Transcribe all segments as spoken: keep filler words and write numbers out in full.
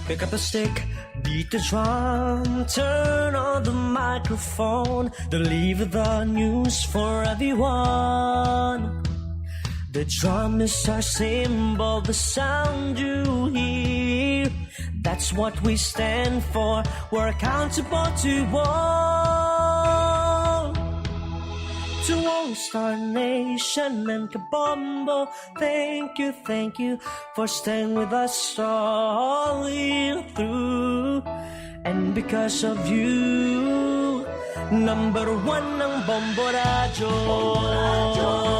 Pick up a stick, beat the drum, turn on the microphone, deliver the news for everyone. The drum is our symbol, the sound you hear. That's what we stand for. We're accountable to all. To All Star Nation and Kabombo, thank you, thank you for staying with us all the way through. And because of you, number one ang Bombo Radyo. Oh, oh, oh.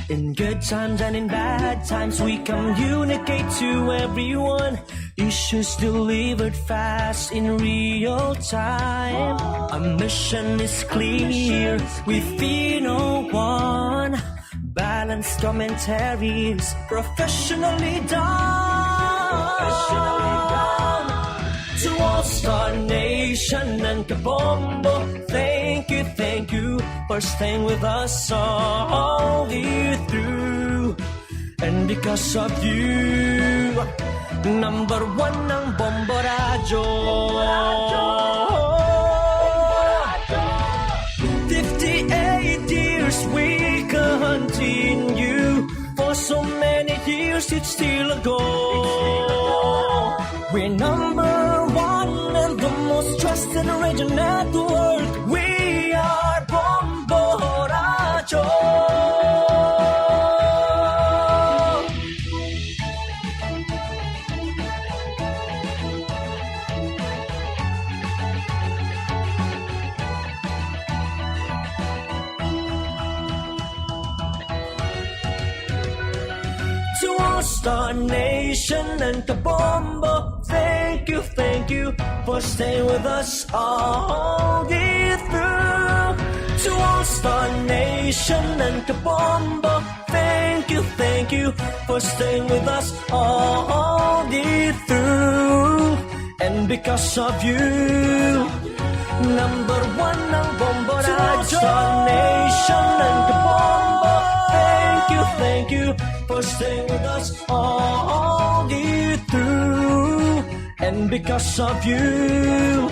In good times and in bad times, we communicate to everyone. Issues delivered fast in real time. Our mission is clear, we fear no one. Balanced commentaries, professionally done. To All Star Nation and Kabombo, thank you, thank you for staying with us all the way through. And because of you, number one ang Bombo Radyo. Fifty-eight years we continue. For so many years it's still a goal. We're number one and the most trusted radio network. We are Bombo Radyo. To All Star Nation and Kabombo, thank you, thank you for staying with us all the way through. To All Star Nation and Kabombo, thank you, thank you for staying with us all the way through. And because of you, number one ang Bombo Radyo. To All Star Nation and Kabombo, thank you, thank you for staying with us all the way through. And because of you,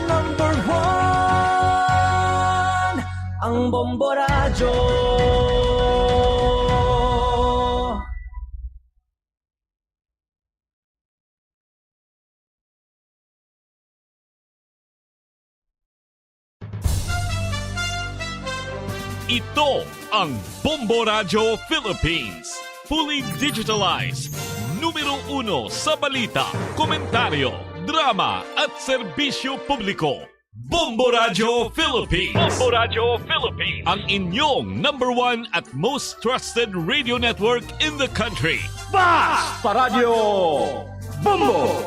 number one ang Bombo Radyo. Ito ang Bombo Radyo Philippines. Fully digitalized. Numero uno sa balita, komentaryo, drama, at serbisyo publiko. Bombo Radyo Philippines. Bombo Radyo Philippines. Ang inyong number one at most trusted radio network in the country. Basta Radyo Bombo!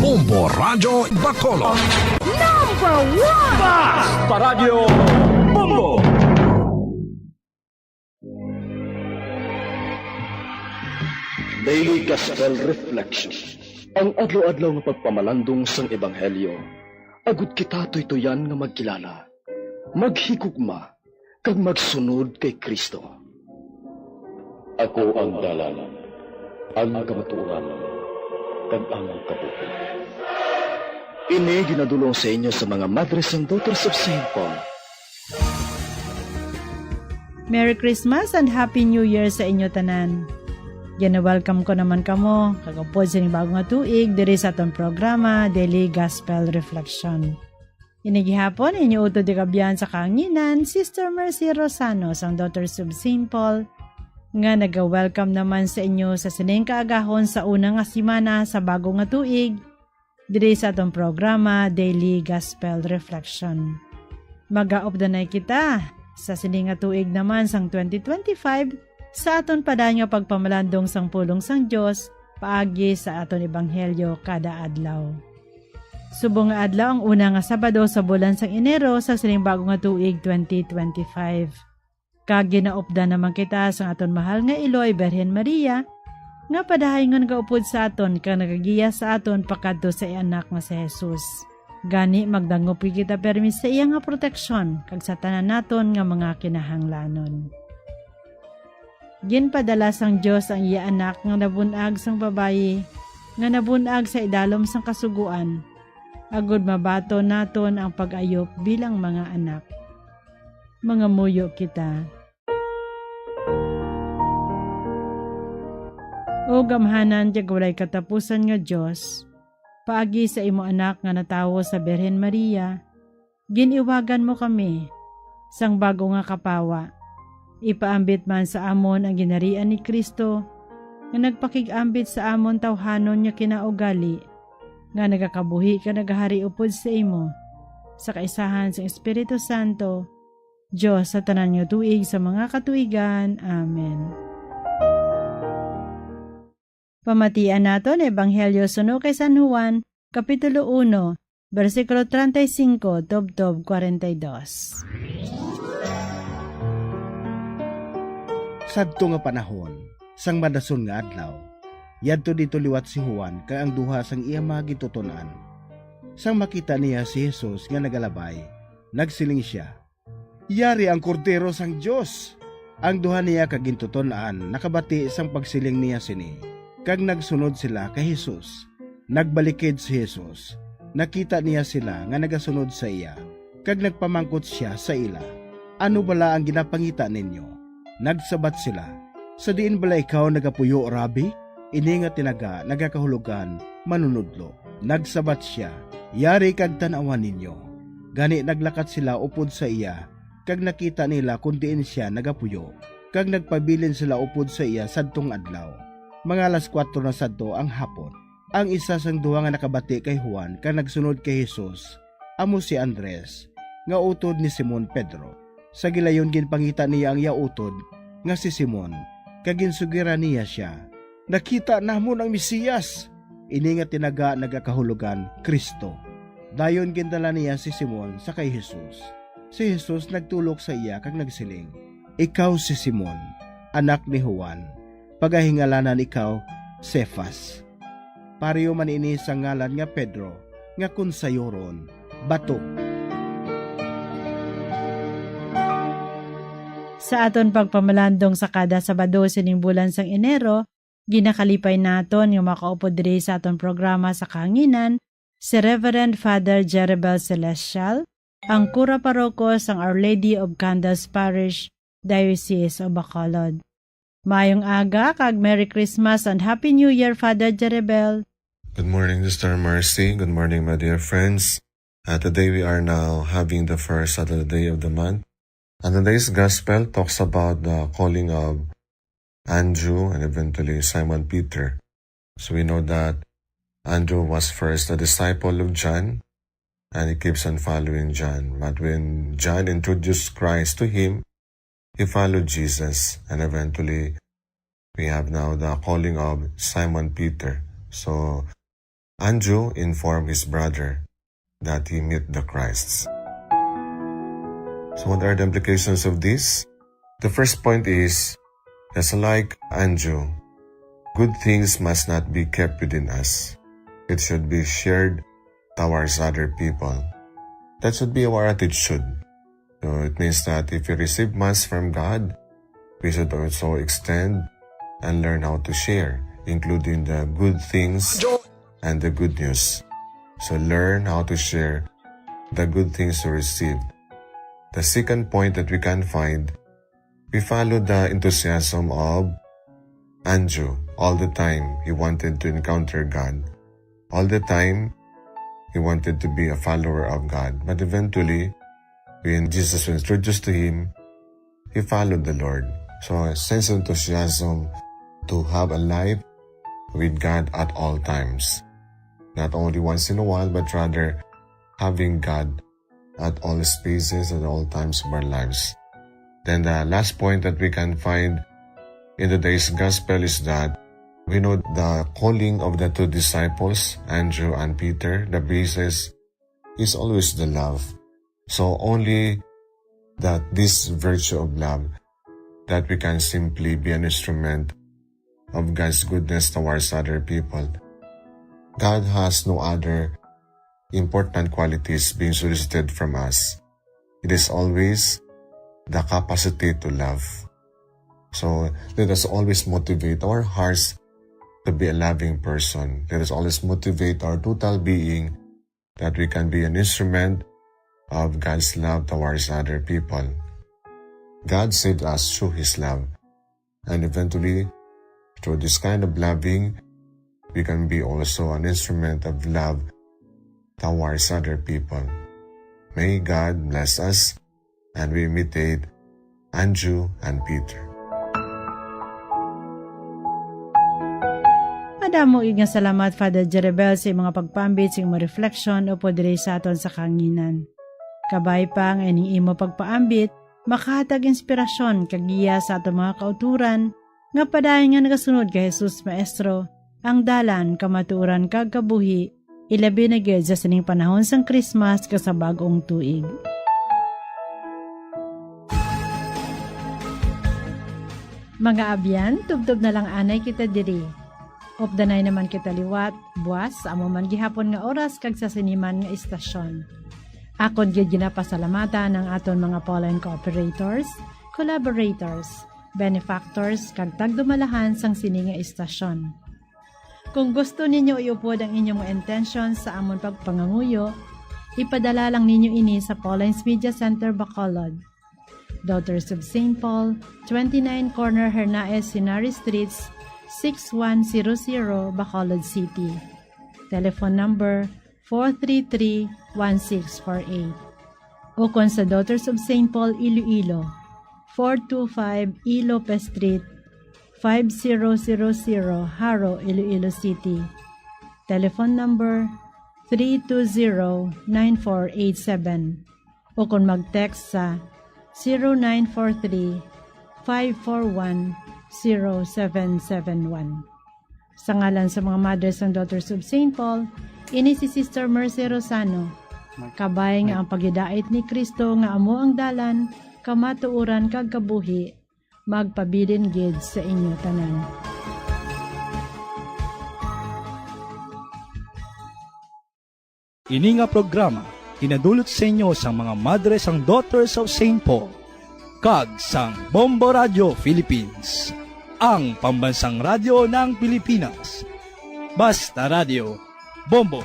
Bombo Radyo Bacolod. Number one! Basta Radyo Bombo! Daily Gospel Reflection. Ang adlaw-adlaw nga pagpamalandong sang Ebanghelyo, agud kita tuytuyan nga magkilala, maghigugma, kag magsunod kay Cristo. Ako ang dalan, ang kamatuoran, kag ang kabuhi. Ini ginadulong sa inyo sa mga Madres and Daughters of Saint Paul. Merry Christmas and Happy New Year sa inyo tanan. Gina-welcome ko naman kamo, kag upod sa ining bago nga tuig, diri sa aton programa, Daily Gospel Reflection. Ini gihapon, inyo utod ikabyan sa kahanginan, Sister Mercy Rosano, sang Daughters of Saint Paul, nga naga-welcome naman sa inyo sa sining kaagahon sa una nga semana sa bago nga tuig, diri sa aton programa, Daily Gospel Reflection. Magaupdanay kita sa sini nga tuig naman sang twenty twenty-five sa aton padayon nga pagpamalandong sang pulong sang Dios paagi sa aton ebanghelyo kada adlaw. Subong nga adlaw ang una nga Sabado sa bulan sang Enero sa sining bago nga tuig, twenty twenty-five. Kag ginaupdan naman kita sang aton mahal nga iloy, Birhen Maria, nga padayon nga nagaupod sa aton kag nagagiya sa aton pakadto sa iya Anak nga si Jesus. Gani, magdangop gid kita pirmi sa iya nga proteksyon kag sa tanan naton nga mga kinahanglanon. Ginpadala sang Dios ang iya Anak nga nabun-ag sang babayi, nga nabun-ag sa idalom sang Kasugoan, agod mabaton naton ang pag-ayop bilang mga anak. Mangamuyo kita. O gamhanan kag walay katapusan nga Dios, paagi sa imo Anak nga natawo sa Birhen Maria, gin-iwagan mo kami sang bag-o nga kapawa. Ipaambit man sa amon ang ginharian ni Cristo, nga nagpakig-ambit sa amon tawhanon nga kinaugali, nga nagakabuhi kag nagahari upod sa imo, sa kaisahan sang Espiritu Santo, Dios sa tanan nga tuig sa mga katuigan. Amen. Pamatian naton ang Ebanghelyo suno kay San Juan, Kapitulo uno, bersikulo treinta y cinco tubtob kwarenta y dos. Sadto nga panahon, sang madason nga adlaw, yadto didto liwat si Juan kag ang duha sang iya mga gintuton-an. Sang makita niya si Jesus nga nagalabay, nagsiling sia, "Yari ang Kordero sang Dios!" Ang duha niya ka gintuton-an nakabati sang pagsiling niya sini, kag nagsunod sila kay Jesus. Nagbalikid si Jesus, nakita niya sila nga nagasunod sa iya, kag nagpamangkot sia sa ila, "Ano bala ang ginapangita ninyo?" Nagsabat sila, "Sa diin bala ikaw nagapuyo, Rabbi?" Ini nga tinaga nagakahulogan, "Manunodlo." Nagsabat sia, "Yari kag tan-awa ninyo." Gani naglakat sila upod sa iya, kag nakita nila kon diin sia nagapuyo, kag nagpabilin sila upod sa iya sadtong adlaw. Mga alas kuwatro na sadto ang hapon. Ang isa sang duha nga nakabati kay Juan kag nagsunod kay Jesus amo si Andres, nga utod ni Simon Pedro. Sa gilayon ginpangita niya ang iya utod nga si Simon, kag ginsugiran niya sia, "Nakita namon ang Mesias!" Ini nga tinaga nagakahulogan, Cristo. Dayon gindala niya si Simon sa kay Jesus. Si Jesus nagtulok sa iya kag nagsiling, "Ikaw si Simon, anak ni Juan. Pagahingalanan ikaw Cefas." Pareho man ini sa ngalan nga Pedro, nga kon sayuron, bato. Sa aton pagpamalandong sa kada Sabado sining bulan sang Enero, ginakalipay naton nga makaupod diri sa aton programa sa kahanginan si Reverend Father Jeribel Celestial, ang kura paroko sang Our Lady of Candles Parish, Diocese of Bacolod. Maayong aga kag Merry Christmas and Happy New Year, Father Jeribel. Good morning, Sister Mercy. Good morning, my dear friends. Uh, today we are now having the first Saturday of the month. And today's gospel talks about the calling of Andrew and eventually Simon Peter. So we know that Andrew was first a disciple of John, and he keeps on following John. But when John introduced Christ to him, he followed Jesus, and eventually we have now the calling of Simon Peter. So Andrew informed his brother that he met the Christ. So what are the implications of this? The first point is, just like Andrew, good things must not be kept within us. It should be shared towards other people. That should be our attitude. So it means that if we receive Mass from God, we should also extend and learn how to share, including the good things and the good news. So learn how to share the good things you received. The second point that we can find, we follow the enthusiasm of Andrew. All the time, he wanted to encounter God. All the time, he wanted to be a follower of God. But eventually, when Jesus was introduced to him, he followed the Lord. So, a sense of enthusiasm to have a life with God at all times. Not only once in a while, but rather having God at all spaces and all times of our lives. Then the last point that we can find in today's gospel is that we know the calling of the two disciples, Andrew and Peter, the basis is always the love. So only that this virtue of love, that we can simply be an instrument of God's goodness towards other people. God has no other important qualities being solicited from us. It is always the capacity to love. So let us always motivate our hearts to be a loving person. Let us always motivate our total being that we can be an instrument of God's love towards other people. God saved us through His love, and eventually, through this kind of loving, we can be also an instrument of love towards other people. May God bless us and we imitate Andrew and Peter. Madamo gid nga salamat, Father Jeribel, sa imong mga pagpaambit, sa imong reflection upod diri sa aton sa kahanginan. Kabay pa nga ining imo pagpaambit makahatag inspirasyon kag giya sa aton mga kautoran nga padayon nga nagasunod kay Jesus Maestro, ang dalan, kamatuoran, kag kabuhi, ilabi na gid sa sining panahon sang Christmas kag sa bag-ong tuig. Mga abyan, tubtob na lang anay kita diri. Updanay naman kita liwat, buas, sa amo man gihapon nga oras kag sa sini man nga istasyon. Akon gid ginapasalamatan ang aton mga Pauline cooperators, collaborators, benefactors, kag tagdumalahan sang sini nga istasyon. Kung gusto ninyo iupod ang inyong mga intensyon sa amon pagpanganguyo, ipadala lang ninyo ini sa Pauline's Media Center, Bacolod, Daughters of Saint Paul, twenty-nine Corner Hernaez Henares Streets, six one zero zero, Bacolod City. Telephone number four three three, one six four eight. Ukon sa Daughters of Saint Paul, Iloilo, four two five E Lopez Street, five zero zero zero, Jaro, Iloilo City. Telephone number three two zero, nine four eight seven. Ukon mag-text sa zero nine four three, five four one, zero seven seven one. Sa ngalan sa mga Mothers and Daughters of Saint Paul, ini si Sister Mercy Rosano. Kabay nga ang paghidait ni Cristo nga amo ang dalan, kamatuoran, kag kabuhi, magpabilin gid sa inyo tanan. Ini nga programa ginadulot sa inyo sang mga Madres sang Daughters of Saint Paul kag sang Bombo Radio Philippines, ang pambansang radyo ng Pilipinas. Basta Radio, Bombo.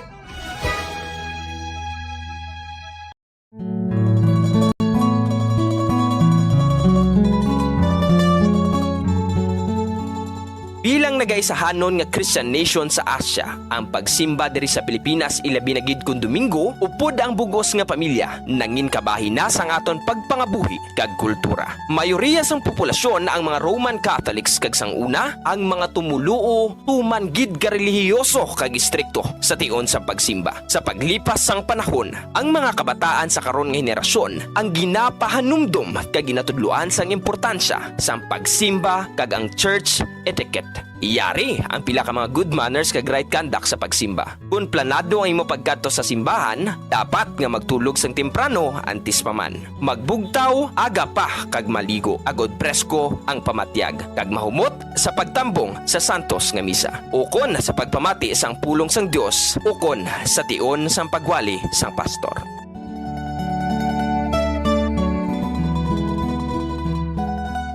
Bilang nagaisahanon nga Christian nation sa Asia, ang pagsimba diri sa Pilipinas, ilabi na gid kon Domingo, upod ang bug-os nga pamilya, nangin kabahin na sang aton pagpangabuhi kag kultura. Mayoriya sang populasyon ang mga Roman Catholics, kag sang una, ang mga tumoluo tuman gid ka relihiyoso kag istrikto sa tion sa pagsimba. Sa paglipas sang panahon, ang mga kabataan sa karon nga henerasyon ang ginapahanumdom kag ginatudloan sang importansya sang pagsimba kag ang church etiquette. Yari ang pila ka mga good manners kag right conduct sa pagsimba. Kon planado ang imo pagkadto sa simbahan, dapat nga magtulog sang temprano antes pa man. Magbugtaw aga pa kag maligo, agod presko ang pamatyag, kag mahumot sa pagtambong sa santos nga misa, ukon sa pagpamati sang pulong sang Dios, ukon sa tion sang pagwali sang pastor.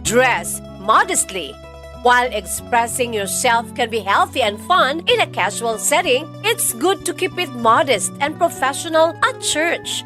Dress modestly. While expressing yourself can be healthy and fun in a casual setting, it's good to keep it modest and professional at church.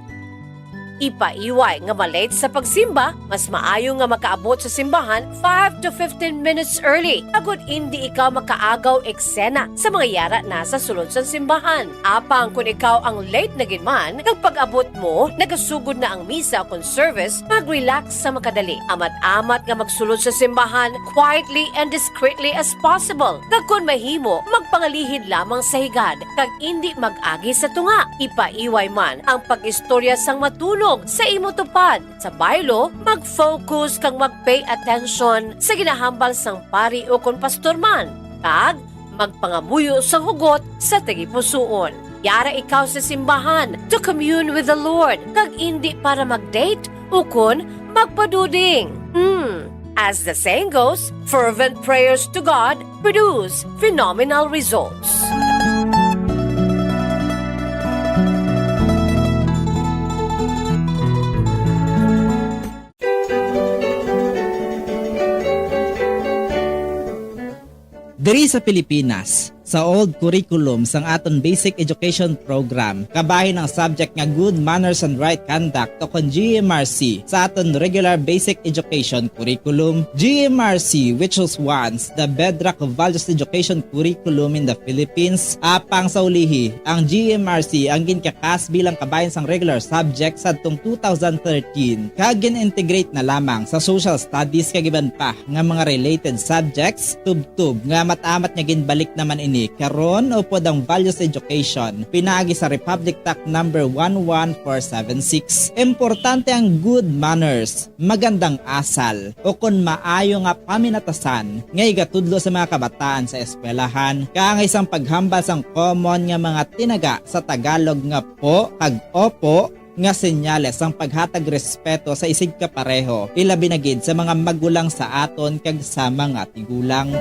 Ipaiway nga ma-late sa pagsimba, mas maayo nga makaabot sa simbahan five to fifteen minutes early, agod indi ikaw makaagaw eksena sa mga yara na sa sulod sang simbahan. Apang kon ikaw ang late na gid man, kag pag-abot mo, nagasugod na ang misa kon service, mag-relax sa makadali. Amat-amat nga magsulod sa simbahan quietly and discreetly as possible. Kag kon mahimo, magpangalihid lamang sa higad, kag indi mag-agi sa tunga. Ipaiway man ang pag-istorya sang matunog sa imo tupad. Sa baylo, mag-focus kag mag-pay attention sa ginahambal sang pari ukon pastor man, kag magpangamuyo sang hugot sa tagipusoon. Yara ikaw sa simbahan to commune with the Lord, kag indi para mag-date ukon magpaduding. Hmm. As the saying goes, fervent prayers to God produce phenomenal results. Diri sa Pilipinas, sa old curriculum sang aton basic education program, kabahin ang subject nga good manners and right conduct o kon G M R C sa aton regular basic education curriculum. G M R C, which was once the bedrock of values education curriculum in the Philippines, apang sa ulihi, ang G M R C ang ginkakas bilang kabahin sang regular subject sadtong two thousand thirteen, kag gin-integrate na lamang sa social studies kag iban pa nga mga related subjects, tubtob nga amat-amat nga ginbalik naman ini karon upod ang values education pinaagi sa Republic Act number one one four seven six. Importante ang good manners, magandang asal, o kon maayo nga paminatasan nga igatudlo sa mga kabataan sa eskwelahan, kaangay sang paghambal sang common nga mga tinaga sa Tagalog nga po kag opo, nga senyales sang paghatag respeto sa isigkapareho, ilabi na gid sa mga magulang sa aton kag sa mga tigulang.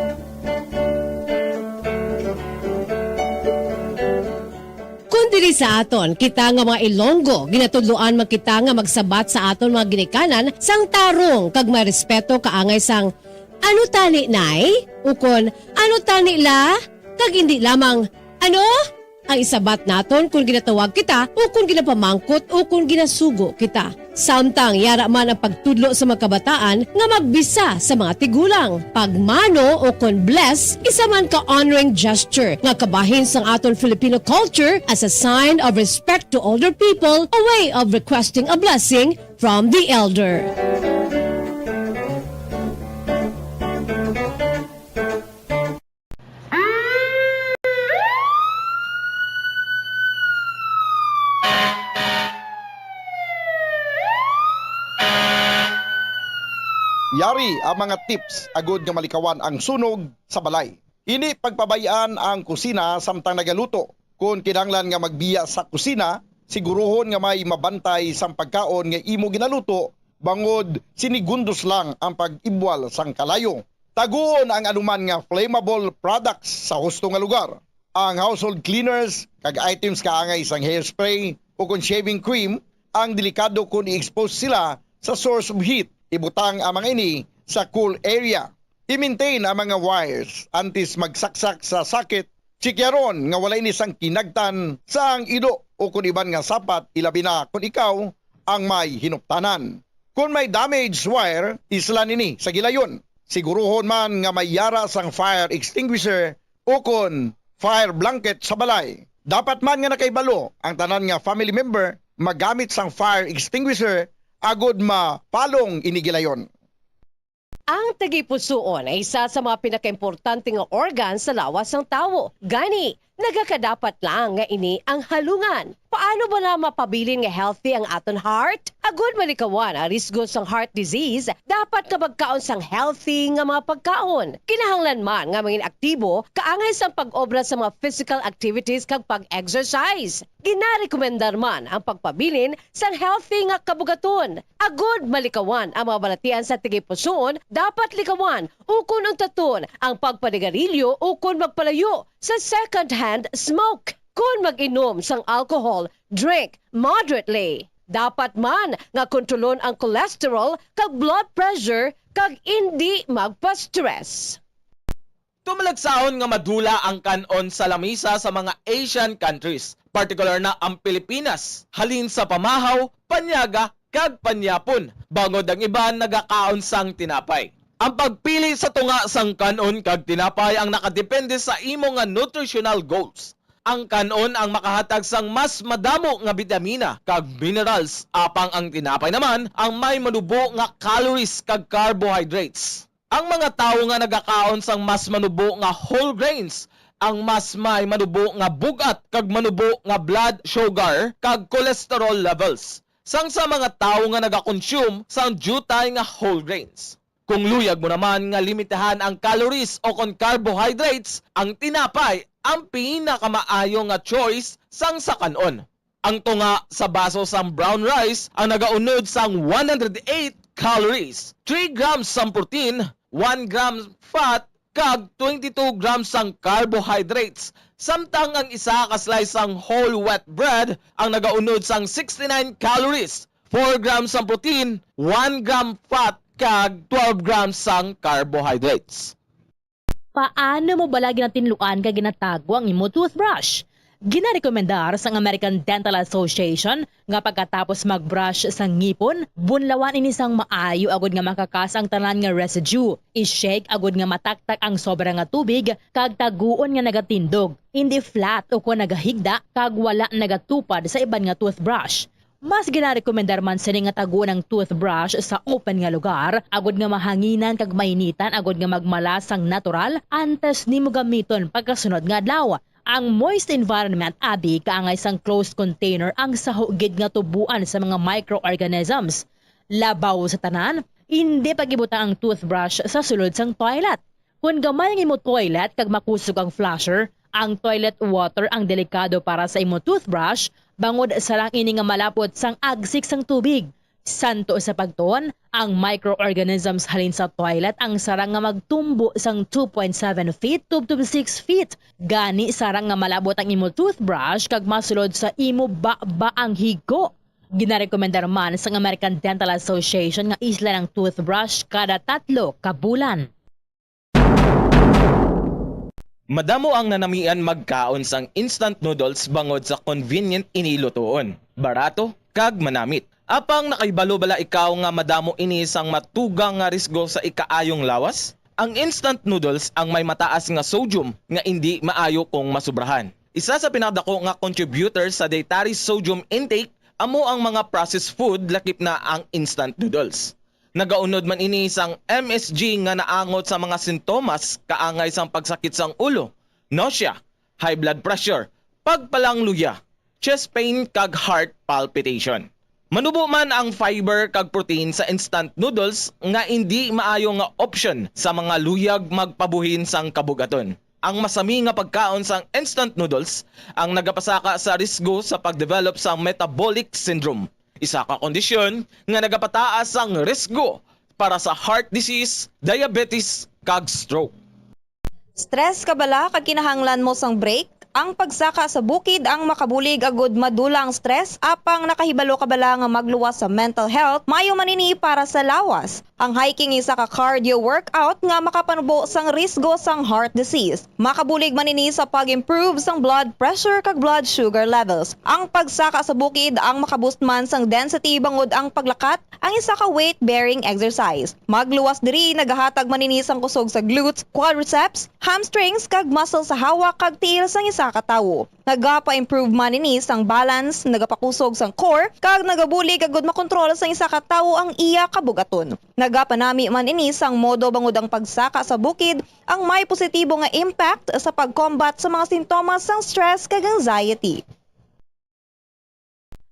Kon diri sa aton, kita nga mga Ilonggo, ginatudloan man kita nga magsabat sa aton mga ginikanan sang tarong kag may respeto kaangay sang, "Ano tani, Nay?" ukon, "Ano tani, La?" kag indi lamang, "Ano?" Ang isabat naton kon ginatawag kita o kon ginapamangkot o kon ginasugo kita. Samtang yara man ang pagtudlo sa mga kabataan nga magbisa sa mga tigulang. Pagmano o kon bless, isa man ka honoring gesture nga kabahin sang aton Filipino culture as a sign of respect to older people, a way of requesting a blessing from the elder. Yari ang mga tips agud nga malikawan ang sunog sa balay. Indi pagpabay-an ang kusina samtang nagaluto. Kon kinahanglan nga magbiya sa kusina, siguruhon nga may mabantay sang pagkaon nga imo ginaluto, bangod sinigundos lang ang pag-ibwal sang kalayo. Taguon ang anuman nga flammable products sa husto nga lugar. Ang household cleaners kag items kaangay sang hairspray o kon shaving cream ang delikado kon i-expose sila sa source of heat. Ibutang ang mga ini sa cool area. I-maintain ang mga wires antes magsaksak sa socket. Tsikyaron nga wala ini sang kinagtan sang ilo o kon iban nga sapat, ilabi na kon ikaw ang may hinuptanan. Kon may damaged wire, islan ini sa gilayon. Siguruhon man nga may yara sang fire extinguisher o kon fire blanket sa balay. Dapat man nga nakahibalo ang tanan nga family member magamit sang fire extinguisher agod mapalong ini gilayon. Ang tagipusoon ay isa sa mga pinakaimportante nga organ sa lawas sang tawo. Gani, nagakadapat lang nga ini ang halungan. Paano bala mapabilin nga healthy ang aton heart? Agud malikawan ang risgo sang heart disease, dapat nga magkaon sang healthy nga mga pagkaon. Kinahanglan man nga mangin aktibo kaangay sang pag-obra sa mga physical activities kag pag-exercise. Ginarekomendar man ang pagpabilin sang healthy nga kabugaton. Agud malikawan ang mga balatian sa tagipusoon, dapat likawan ukon untaton ang pagpanigarilyo ukon magpalayo sa second-hand smoke. Kon mag-inom sang alcohol, drink moderately. Dapat man nga kontrolon ang cholesterol kag blood pressure kag indi magpa-stress. Tumalagsahon nga madula ang kan-on sa lamisa sa mga Asian countries, partikular na ang Pilipinas, halin sa pamahaw, panyaga, kag panyapon, bangod ang iban nagakaon sang tinapay. Ang pagpili sa tunga sang kan-on kag tinapay ang nakadepende sa imo nga nutritional goals. Ang kan-on ang makahatag sang mas madamo nga bitamina kag minerals, apang ang tinapay naman ang may manubo nga calories kag carbohydrates. Ang mga tawo nga nagakaon sang mas manubo nga whole grains ang mas may manubo nga bug-at kag manubo nga blood sugar kag cholesterol levels sang sa mga tawo nga nagakonsume sang diutay nga whole grains. Kung luyag mo naman nga limitahan ang calories o kon carbohydrates, ang tinapay ang pinakamaayo nga choice sang sa kan-on. Ang tunga sa baso sang brown rice ang nagaunod sang one hundred eight calories, three grams sang protein, one gram fat, kag twenty-two grams sang carbohydrates, samtang ang isa ka slice sang whole wheat bread ang nagaunod sang sixty-nine calories, four grams sang protein, one gram fat, kag twelve grams sang carbohydrates. Paano mo bala ginatinluan kag ginatago ang imo toothbrush? Ginarekomendar sang American Dental Association nga pagkatapos mag-brush sa ngipon, bunlawan ini sang maayo agud nga makakas ang tanan nga residue. I-shake agud nga mataktak ang sobra nga tubig kag taguon nga nagatindog, indi flat ukon nagahigda kag wala nagatupad sa iban nga toothbrush. Mas ginarekomendar man sini nga taguon ang toothbrush sa open nga lugar, agud nga mahanginan kag mainitan agud nga magmala sang natural antes nimo gamiton pagkasunod nga adlaw. Ang moist environment abi kaangay sang closed container ang saho gid nga tubuan sa mga microorganisms. Labaw sa tanan, indi pag-ibutang ang toothbrush sa sulod sang toilet. Kon gamay ang imo toilet kag makusog ang flusher, ang toilet water ang delikado para sa imo toothbrush, bangod sarang ini nga malapot sang agsik sang tubig. Santo sa pagtuon, ang microorganisms halin sa toilet ang sarang nga magtumbo sang two point seven feet tubtob six feet. Gani, sarang nga malabot ang imo toothbrush kag masulod sa imo baba ang higko. Ginarekomendar man sang American Dental Association nga islan ang toothbrush kada tatlo ka bulan. Madamo ang nanamian magkaon sang instant noodles bangod sa convenient ini lutuon, barato, kag manamit. Apang nakahibalo bala ikaw nga madamo ini sang matugang nga risgo sa ikaayong lawas? Ang instant noodles ang may mataas nga sodium nga indi maayo kung masubrahan. Isa sa pinakadako nga contributor sa dietary sodium intake amo ang mga processed food, lakip na ang instant noodles. Nagaunod man ini sang M S G nga naangot sa mga sintomas kaangay sang pagsakit sang ulo, nausea, high blood pressure, pagpalangluya, chest pain kag heart palpitation. Manubo man ang fiber kag protein sa instant noodles nga indi maayo nga option sa mga luyag magpabuhin sang kabugaton. Ang masami nga pagkaon sang instant noodles ang nagapasaka sa risgo sa pag-develop sang metabolic syndrome, isa ka kondisyon nga nagapataas sang risgo para sa heart disease, diabetes, kag stroke. Stress ka bala kag kinahanglan mo sang break? Ang pagsaka sa bukid ang makabulig agud madula ang stress, apang nakahibalo ka bala nga magluwas sa mental health? Maayo man ini para sa lawas. Ang hiking isa ka cardio workout nga makapanubo sang risgo sang heart disease. Makabulig man ini sa pag-improve sang blood pressure kag blood sugar levels. Ang pagsaka sa bukid ang makaboost man sang density bangod ang paglakat ang isa ka weight-bearing exercise. Magluwas diri nagahatag man ini sang kusog sa glutes, quadriceps, hamstrings, kag muscle sa hawak kag tiil sang isa ka tawo. Nagapa-improve man ini sang balance, nagapakusog sang core, kag nagabulig agud makontrol sang isa ka tawo ang iya kabug-aton. Nagapanami man ini sang modo bangod ang pagsaka sa bukid ang may positibo nga impact sa pag-combat sa mga sintomas sang stress kag anxiety.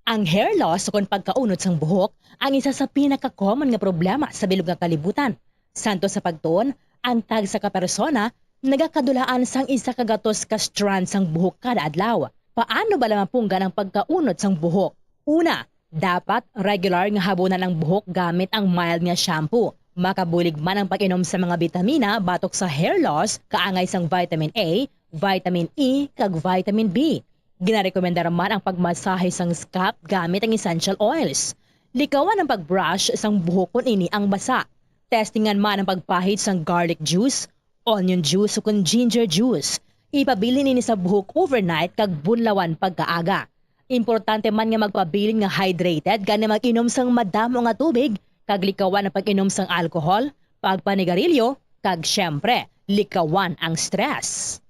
Ang hair loss ukon pagkaunod sang buhok ang isa sa pinaka-common nga problema sa bilog nga kalibutan. Santo sa pagtuon, ang tagsa ka persona nagakadulaan sang isa ka gatos ka strand sang buhok kada adlaw. Paano bala mapunggan ang pagkaunod sang buhok? Una, dapat regular nga habunan ang buhok gamit ang mild nga shampoo. Makabulig man ang pag-inom sa mga bitamina batok sa hair loss kaangay sang vitamin A, vitamin E, kag vitamin B. Ginarekomendar man ang pagmasahe sang scalp gamit ang essential oils. Likawan ang pag-brush sang buhok kon ini ang basa. Testingan man ang pagpahid sang garlic juice, onion juice, ukon ginger juice. Ipabilin ini sa buhok overnight kag bunlawan pagkaaga. Importante man nga magpabilin nga hydrated gani mag-inom sang madamo nga tubig kag likawan ang pag-inom sang alcohol, pagpanigarilyo, kag, siyempre, likawan ang stress.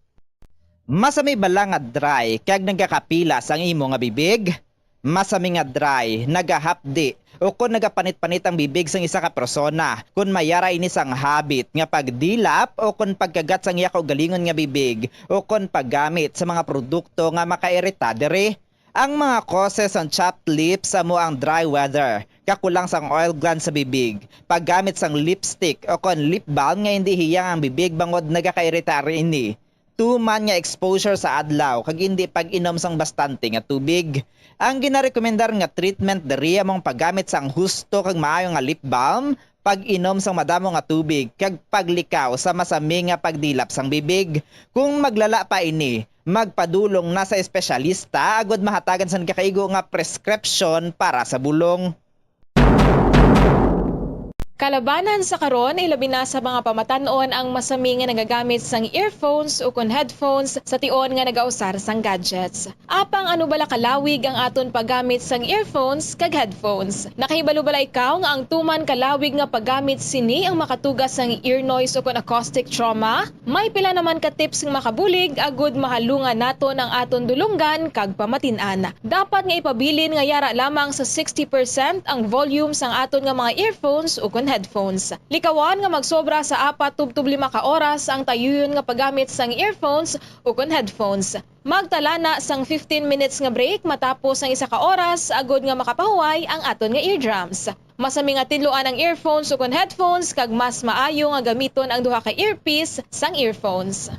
Masami bala nga dry kag nagakapilas ang imo nga bibig? Masami nga dry, nagahapdi, ukon nagapanit-panit ang bibig sang isa ka persona kon may ara ini sang habit nga pagdilap ukon pagkagat sang iya kaugalingon nga bibig ukon paggamit sa mga produkto nga makairita diri. Ang mga causes sang chapped lips amo ang dry weather, kakulang sang oil glands sa bibig, paggamit sang lipstick ukon lip balm nga indi hiyang ang bibig bangod nagakairita ini, tuman nga exposure sa adlaw kag indi pag-inom sang bastante nga tubig. Ang ginarekomendar nga treatment diri amo ang paggamit sang husto kag maayo nga lip balm, pag-inom sang madamo nga tubig, kag paglikaw sa masami nga pagdilap sang bibig. Kung maglala pa ini, magpadulong na sa espesyalista agud mahatagan sang nagakaigo nga preskripsyon para sa bulong. Kalabanan sa karon, ilabi na sa mga pamatan-on ang masami nga nagagamit sang earphones ukon headphones sa tion nga nagausar sang gadgets. Apang ano bala kalawig ang aton paggamit sang earphones kag headphones? Nakahibalo bala ikaw nga ang tuman kalawig nga paggamit sini ang makatuga sang ear noise ukon acoustic trauma? May pila naman ka tips nga makabulig agud mahalungan naton ang aton dulonggan kag pamatin-an. Dapat nga ipabilin nga yara lamang sa sixty percent ang volume sang aton nga mga earphones ukon headphones. Likawan nga magsobra sa apat tubtob lima ka oras ang tayuyon nga paggamit sang earphones ukon headphones. Magtala na sang fifteen minutes nga break matapos ang isa ka oras agud nga makapahuway ang aton nga eardrums. Masami nga tinluan ang earphones ukon headphones kag mas maayo nga gamiton ang duha ka earpiece sang earphones.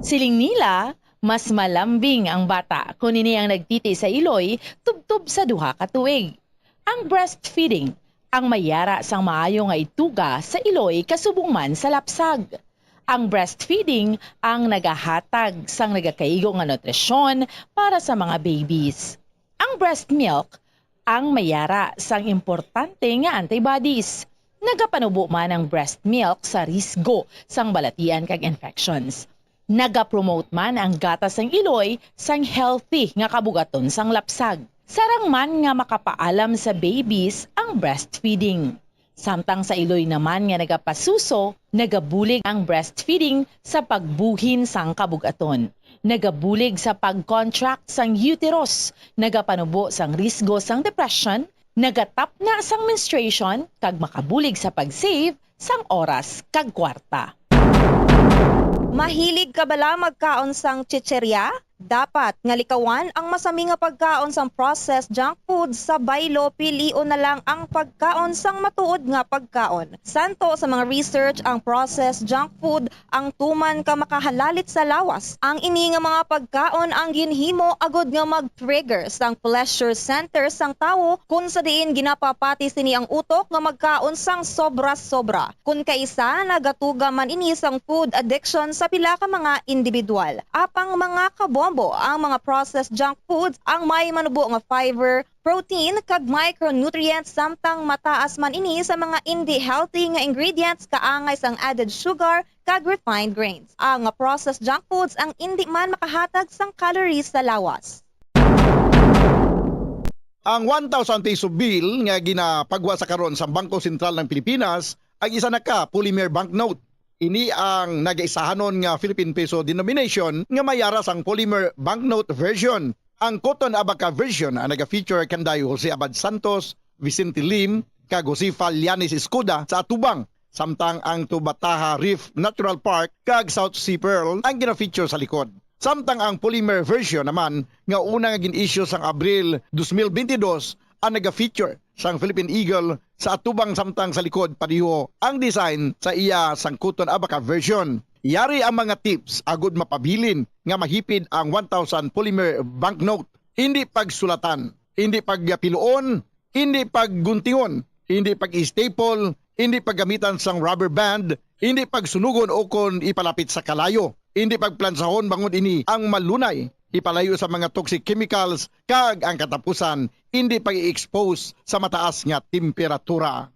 Siling nila, mas malambing ang bata kon ini ang nagtiti sa iloy tubtob sa duha ka tuig. Ang breastfeeding ang may yara sang maayo nga ituga sa iloy kasubong man sa lapsag. Ang breastfeeding ang nagahatag sang nagakaigo nga nutrisyon para sa mga babies. Ang breast milk ang may yara sang importante nga antibodies. Nagapanubo man ang breast milk sa risgo sang balatian kag infections. Nagapromote man ang gatas sang iloy sang healthy nga kabugaton sang lapsag. Sarang man nga makapaalam sa babies ang breastfeeding. Samtang sa iloy naman nga nagapasuso, nagabulig ang breastfeeding sa pagbuhin sang kabugaton. Nagabulig sa pag-contract sang uterus, nagapanubo sang risgo sang depression, nagatapna sang menstruation, kag makabulig sa pag-save sang oras kag kwarta. Mahilig ka bala magkaon sang chicheria? Dapat nga likawan ang masami nga pagkaon sang processed junk food sa baylo, pilion na lang ang pagkaon sang matuod nga pagkaon. Santo sa mga research, ang processed junk food ang tuman ka makahalalit sa lawas. Ang ini nga mga pagkaon ang ginhimo agud nga mag-trigger sang pleasure center sang tawo, kun sa diin ginapapati sini ang utok nga magkaon sang sobra-sobra. Kun kaisa, nagatuga man ini sang food addiction sa pila ka mga individual. Apang mga kabombo, ang mga processed junk foods ang may manubo nga fiber, protein, kag micronutrients, samtang mataas man ini sa mga indi healthy nga ingredients kaangay sang added sugar kag refined grains. Ang processed junk foods ang indi man makahatag sang calories sa lawas. Ang one thousand peso bill nga ginapagwa sa karon sa Bangko Sentral ng Pilipinas ang isa na ka polymer banknote. Ini ang nagaisahanon nga Philippine peso denomination nga may yara sang polymer banknote version. Ang Cotton Abaca version ang naga-feature kanday Jose Abad Santos, Vicente Lim, kag Josefa Llanes Escuda sa atubang, samtang ang Tubataha Reef Natural Park kag South Sea Pearl ang gina-feature sa likod. Samtang ang polymer version naman nga una nga gin-issue sang Abril dos mil bentidós ang naga-feature sang Philippine Eagle sa atubang, samtang sa likod pareho ang design sa iya sang Cotton Abaca version. Yari ang mga tips agud mapabilin nga mahipid ang one thousand polymer banknote. Hindi pagsulatan, hindi pagpiluon, hindi pagguntingon, hindi pag-staple, hindi paggamitan sang rubber band, hindi pagsunugon o kon ipalapit sa kalayo, hindi pagplansahon bangod ini ang malunay ipalayo sa mga toxic chemicals kag ang katapusan, hindi pag-i-expose sa mataas nga temperatura.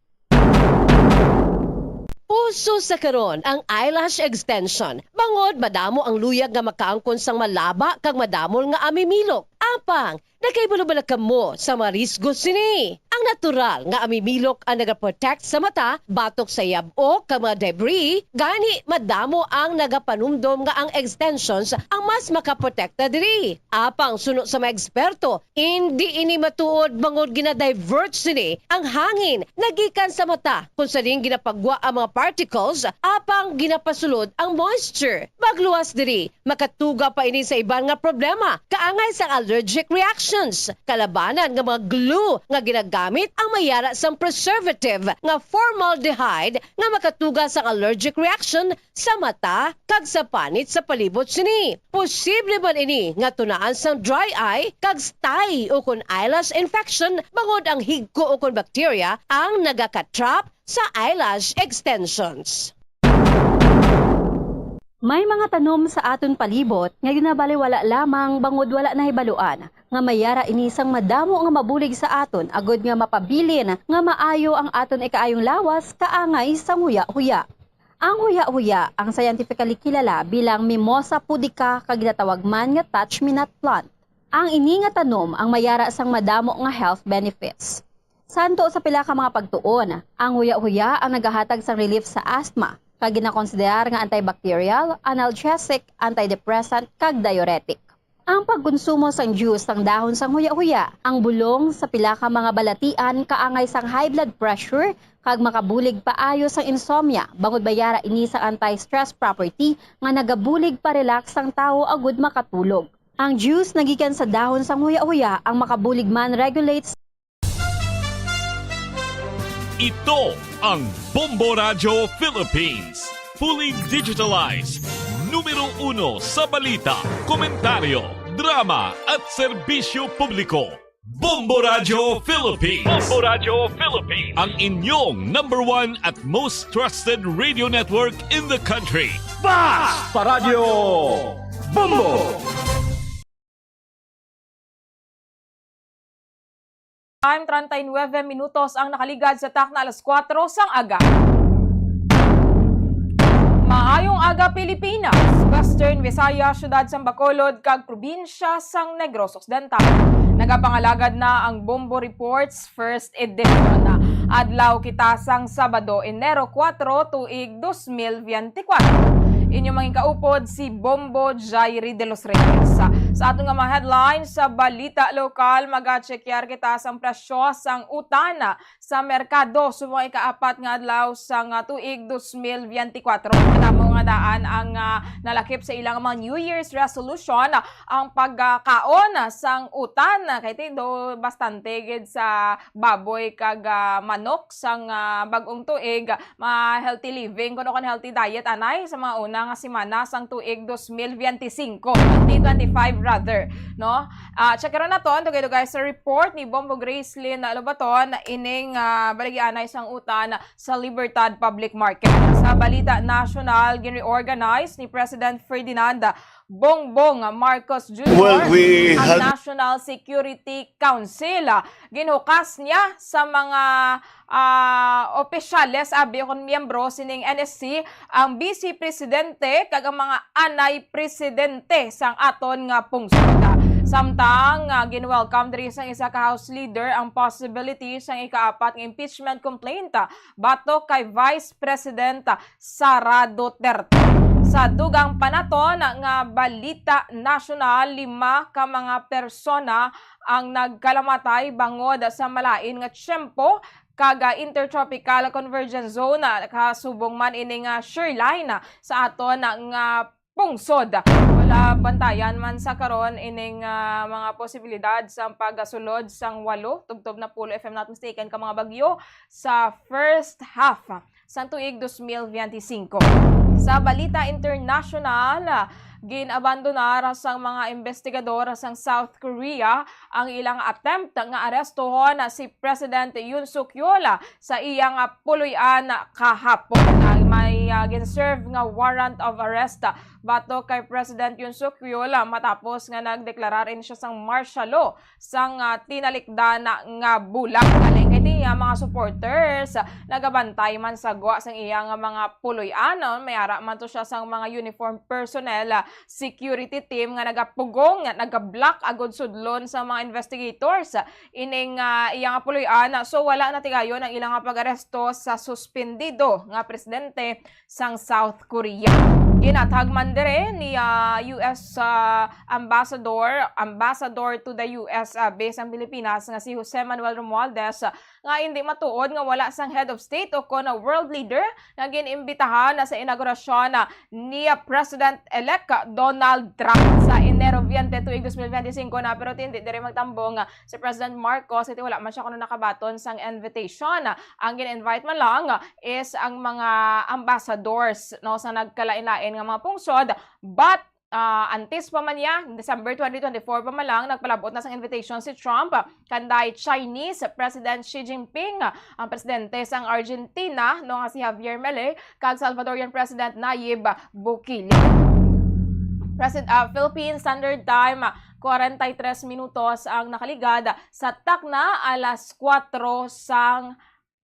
Uso sa karon ang eyelash extension, bangod madamo ang luyag nga makaangkon sang malaba kag madamol nga amimilok. Apang, nakahibalo bala kamo sa mga risgo sini? Ang natural nga amimilok ang nagaprotect sa mata batok sa yab-ok kag mga debris, gani madamo ang nagapanumdom nga ang extensions ang mas makaprotekta diri. Apang suno sa mga eksperto, indi ini matuod bangod gina-divert sini ang hangin nga gikan sa mata, kung sa diin ginapagwa ang mga particles, apang ginapasulod ang moisture. Magluwas diri, makatuga pa ini sa iban nga problema, kaangay sang allergic reactions. Kalabanan nga mga glue nga ginagamit ang may yara sang preservative nga formaldehyde nga makatuga sang allergic reaction sa mata kag sa panit sa palibot sini. Posible man ini nga tunaan sang dry eye kag stye ukon eyelash infection bangod ang higko ukon bacteria ang nagaka-trap sa eyelash extensions. May mga tanom sa aton palibot nga ginabaliwala lamang bangod wala nahibaluan nga may yara ini sang madamo nga mabulig sa aton agud nga mapabilin nga maayo ang aton ikaayong lawas kaangay sang huya-huya. Ang huya-huya ang scientifically kilala bilang Mimosa pudica kag ginatawag man nga touch-me-not plant. Ang ini nga tanom ang may yara sang madamo nga health benefits. Santo sa pila ka mga pagtuon, ang huya-huya ang nagahatag sang relief sa asthma, kag ginakonsiderar nga antibacterial, analgesic, antidepressant, kag diuretic. Ang pagkonsumo sang juice sang dahon sang huya-huya, ang bulong sa pila ka mga balatian kaangay sang high blood pressure kag makabulig paayo sang insomnia, bangod may yara ini sang anti-stress property nga nagabulig pa-relax sang tawo agud makatulog. Ang juice nagikan sa dahon sang huya-huya ang makabulig man regulate. Ito ang Bombo Radyo Philippines. Fully digitalized. Numero uno sa balita, komentaryo, drama at serbisyo publiko. Bombo Radyo Philippines. Bombo Radyo Philippines. Ang inyong number one at most trusted radio network in the country. Basta Radyo Bombo! Time, treinta y nueve minutos ang nakaligad sa takna alas kuwatro sang aga. Maayong aga, Pilipinas! Western Visayas, siyudad sang Bacolod, kag probinsya sang Negros Occidental. Nagapangalagad na ang Bombo Reports First Edition. Adlaw kita sang Sabado, Enero kuwatro, tuig dos mil biyente kuwatro. Inyong mangin kaupod si Bombo Jairi de los Reyes. Sa aton nga mga headlines sa balita lokal, maga-check kita sang presyo sang utan sa merkado subong ikaapat nga adlaw sang, ah, tuig dos mil biyente kuwatro. Madamo nga daan ang, ah, nalakip sa ilang mga New Year's resolution, ang pagkaon sang utan, kay ti do bastante gid sa baboy kag, ah, manok sang, ah, bag-ong tuig, ma healthy living kuno kon healthy diet anay sa mga una nga semana sang tuig dos mil biyente singko, twenty twenty-five rather, no? Ah, check naton dugay-dugay sa report ni Bombo Gracelyn Lobaton ining, ah, baligya anay sang utan sa Libertad Public Market. Sa balita nasyonal, gin-reorganize ni President Ferdinand Bongbong Marcos Junior Well, we ang had National Security Council. Ginhukas niya sa mga, ah, opisyales, abi, kon miyembro sining N S C, ang Vice Presidente kag ang mga anay presidente sang aton nga pungsod. Samtang, ah, gin-welcome diri sang isa ka House Leader ang possibility sang ikaapat nga impeachment complaint batok kay Vice President Sara Duterte. Sa dugang pa naton nga balita nasyonal, lima ka mga persona ang nagkalamatay bangod sa malain nga tiyempo kag, ah, Intertropical Convergence Zone, ah, kasubong man ini nga shear line, ah, sa aton, ah, nga pungsod. Wala bantayan man sa karon ining, ah, mga posibilidad sa pagsulod sang walo tubtob napulo, if I'm not mistaken, ka mga bagyo sa first half sang tuig dos mil biyente singko. Sa balita internasyonal, gin-abandonar sang mga investigador sang South Korea ang ilang attempt nga arestohon si President Yoon Suk Yeol sa iyang puloy-an kahapon. May, ah, gin-serve nga warrant of arrest batok kay President Yoon Suk Yeol matapos nga nagdeklarar ini siya sang martial law sang, ah, tinalikdan nga bulan. Halin kay niya mga supporters, nagabantay man sa gwa sang iya nga mga puloy-an, no? May ara man to siya sang mga uniform personnel, ah, security team nga nagapugong, nga nagablock agud sudlon sa mga investigators ining, ah, iya nga puloy-an. So wala na tigayon ang ilang nga pag-aresto sa suspendido nga presidente sang South Korea. Ginathag man dire ni, ah, U S, ah, Ambassador, Ambassador to the U S, ah, based ang Pilipinas nga si Jose Manuel Romualdez, ah, nga hindi matuod nga wala sang head of state o kon world leader nga gin-imbitahan na sa inaugurasyon, ah, ni, ah, President-elect Donald Trump sa Enero biyente tuig dos mil biyente singko na, pero hindi dire magtambong, ah, si President Marcos, iti wala man siya kuno nakabaton sang invitation. Ang gin-invite man lang is ang mga ambassadors, no, sa nagkalain-lain nga mga pungsod, but ah, antes pa man niya, December twenty twenty-four pa man lang, nagpalabot na sang invitation si Trump, ah, kanday Chinese President Xi Jinping, ah, ang presidente sang Argentina, no, nga si Javier Milei, kag Salvadorian President Nayib Bukele. President, ah, Philippine Standard Time, ah, kwarenta y tres minutos ang nakaligad sa takna alas kuwatro sang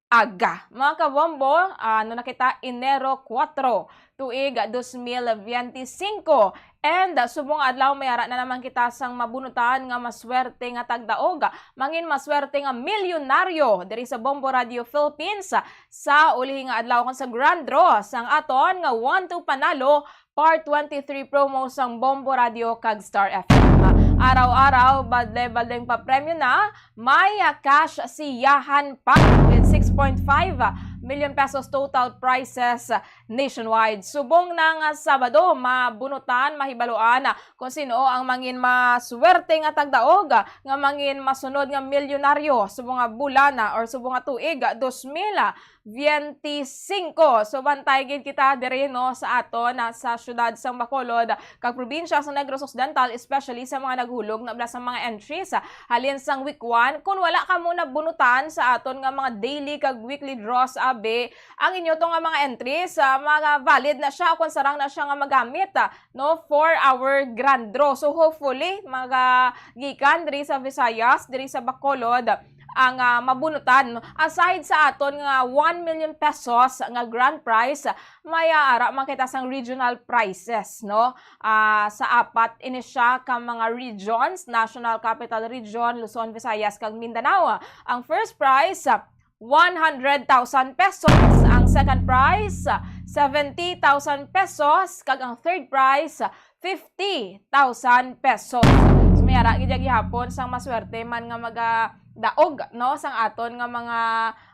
aga. Mga kabombo, ano na kita, Enero kuwatro, tuig dos mil biyentisinkwo. And, ah, subong adlaw, may ara na naman kita sang mabunutan nga maswerte nga tagdaog, mangin maswerte nga milyonaryo diri sa Bombo Radio Philippines sa ulihi nga adlaw kon sa Grand Draw sang aton nga One to Panalo Part twenty-three promo sang Bombo Radio kag Star F M. Araw-araw, balde-baldeng papremyo na, may, ah, cash siyahan pa with six point five million pesos total prizes nationwide. Subong na nga Sabado, mabunutan, mahibaluan, ah, kung sino ang mangin maswerte nga tagdaog, ah, nga mangin masunod nga milyonaryo subong nga bulan, ah, or subong nga tuig, ah, dos mil biyentisinkwo. So, bantay gid kita diri, no, sa aton, ah, sa siyudad sang Bacolod, kag probinsya sa Negros Occidental, especially sa mga naghulog na bala sa mga entries, ah, halin sang week one. Kung wala kamo nabunutan sa aton nga mga daily kag weekly draws, abi, ang inyo to nga mga entries, ah, mga valid na siya, kung sarang na siya nga magamit, ah, no, for our grand draw. So, hopefully, mga gikan diri sa Visayas, diri sa Bacolod, ang, ah, mabunutan. Aside sa aton nga one million pesos nga grand prize, may, ah, ara man kita sang regional prizes, no? Ah, sa apat ini siya ka mga regions, National Capital Region, Luzon, Visayas, kag Mindanao. Ang first prize, one hundred thousand pesos. Ang second prize, seventy thousand pesos. Kag ang third prize, fifty thousand pesos. So, may ara gid gihapon sang maswerte man nga magadaog, no, sang aton nga mga,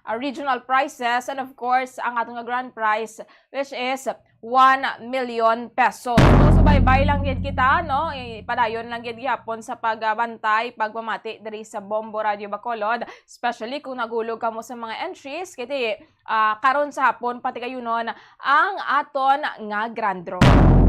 ah, regional prizes, and of course, ang aton nga grand prize, which is one million pesos. So, subaybay lang gid kita, no? Ipadayon lang gid gihapon sa pagbantay, pagpamati diri sa Bombo Radio Bacolod, especially kung nagulog kamo sa mga entries, kay ah, karon sa hapon, patigayunon ang aton nga grand draw.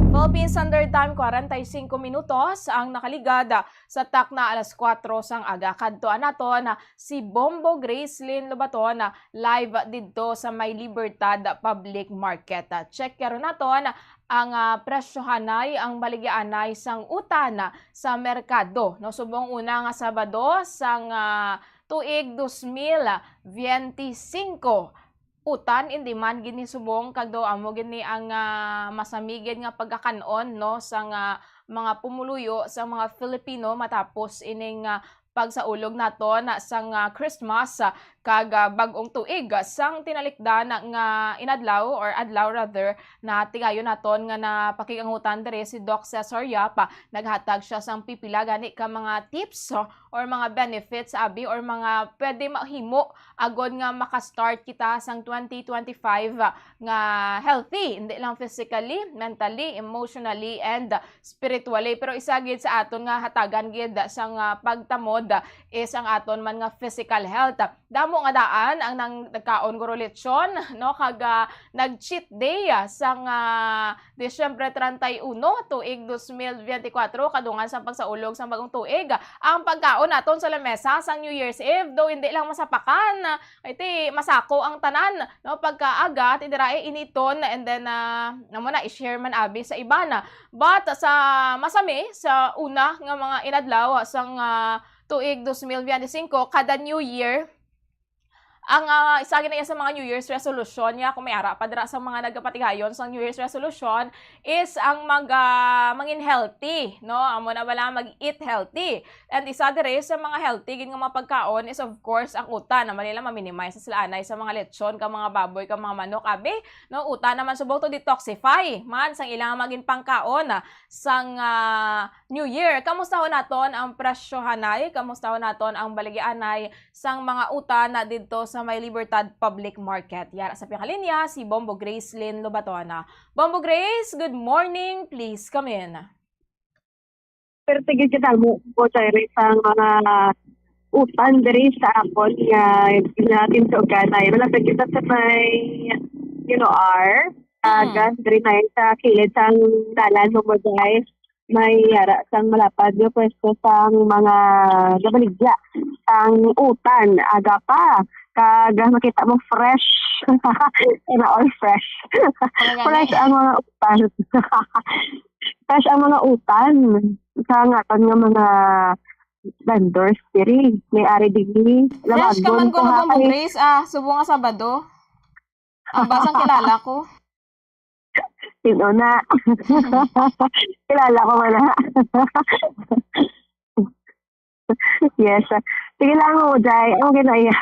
Philippine Standard Time, kwarenta y singko minutos ang nakaligad sa takna alas kuwatro sang aga. Kadtuan naton si Bombo Gracelyn Lobaton, live didto sa may Libertad Public Market. Check karon naton ang, ah, presyohanay, ang baligyaanay sang utan sa merkado, no? Subong una nga Sabado sang, ah, tuig dos mil biyentisinkwo. Utan, indi man gid ni subong, kag daw amo gid ni ang, ah, masamigid nga pagkakan-on, no, sang, ah, mga pumuluyo, sang mga Filipino matapos ining, ah, pagsaulog naton sang, ah, Christmas, ah, kag, ah, bag-ong tuig, ah, sang tinalikdan nga inadlaw, or adlaw rather, na tigayon naton nga napakig-angutan diri si Doc Cesar Yap. Ah, naghatag siya sang pipila gani ka mga tips, oh, or mga benefits, abi, or mga pwede mahimo agod nga maka-start kita sang twenty twenty-five nga healthy, hindi lang physically, mentally, emotionally, and spiritually. Pero isa gid sa aton nga hatagan gid sang, ah, pagtamod is ang aton man nga physical health. Damo nga daan ang nang-, nagkaon guro lechon, no? Kag, ah, nag-cheat day, ah, sang, ah, Disyembre treinta y uno, tuig dos mil biyentikuwatro, kadungan sang pagsaulog sang bagong tuig. Ang pagkaon naton sa lamesa sang New Year's Eve, daw hindi lang masapakan, iti masako ang tanan, no? Pagkaaga, ti dira ay initon, and then, ah, amo na, i-share man abi sa iban. But sa masami, sa una nga mga inadlaw sang, ah, tuig dos mil biyentisinkwo, kada New Year, ang, ah, isa gid na iya sa mga New Year's resolution niya, kung may ara pa dira sa mga nagapatigayon sa New Year's resolution, is ang mag, ah, mangin healthy, no? Amo na bala, mag-eat healthy. And isa diri sa mga healthy gid nga mga pagkaon is, of course, ang utan. Amo nila ma-minimize na sila anay sa mga lechon, ka mga baboy, ka mga manok, abi, no? Utan naman subong to detoxify man sang ilang magin pangkaon, ah, sang, ah, New Year. Kamustahon naton ang presyohanay, kamustahon naton ang baligyaanay sang mga utan na didto sa may Libertad Public Market. Yara sa pinakalinya, si Bombo Grace Lynn Lobatona. Bombo Grace, good morning. Please come in. Pero tigil kita mo po, Cyrus, ang mga utan diri sa akon nga natin sa uganay. Malapit kita sa may, you know, R. Mm. Gas diri na sa kilid sang dalan mo, guys. may yara sang malapad nga pwesto sang mga gabaligya sang utan, aga pa. Kag makita mo fresh. Sana all fresh. Talaga Fresh ni. ang mga utan. Fresh ang mga utan sa nga aton nga mga vendors diri. May ari diri. Fresh ka Labagon man ko ko, ha, Bumbo kay Grace, ah, subong nga Sabado. Ang basang kilala ko. Sino na? Kilala ko man na. Yes. Sige lang mo, Jai. Ang ginaya.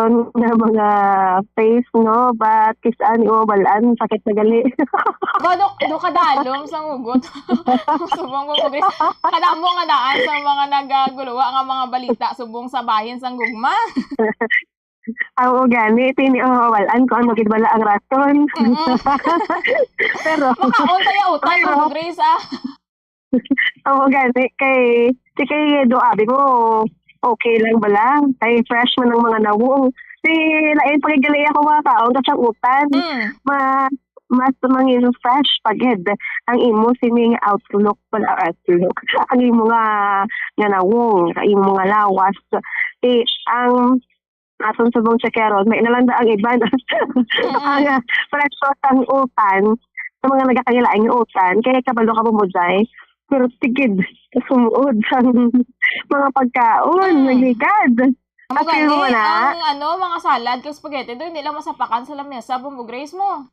Nga mga face, no? But, kisan, iwawalan, sakit na gali. Ba, do, do kadalom sa ngugot. Subong mo, Bumbo Grace. Kadamo nga daan sa mga nagaguluwa nga mga balita, subong sa bahin sang gugma. Ang ugani, tini ang mawalan ko, ano gid bala ang rason. Mm-mm. Pero, Makaon tayo utan, pero, Bumbo Grace, ah. Oo, gani, kay, si kay do abi mo, okay lang bala? Kay fresh man ang mga nawong. Si, lain pag gali ako makakaon ka sang utan. Mm. Ma-, mas mangin fresh pa gid ang imo sining outlook pala, outlook. Ang imo nga, nga nawong, ang imo nga lawas. Eh, ang aton subong siya karon, may nalanda ang iban. Mm-mm. Ang, ah, presyo sang utan, sa mga nagakailaing nga utan, kaya kabalo ka mo, Jai, pero tigid, sumuod sang mga pagkaon, Mm. nagligad. Amo At yun gani, mo na. ang ano, mga salad kag spaghetti do, hindi lang masapakan sa lamesa, Bumbo Grace mo.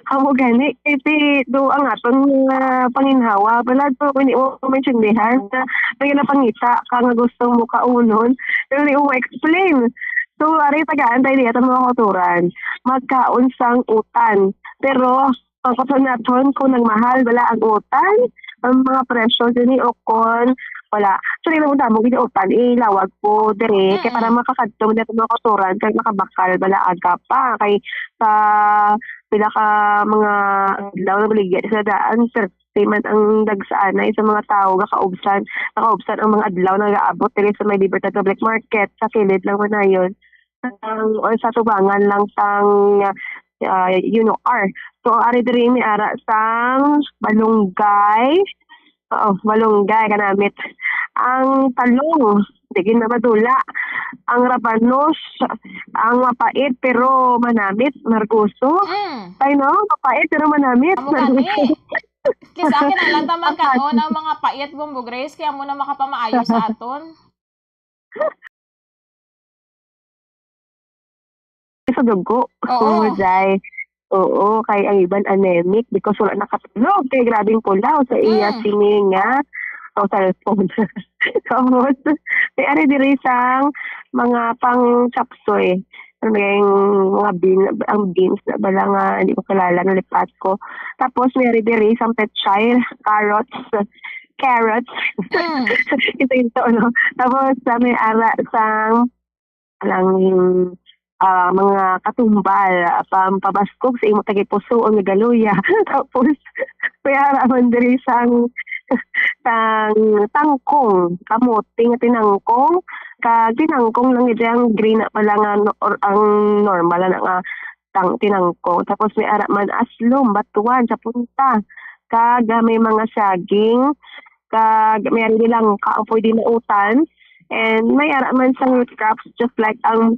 Amo gani, kay ti do ang aton nga panginhawa, bala do, hindi mo maintindihan na may napangita ka nga gusto mo kaunon, pero hindi mo ma-explain. So, ari tagaan tayo diya, mga kauturan, magkaon sang utan. Pero, ang kasunod naton, kung nagmahal, bala ang utan, ang mga presyo diri o kon wala. Actually, lang damo gid utan, ilawag po diri, kay para Mm. makakadto man nato mga kauturan, kay makabakal, bala aga pa, kay sa pila ka mga adlaw na baligya sa daan, thirty man ang dagsa anay sa mga tawo gakaubsan, nakaubsan ang mga adlaw na nagaabot diri sa may Libertad Public Market, sa kilid lang man na yun. Ang, o sa tubangan lang sang, ah, you know, R. So, ang ari diri may ara sang malunggay. Oo, malunggay, kanamit. Ang talong, di gid na madula. Ang rabanos, ang mapait pero manamit, margoso. Mm. Ay, no? Mapait pero manamit, Amo gani. margoso. Kisa akin, ang lang taman kanon ang mga pait, Bumbo Grace, kaya mo na makapamaayo sa aton. Sa dugo. Oo. Oo, Jai. Oo, kay ang iban anemic because wala nakatulog. Kay grabing pulaw sa iya Mm. sini nga, o, cellphone. Tapos, may ari diri sang mga pang chapsoy. Ano ba yung mga bean, ang beans na bala nga, hindi ko kilala, nalipat ko. Tapos, may ari diri sang pechay, carrots, carrots. Mm. Ito yung to, no? Tapos, sa may ara sang, alang, ah, mga katumbal, ah, pampabaskog sa imo tagipusoon nga galuya. Tapos, may ara man diri sang, sang tangkong, kamote nga tinangkong, kag tinangkong lang ito ang green na pala nga no-, or ang normal na nga tang-, tinangkong. Tapos may ara man aslom, batuan sa punta. Kag, ah, may mga saging, kag may ari langka ang pwede mautan. And may ara man sang root crops, just like ang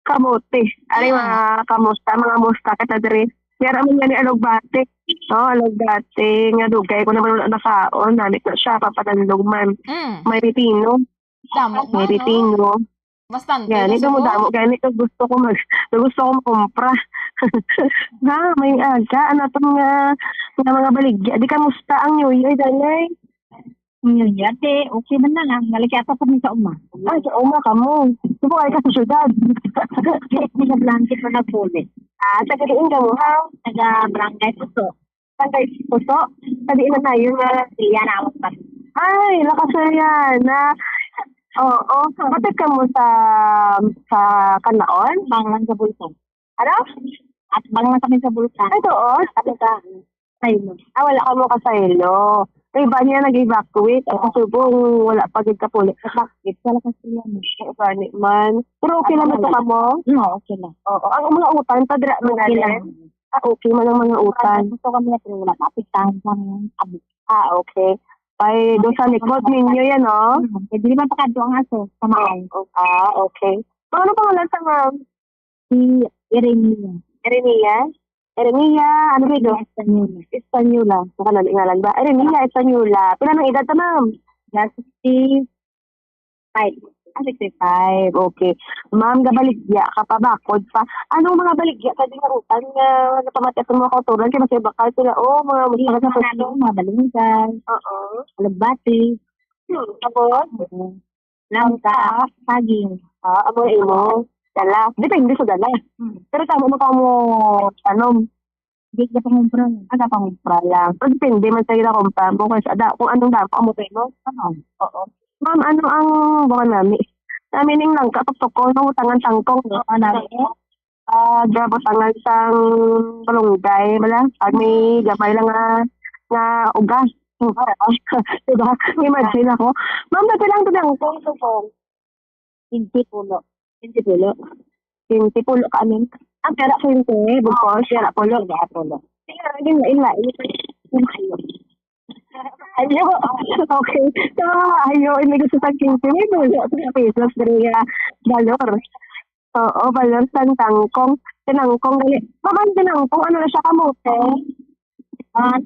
kamote. Ari, Mm. mga kamusta, mga musta kita diri. May ara man gani alugbati. Oh, alugbati nga dugay ko naman wala nakaon, namit na siya, papananlog man. Mm. May pipino. Damo May man, no? pipino. Bastante Gani, na subong. damo-damo. Gani, kag gusto ko mag-, kag gusto ko makumpra. Ha, may aga, ano to nga, nga mga baligya. Di, kamusta ang New Year, Danay? New Year, te, okay man lang, ah. Nalikyata pa rin sa uma. Ay, sa uma ka mo. Subong ay ka sa syudad. Hindi na blanket pa nagpuli. Ah, taga diin ka mo, ha? Taga Barangay Puso. Barangay Puso? Sa diin na tayo nga? Iya na ako pa. Ay, lakas na yan, na. Oo, kapatid ka mo sa, sa Kanaon? Banglan sa Bulkan. Ano? At banglan kami sa Bulkan. Ay, doon? Ano ka? Saylo. Ah, wala ka mo kasaylo. Kay ba niya nag-evacuate? Ang kasubong, wala pa gid kapulit. Bakit? Wala kasi yan. Ang gani man. Pero okay lang At ito wala. ka mo? No, okay lang. Oo. Ang mga utang, padra mo na Okay lang. din. Ah, okay man ang mga utang. Gusto kami na, pero wala, maapektahan sa mga abo. Ah, okay. Kay do sa likod ninyo yan, oh. Hmm, kay dili man pakadto ang aso sa maay. Ah, okay. Ma'am, ano pangalan sa ma'am? Si Erenia. Erenia? Erenia, ano ba ito? Erenia Espanola. Espanola. Baka na ngalan ba? Erenia Espanola. Pila ng edad ta, ma'am? Yeah, sixty-five. Ah, sixty-five. Okay. Ma'am, gabaligya ka pa, bakod pa. Anong mga baligya ka din nga utang nga napamati sa mga kauturan? Kaya masaya bakal sila, oh, mga Hindi, mga mga, mga balunggay, Oo. alugbati. Hmm, tapos? Oo. Langka, saging. Ah, amo imo. Dala. Depende sa dala. Hmm. Pero tama mo ka mo tanom. Di ka pangumpra. Ah, napangumpra lang. Pero depende man sa ila kung paano. Kung sa da, kung anong dako mo tayo. Oo. Ma'am, ano ang buwan nami? Nami ning langka, tuktok ko, nang utangan tangkong. Oo, nami. Ah, gabutangan sang malunggay, bala. Pag may gamay lang nga, nga ugas. Diba? Imagine ako. Ma'am, dati lang to lang. Kung tukong. Quince pulo. Quince pulo. Quince pulo ka amin. Ang pera quince, bukos, pera pulo. Pera pulo. Kaya, yun, lain, lain. Ayo. Okay. So, ayo, ini gusto sa quince. May pulo. Sa pesos, dali, ah, balor. Oo, balor sang tangkong. Tinangkong, gali. Ma'am, ang tinangkong, ano na siya, kamote? Ah,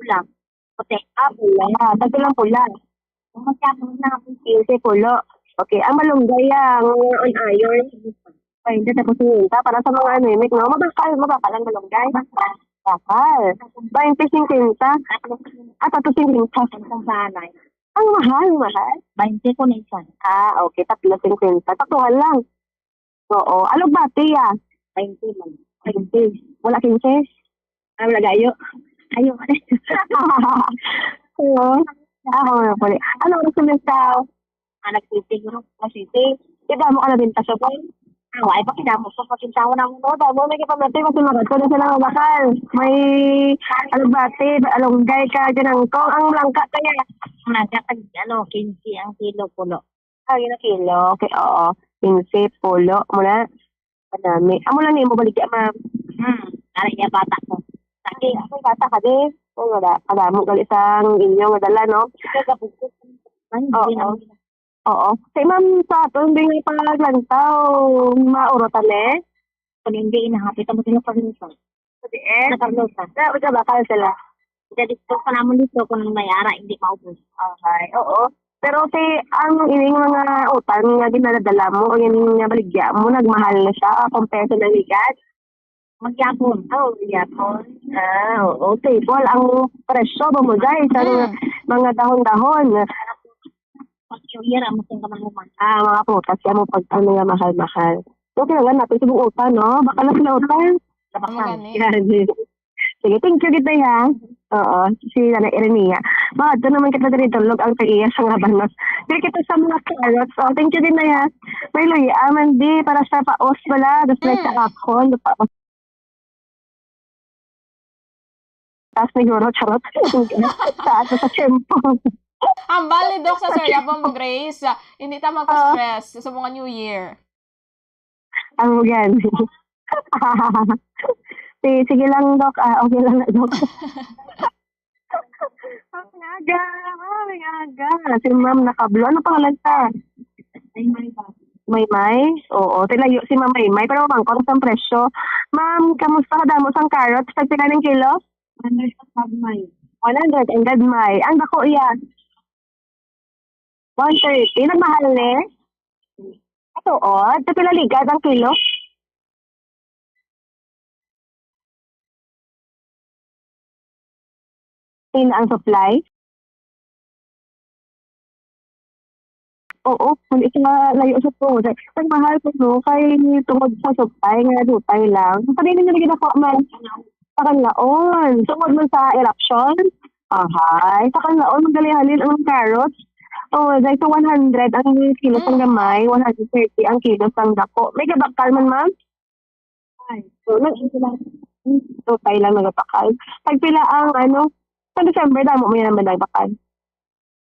pula. Puti. Ah, pula. Tagpila ang pula? Ang magkano na ako? Quince pulo. Okay, ang malunggay, ah, ang on iron. Ay, hindi, tapos yung minta. Para sa mga anemic, no? Mabakal, mabakal ang malunggay. Bakal. Bainte singkwenta. Ah, tatlo singkwenta. Ang sanay. Ang mahal, mahal. Bainte ko na isa. Ah, okay. Tatlo singkwenta. Taktuhan lang. Oo. Alugbati, ah. Bainte man. Bainte. Wala quince? Ah, wala gayo. Ayo. Oo. Ako na pala. Ano oras na sa, ah, nag-sitting, no? Nag-sitting. Kita mo ka na din sa shop? Ah, wala pa, kita mo. So, pakintawa na mo, no? Damo, may kapamati, mas umagat ko na sila nga bakal. May alugbati, alunggay ka, ganang ko. Ang langka kaya. Ang langka, tag, ano, quince ang kilo, pulo. Ah, yun ang kilo. Okay, oo. Quince, pulo. Muna. Kadami. Amo lang ni mo baligya, ma'am. Hmm. Aray niya, bata ko. Lagi, ako yung bata ka, di? Ay, wala. Kadamo, gali sang inyo nga dala, no? Ikaw, gabugkot. Ay, Oo. hindi na. Oo. Kay ma'am, sa ato, hindi nga paglantaw, maurot, ane? Kung hindi, inahapit ang mga paglantaw. Sa diin? Sa Carlosa. Sa, sa bakal sila. Sa dito pa naman dito, kung may ara, hindi maubos. Okay, oo. Pero si, ang ining mga utang nga ginadala mo, o yung nga baligya mo, nagmahal na siya, o kung peso na ligat? Magyapon. Oh, magyapon. Ah, oo. Stable ang presyo ba mo, guys? Ang Mm. mga dahon-dahon. Pag-, year, amo kung kamahuman. Ah, mga prutas, kaya mo pag, ano nga, mahal-mahal. Okay lang, natin sa buong utang, no? Baka lang sila utang. Amo gani. Yan. Sige, thank you kita, ha. Oo, si Nanay Erenia. Mga ito naman kita diri tulog ang tag-iya sa mga banos. Diri kita sa mga carrots. Oh, thank you din, ha. May luya, man di, para sa paos wala. Tapos may Mm. kahapon, paos. Taas na siguro, charot. Taas na sa tiyempo. Ang bali, Doc, sa Sir Yapong Grace, ah, hindi ta magpa-stress sa mga New Year. Ang gani. Sige, sige lang, Doc. Ah, okay lang, Doc. Ang aga. Ah, ang aga. Si Ma'am nakablo. Ano pangalan ta? Maymay? Oo, tilayo si Ma'am Maymay. Pero mangkot ang presyo. Ma'am, kamusta ka damo sang carrots? Tagpila ng kilo? One hundred ang gagmay. One hundred ang gagmay. Ang dako iya. One thirty. Nagmahal ni? Ato, oh. Ito pila ligad ang kilo? Ina ang supply? Oo, kung isa layo sa tungod. Nagmahal ko, no? Kay tungod sa supply nga dutay lang. Sa kanila nila ginako man. Sa kanlaon. Tungod man sa eruption. Ahay. Sa kanlaon, magaling halin ang carrots. Oh, dahil sa one hundred ang kilo sang Mm. gamay, one hundred thirty ang kilo sang dako. May gabakal man, ma'am? Ay, so, nag-, dutay lang nagabakal. Tagpila ang, ano, sa December, damo mo yan naman nagbakal.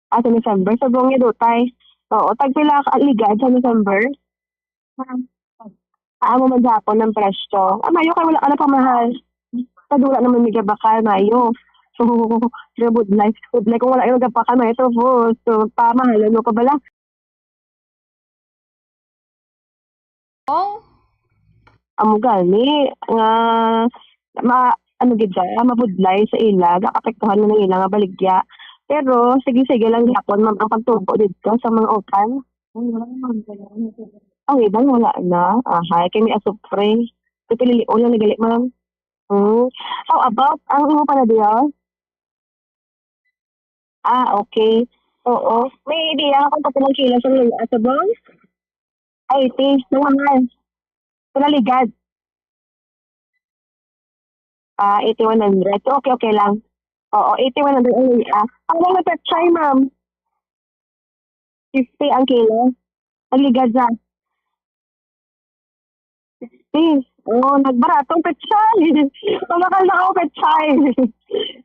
Ah, sa December, sa buong niya dutay. Oo, tagpila ka ligad sa December? Amo man gihapon ang presyo. Ah, maayo kay wala ka na pamahal. Pag wala naman may gabakal, maayo. So, budlay. Budlay kung wala yung gabakal, maayo to, so, pamahalan mo pa bala. Oh? Amo gani nga ma-, ano gid siya, mabudlay sa ila, gakapektuhan na ng ila nga baligya. Pero sige-sige lang gyapon, ma'am, ang pagtubo didto sa mga utan. Ang iban wala na. Ahay, kay may asupre. Ito, pililion lang ni gali, ma'am. Hmm. How about ang imo panadios? Ah, okay. Oo. May idea ka kung pila ang kilo sa luya, subong? Ay, eighty. Ang mahal. Sa Naligad. Ah, eighty, one hundred. Okay, okay lang. Oo, eighty, one hundred ang luya. Ang mga pechay, ma'am? Fifty ang kilo. Naligad sa fifty. Oh, nagbarato ang pechay. Pamakal na ako pechay.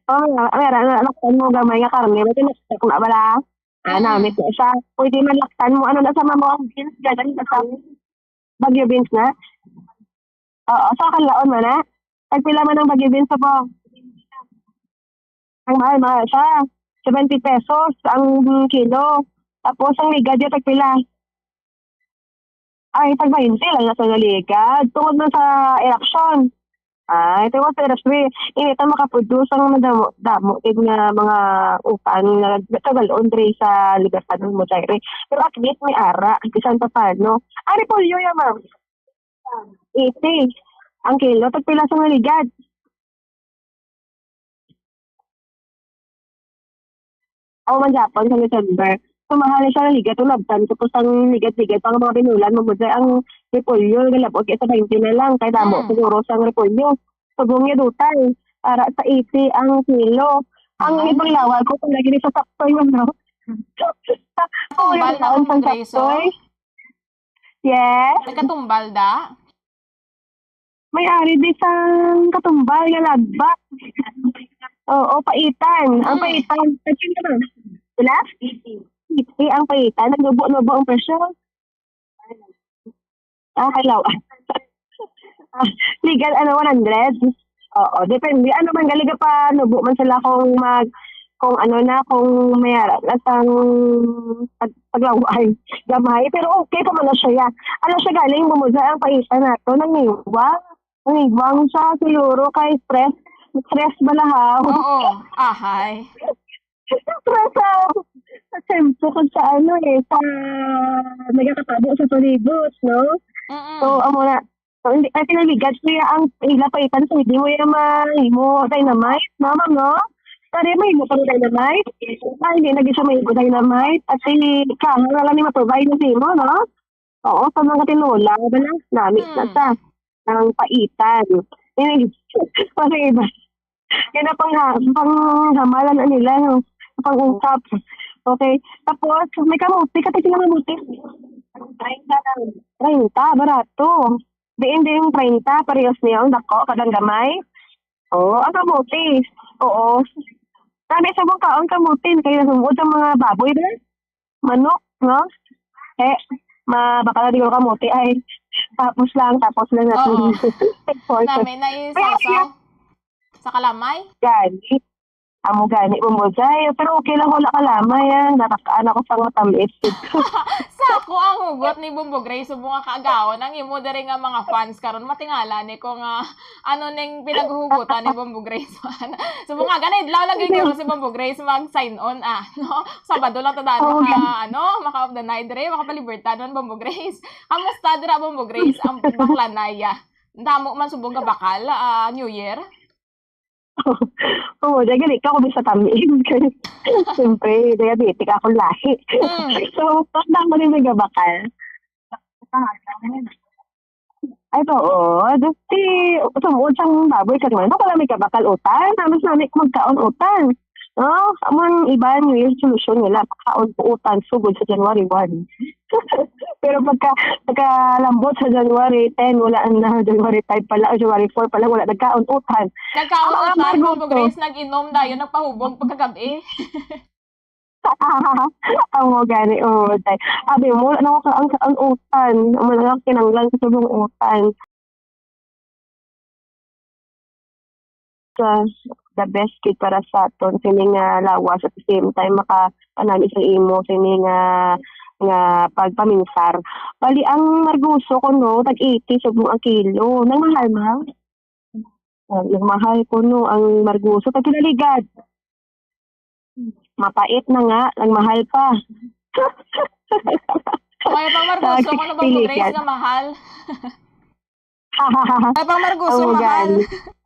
Oh, mera, mera, na, naktan mo gamay nga karne. May tinaktak na bala. Ah, Mm. namit na siya. Pwede man laktan mo. Ano na sa mamo ang beans? Ganun na sa Baguio beans na? Oo, sa kalaon man na. Tagpila man ang Baguio beans po? Ang mahal, mahal siya. Seventy pesos ang kilo. Tapos ang ligad niya, tagpila? Ay, tag twenty lang na sa ligad. Tungod na sa eleksyon. Ay, tungod sa eleksyon. Init ang makaproduce ang madamo, damo, kid nga mga utan nga tagalon diri sa Libertad mo, Jaire. Pero at least may ara, bisan pa paano. Ari po yun, ma'am. Eighty. Ang kilo, tagpila sa mga ligad? Aw man gyapon sa December. So, mahal na siya nga ligad, ulabtan. Tapos ang ligad-ligad, pang mga binulan, mamudlay ang repolyo, galabot kay sa twenty na lang, kay damo Mm. siguro sang repolyo. Subong niya dutay, para sa eighty ang kilo. Ang Ah. ibang lawag ko, kung lagi ni sa sakto yun, no? Tumbal na Ang kung sa Grace, sakto, oh. eh. Yes? Nagkatumbal da? May ari di sang katumbal nga lagba. Oo, paitan. Ang Mm. paitan. Paitan ka ba? Wala? Iti ang paitan. Nagnubo-nubo ang presyo. Ah, hello. Ah, legal, ano, one hundred? Oo, depende. Ano man, galing pa, nubo man sila kung mag-, kung ano na, kung may ara na sang pag-, paglaway. Gamay, pero okay pa man na siya. Ano siya galing, bumudlay ang paitan nato, nangiwang. Nangiwang siya, siguro kay stress. Stress balahaw. Oo, ahay. Stress sa, sa tempo kag sa ano eh, sa nagakatabo sa palibot, no? Mm-mm. So, amo na. So, hindi, ay, pinaligat niya ang ila paitan, so hindi mo yung mahimo dynamite, no, ma'am, no? Pare, mahimo pa dynamite? Ah, hindi na gyud siya mahimo dynamite. At si Kaha na lang ni maprovide na sa imo, no? Oo, sa mga tinola, wala, namit na Hmm. sa, ang paitan. Eh, pare, iba. Yan ang pang-, panghamalan na nila, no? Pang-usap. Okay. Tapos, may kamote, kati sila kamote. Treinta, barato. Diin, diin, treinta, parehas niya, ang dako, kadang gamay. Oo, ang kamote. Oo. Kami sa mong kaon kamote, kaya nasumod ang mga baboy, ba? Manok, no? Eh, ma-, baka na di ko kamote, ay. Tapos lang, tapos lang natin. Oo. Important. Nami na Kaya, isasaw. Sa kalamay? Gani. Amo gani, Bumbo Jay. Pero okay lang, wala kalamay, ah. Nakakaan ako sa matamis. Sa ako ang hugot ni Bumbo Gray, subong nga kaagaw. Ang imo diri nga mga fans karon, matingala ni ko nga ano ning pinaghuhugutan ni Bumbo Gray. Subong nga, ganay adlaw lagi guro si Bumbo Gray mag-sign on, ah, no? Sabado lang ta daan Oo, maka, gani. ano, maka off the night diri, makapalibertad man, Bumbo Gray. Kamusta dira, Bumbo Gray? Ang baklanaya. Damo man subong nga bakal, ah, New Year? Oo, dahil gali ka, kung sa tamis. Siyempre, diabetic ako lahi. Mm. So, tanda ko rin may gabakal. Ay, oo. Dati, tumuod sang baboy ka naman. Wala may gabakal utan. Halos nami ko magkaon utan. No? Among iba, New Year resolution nila, pakaon ko utan, sugod sa January one. Pero pagka, pagkalambot sa January ten, wala na, January five pala, o January four pala, wala nagkaon utan. Nagkaon Ang mga utan, Margo Bumbo to. Grace, nag-inom dayon, nagpahubog pagkagabi. Amo gani, oo, day. Abi mo, wala na ako ka-, ang, ang utan. Amo na lang kinanglan ko sa mga utan. Sa the best kid para sa aton, sini nga lawas, at the same time, maka-, anami sa imo, sini nga, nga pagpaminsar. Bali, ang marguso ko, no, tag eighty subong ang kilo. Nang mahal, mahal. Ah, nagmahal kuno ang marguso. Pag kinaligad, mapait na nga, nagmahal pa. Kaya pang marguso, ano bang Nagpiligan. Grace nga mahal? Kaya pang marguso, Oo, mahal. Gani.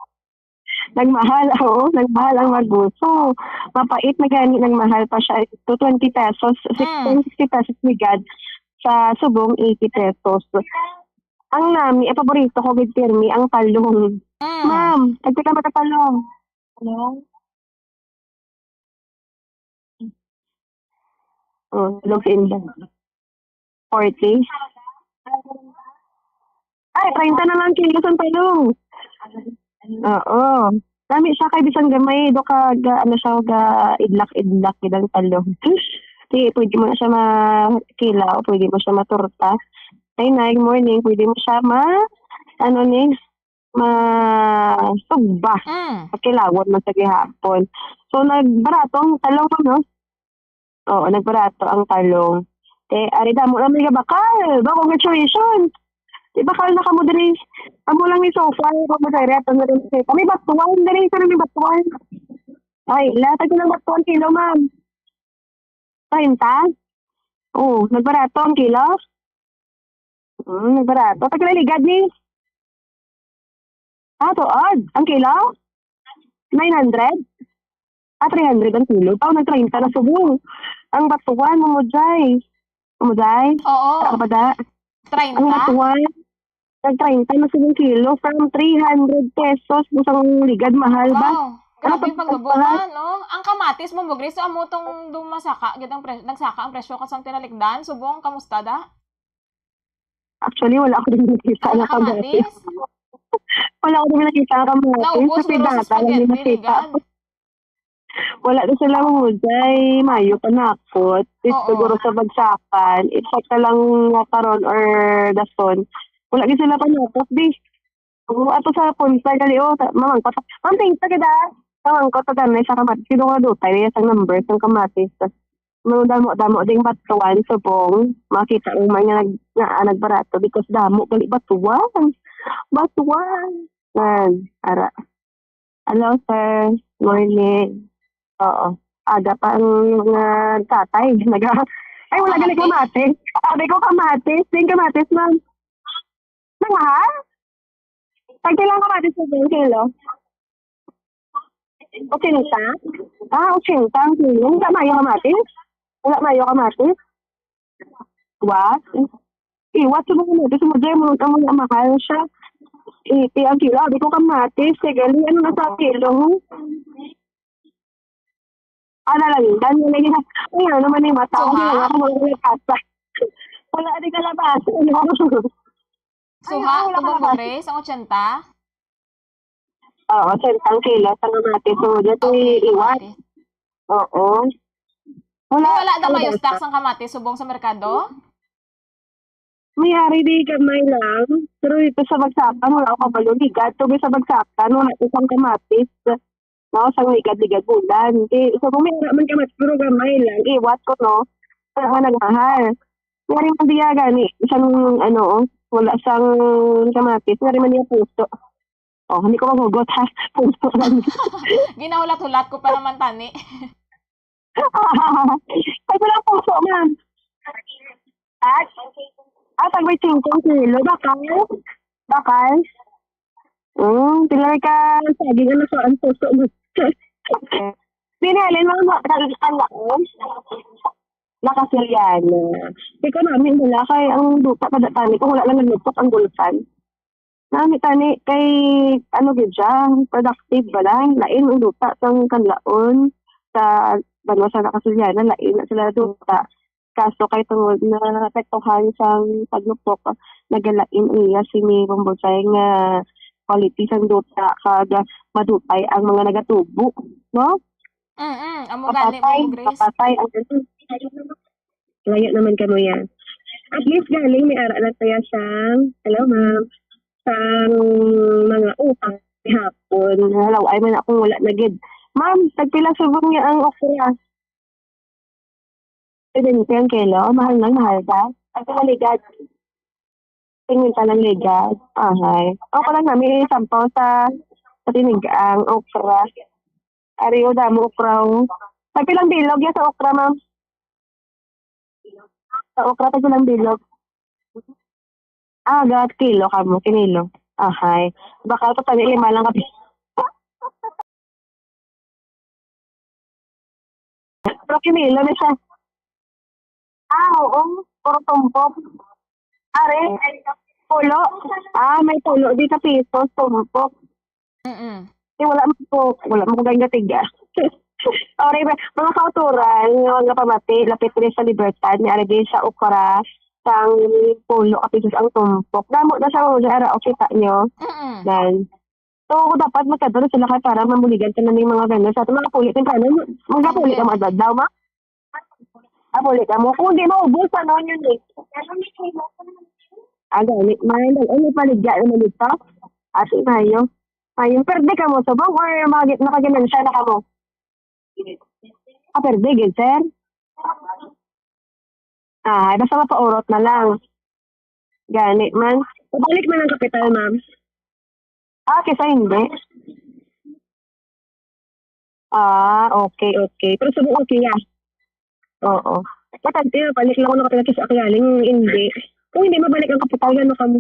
Nagmahal, oo, nagmahal ang marguso. Mapait na gani, nagmahal pa siya. Ito, twenty pesos, sixteen, Mm. sixty pesos ligad sa subong, eighty pesos. Ang nami, ang paborito ko gid pirmi, ang talong. Mm. Ma'am, tagpila man ang talong? Hello? Oh, talong sa inday. Forty? Ay, treinta na lang kilo sa talong. Oo. Nami siya kay bisan gamay, do ka ga, ano siya, ga idlak-idlak gid ang talong. Di, pwede mo na siya makilaw, pwede mo siya matorta. Ay, na, good morning, pwede mo siya ma, ano ni, masugba. Mm. Pagkilawon man sa gihapon. So, nagbarato ang talong, no? Oo, nagbarato ang talong. Te, ari damo na may bakal. Ba, congratulations. Di bakal na kamo diri. Amo lang ni sofa, kamo sa area, ato na rin sa kami batuan, diri sa may batuan. Ay, latag ko ng batuan kilo, ma'am. Treinta? Oh, nagbarato ang kilo? Hmm, nagbarato. Pagkalaligad ni? Ah, tuod. Ang kilo? Nine hundred? Ah, three hundred ang kilo. Pao, nag-treinta na subong. Ang batuan, mamujay. Mamujay? Oo. Wala ka pa da? Ang Treinta? batuan, nag-treinta na subong kilo. From three hundred pesos, busang ligad, mahal ba? Wow. Ano Grabe pa, paglubutan, no? Ang kamatis mo, Bugris, so amo tong dumasaka, gid ang pre-, nagsaka ang presyo ka sang tinalikdan. Subong, kamusta da? Actually, wala ako din nakita Ang na kamatis. kamatis? Wala ako din nakita na kamatis. Naubos Kasi mo sa data lang yung spaghetti, nakita ligad. ko. Wala na sila, Jay. Mayo panakot. It's Oo. siguro sa bagsakan. I-check na lang nga karon or dason. Wala gid sila panakot, di. Oo, ato sa punta, gali, oh, ta-, mamangkot. Ma'am, thank you, gid, ah. Mamangkot, ta, ganay sa kamatis. Sino nga dutay, niya sa numbers ng kamatis. Tas, mga damo-damo ding batuan, subong. Makita mo man nga nag-, nga, ah, nagbarato because damo, gali, batuan. Batuan. Yan, ara. Hello, sir. Morning. Oo. Aga pa ang mga tatay. Naga-, ay, wala gali Kamatis? kamatis. Sabi ko, kamatis. Sing kamatis, ma'am. Nang mahal? Tagpila ang kamatis sa isang kilo? Ochenta? Ah, ochenta ang kilo. Wala mayo kamatis? Wala mayo kamatis? What? Iwat sa mga kamatis mo, Jay, mo, ang mga mahal siya. Eighty ang kilo. Sabi ko, kamatis, kay gali, ano na sa kilo, ho? Ah, nalangitan mo na yun. Ay, ano naman yung mata ko? Suha? Wala ako mga kalabasa. Wala, di kalabasa. Ano? Ay, Suha, wala tubang kalabasa. Grace, ang ochenta? Oo, ochenta ang kilo sa kamatis. So, dito Okay, iwan. kamatis. Oo. Wala, Wala na may kalabasa. Stock sang kamatis subong sa merkado? May ari di gamay lang. Pero dito sa bagsakan, wala ko kabalo. Ligad to sa bagsakan, wala ko sang kamatis. No, sang ligad-ligad bulan. Di, so, kung may ara man kamatis, pero gamay lang. Iwat ko, no? Sa nga nagmahal. May ari man diya gani. Isang, ano, oh, wala sang kamatis. May ari man diya puso. Oh, hindi ko maghugot, ha? Puso lang. Ginahulat-hulat ko pa naman, tani. Ay, wala puso, ma'am. At, ah, tag twenty-five kilo. Bakal? Bakal? Hmm, pila ka saging ang nasa ang puso mo? Pinalin mo, ma-, kal-, kalaon? Nakasiliana. Ikaw namin, wala kay ang duta pa datan. Kung wala lang naglupok ang gulkan. Nami tani kay, ano gid siya, productive bala. Lain ang duta sang kanlaon sa banwa sa Nakasiliana, lain na sila duta. Kaso kay tungod na naapektuhan sang paglupok, nagalain ang iya sini Bambusay nga quality sang duta kag madupay ang mga nagatubo, no? Mm-mm, amo gani, Ma'am Grace. Papatay ang ano. Layo naman kamo yan. At least galing may ara na tayo sang, hello ma'am, sang mga utang hapon. Hello, ay man akong wala na gid. Ma'am, tagpila subong niya ang okra? Seventy ang kilo? Mahal lang, mahal ka? Ang pinaligad. Tingin pa lang ligad. Ahay. O, pa lang namin isampaw sa, sa tinigang, okra. Ari, o, damo okra, o. Tagpilang bilog yan sa okra, ma'am? Sa okra, tagpilang bilog? Ah, gat kilo kamo, kinilo. Ahay. Baka pa tani lima lang ka. Pero kinilo na siya. Ah, oo. Puro tumpok. Are, tulo. Ah, may tulo. Di ka piso, tumpok. Mm-mm. Di, wala mo ko, wala mo ko gani katiga. Sorry, ba? Mga kauturan, nga mga pamati, lapit rin sa Libertad, ni Aragay sa okra, sang pulo ka pisos ang tumpok. Damo na siya, mga ara, o, kita nyo. Mm-mm. Yan. So, dapat magkadto sila kay para mabuligan ka na ning mga vendor sa ato. Mga puli, temprano, magkapuli ka Yes. mo adlaw, ma? Ah, puli ka mo. Kung di maubos, ano yun eh? Ah, gani. May, ano, paligya naman dito? Ate, mayo. Mayo. Perde ka mo, subong, or makagi-, nakaginansya na ka mo? Ah, perde, gid, sir? Ah, basta mapaurot na lang. Gani man. Pabalik man ang kapital, ma'am. Ah, kisa hindi. Ah, okay, okay. Pero subong okay, ah. Oo. Patante, balik lang ako nakatira sa Akialing, hindi. Kung hindi mabalik ang kapital, ano ka mo?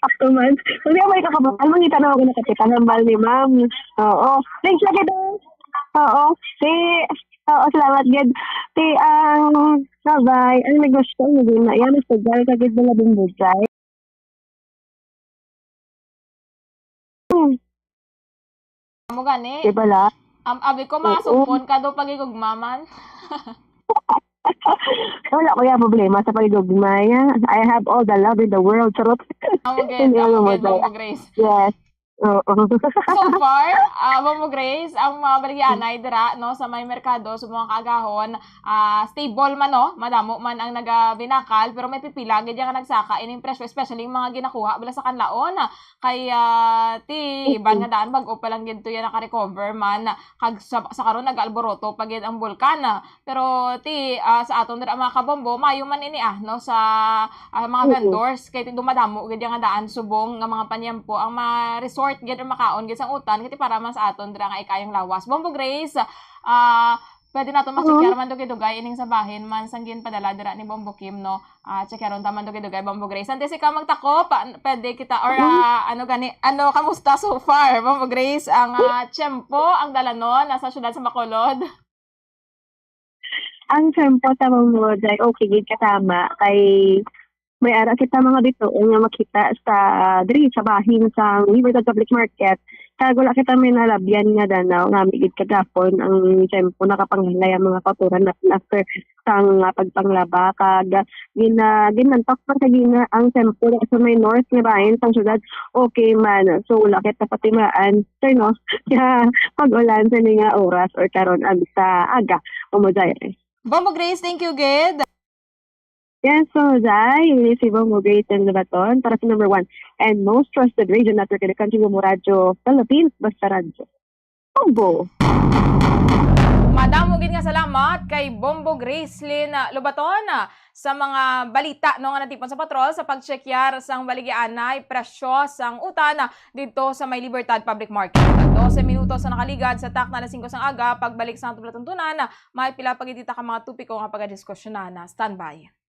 Ako man. Kung di ako may kakabutan, mangita na ako ng kapitan ng bal ni ma'am. Oo. Thanks lagi daw. Oo. Si, oo, salamat gid. Si, ang, bye-bye. Ang negosyo ko, hindi na. Yan, mas tagal ka gid mga bumbugay. Hmm. Amo gani. Di ba la? Am, abi ko, Oo. Masumpon ka daw pagigugma man. Wala ko yung problema sa pagigugma, ya. I have all the love in the world. Charot. Amo gid, Hindi, amo ano mo, gid, Ma'am Grace. Yes. Oo. So far, ah, Ma'am Grace, ang mga baligyanay dira, no, sa may merkado, sa mga kaagahon, ah, stable man, no? Madamo man ang nagabinakal, pero may pipila gid yang nagsaka ining presyo, especially yung mga ginakuha bala sa kanlaon. Kay, ah, ti, iban nga daan, bag-o pa lang gid to yan naka-recover man. Kag sa, sa karon, nag-alboroto pa gid ang bulkan. Pero ti, ah, sa aton dira, mga kabombo, mayo man ini, ah, no, sa, ah, mga Oo. vendors, kay ti dumadamo gid yang daan subong nga mga panyempo ang ma-resort gid or makaon gid sang utan, kay ti para man sa aton dira nga ikayang lawas. Bombo Grace, ah, pwede naton Oo. ma-check man dugay-dugay ining sa bahin man sang ginpadala dira ni Bombo Kim, no? Ah, check-yaron ta man dugay-dugay, Bombo Grace. Antes ikaw magtakop, pa-, pwede kita, or, Mm. ah, ano gani, ano, kamusta so far, Bombo Grace? Ang, ah, tiyempo, ang dalanon, nasa siyudad sa Bacolod? Ang tiyempo sa Bombo, day, okay gid katama, kay may ara kita mga bituon nga makita sa, diri sa bahin sa Libertad Public Market. Kag wala kita may nalabyan nga danaw, nga gid kagapon ang tiyempo nakapanghalay ang mga kautoran natin after sang, ah, pagpanglaba, kag gina-, ginantok pa sa gina ang tempo sa may north nga bahin sang syudad. Okay man. So, wala kita patimaan, sir, no? Kaya pag-ulan sa ni nga oras or karon, ag-, sa aga, Ma'am Jaire. Bombo Grace, thank you, gid. Yes, Ma'am Jai, ini si Bombo Grace and Labaton para sa number one and most trusted radio network in the country, Bombo Radyo Philippines, Basta Radyo. Bombo. Madamo gid nga salamat kay Bombo Gracelyn Lobaton, ah, sa mga balita, no, nga natipon sa patrol sa pag-checkyar sang baligyaanay presyo sang utan, ah, didto sa may Libertad Public Market. Dose minutos sa nakaligad sa takna alas singko sang aga, pagbalik sa atong palatuntunan, ah, may pila pa gid kita ka mga topiko nga pagadiskusyonan. Standby.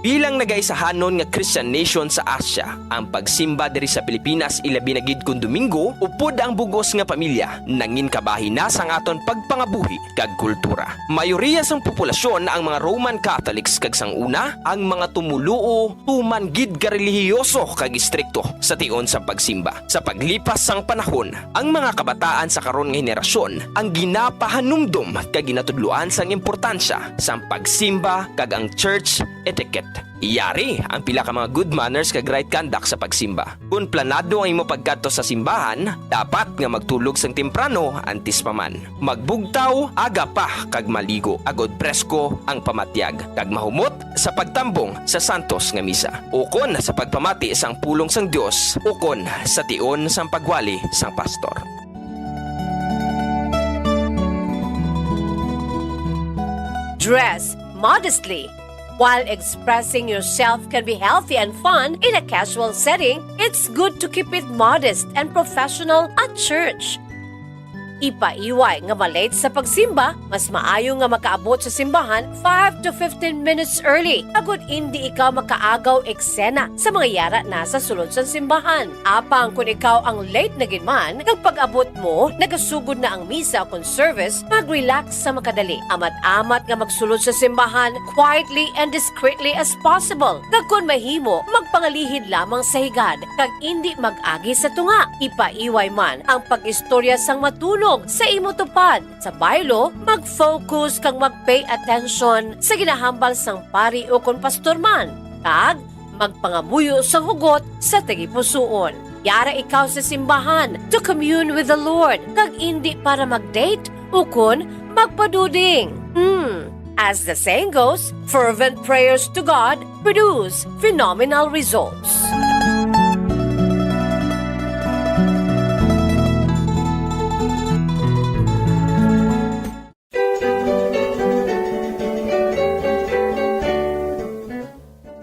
Bilang nagaisahanon nga Christian nation sa Asia, ang pagsimba diri sa Pilipinas, ilabi na gid kon Domingo, upod ang bug-os nga pamilya, nangin kabahin na sang aton pagpangabuhi kag kultura. Mayoriya sang populasyon ang mga Roman Catholics, kag sang una, ang mga tumoluo tuman gid ka relihiyoso kag istrikto sa tion sang pagsimba. Sa paglipas sang panahon, ang mga kabataan sa karon nga henerasyon ang ginapahanumdom kag ginatudloan sang importansya sang pagsimba kag ang church etiquette. Yari ang pila ka mga good manners kag right conduct sa pagsimba. Kon planado ang imo pagkadto sa simbahan, dapat nga magtulog sang temprano antes pa man. Magbugtaw aga pa kag maligo agod presko ang pamatyag, kag mahumot sa pagtambong sa santos nga misa, ukon sa pagpamati sang pulong sang Dios, ukon sa tion sang pagwali sang pastor. Dress modestly. While expressing yourself can be healthy and fun in a casual setting, it's good to keep it modest and professional at church. Ipaiway nga ma-late sa pagsimba, mas maayo nga makaabot sa simbahan five to fifteen minutes early, agod indi ikaw makaagaw eksena sa mga yara na sa sulod sang simbahan. Apang kon ikaw ang late na gid man, kag pag-abot mo, nagasugod na ang misa kon service, mag-relax sa makadali. Amat-amat nga magsulod sa simbahan quietly and discreetly as possible. Kag kon mahimo, magpangalihid lamang sa higad, kag indi mag-agi sa tunga. Ipaiway man ang pag-istorya sang matunog sa imo tupad. Sa baylo, mag-focus kag mag-pay attention sa ginahambal sang pari ukon pastor man, kag magpangamuyo sang hugot sa tagipusoon. Yara ikaw sa simbahan to commune with the Lord, kag indi para mag-date ukon magpaduding. Hmm. As the saying goes, fervent prayers to God produce phenomenal results.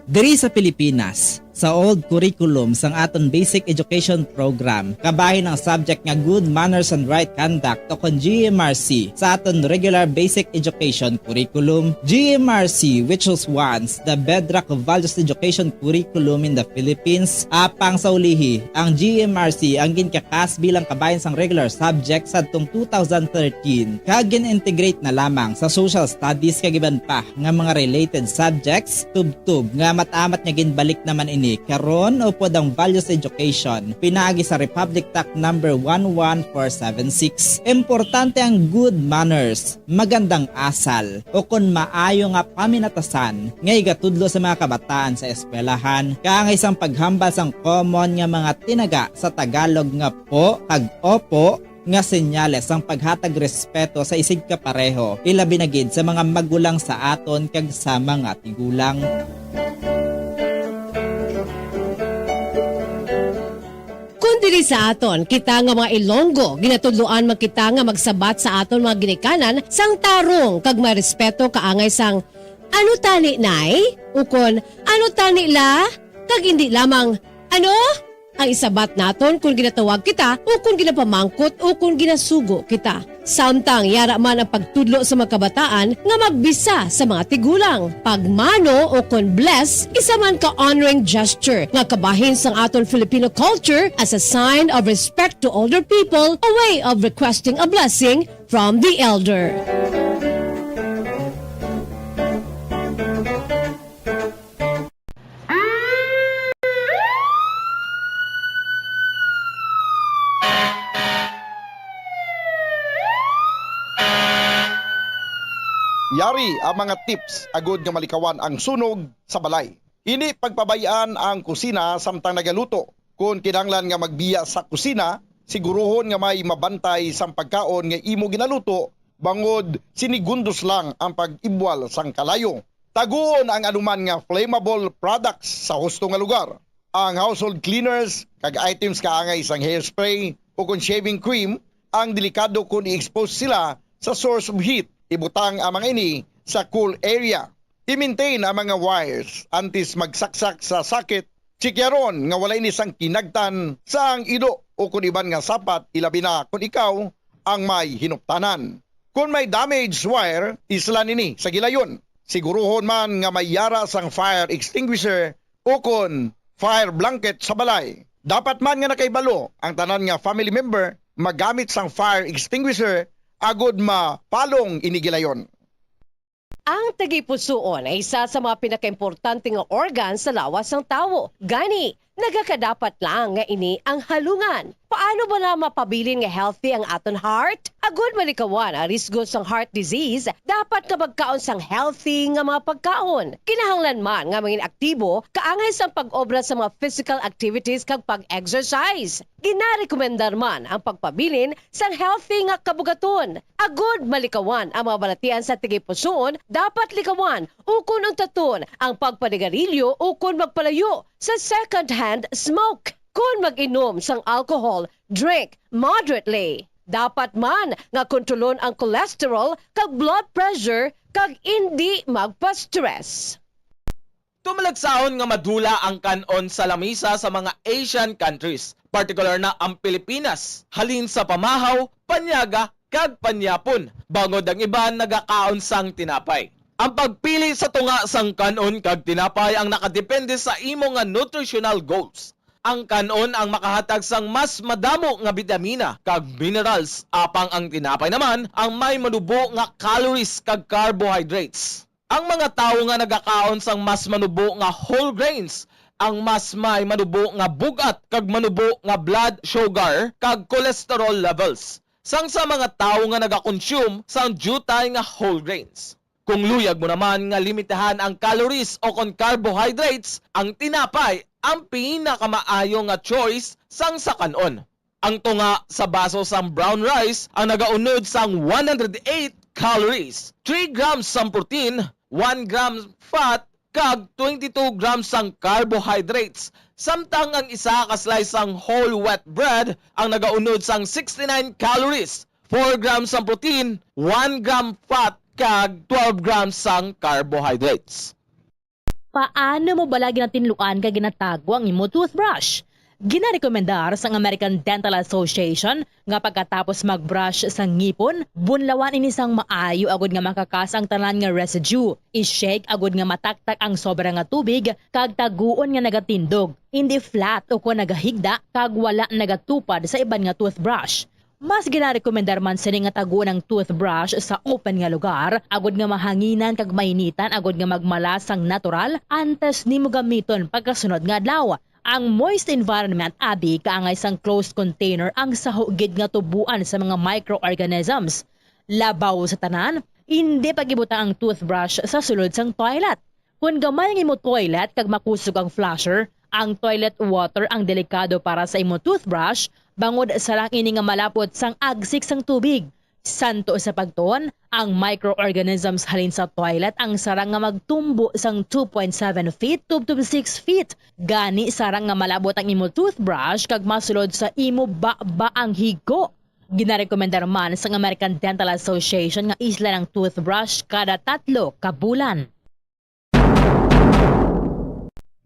Diri sa Pilipinas, sa old curriculum sang aton basic education program, kabahin ang subject nga good manners and right conduct, o kon G M R C, sa aton regular basic education curriculum. G M R C, which was once the bedrock of values education curriculum in the Philippines, apang sa ulihi, ang G M R C ang ginkakas bilang kabahin sang regular subject sadtong two thousand thirteen, kag gin-integrate na lamang sa social studies kag iban pa nga mga related subjects, tubtob nga amat-amat nga ginbalik naman ini karon upod ang values education pinaagi sa Republic Act number one one four seven six. Importante ang good manners, magandang asal, o kon maayo nga paminatasan nga igatudlo sa mga kabataan sa eskwelahan, kaangay sang paghambal sang common nga mga tinaga sa Tagalog nga po kag opo, nga senyales sang paghatag respeto sa isigkapareho, ilabi na gid sa mga magulang sa aton kag sa mga tigulang. Kon diri sa aton, kita nga mga Ilonggo, ginatudloan man kita nga magsabat sa aton mga ginikanan sang tarong kag may respeto kaangay sang, "Ano tani, Nay?" ukon, "Ano tani, La?" Kag indi lamang, "Ano?" ang isabat naton kon ginatawag kita o kon ginapamangkot o kon ginasugo kita. Samtang yara man ang pagtudlo sa mga kabataan nga magbisa sa mga tigulang. Pagmano o kon bless, isa man ka honoring gesture nga kabahin sang aton Filipino culture as a sign of respect to older people, a way of requesting a blessing from the elder. Yari ang mga tips agod nga malikawan ang sunog sa balay. Indi pagpabay-an ang kusina samtang nagaluto. Kon kinahanglan nga magbiya sa kusina, siguruhon nga may mabantay sang pagkaon nga imo ginaluto, bangod segundos lang ang pag-ibwal sang kalayo. Taguon ang anuman nga flammable products sa husto nga lugar. Ang household cleaners kag items kaangay sang hairspray o kon shaving cream ang delikado kon i-expose sila sa source of heat. Ibutang ang mga ini sa cool area. I-maintain ang mga wires antes magsaksak sa socket. Tsikyaron nga wala ini sang kinagtan sa ang ido o kon iban nga sapat, ilabi na kon ikaw ang may hinuptanan. Kon may damaged wire, islan ini sa gilayon. Siguruhon man nga may yara sang fire extinguisher ukon fire blanket sa balay. Dapat man nga nakahibalo ang tanan nga family member magamit sang fire extinguisher agod mapalong ini gilayon. Ang tagipusoon ay isa sa mga pinakaimportante nga organ sa lawas sang tawo. Gani, nagakadapat lang nga ini ang halungan. Paano bala mapabilin nga healthy ang aton heart? Agud malikawan ang risgo sang heart disease, dapat nga magkaon sang healthy nga mga pagkaon. Kinahanglan man nga mangin aktibo kaangay sang pag-obra sa mga physical activities kag pag-exercise. Ginarekomendar man ang pagpabilin sang healthy nga kabugaton. Agud malikawan ang mga balatian sa tagipusoon, dapat likawan ukon untaton ang pagpanigarilyo ukon magpalayo sa second-hand smoke. Kon mag-inom sang alcohol, drink moderately. Dapat man nga kontrolon ang cholesterol kag blood pressure kag indi magpa-stress. Tumalagsahon nga madula ang kan-on sa lamisa sa mga Asian countries, partikular na ang Pilipinas, halin sa pamahaw, panyaga, kag panyapon, bangod ang iban nagakaon sang tinapay. Ang pagpili sa tunga sang kan-on kag tinapay ang nakadepende sa imo nga nutritional goals. Ang kan-on ang makahatag sang mas madamo nga bitamina kag minerals, apang ang tinapay naman ang may manubo nga calories kag carbohydrates. Ang mga tawo nga nagakaon sang mas manubo nga whole grains ang mas may manubo nga bug-at kag manubo nga blood sugar kag cholesterol levels sang sa mga tawo nga nagakonsume sang diutay nga whole grains. Kung luyag mo naman nga limitahan ang calories o kon carbohydrates, ang tinapay ang pinakamaayo nga choice sang sa kan-on. Ang tunga sa baso sang brown rice ang nagaunod sang one hundred eight calories, three grams sang protein, one gram fat, kag twenty-two grams sang carbohydrates, samtang ang isa ka slice sang whole wheat bread ang nagaunod sang sixty-nine calories, four grams sang protein, one gram fat, kag twelve grams sang carbohydrates. Paano mo bala ginatinluan kag ginatago ang imo toothbrush? Ginarekomendar sang American Dental Association nga pagkatapos mag-brush sa ngipon, bunlawan ini sang maayo agud nga makakas ang tanan nga residue. I-shake agud nga mataktak ang sobra nga tubig kag taguon nga nagatindog, indi flat ukon nagahigda kag wala nagatupad sa iban nga toothbrush. Mas ginarekomendar man sini nga taguon ang toothbrush sa open nga lugar, agud nga mahanginan kag mainitan agud nga magmala sang natural antes nimo gamiton pagkasunod nga adlaw. Ang moist environment abi kaangay sang closed container ang saho gid nga tuboan sa mga microorganisms. Labaw sa tanan, indi pag-ibutang ang toothbrush sa sulod sang toilet. Kon gamay ang imo toilet kag makusog ang flusher, ang toilet water ang delikado para sa imo toothbrush, bangod sarang ini nga malapot sang agsik sang tubig. Santo sa pagtuon, ang microorganisms halin sa toilet ang sarang nga magtumbo sang two point seven feet tubtob six feet. Gani sarang nga malabot ang imo toothbrush kag masulod sa imo baba ang higko. Ginarekomendar man sang American Dental Association nga islan ang toothbrush kada tatlo ka bulan.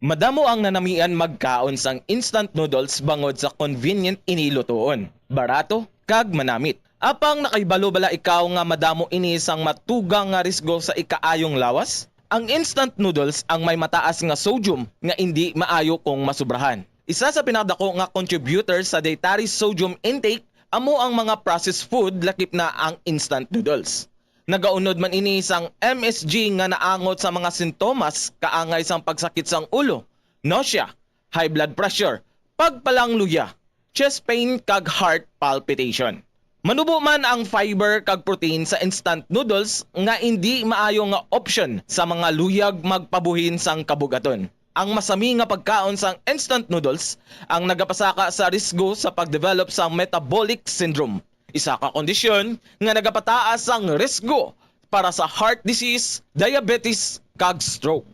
Madamo ang nanamian magkaon sang instant noodles bangod sa convenient ini lutoon, barato, kag manamit. Apang nakahibalo bala ikaw nga madamo ini sang matugang nga risgo sa ikaayong lawas? Ang instant noodles ang may mataas nga sodium nga indi maayo kung masubrahan. Isa sa pinakadako nga contributor sa dietary sodium intake amo ang mga processed food, lakip na ang instant noodles. Nagaunod man ini sang M S G nga naangot sa mga sintomas kaangay sang pagsakit sang ulo, nausea, high blood pressure, pagpalangluya, chest pain kag heart palpitation. Manubo man ang fiber kag protein sa instant noodles nga indi maayo nga opsyon sa mga luyag magpabuhin sang kabugaton. Ang masami nga pagkaon sang instant noodles ang nagapasaka sa risgo sa pag-develop sang metabolic syndrome, isa ka kondisyon nga nagapataas sang risgo para sa heart disease, diabetes, kag stroke.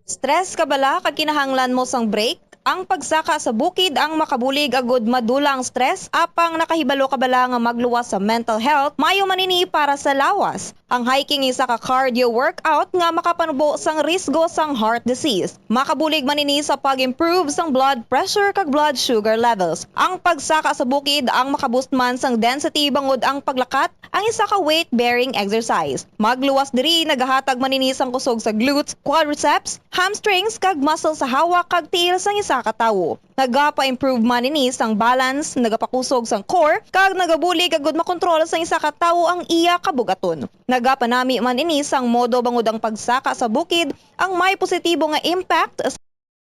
Stress ka bala kag kinahanglan mo sang break? Ang pagsaka sa bukid ang makabulig agud madula ang stress, apang nakahibalo ka bala nga magluwas sa mental health? Maayo man ini para sa lawas. Ang hiking isa ka cardio workout nga makapanubo sang risgo sang heart disease. Makabulig man ini sa pag-improve sang blood pressure kag blood sugar levels. Ang pagsaka sa bukid ang makaboost man sang density bangod ang paglakat ang isa ka weight-bearing exercise. Magluwas diri nagahatag man ini sang kusog sa glutes, quadriceps, hamstrings, kag muscle sa hawak kag tiil sang isa ka tawo. Nagapa-improve man ini sang balance, nagapakusog sang core, kag nagabulig agud makontrol sang isa ka tawo ang iya kabug-aton. Nagapanami man ini sang modo bangod ang pagsaka sa bukid ang may positibo nga impact.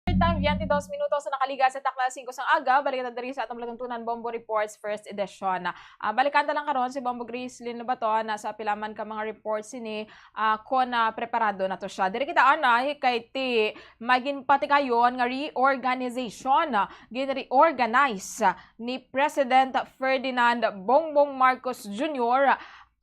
Time, twenty-two minutos na nakaliga sa takna alas singko sang aga. Balik na diri sa atong palatuntunan, Bombo Reports First Edition. Ah, balikan ta lang karon si Bombo Gracelyn Lobaton na sa pilaman ka mga reports sini, ah, kon, ah, preparado na to siya. Diri kita anay kay ti may ginpatigayon nga reorganization. Gin-reorganize ni President Ferdinand Bongbong Marcos Junior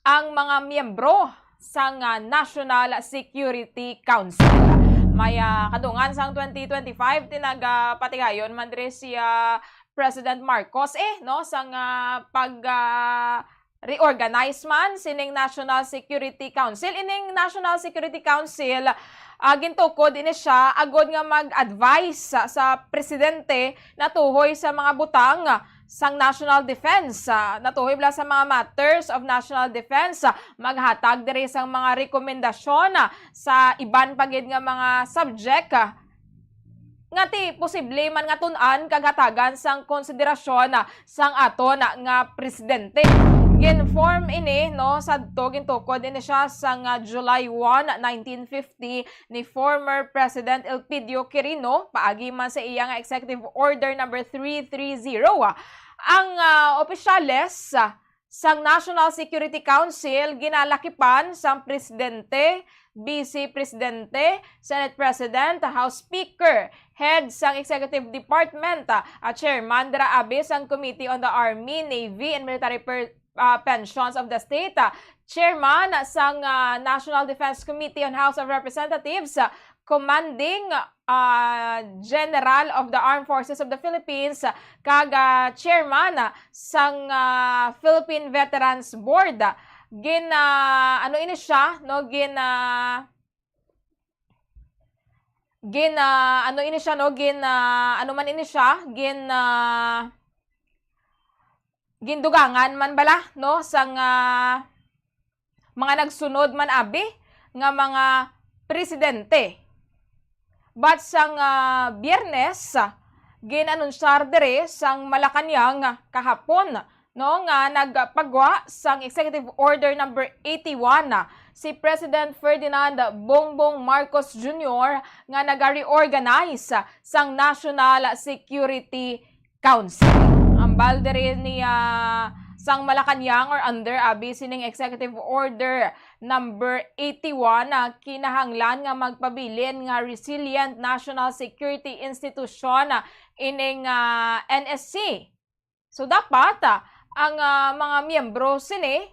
ang mga miyembro sang, ah, National Security Council. May, ah, kadungan sang twenty twenty-five, tinagapatigayon man diri si, ah, President Marcos, eh, no, sang, ah, pag, ah, reorganize man sining National Security Council. Ining National Security Council, ah, gintukod ini siya agod nga mag-advise sa, sa presidente natuhoy sa mga butang sang national defense, ah, natuhoy bala sa mga matters of national defense, ah, maghatag diri sang mga rekomendasyon, ah, sa iban pa gid nga mga subject, ah, nga ti posible man nga tun-an kag hatagan sang konsiderasyon, ah, sang aton, ah, nga presidente. Gin-form ini, no, sadto, gintukod ini siya sang, ah, July one, nineteen fifty, ni former President Elpidio Quirino paagi man sa iya nga Executive Order number three three zero. Ang, ah, opisyales, ah, sang National Security Council ginalakipan sang presidente, vice presidente, Senate President, House Speaker, head sang Executive Department, ah, chairman dira abi sang Committee on the Army, Navy, and Military per-, ah, Pensions of the State, ah, chairman sang, ah, National Defense Committee on House of Representatives, ah, Commanding, ah, General of the Armed Forces of the Philippines, ah, kag, ah, chairman, ah, sang, ah, Philippine Veterans Board. Gin, ah, ano ini siya, no? Gin, ah, gin, ah, ano ini siya, no? Gin, ah, ano man ini siya? Gin, ah, gindugangan man bala, no, sang, ah, mga nagsunod man abi nga mga presidente. But sang, ah, Biyernes, ah, gin-anunsyar diri sang Malacañang kahapon, no, nga nagpagwa sang Executive Order number eighty-one, ah, si President Ferdinand Bongbong Marcos Junior nga naga-reorganize sang National Security Council. Ambal diri ni, ah, sang Malacañang or under abi sining Executive Order number eighty-one, ah, kinahanglan nga magpabilin nga resilient national security institution, ah, ining, ah, N S C. So, dapat, ah, ang, ah, mga miyembro sini,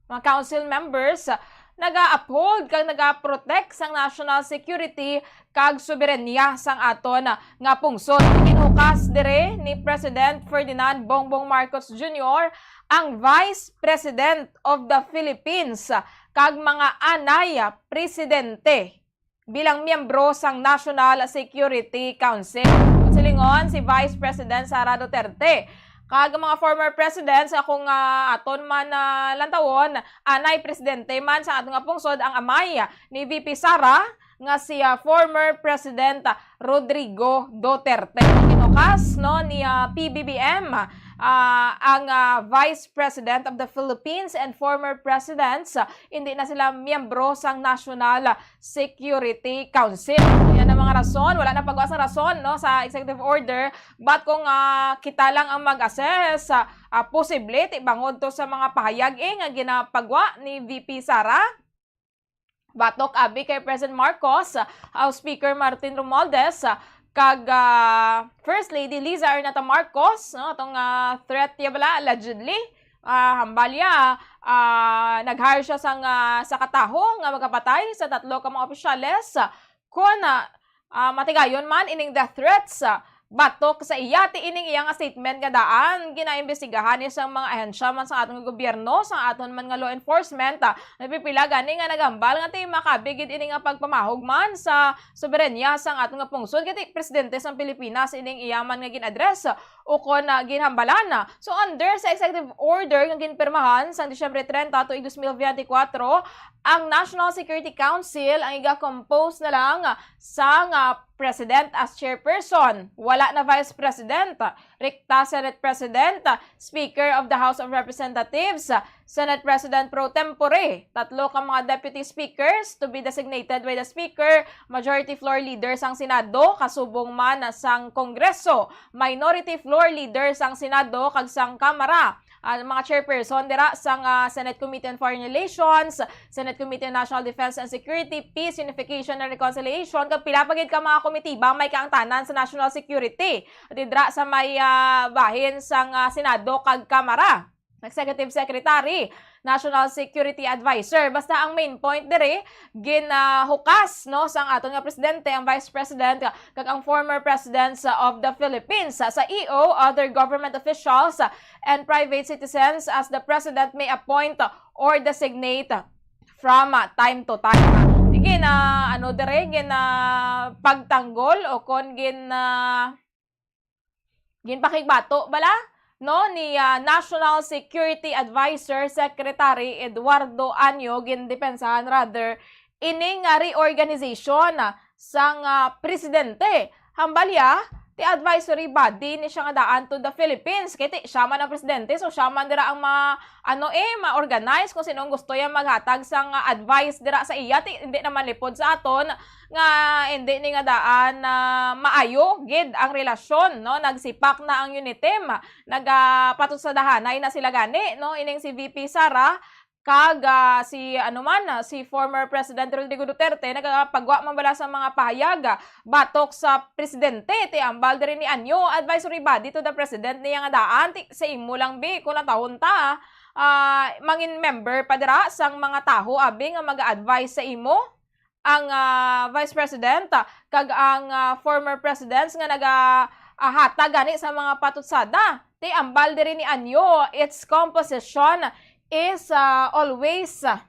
mga council members, ah, naga-uphold kag naga-protect sang national security kag soberanya sang aton, ah, nga pungsod. Ginhukas diri ni President Ferdinand Bongbong Marcos Junior ang Vice President of the Philippines, ah, kag mga anay, ah, presidente bilang miyembro sang National Security Council. Silingon si Vice President Sara Duterte. Kag mga former presidents, akong, ah, aton man, ah, lantawon, anay presidente man sa aton nga pungsod ang amay ni V P Sara, nga si, ah, former President Rodrigo Duterte. Ginukas, no, ni, ah, P B B M, ah, ang, ah, Vice President of the Philippines and former presidents, ah, hindi na sila miyembro sang National Security Council. Yan ang mga rason. Wala na pagwas ang rason, no, sa executive order. But kung, ah, kita lang ang mag-assess, ah, ah, posible, ti bangod to sa mga pahayag, eh, nga ginapagwa ni V P Sara. Batok abi kay President Marcos, ah, House Speaker Martin Romualdez, ah, kag, ah, First Lady Liza Ernata Marcos, no, atong, ah, threat ya bala, allegedly, ah, hambal ya, ah, nag-hire siya sang, ah, sa kataho nga magapatay sa tatlo ka mga opisyales, ah, kon, ah, ah, matigayon man ining death threats, ah, batok sa iya. Ti ining iya nga statement nga daan ginaimbestigahan ni sang mga ahensya man sa aton nga gobyerno, sa aton man nga law enforcement, ah, napipila gani nga nagambal nga ti makabig gid ini nga pagpamahog man sa soberanya sang aton nga pungsod. Kay ti presidente sang Pilipinas ining iya man nga gin-address ukon na ginhambalan. So, under sa executive order nga ginpirmahan sang Disyembre treinta tuig dos mil veinticuatro, ang National Security Council ang iga-compose na lang sang, ah, President as chairperson. Wala na Vice President, rekta Senate President, Speaker of the House of Representatives, Senate President pro tempore, tatlo ka mga Deputy Speakers to be designated by the Speaker, Majority Floor Leader sang Senado, kasubong man sang Kongreso, Minority Floor Leader sang Senado kag sang Kamara, ang mga chairperson dira sang, ah, Senate Committee on Foreign Relations, Senate Committee on National Defense and Security, Peace, Unification and Reconciliation, kag pila pa gid ka mga komitiba may kaangtanan sa national security didra sa may, ah, bahin sang, ah, Senado kag Kamara. Executive Secretary, National Security Advisor. Basta ang main point diri, ginahukas, no, sang aton nga presidente, ang Vice President, kag ang former presidents of the Philippines. Sa E O, other government officials, and private citizens as the President may appoint or designate from, ah, time to time. Gina, ano diri, gina pagtanggol o kon gina ginpakigbato bala, no, ni, ah, National Security Advisor Secretary Eduardo Año, gindepensahan rather ining, ah, reorganization, ah, sang, ah, presidente. Hambal ya, ti advisory body ni siya nga daan to the Philippines. Kay ti siya man ang presidente, so siya man dira ang ma-, ano, eh, ma-organize kung sino ang gusto ya maghatag sang, ah, advice dira sa iya. Ti, hindi naman lipod sa aton nga hindi ni nga daan na maayo gid ang relasyon, no? Nagsipak na ang UNITIM, nagapatutsadahanay na sila gani, no? Ining si V P Sara kag, ah, si, ano man, ah, si former President Rodrigo Duterte nagapagwa man bala sa mga pahayag, ah, batok sa presidente. Ti ambal diri ni Anyo, advisory body to the president niya nga daan. Ti, sa imo lang, bi, kung natahon ta, ah, mangin member pa dira sang mga taho, abi, nga mag-advise sa imo? Ang, ah, Vice President, ah, kag ang, ah, former presidents nga naga, ah, hatag gani sa mga patutsada. Ti ambal diri ni Anyo, its composition is, ah, always, ah,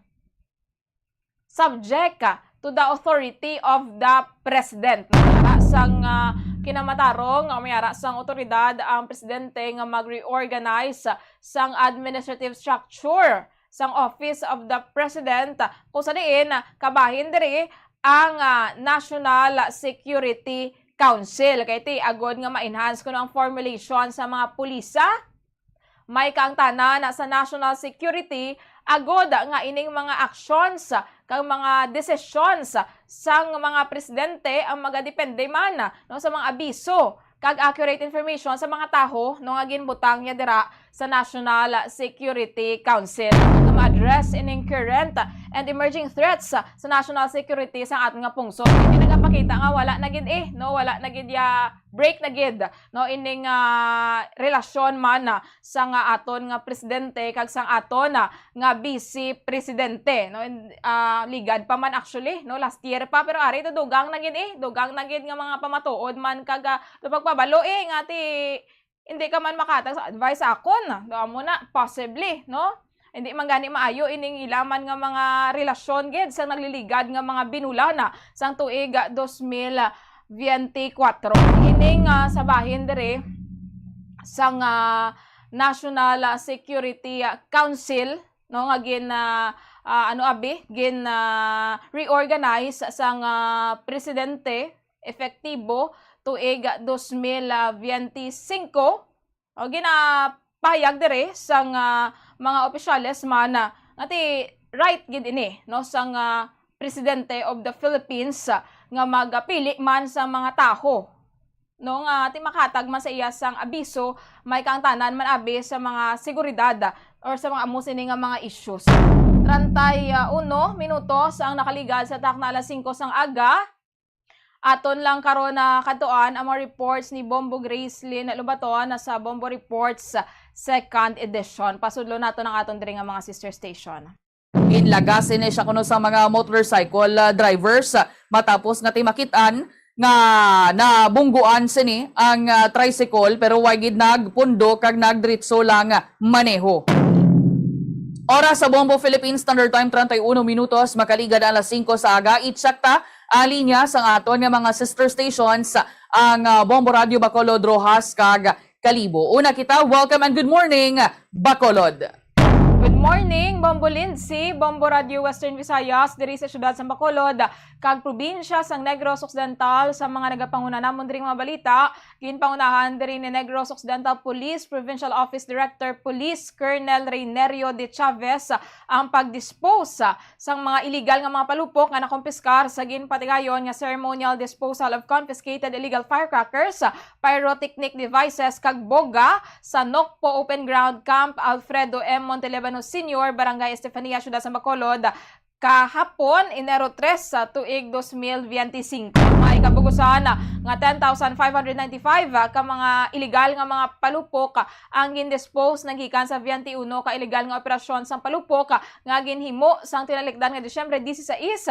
subject, ah, to the authority of the president. Mayara sang, ah, kinamatarong, o mayara sang otoridad ang presidente nga mag-reorganize sang administrative structure sang Office of the President, kung sa diin, ah, kabahin diri ang, ah, National Security Council. Kay ti, agod nga ma-enhance kuno ang formulation sa mga pulisa, may kaangtanan sa national security, agod nga ining mga actions kag mga decisions sang mga presidente ang magadepende man, no, sa mga abiso kag accurate information sa mga taho, no, nga ginbutang niya dira sa National Security Council nga ma-address ining current and emerging threats sa national security sa aton nga pungsod. Kay nagapakita nga wala na gid, eh, no, wala na gid ya, break na gid, no, ining, ah, relasyon man, ah, sang aton nga presidente kag sang aton, ah, nga vice presidente, no? In, ah, ligad pa man actually, no, last year pa, pero ari to dugang na gid, eh, dugang na gid nga mga pamatuod man kag, ah, to pagpabalo, eh, nga ti hindi ka man makatag sa advice sa akon, no? Amo na, possibly, no? Hindi man gani maayo ining ila man nga mga relasyon gid sa nagliligad nga mga binulan, ah, sang tuig, ah, dos mil veinticuatro. Ining, ah, sa bahin diri sang, ah, National, ah, Security, ah, Council, no, nga gin, ah, ah, ano, abi, gin, ah, reorganize sang, ah, presidente, epektibo tuig dos mil veinticinco. O, ginapahayag diri sang, ah, mga opisyales man, ah, nga ti right gid ini, no, sang, ah, Presidente of the Philippines, ah, nga magapili man sa mga taho, no, nga ti makahatag man sa iya sang abiso, may kaangtanan man abi sa mga seguridad, ah, or sa mga amo sini nga mga issues. Treinta y uno minutos ang nakaligad sa takna alas singko sang aga. Aton lang karon na kadtuan ang mga reports ni Bombo Gracelyn Lobaton sa Bombo Reports Second Edition. Pasudlo nato ang aton diri nga mga sister station. Ginlagas ini siya kuno sa mga motorcycle, ah, drivers, ah, matapos nga ti makit-an nga nabungguan sini ang, ah, tricycle, pero way gid nagpundo kag nagdiretso lang maneho. Oras sa Bombo Philippines Standard Time, treinta y uno minutos, makaligad ang alas singko sa aga. I-check ta ang linya sang aton nga mga sister stations, ang, ah, Bombo Radio Bacolod, Roxas, kag Kalibo. Una kita, welcome and good morning, Bacolod. Good morning, Bombo Lindsay, Bombo Radio Western Visayas, diri sa siyudad sang Bacolod, kag probinsya sang Negros Occidental. Sa mga nagapanguna namon diri nga mga balita, ginpangunahan diri ni Negros Occidental Police Provincial Office Director Police Colonel Reynerio de Chavez ang pag-dispose sang mga illegal nga mga palupok nga nakumpiskar sa ginpatigayon nga ceremonial disposal of confiscated illegal firecrackers, pyrotechnic devices, kag boga sa Nocpo Open Ground Camp Alfredo M. Montelibano Senior, Barangay Estefania, Siyudad sa Bacolod, kahapon, Enero tres, sa tuig dos mil biyente singko. May kabugusan nga ten thousand five hundred ninety-five ka mga illegal nga mga palupok ang gindispose naggikan sa biyente uno ka illegal nga operasyon sang palupok nga ginhimo sang tinalikdan nga Disyembre dieciséis,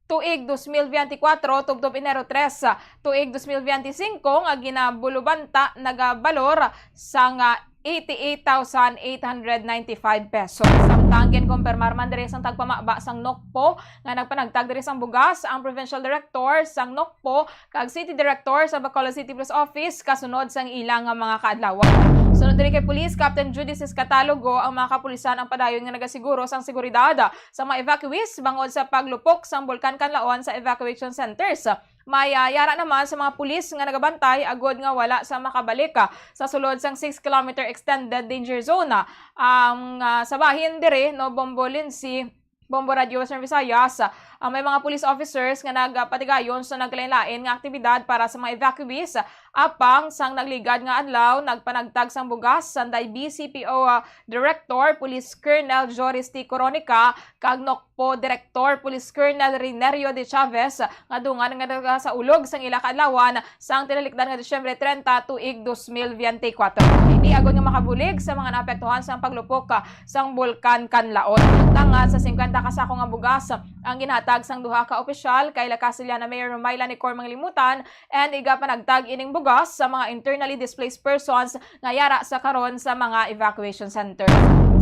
tuig dos mil biyente kuwatro, tubtob Enero tres, tuig dos mil biyente singko, nga ginabulubanta nagabalor sang eighty-eight thousand eight hundred ninety-five pesos. Samtang ginkumpirmar man diri sang tagpamaba sang Nocpo nga nagpanagtag diri sang bugas ang provincial director sang Nocpo kag city director sa Bacolod City Police Office kasunod sang ila nga mga kaadlawan. Sunod diri kay Police Captain Judices Catalogo, ang mga kapulisan ang padayon nga nagasiguro sang seguridad sa mga evacuees bangod sa paglupok sang Bulkan Kanlaon sa evacuation centers. May, ah, yara naman sa mga pulis nga nagabantay agod nga wala sa makabalik, ah, sa sulod sang six kilometer extended danger zone. Ang, ah, sa bahin diri, no, Bombo Lindsay, Bombo Radio Western Visayas, ah, may mga police officers nga nagapatigayon sa nagkalain-lain nga aktibidad para sa mga evacuees. Apang sang nagligad nga adlaw, nagpanagtag sang bugas sanday B C P O, ah, Director Police Colonel Joris T. Coronica kag Nocpo Director Police Colonel Rinerio de Chavez nga dungan nga nagasaulog sang ila kaadlawan sang tinalikdan nga Disyembre treinta, tuig dos mil biyente kuwatro. Ini agod nga makabulig sa mga naapektuhan sang paglupok, ah, sang Bulkan Kanlaon. Butangan sa singkwenta ka sako nga bugas ang ginhatag sang duha ka opisyal kay La Castellana Mayor Romayla Nicor Manglimutan and igapanagtag ining bugas sa mga internally displaced persons nga yara sa karon sa mga evacuation center.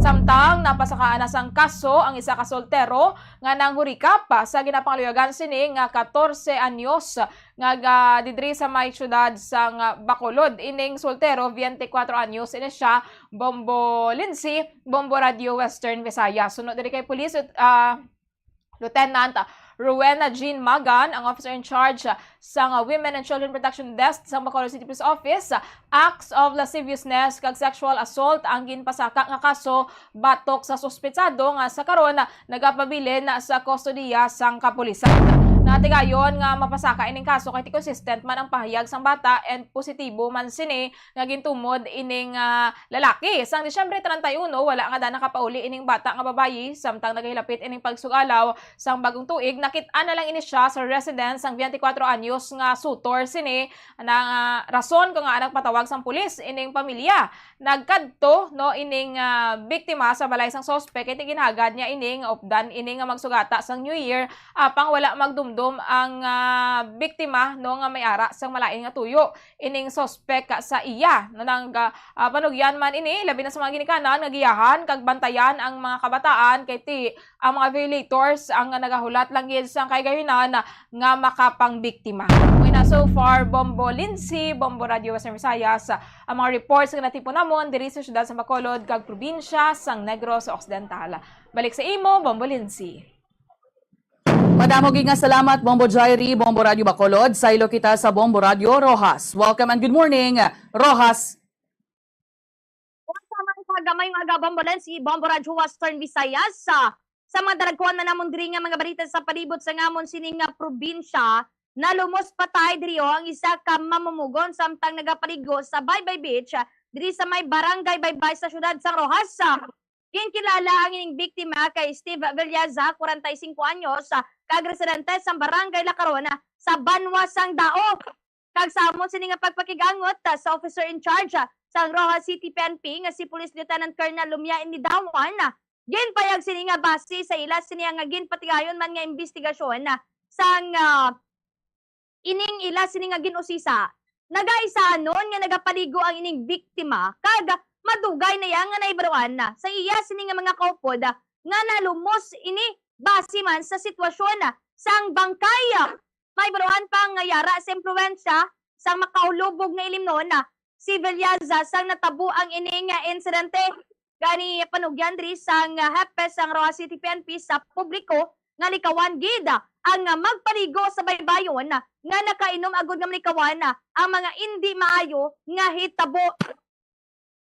Samtang napasakaan na sang kaso ang isa ka soltero nga nanghurikap sa ginapangaluyagan sini nga katorse anyos nga ga-, didiri sa may siyudad sang Bacolod. Ining soltero, biyente kuwatro anyos ini siya, Bombo Lindsay, Bombo Radio Western Visayas. Suno diri kay Police, ah, Lieutenant Rowena Jean Magan, ang officer in charge sang Women and Children Protection Desk sang Bacolod City Police Office. Acts of lasciviousness kag sexual assault ang ginpasaka nga kaso batok sa suspetsado nga sa karon nagapabilin sa kustodiya sang kapulisan. Natigayon nga mapasaka ining kaso kay ti consistent man ang pahayag sang bata and positibo man sini nga gintumod ining, ah, lalaki. Sang Disyembre treinta y uno, wala nga da nakapauli ining bata nga babayi, samtang nagahilapit ining pagsugalaw sang bagong tuig, nakit-an na lang ini siya sa residence sang biyente kuwatro anyos nga sutor sini. Ang, ah, rason kung ngaa nagpatawag sang pulis ining pamilya. Nagkadto, no, ining, ah, biktima sa balay sang suspek kay ti ginhagad niya ining updan ining nga magsugata sang New Year, apang wala magdumdom ang, ah, biktima, no, nga may ara sang malain nga tuyo ining suspek sa iya. No, nang, ah, panugyan man ini, labi na sa mga ginikanan nga giyahan kag bantayan ang mga kabataan kay ti ang mga violators ang nagahulat lang gid sang kahigayunan nga makapangbiktima. Mao na so far, Bombo Lindsay, Bombo Radio Western Visayas, ang mga reports nga natipon namon diri sa siyudad sa Bacolod kag probinsya sang Negros Occidental. Balik sa imo, Bombo Lindsay. Madamo gid nga salamat, Bombo Jairi, Bombo Radio Bacolod. Saylo kita sa Bombo Radio Roxas. Welcome and good morning, Roxas. Sa mga gamay nga aga, Bombo Lens, si Bombo Radyo Western Visayas. Sa, sa mga daragkuan na namon diri nga mga balita sa palibot sa ngamon sini nga probinsya, nalumos patay diri, oh, ang isa ka mamumugon samtang nagapaligo sa Baybay Beach, ah, diri sa may Barangay Baybay sa siyudad sang Roxas. Ginkilala ang ining biktima kay Steve Villaza, kwarenta y singko anyos, ah, kag residente sa Barangay Lacaron, ah, sa Banwa sang Dao. Kag sa amon sini nga pagpakig-angot, ah, sa officer in charge, ah, sang Roxas City P N P nga si Police Lieutenant Colonel Lumiain Nidawan, ah, ginpayag sini nga base sa ila sini nga ginpatigayon man nga imbestigasyon, ah, sang, ah, ining ila sini nga gin-usisa, nagaisanon nga nagapaligo ang ining biktima, kag madugay na iya nga nahibaroan na sa iya sini nga mga kaupod nga nalumos ini base man sa sitwasyon sang bangkay. Mahibaroan pa nga yara sa impluwensya sang makahulubog nga ilimnon, civilians, sang natabo ang ining insidente. Gani, panugyan diri sang hepe sang Roxas City P N P sa publiko nga likawan gid ang magpaligo sa baybayon nga nakainom agud nga malikawan ang mga indi maayo nga hitabo.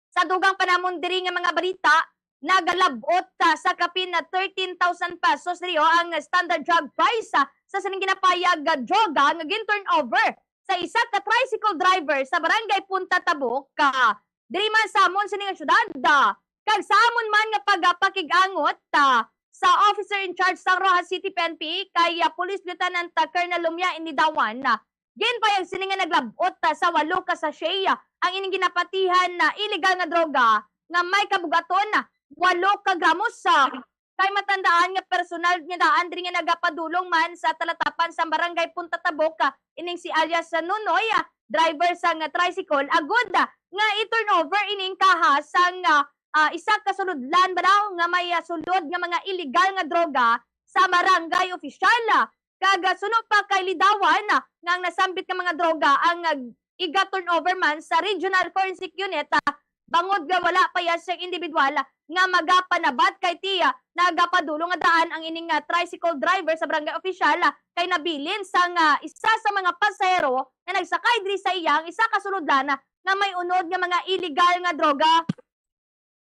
Sa dugang pa namon diri nga mga balita, nagalab-ot sa kapin na thirteen thousand pesos diri ang standard drug price sa sining ginapayag nga droga nga gin-turnover sa isa ka tricycle driver sa barangay Punta Tabok, ah, diri man sa amon sini nga syudad, ah, kag sa amon man nga pagpakig-angot, ah, sa officer in charge sang Roxas City P N P kay, ah, Police Lieutenant, ah, Colonel Lumia Inidawan, ah, ginpayag sini nga naglab-ot, ah, sa walo ka sachet, ah, ang ining ginapatihan na illegal nga droga nga may kabugaton, ah, walo ka gramos, ah. Kay matandaan nga personal niya daan diri nga nagapadulong man sa talatapan sa barangay Punta Tabok, ah, ining si alias Nunoy, ah, driver sang tricycle, agud, ah, nga i-turnover ining kaha sang, ah, ah, isa ka sulodlan bala nga may, ah, sulod nga mga illegal nga droga sa barangay opisyal, ah. Kag, ah, suno pa kay Lidawan, ah, nga ang nasambit nga mga droga ang, ah, iga-turnover man sa Regional Forensic Unit, ah, bangod nga wala pa iya siyang individual, ah, nga magapanabat kay ti, ah, nagapadulong nga daan ang ining, ah, tricycle driver sa barangay opisyal, ah, kay nabilin sang, ah, isa sa mga pasahero nga nagsakay diri sa iya ang isa ka sulodlan, ah, nga may unod nga mga illegal nga droga.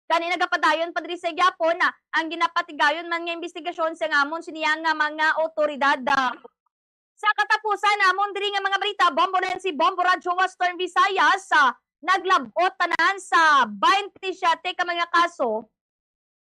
Gani nagapadayon pa diri sa gihapon, ah, ang ginapatigayon man nga imbestigasyon sa amon sini nga mga awtoridad. Sa katapusan namon diri nga mga balita, Bombolense, Bombo Radyo Western Visayas, ah, naglab-ot tanan sa twenty-seven ka mga kaso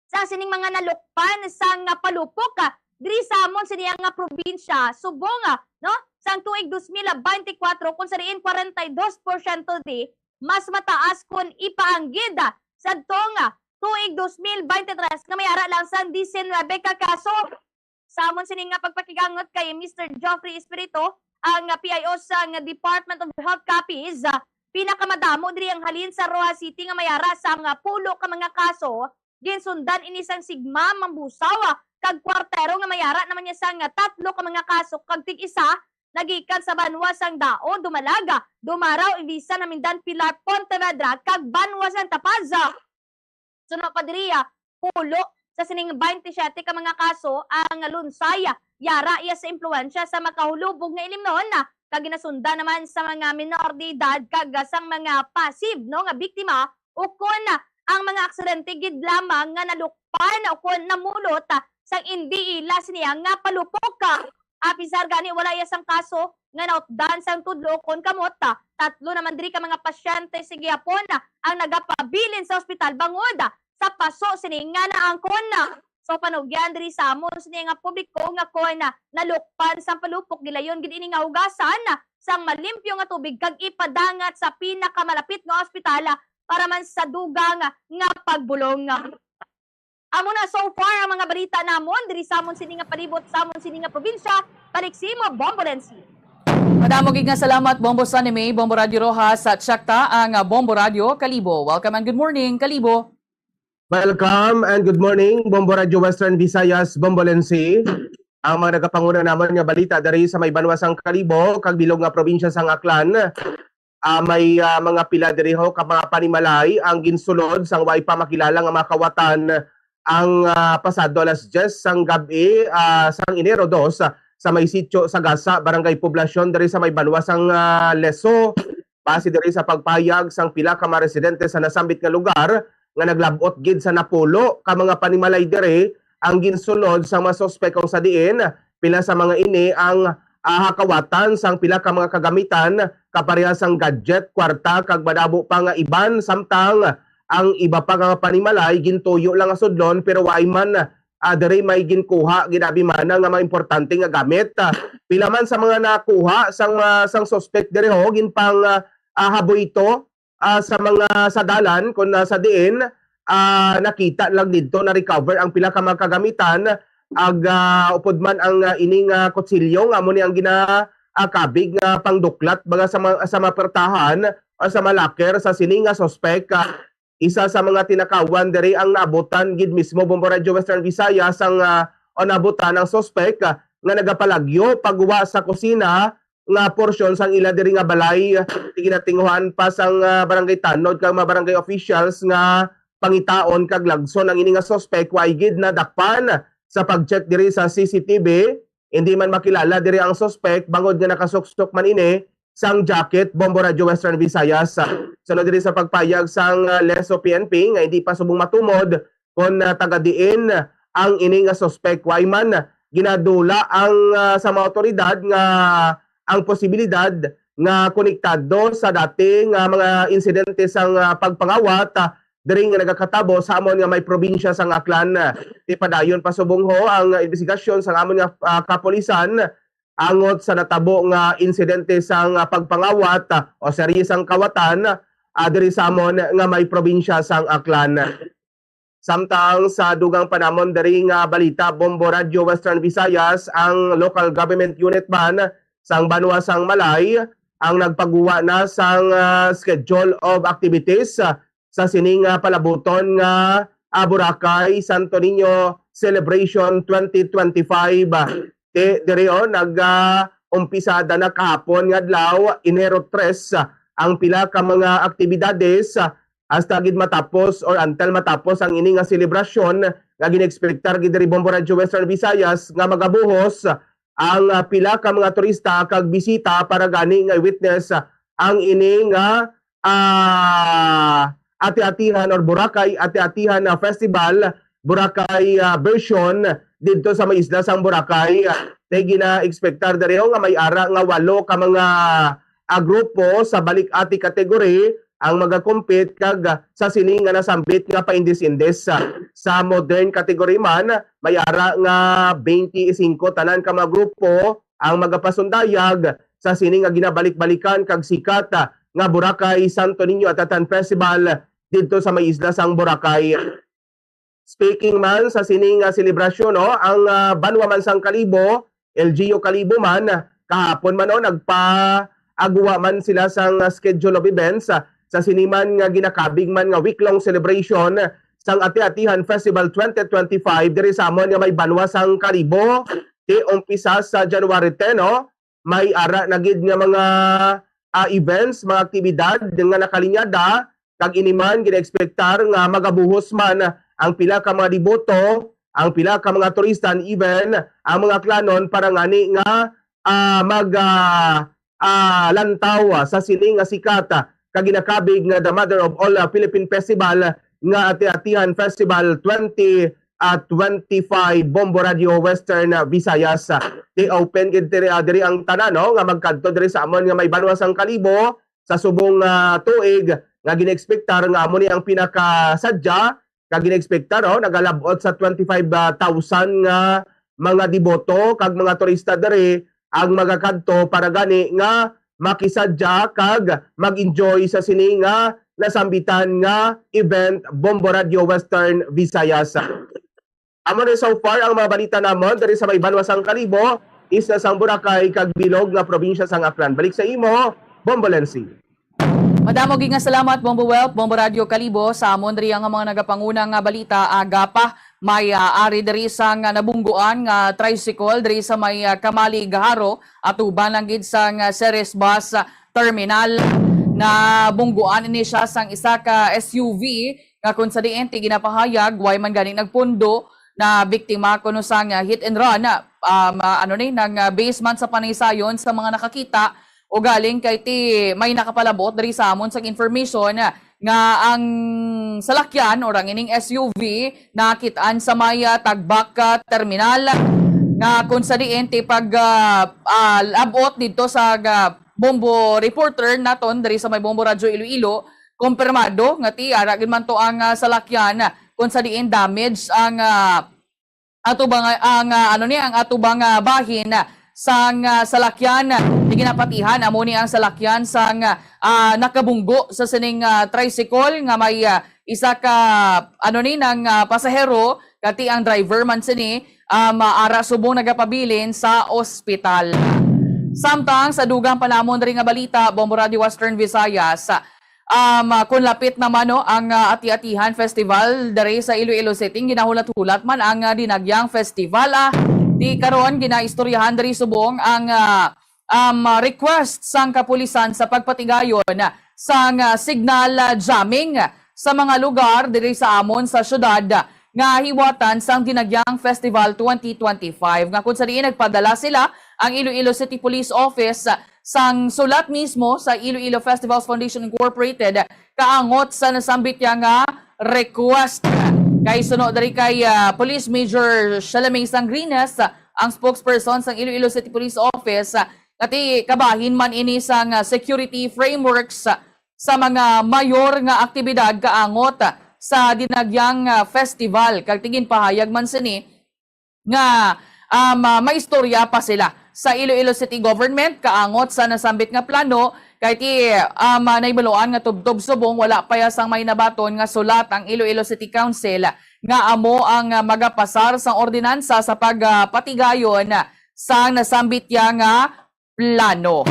sa sining mga nalukpan sang palupok, ah, diri sa amon sini nga probinsya subong, ah, no, sang tuig dos mil beintikwatro, kung sa diin kwarenta y dos porsyento di mas mataas kon ipaanggid, ah, sadtong, ah, tuig dos mil beintitres nga may ara lang sang disinwebe ka kaso. Sa amon sini nga pagpakigangot kay Mister Geoffrey Espirito, ang, ah, P I O sang Department of Health Capiz, ah, pinakamadamo diri ang halin sa Roxas City nga may ara sang, ah, pulo ka mga kaso. Ginsundan ini sang sigma, mambusaw, ah, kag kwartero nga may ara naman niya sang, ah, tatlo ka mga kaso kag tig-isa nagikan sa banwa sang Dao, Dumalaga, Dumaraw, Ibisan, Namindan, Pilar, Pontevedra, kag banwa sang Tapaz. Suno pa diri, ah, pulo sa sining twenty-seven ka mga kaso ang lunsay, ah, yara iya sa impluwensya sa makahulubog nga ilimnon, ah, kag ginasundan naman sa mga minor de edad kag, ah, sang mga passive, no, nga biktima, ukon, ah, ang mga aksidente gid lamang nga nalukpan ukon namulot, ah, sang indi ila siniya nga palupok, ah. Apisar gani, wala iya sang kaso nga nautdan sang tudlo kon kamot, ah. Tatlo naman diri ka mga pasyente sa gihapon, ah, ang nagapabilin sa ospital bangod, ah, sa paso sini nga naangkon, ah. So, panugyan diri sa amon sini nga publiko nga kon, ah, nalukpan sang palupok, gilayon gid ini nga hugasan, ah, sang malimpyo nga tubig kag ipadangat sa pinakamalapit nga ospital, ah, para man sa dugang, ah, nga pagbulong. Amo na so far ang mga balita namon diri sa amon sini nga palibot, sa amon sini nga probinsya. Balik sa imo, Bombo Lensi. Madamo gid nga salamat, Bombo Sunny May, Bombo Radyo Roxas, sa Chakta ang, ah, Bombo Radyo Kalibo. Welcome and good morning, Kalibo. Welcome and good morning, Bombo Radyo Western Visayas, Bombo Lensi. Ang mga nagapanguna naman nga balita diri sa may banwa sang Kalibo kag bilog nga probinsya sang Aklan. Ah, may, ah, mga pila diri ho ka mga panimalay ang ginsulod sang way pa makilala nga mga kawatan ang, ah, pasado alas diyes sang gab-i, ah, sang Enero dos, ah, sa may sitio sa Gasa, Barangay Poblacion, diri sa may banwa sang, ah, Leso. Base diri sa pagpahayag sang pila ka mga residente sa nasambit nga lugar nga naglab-ot gid sa napulo ka mga panimalay diri ang ginsulod sang mga suspek, kung sa diin pila sa mga ini ang, ah, hakawatan sang pila ka mga kagamitan, kaparehas sang gadget, kwarta, kag madamo pa nga iban, samtang ang iba pa nga panimalay gintuyo lang nga sudlon, pero waay man, ah, diri may ginkuha gid abi man nga mga importante nga gamit. Ah, pila man sa mga nakuha sang, ah, sang suspek diri ho ginpang, ah, ah, haboy to, ah, sa mga sadalan, kung, ah, sa diin, ah, nakita lang didto, na-recover ang pila ka mga kagamitan, ag, ah, upod man ang, ah, ining, ah, kutsilyo nga amo ni ang gina-, ah, kabig nga pangduklat baga sa ma-, sa mga pertahan o sa mga locker sa sini nga suspek. Ah, isa sa mga tinakawan diri ang naabutan gid mismo, Bombo Radyo Western Visayas, ang, ah, o naabutan ang suspek, ah, nga nagapalagyo paguwa sa kusina nga porsyon sang ila diri nga balay. Ginatinguhan pa sang, ah, Barangay Tanod kag mga barangay officials nga pangitaon kag lagson ang ini nga suspek, wa gid nadakpan. Sa pag-check diri sa C C T V, hindi man makilala diri ang suspek bangod nga nakasuksok man ini sang jacket, Bombo Radyo Western Visayas. Sunod diri sa pagpayag sang, ah, Lezo P N P nga hindi pa subong matumod kon, ah, taga diin ang ini nga suspek. Way man ginadula ang, ah, sa mga awtoridad nga ang posibilidad nga konektado sa dati nga mga insidente sang, ah, pagpangawat, ah, diri nga nagakatabo sa amon nga may probinsya sang Aklan. Ipadayon pa subong ho ang imbestigasyon sang amon nga, ah, kapulisan angot sa natabo nga insidente sang, ah, pagpangawat, ah, o serye sang kawatan, ah, diri sa amon nga may probinsya sang Aklan. Samtang sa dugang pa namon diri nga balita, Bombo Radyo Western Visayas, ang local government unit man sang banwa sang Malay ang nagpaguwa na sang, ah, schedule of activities, ah, sa sini nga palabuton nga, ah, Boracay Santo Niño Celebration twenty twenty-five. Ti-, diri, oh, nag, ah, umpisada na kahapon nga adlaw, Enero tres, ah, ang pila ka mga aktibidades, ah, hasta gid matapos or until matapos ang ini nga selebrasyon nga gin-expectar gid diri, Bombo Radyo Western Visayas, nga magabuhos ang, ah, pila ka mga turista kag bisita para gani nga i-witness, ah, ang ini nga, ah, Ati-Atihan or Boracay Ati-Atihan, ah, Festival, Boracay, ah, version didto sa may isla sang Boracay. Kay gina-expectar diri, oh, nga may ara nga walo ka mga, ah, grupo sa balik-ati category ang magakompete kag, ah, sa sini nga nasambit nga paindis-indis. Sa modern category man, may ara nga twenty-five tanan ka mga grupo ang magapasundayag sa sini nga ginabalik-balikan kag sikat, ah, nga Boracay Santo Niño Ati-Atihan Festival didto sa may isla sang Boracay. Speaking man sa sini nga selebrasyon, no, ang, ah, banwa man sang Kalibo, L G U Kalibo man, kahapon man, no, nagpaagwa man sila sang, ah, schedule of events, ah, sa sini man nga ginakabig man nga week-long celebration sang Ati-Atihan Festival twenty twenty-five diri sa amon nga may banwa sang Kalibo. Ti umpisa sa January ten, no, may ara na gid nga mga, ah, events, mga aktibidad nga nakalinyada, kag ini man ginaekspektar nga magabuhos man ang pila ka mga deboto, ang pila ka mga turista, and even ang mga Aklanon para ngani nga, ah, mag, ah, ah, lantaw sa sini nga sikat, ah, kag ginakabig nga The Mother of All, ah, Philippine Festival nga Ati-Atihan Festival twenty, ah, twenty-five, Bombo Radio Western, ah, Visayas. Ah, i-open gid diri, ah, diri ang tanan, no, nga magkadto diri sa amon nga may banwa sang Kalibo sa subong, ah, tuig nga ginaekspektar nga amo ni ang pinakasadya kag ginaekspektar, no, nagalab-ot sa twenty-five thousand nga mga deboto kag mga turista diri ang magakadto para gani nga makisadya kag mag-enjoy sa sini nga nasambitan nga event, Bombo Radio Western Visayas. Amo na so far ang mga balita namon diri sa may banwa sang Kalibo, isla sang Boracay, kag bilog nga probinsya sang Aklan. Balik sa imo, Bombo Lency. Madamo gid nga salamat, Bombo Welp, Bombo Radio Kalibo. Sa amon diri ang mga nagapanguna nga balita, aga pa, may, ah, ari diri sa nga nabungguan nga tricycle diri sa may, ah, Kamali, Gaharo, atuban lang gid sa nga Ceres Bus, ah, Terminal. Nabungguan ini siya sang isa ka S U V nga kung sa diin ti ginapahayag, way man gani nagpundo, na biktima kuno sang hit and run. Um, ah, ano ni, nang, ah, base man sa panaysayon sa mga nakakita, ugaling kay ti may nakapalabot diri sa amon sang information nga ang salakyan or ang ining S U V nakit-an sa may, ah, Tagbak, ah, terminal, nga kung sa diin ti pag, ah, ah, labot didto sa, ah, Bombo reporter naton diri sa may Bombo Radyo Iloilo, kumpirmado nga ti ara gid man to ang, ah, salakyan kung sa diin damage ang, ah, atubang, ang, ah, ano ni, ang atubang, ah, bahin sang, ah, salakyan. Di ginapatihan, amo ni ang salakyan sang, ah, nakabunggo sa sining, ah, tricycle nga may, ah, isa ka, ano ni, nang, ah, pasahero, kati ang driver man sini, ah, maara subong nagapabilin sa ospital. Samtang sa dugang pa namon diri nga balita, Bombo Radio Western Visayas, um, kun lapit naman, no, ang, ah, Ati-Atihan Festival diri sa Iloilo City, ginahulat-hulat man ang, ah, Dinagyang Festival. Ah, di karon ginaistoryahan diri subong ang, ah, um, request sang kapulisan sa pagpatigayon sang, ah, signal, ah, jamming sa mga lugar diri sa amon sa syudad nga hiwatan sang Dinagyang Festival twenty twenty-five, nga kung sa diin nagpadala sila ang Iloilo City Police Office sang sulat mismo sa Iloilo Festivals Foundation Incorporated kaangot sa nasambit niya nga request. Kay suno diri kay, ah, Police Major Shalame Sangrines, ang spokesperson sang Iloilo City Police Office, ah, nga ti kabahin man ini sang, ah, security frameworks, ah, sa mga mayor nga aktibidad kaangot, ah, sa Dinagyang, ah, Festival. Kag ti ginpahayag man sini nga, um, ah, maistorya pa sila sa Iloilo City Government kaangot sa nasambit nga plano, kay ti, um, ah, nahibaluan nga tubtob subong wala pa ya sang may nabaton nga sulat ang Iloilo City Council nga amo ang, ah, magapasar sang ordinansa sa pagpatigayon sang nasambit ya nga plano.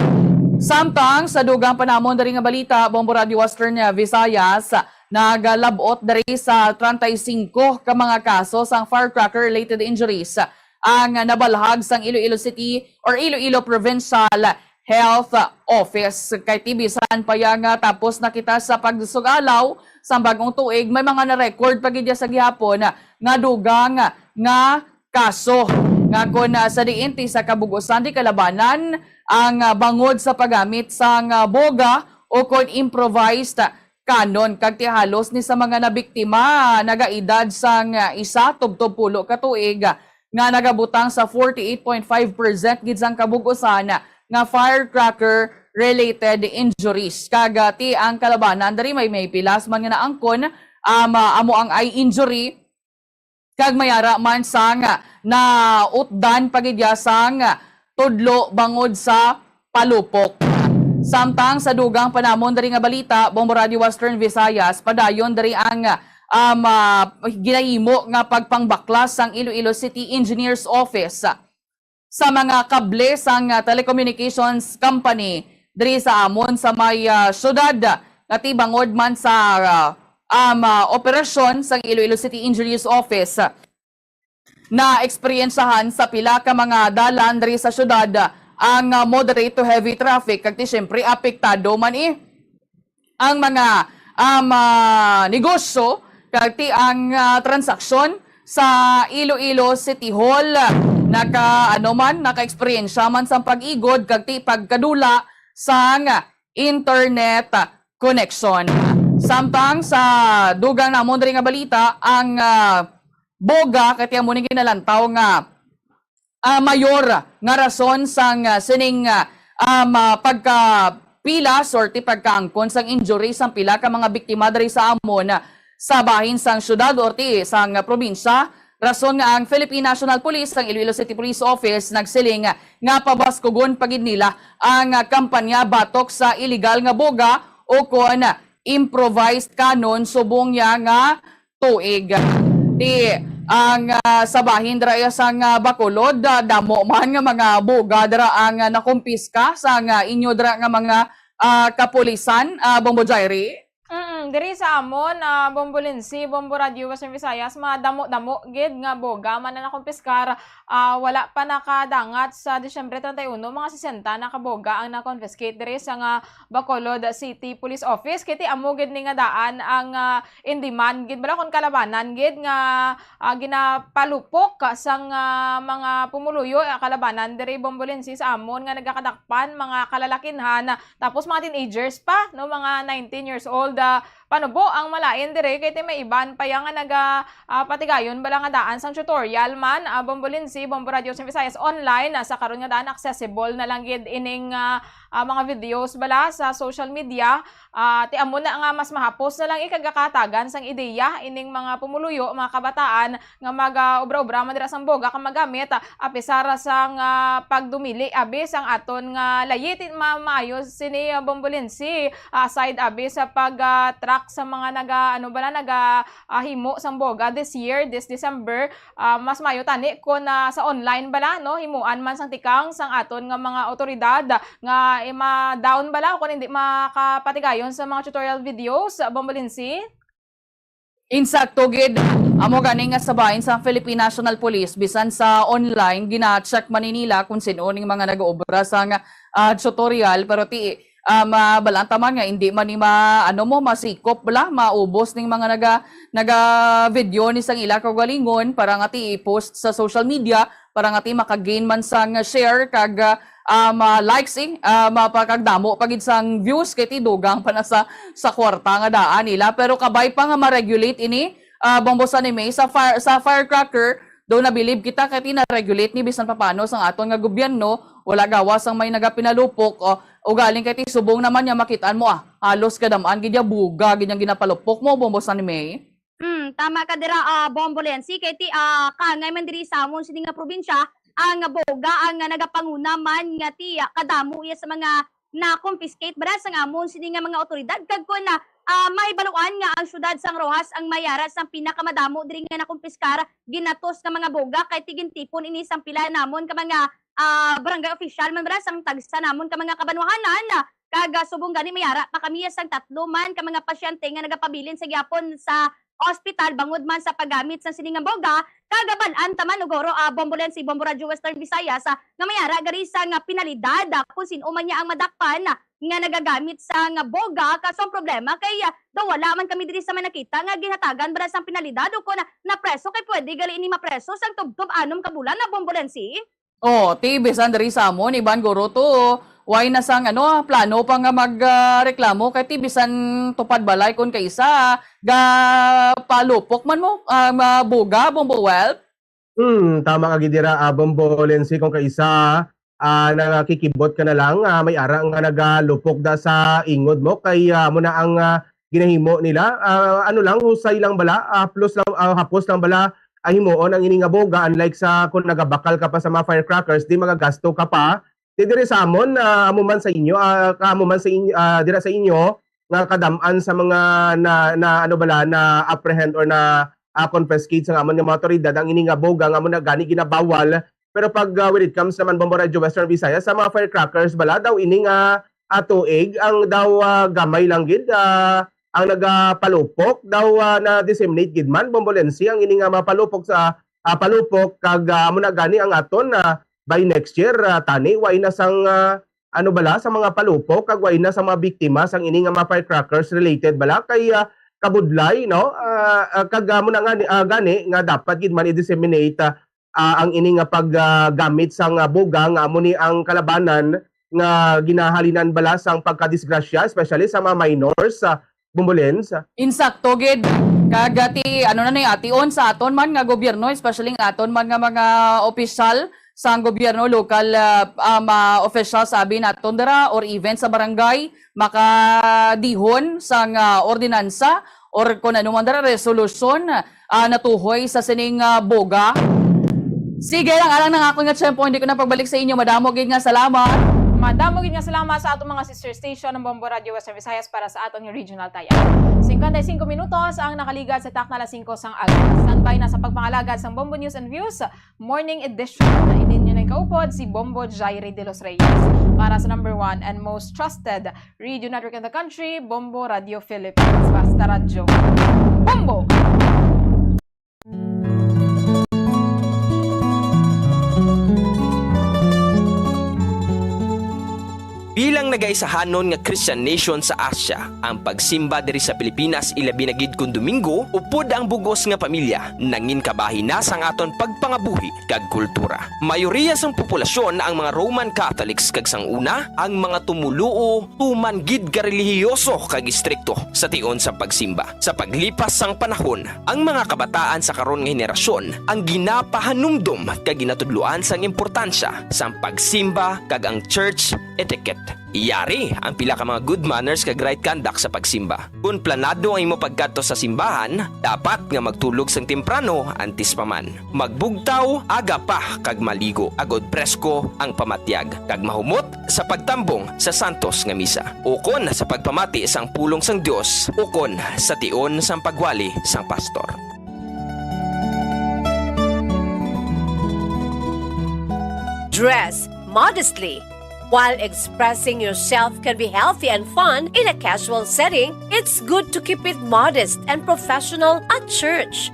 Samtang sa dugang pa namon diri nga balita, Bombo Radio Western, ah, Visayas, nagalab-ot diri sa treinta y cinco ka mga kaso sang firecracker-related injuries ang nabalhag sang Iloilo City or Iloilo Provincial Health Office. Kay ti bisan pa ya nga tapos na kita sa pagsugalaw sa bagong tuig, may mga na-record pa gid ya sa gihapon nga dugang nga kaso nga kon, ah, sa diin ti sa kabug-usan di kalabanan ang, ah, bangod sa paggamit sang, ah, boga o kon improvised cannon, kag ti halos ni sa mga nabiktima nagaedad sang, ah, isa tubtob pulo ka tuig, ah, nga nagabutang sa forty-eight point five percent gid sang kabug-usan nga firecracker related injuries. Kag, ah, ti ang kalabanan diri may, may pilas man nga naangkon, um, ah, amo ang eye injury, kag may ara man sang nautdan pa gid ya sang tudlo bangod sa palupok. Samtang sa dugang pa namon diri nga balita, Bombo Radio Western Visayas, padayon diri ang, um, ah, ginahimo nga pagpangbaklas sang Iloilo City Engineers Office sa mga kable sang, ah, telecommunications company diri sa amon sa may, ah, syudad, nga ti bangod man sa, ah, um, ah, operasyon sang Iloilo City Engineers Office. Naeksperyensyahan sa pila ka mga dalan diri sa syudad ang, ah, moderate to heavy traffic, kag ti siyempre apektado man i ang mga, um, ah, negosyo, kag ti ang, ah, transaksyon sa Iloilo City Hall. Naka, ano man, naka-eksperyensya man sang pag-igod kag ti pagkadula sang internet connection. Samtang sa dugang namon diri nga balita, ang, ah, boga, kay ti amo ni ginalantaw nga, ah, mayor nga rason sang, ah, sining, ah, um, ah, pagkapilas or ti pagkaangkon sang injury sang pila ka mga biktima diri sa amon, ah, sa bahin sang syudad or ti sang, ah, probinsya. Rason nga ang Philippine National Police, ang Iloilo City Police Office, nagsiling, ah, nga pabaskugon pa gid nila ang, ah, kampanya batok sa iligal nga boga o kon improvised cannon subong niya nga tuig. Ti ang, ah, sa bahin dira sang, ah, Bacolod, ah, damo man nga mga boga dira ang, ah, nakumpiska sang, ah, inyo dira nga mga, ah, kapulisan, ah, Bombo Jairi? Mm, diri sa amon, ah, Bombo Lindsay, Bombo Radio Western Visayas, madamo-damo gid nga boga man na nakumpiskar. Ah, wala pa nakadangat sa Disyembre treinta y uno, mga sesenta na ka boga ang na-confiscate diri sa nga Bacolod City Police Office. Kay ti amo gid ni nga daan ang, ah, in demand gid bala kon kalabanan gid nga, ah, ginapalupok sang, ah, mga pumuluyo, ah, kalabanan diri Bombo Lindsay sa amon nga nagakadakpan mga kalalakinhan, ah, tapos mga teenagers pa, no, mga nineteen years old, ah, panubo ang malain diri kay ti may iban pa ya nga naga, ah, patigayon bala nga daan sang tutorial man, ah, Bombo Lindsay, Bombo Radio sa Visayas Online, ah, sa karon nga daan accessible na lang gid ining, ah, ah, mga videos bala sa social media. Ah, ti amo na nga mas mahapos na lang i kag katagan sang ideya ining mga pumuluyo, mga kabataan nga mag, ah, obra-obra man dira sang boga kag magamit, ah, apisar sang, ah, pagdumili abi sang aton nga layi ti ma-, maayo sini, ah, Bombo Lindsay, ah, aside abi sa pag, ah, sa mga naga, ano bala, naga, ah, himo sang boga this year, this December, ah, mas mayo tani kon, ah, sa online bala, no, himuan man sang tikang sang aton nga mga awtoridad nga, eh, ma-down bala o kon hindi makapatigayon sa mga tutorial videos, Bombolense? Insakto gid. Amo gani nga sa bahin sa Philippine National Police, bisan sa online, gina-check man ni nila kung sino ning mga nag-oobra sang, ah, tutorial, pero ti, ah, mabalaan ta man nga hindi man ni ma-, ano mo, masikop bala, maubos ning mga naga-, naga-video ni sang ila kaugalingon para nga ti i-post sa social media, para nga ti maka-gain man sang share kag, ah, um, ah, likes, eh, ah, mapakagdamo pa gid sang views kay ti dugang pa na sa, sa kwarta nga daan nila. Pero kabay pa nga ma-regulate ini, ah, Bombolense, sa fire, sa firecracker, daw nabilib kita kay ti na-regulate ni bisan papaano sang aton nga gobyerno, wala gawas ang may nagapinalupok, o, ugaling kay ti subong naman niya makitaan mo, ah, halos kadam-an gid ya buga gid yang ginapalupok mo, Bombolense. Hmm, tama ka dira, ah, Bombolense, kay ti, ah, kaangay man diri sa amon sini nga probinsya ang boga, ang, ah, nagapanguna man nga ti, ah, kadamo iya sa mga na-confiscate bala sang amon sini nga mga awtoridad, kag kun, ah, ah, mahibaluan nga ang siyudad sang Roxas ang may ara sang pinakamadamo diri nga nakumpiskar, ginatos nga mga boga, kay ti gintipon ini sang pila namon ka mga, ah, barangay official man bala sang tagsa namon ka mga kabanwahanan, kag, ah, subong gani may ara pa kami sang tatlo man ka mga pasyente nga nagapabilin sa gihapon sa ospital bangod man sa paggamit sang sini nga boga, kag bal-an ta man, Guro, ah, Bombolense, Bombo Radyo Western Visayas, ah, nga may ara gani sang penalidad, ah, kung sin-o man niya ang madakpan, ah, nga nagagamit sang boga. Kaso ang problema kay, ah, daw wala man kami diri sa may nakita nga ginhatagan bala sang penalidad o kon napreso, kay pwede gali ini mapreso sang tubtob anom ka bulan na, Bombolense. Oh, ti bisan diri sa amon, iban guro to, way na sang, ano, plano pa nga mag, ah, reklamo kay ti bisan tupad balay kon kaisa, ga palupok man mo, ah, mabuga, Bombo Wealth. Hmm, tama ka gid dira, ah, Bombolense, kon kaisa, ah, nakikibot ka na lang, ah, may ara nga nagalupok da sa ingod mo kay, ah, amo na ang, ah, ginahimo nila. Ah, ano lang, husay lang bala, ah, plus lang, ah, hapos lang bala, ah, himuon ang ini nga boga, unlike sa kung nagabakal ka pa sa mga firecrackers, di magagasto ka pa. Di diri sa amon, ah, amo man sa inyo, ah, ka-, amo man sa inyo, ah, dira sa inyo nga kadam-an sa mga na, na ano bala, na apprehend or na, ah, confiscate sa amon nga mga awtoridad ang ini nga boga nga amo na gani ginabawal. Pero pag, ah, when it comes naman, Bombo Radyo Western Visayas, sa mga firecrackers bala daw ini nga, ah, tuig ang daw, ah, gamay lang gid, ah, ang nagapalupok daw, ah, na-disseminate gid man, Bombolense, ang ini nga mapalupok sa, ah, palupok kag, ah, amo na gani ang aton, ah, by next year, ah, tani, way na sang, ah, ano bala, sa mga palupok kag way na sa mga biktima sang ini nga mga firecrackers related bala kay, ah, kabudlay, no? Ah, ah, kag amo na nga ni, ah, gani nga dapat gid man i-disseminate, ah, ah, ang ini nga pag, ah, gamit sang, ah, boga nga amo ni ang kalabanan nga ginahalinan bala sang pagkadisgrasya, especially sa mga minors, ah, Bombolense. Insakto gid. Kag, ah, ti, ano na ni, ation sa aton man nga gobyerno, especially ang aton man nga mga opisyal sang gobyerno, local, ah, um, ah, officials, abi naton dira, or even sa barangay, makadihon sang, ah, ordinansa or kon ano man dira, resolusyon, ah, natuhoy sa sining, ah, boga. Sige lang, alang nang akon nga tiyempo, hindi ko na pagbalik sa inyo. Madamo gid nga salamat. Madamo gid nga salamat sa atong mga sister station ng Bombo Radio Western Visayas para sa aton nga regional tie-up. Singkwenta y singko minutos ang nakaligad sa takna alas singko sang aga. Standby na sa pagpangalagad sang Bombo News and Views Morning Edition. Indi ninyo na ikaupod si Bombo Jairi de los Reyes para sa number one and most trusted radio network in the country, Bombo Radio Philippines. Basta radyo. Bombo! Bilang nagaisahanon nga Christian nation sa Asia, ang pagsimba diri sa Pilipinas, ilabi na gid kon Domingo, upod ang bug-os nga pamilya, nangin kabahin na sang aton pagpangabuhi kag kultura. Mayoriya sang populasyon ang mga Roman Catholics, kag sang una, ang mga tumuluo tuman gid ka relihiyoso kag istrikto. Sa tion sa pagsimba, sa paglipas sang panahon, ang mga kabataan sa karon nga henerasyon ang ginapahanumdom kag ginatudloan sang importansya sang pagsimba kag ang church etiquette. Yari ang pila ka mga good manners kag right conduct sa pagsimba. Kon planado ang imo pagkadto sa simbahan, dapat nga magtulog sang temprano antes pa man. Magbugtaw aga pa kag maligo, agod presko ang pamatyag, kag mahumot sa pagtambong sa santos nga misa, ukon sa pagpamati sang pulong sang Dios, ukon sa tion sang pagwali sang pastor. Dress modestly. While expressing yourself can be healthy and fun in a casual setting, it's good to keep it modest and professional at church.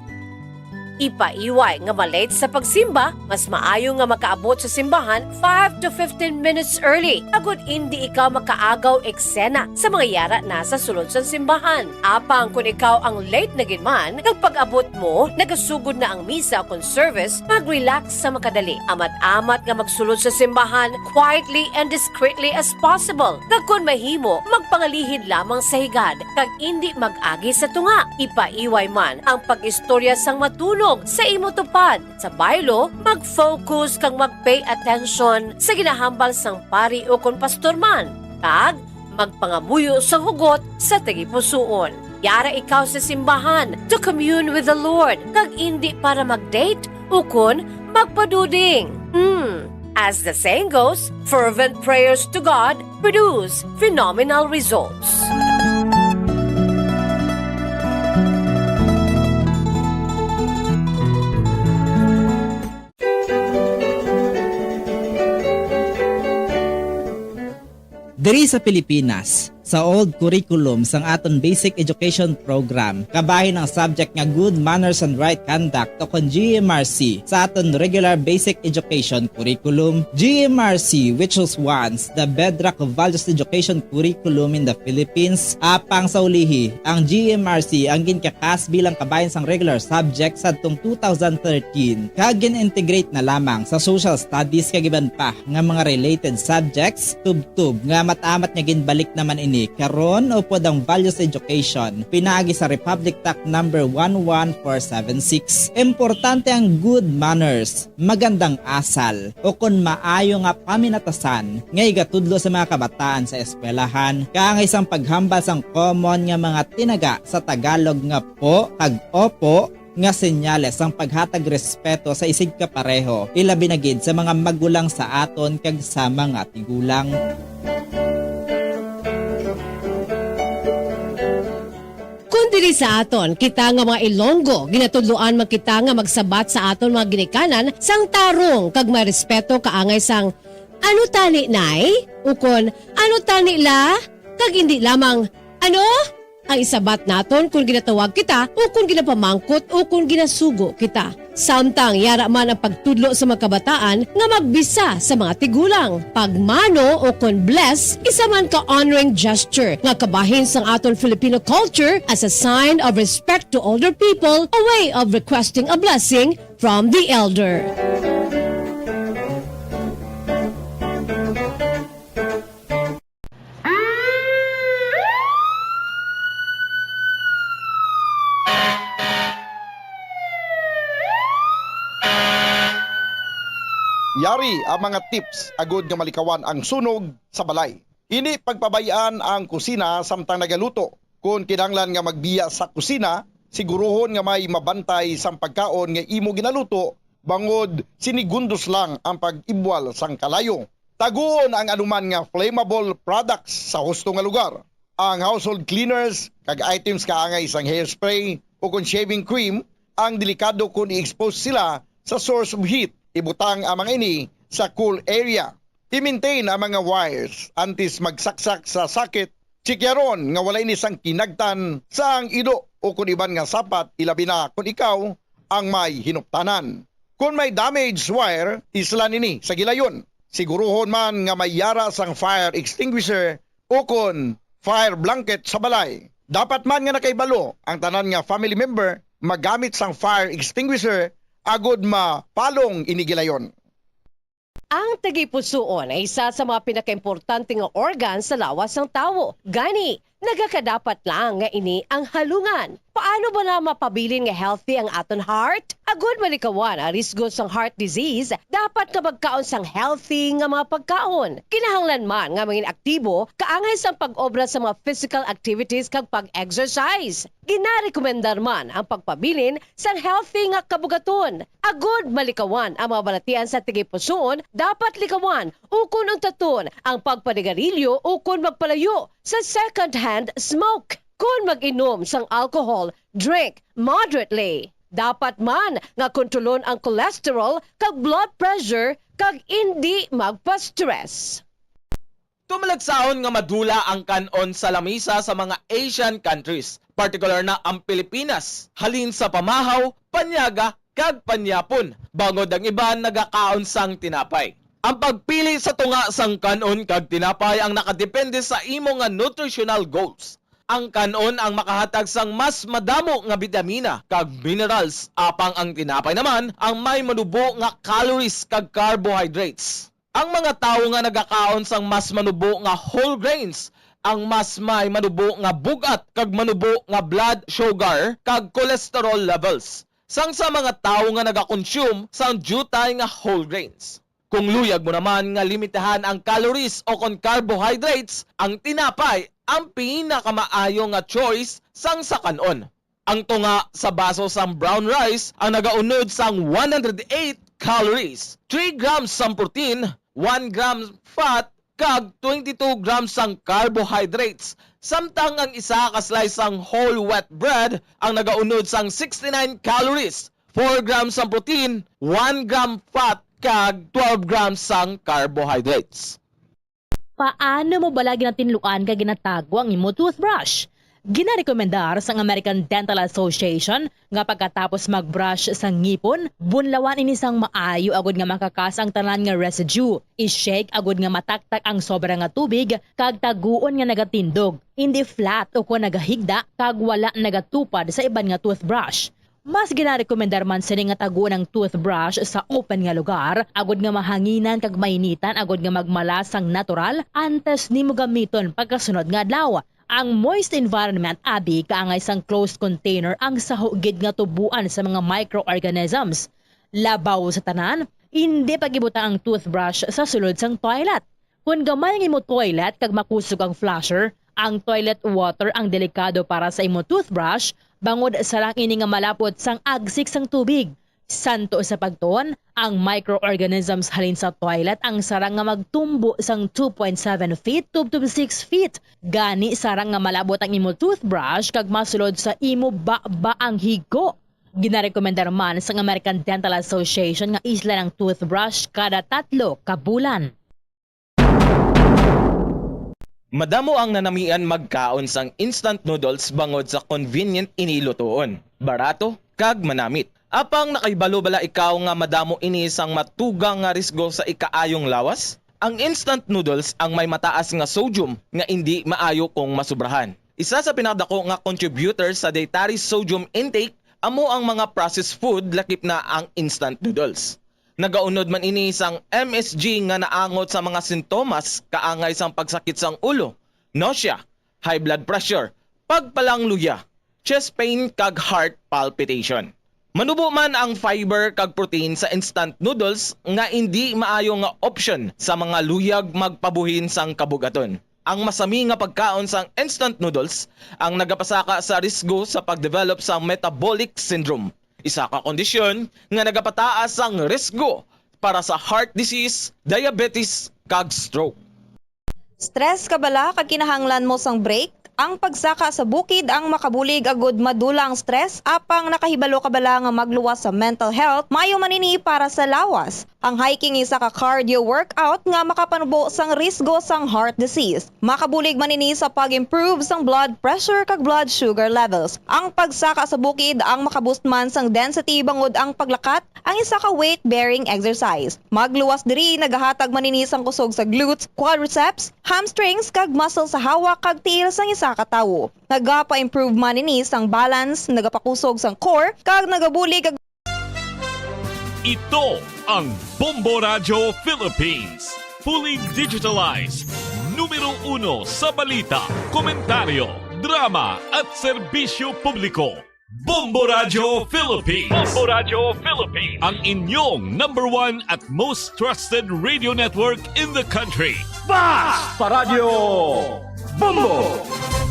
Ipaiway nga ma-late sa pagsimba, mas maayo nga makaabot sa simbahan five to fifteen minutes early, agod indi ikaw makaagaw eksena sa mga yara na sa sulod sang simbahan. Apang kon ikaw ang late na gid man, kag pag-abot mo, nagasugod na ang misa kon service, mag-relax sa makadali. Amat-amat nga magsulod sa simbahan quietly and discreetly as possible. Kag kon mahimo, magpangalihid lamang sa higad, kag indi mag-agi sa tunga. Ipaiway man ang pag-istorya sang matunog sa imo tupad. Sa baylo, mag-focus kag mag-pay attention sa ginahambal sang pari ukon pastor man, kag magpangamuyo sang hugot sa tagipusoon. Yara ikaw sa simbahan to commune with the Lord, kag indi para mag-date ukon magpaduding. Hmm. As the saying goes, fervent prayers to God produce phenomenal results. Diri sa Pilipinas, sa old curriculum sang aton basic education program, kabahin ang subject nga good manners and right conduct, o kon G M R C, sa aton regular basic education curriculum. G M R C, which was once the bedrock of values education curriculum in the Philippines, apang sa ulihi, ang G M R C ang ginkakas bilang kabahin sang regular subject sadtong two thousand thirteen, kag gin-integrate na lamang sa social studies kag iban pa nga mga related subjects, tubtob nga amat-amat nga ginbalik naman ini karon upod ang values education pinaagi sa Republic Act number one one four seven six. Importante ang good manners, magandang asal, o kon maayo nga paminatasan nga igatudlo sa mga kabataan sa eskwelahan, kaangay sang paghambal sang common nga mga tinaga sa Tagalog nga po kag opo, nga senyales sang paghatag respeto sa isigkapareho, ilabi na gid sa mga magulang sa aton kag sa mga tigulang. Kon diri sa aton, kita nga mga Ilonggo, ginatudloan man kita nga magsabat sa aton mga ginikanan sang tarong kag may respeto kaangay sang, "Ano tani, Nay?" ukon, "Ano tani, La?" Kag indi lamang, "Ano?" ang isabat naton kon ginatawag kita o kon ginapamangkot o kon ginasugo kita. Samtang yara man ang pagtudlo sa mga kabataan nga magbisa sa mga tigulang. Pagmano o kon bless, isa man ka honoring gesture nga kabahin sang aton Filipino culture as a sign of respect to older people, a way of requesting a blessing from the elder. Yari ang mga tips agud nga malikawan ang sunog sa balay. Indi pagpabay-an ang kusina samtang nagaluto. Kon kinahanglan nga magbiya sa kusina, siguruhon nga may mabantay sang pagkaon nga imo ginaluto, bangod sinigundos lang ang pag-ibwal sang kalayo. Taguon ang anuman nga flammable products sa husto nga lugar. Ang household cleaners kag items kaangay sang hairspray o kon shaving cream ang delikado kon i-expose sila sa source of heat. Ibutang ang mga ini sa cool area. I-maintain ang mga wires antes magsaksak sa socket. Chikyaron nga wala ini sang kinagtan sa ang ido o kon iban nga sapat, ilabi na kon ikaw ang may hinuptanan. Kon may damaged wire, islan ini sa gilayon. Siguruhon man nga may yara sang fire extinguisher o kon fire blanket sa balay. Dapat man nga nakahibalo ang tanan nga family member magamit sang fire extinguisher agud mapalong ini gilayon. Ang tagipusoon ay isa sa mga pinakaimportante nga organ sa lawas sang tawo. Gani, nagakadapat lang nga ini ang halungan. Paano bala mapabilin nga healthy ang aton heart? Agud malikawan ang risgo sang heart disease, dapat nga magkaon sang healthy nga mga pagkaon. Kinahanglan man nga mangin aktibo kaangay sang pag-obra sa mga physical activities kag pag-exercise. Ginarekomendar man ang pagpabilin sang healthy nga kabugaton. Agud malikawan ang mga balatian sa tigipusoon, dapat likawan ukon untaton ang pagpanigarilyo ukon magpalayo sa second-hand smoke. Kon mag-inom sang alcohol, drink moderately. Dapat man nga kontrolon ang cholesterol kag blood pressure kag indi magpa-stress. Tumalagsahon nga madula ang kan-on sa lamisa sa mga Asian countries, partikular na ang Pilipinas, halin sa pamahaw, panyaga, kag panyapon, bangod ang iban nagakaon sang tinapay. Ang pagpili sa tunga sang kan-on kag tinapay ang nakadepende sa imo nga nutritional goals. Ang kan-on ang makahatag sang mas madamo nga bitamina kag minerals, apang ang tinapay naman ang may manubo nga calories kag carbohydrates. Ang mga tawo nga nagakaon sang mas manubo nga whole grains ang mas may manubo nga bug-at kag manubo nga blood sugar kag cholesterol levels sang sa mga tawo nga nagakonsume sang diutay nga whole grains. Kung luyag mo naman nga limitahan ang calories o kon carbohydrates, ang tinapay ang pinakamaayo nga choice sang sa kan-on. Ang tunga sa baso sang brown rice ang nagaunod sang one hundred eight calories, three grams sang protein, one gram fat, kag twenty-two grams sang carbohydrates, samtang ang isa ka slice sang whole wheat bread ang nagaunod sang sixty-nine calories, four grams sang protein, one gram fat, kag twelve grams sang carbohydrates. Paano mo bala ginatinluan kag ginatago ang imo toothbrush? Ginarekomendar sang American Dental Association nga pagkatapos mag-brush sa ngipon, bunlawan ini sang maayo agud nga makakas ang tanan nga residue. I-shake agud nga mataktak ang sobra nga tubig kag taguon nga nagatindog, indi flat o kon nagahigda kag wala nagatupad sa iban nga toothbrush. Mas ginarekomendar man sini nga taguon ang toothbrush sa open nga lugar, agud nga mahanginan kag mainitan agud nga magmala sang natural antes nimo gamiton pagkasunod nga adlaw. Ang moist environment abi kaangay sang closed container ang saho gid nga tubuan sa mga microorganisms. Labaw sa tanan, indi pag-ibutang ang toothbrush sa sulod sang toilet. Kon gamay ang imo toilet kag makusog ang flusher, ang toilet water ang delikado para sa imo toothbrush, bangod sarang ini nga malapot sang agsik sang tubig. Santo sa pagtuon, ang microorganisms halin sa toilet ang sarang nga magtumbo sang two point seven feet tubtob six feet. Gani, sarang nga malabot ang imo toothbrush kag masulod sa imo baba ang higko. Ginarekomendar man sang American Dental Association nga islan ang toothbrush kada tatlo ka bulan. Madamo ang nanamian magkaon sang instant noodles bangod sa convenient ini lutuon, barato, kag manamit. Apang nakahibalo bala ikaw nga madamo ini sang matugang nga risgo sa ikaayong lawas? Ang instant noodles ang may mataas nga sodium nga indi maayo kung masubrahan. Isa sa pinakadako nga contributor sa dietary sodium intake amo ang mga processed food, lakip na ang instant noodles. Nagaunod man ini sang M S G nga naangot sa mga sintomas kaangay sang pagsakit sang ulo, nausea, high blood pressure, pagpalangluya, chest pain, kag heart palpitation. Manubo man ang fiber kag protein sa instant noodles nga indi maayo nga option sa mga luyag magpabuhin sang kabugaton. Ang masami nga pagkaon sang instant noodles ang nagapasaka sa risgo sa pag-develop sa metabolic syndrome, isa ka kondisyon nga nagapataas sang risgo para sa heart disease, diabetes, kag stroke. Stress ka bala kag kinahanglan mo sang break? Ang pagsaka sa bukid ang makabulig agud madula ang stress, apang nakahibalo ka bala nga magluwas sa mental health? Maayo man ini para sa lawas. Ang hiking isa ka cardio workout nga makapanubo sang risgo sang heart disease. Makabulig man ini sa pag-improve sang blood pressure kag blood sugar levels. Ang pagsaka sa bukid ang makaboost man sang density bangod ang paglakat ang isa ka weight-bearing exercise. Magluwas diri nagahatag man ini sang kusog sa glutes, quadriceps, hamstrings, kag muscle sa hawak kag tiil sang isa ka tawo. Nagapa-improve man ini sang balance, nagapakusog sang core, kag nagabulig. Ito ang Bombo Radyo Philippines, fully digitalized, numero uno sa balita, komentaryo, drama, at serbisyo publiko. Bombo Radio Philippines. Bombo Radio Philippines. Ang inyong number one at most trusted radio network in the country. Basta Radio Bombo!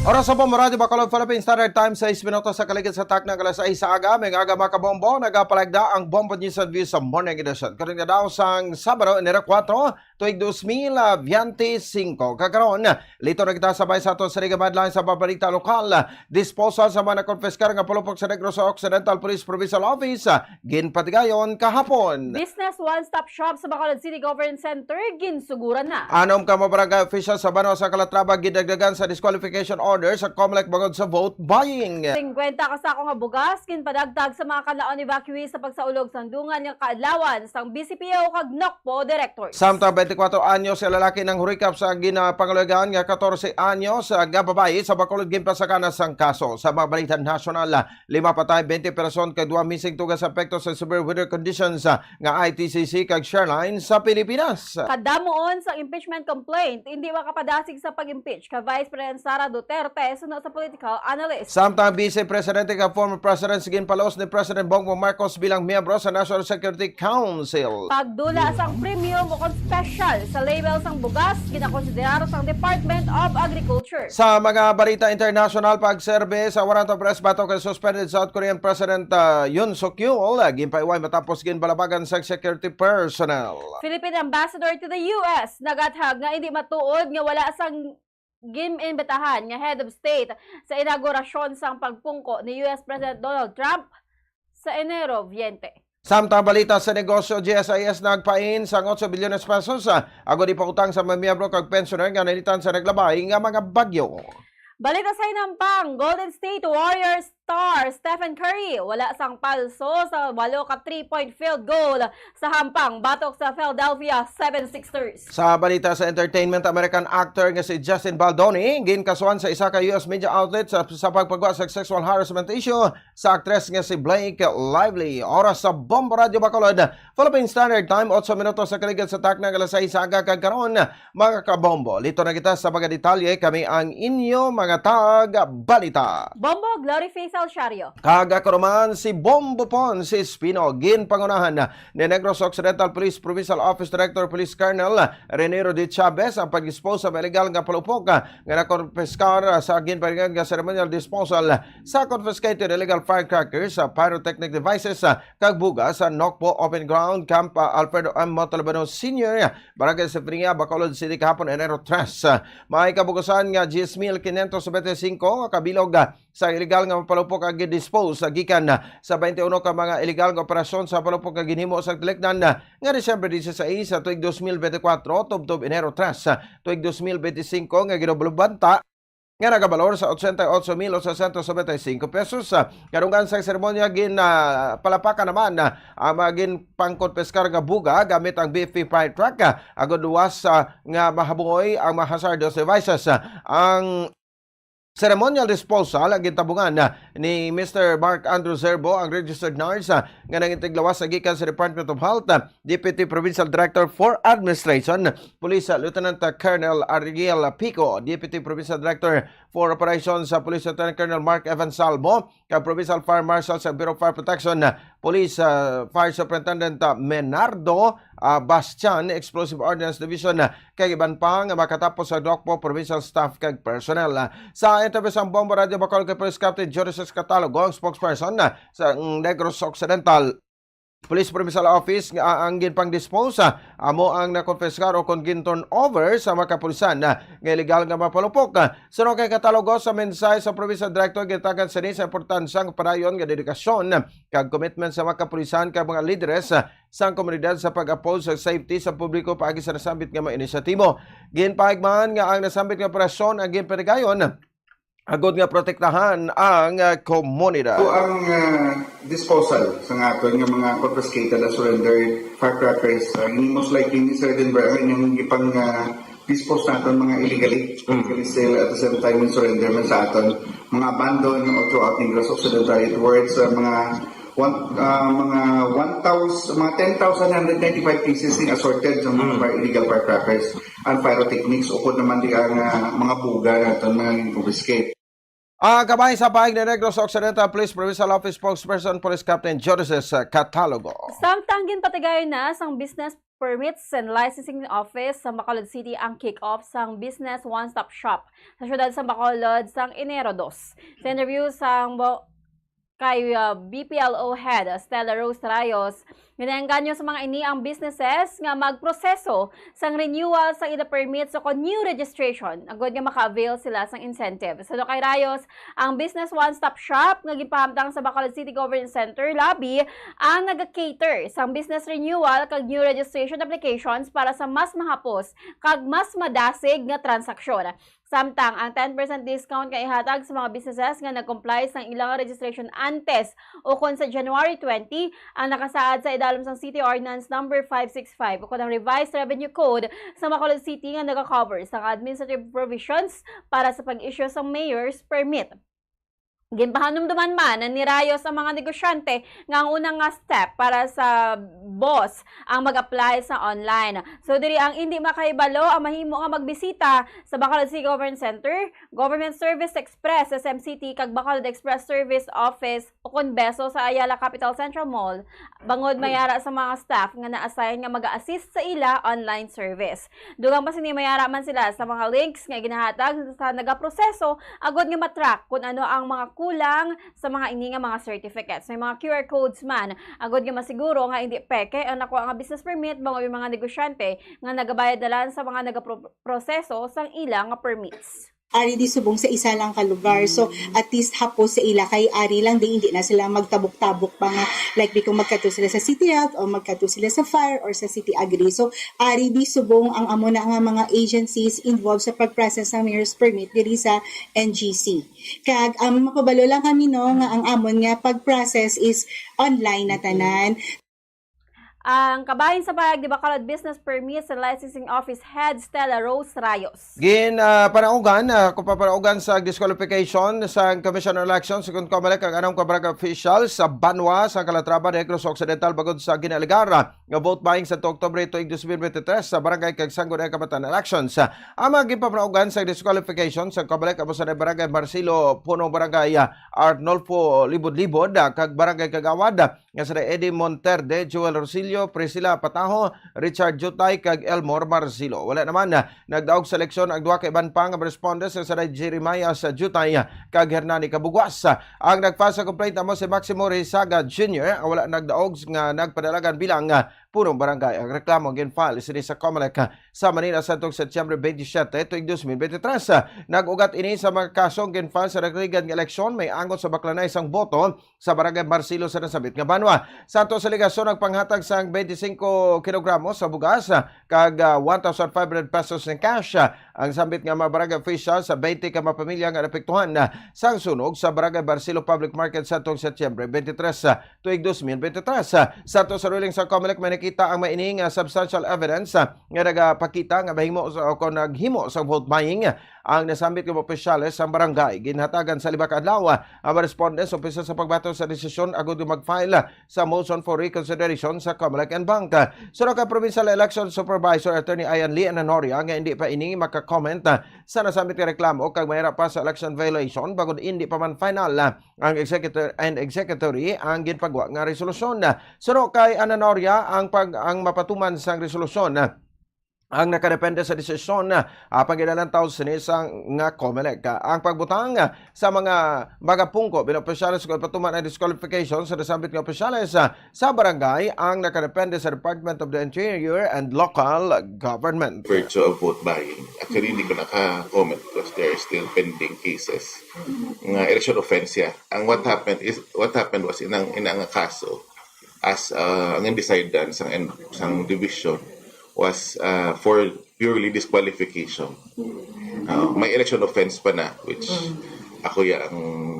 Oras sa Bombo Radio Bacolod, Philippine Standard Time, sais minutos sa kaligid sa takna nga alas sais sa aga. May aga, mga kabombo, nagapalagda ang Bombo News and Views sa Morning Edition. Karon nga daw sang Sabado, Enero kuwatro, tuig dos mil biyente singko. Kakaron, lito na kita sabay sa aton sa Riga Madlang sa pabalita lokal. Disposal sa mga nakonpiskar nga palupok sa Negros Occidental Police Provincial Office, ginpatigayon kahapon. Business One Stop Shop sa Bacolod City Government Center, ginsuguran na. Anom ka mga barangay official sa banwa sa Calatrava gidagdagan sa disqualification order sa Comelec bangod sa vote buying. Singkwenta ka sako nga bugas ginpadagdag sa mga Canlaon evacuees sa pagsaulog sang dungan nga kaadlawan sang B C P O kag NOCPO directors. Samtang twenty-four anyos nga lalaki nang hurikap sa ginapangaluyagan nga katorse anyos nga babayi sa Bacolod ginpasakana sang kaso. Sa mga balita nasyonal, lima patay, twenty person kag duha missing tungod sa epekto sa severe weather conditions, ah, nga I T C C kag Shoreline sa Pilipinas. Kadamuon sang impeachment complaint, hindi makapadasig sa pag-impeach ka Vice President Sara Duterte suno sa political analyst. Samtang Vice Presidente kag former President, ginpaluos ni President Bongbong Marcos bilang miyembro sa National Security Council. Pagdula sang premium o kon special sa label sang bugas, ginakonsiderar sang Department of Agriculture. Sa mga balita international, pagserbe sa warrant of arrest batok kay suspended South Korean President, ah, Yoon Suk Yeol, ah, ginpaiway matapos ginbalabagan sa security personnel. Philippine ambassador to the U S nagathag nga hindi matuod nga wala sang gin-imbitahan nga head of state sa inaugurasyon sang pagpungko ni U S President Donald Trump sa Enero twenty. Samtang balita sa negosyo, G S I S nagpain sang otso bilyones pesos, ah, agod ipautang sa mga miyembro kag pensioner nga nailitan sa naglabay nga mga bagyo. Balita sa hinampang, Golden State Warriors star Stephen Curry wala sang palso sa walo ka three-point field goal sa hampang batok sa Philadelphia Seven Sixers. Sa balita sa entertainment, American actor nga si Justin Baldoni ginkasuhan sa isa ka U S media outlet sa, sa pagpagwa sa sexual harassment issue sa aktres nga si Blake Lively. Oras sa Bombo Radio Bacolod, Philippine Standard Time, otso minutos sa kaligid sa takna nga alas sais sa aga, kag karon, mga kabombo, lito na kita sa mga detalye. Kami ang inyo mga tag-balita. Bombo, Glory Faisal Siario. Kag ako naman si Bombo Pon, si Espino. Ginpangunahan ni Negros Occidental Police Provincial Office Director Police Colonel Rene Rudy Chavez ang pag-dispose sa mga illegal nga palupok, ah, nga nakonpiskar, ah, sa ginpahiringan nga ceremonial disposal sa confiscated illegal firecrackers, ah, pyrotechnic devices, ah, kag bugas sa NOCPO Open Ground Camp, ah, Alfredo M. Montalbano Senior, Barangay Sefrinia, Bacolod City, kahapon, Enero tres. Ah, may kabugasan nga diyes mil kinyentos bente singko nga kabilog, ah, sa illegal nga palupok ang gidispose, ah, gikan, ah, sa twenty-one ka mga illegal nga operasyon sa palupok nga ginhimo sa tilikdan, ah, nga Disyembre dieciséis sa tuig dos mil bente kuwatro tubtob Enero tres, ah, tuig dos mil bente singko nga ginubulubanta nga nagabalor sa ochenta y ocho mil ochocientos noventa y cinco pesos. Ah, kadunggan sa seremonya, gin, ah, palapakan naman, ah, ang mga ginpangkonpiskar nga buga gamit ang B F P fire truck, ah, agod luwas, ah, nga mahaboy ang mga hazardous devices. Ah, ang ceremonial disposal ang gintabungan, ah, ni Mister Mark Andrew Zerbo, ang registered nurse, ah, nga nangintiglawas sa gikan sa Department of Health, ah, Deputy Provincial Director for Administration, Police, ah, Lieutenant, ah, Colonel Ariel Pico, Deputy Provincial Director for Operations sa Police, Lieutenant Colonel Mark Evan Salvo, kag Provincial Fire Marshal sa Bureau of Fire Protection, ah, Police, ah, Fire Superintendent, ah, Menardo, ah, Bastian, Explosive Ordnance Division, ah, kag iban pa nga makatapos sa NOCPO provincial staff kag personnel. Ah, sa interview sa Bombo Radio Bacolod kay Police Captain Jonas Catalogo, ang spokesperson, ah, sa Negros Occidental Police Provincial Office, nga ang ginpang-dispose, ah, amo ang nakonpiskar o kon gin-turn over sa mga kapulisan, ah, nga illegal nga mga palupok. Ah, suno kay Catalogo, sa mensahe sa Provincial Director, gintagan sini sa importansya nga padayon nga dedikasyon, ah, kag commitment sa mga kapulisan kag mga lideres, ah, sang komunidad sa pag-uphold sa safety sa publiko paagi sa nasambit nga mga inisyatibo. Ginpahigman nga ang nasambit nga operasyon ang ginpatigayon agod nga protektahan ang, ah, komunidad. So, ang, ah, disposal sa nga aton nga mga confiscated and surrendered firecrackers, ah, ini most likely ni Sir Denver ang inyong gipang, ah, dispose naton mga illegally, illegally sale at the same time in surrender man sa aton mga abandon all throughout Negros Occidental. It worth, ah, mga one, ah, mga one thousand, mga ten thousand one hundred ninety-five pieces ni assorted sa mga fire, illegal firecrackers and pyrotechnics, upod naman di ang, ah, mga buga naton mga confiscate. Ang kabahin sa pahayag ni Negros Occidental Police Provincial Office Spokesperson Police Captain Genesis, uh, Catalogo. Samtang ginpatigayon na sang Business Permits and Licensing Office sa Bacolod City ang kick-off sang Business One Stop Shop sa siyudad sa Bacolod sang Enero dos. Sa interview sang bo-, kay, uh, B P L O head, uh, Stella Rose Rayos, ginaengganyo sa mga ini ang businesses nga magproseso sang renewal sa ila permits o kon new registration, agod nga maka-avail sila sang incentive. Sa kay Rayos, ang Business One Stop Shop nga ginpahamtang sa Bacolod City Government Center lobby ang naga-cater sang business renewal kag new registration applications para sa mas mahapos kag mas madasig nga transaksyon. Samtang ang ten percent discount nga ihatag sa mga businesses nga nag-comply sang ilang registration antes o kon sa January twenty, ang nakasaad sa idalom sang City Ordinance Number five six five o kon ang Revised Revenue Code sa Bacolod City nga nagakover sang administrative provisions para sa pag-issue sang mayor's permit. Ginpahanumduman man ni Rayos ang mga negosyante nga ang una nga step para sa boss ang mag-apply sa online. So, diri ang indi makahibalo ang mahimo nga magbisita sa Bacolod City Government Center, Government Service Express, S M C T, kag Bacolod Express Service Office o kon beso sa Ayala Capital Central Mall, bangod may ara sa mga staff nga na-assign nga mag-assist sa ila online service. Dugang pa sini, may ara man sila sa mga links nga ginahatag sa nagaproseso agod nga ma-track kung ano ang mga kulang sa mga ini nga mga certificates. May mga Q R codes man agod nga masiguro nga hindi peke ang nakuha nga business permit, bangod may mga negosyante nga nagabayad na lang sa mga nagaproseso sang ila nga permits. Ari di subong sa isa lang ka lugar. So, at least hapos sa ila kay ari lang di, hindi na sila magtabok-tabok pa nga, like, di kung magkadto sila sa City Health o magkadto sila sa fire or sa City Agri. So, ari di subong ang amo na nga mga agencies involved sa pag-process sa mayor's permit diri sa N G C. Kag, um, mapabalo lang kami, no, nga ang amon nga pag-process is online na tanan. Ang kabahin sa pahayag ni Bacolod Business Permits and Licensing Office Head Stella Rose Rayos. Gin, ah, panaugan, ah, kung papanaugan sa disqualification sa Commission on Elections, kung Comelec ang anam ka barangay official sa Banwa, sa Calatrava, Negros Occidental, bangod sa ginaalegar, ah, nga vote buying sa Oktubre tuig dos mil bente tres sa barangay kag Sangguniang Kabataan Elections. Ah, ang mga ginpapanaugan sa disqualification sa Comelec amo sa Barangay Marcelo Puno, Barangay, ah, Arnolfo Libod-Libod, ah, kag Barangay Kagawad, ah, nga sila Eddie Monterde, Joel Rosillo, Priscilla Pataho, Richard Jutay, kag Elmore Marcelo. Wala naman, ah, nagdaog sa eleksyon ang duha ka iban pa nga respondents nga sila Jeremiah sa Jutay, ah, kag Hernani Kabugwas. Ah, ang nag-file sa complaint amo si Maximo Rizaga Junior, ang wala nagdaog nga nagpadalagan bilang, ah, punong barangay. Ang reklamo gin-file sini sa Comelec, ah, sa Manila sa tuig Setyembre twenty-seven, tuig dos mil bente tres. Ah, nag-ugat ini sa mga kasong gin-file sa nagligad nga eleksyon, may angot sa baklanay sang boto sa Barangay Marcelo sa nasambit nga banwa. Sa ato sa alegasyon, nagpanghatag sang twenty-five kilogramo sa bugas, ah, kag, ah, one thousand five hundred pesos in cash, ah, ang sambit nga mga barangay official sa twenty ka mga pamilya nga naapektuhan, ah, sang sunog sa Barangay Marcelo Public Market sa tuig Setyembre twenty-three, ah, tuig dos mil bente-tres. Ah, sa ato sa ruling sa Comelec, may nakita ang maining, ah, substantial evidence, ah, nga nagapakita nga mahimo sa, o kon naghimo sa vote buying, ah, ang nasambit nga opisyales sang barangay. Ginhatagan sa lima ka adlaw, ah, ang mga respondents sa opisina sa pagbaton sa desisyon agud nga mag-file, ah, sa motion for reconsideration sa Comelec en banc. Ah, suno kay Provincial Election Supervisor Attorney Ian Lee Ananoria nga hindi pa ini maka-comment, ah, sa nasambit nga reklamo kag may ara pa sa election violation bangod hindi pa man final, ah, ang executor and executory ang ginpagwa nga resolusyon. Suno kay Ananoria, ang pag-, ang mapatuman sang resolusyon, ah, ang nakadepende sa desisyon, ah, paginalantaw sini sa nga Comelec. Ah, ang pagbutang, ah, sa mga magapungko bilang opisyales kung ipatuman ang disqualification sa nasambit nga opisyales, ah, sa barangay ang nakadepende sa Department of the Interior and Local Government. Virtue of vote buying. Actually, hindi ko naka-comment because there are still pending cases nga election offense siya. Ang what happened is, what happened was, inang, inang kaso, as, uh, ang decidan sang, sang division was, uh, for purely disqualification. Uh, may election offense pa na, which ako ya ang,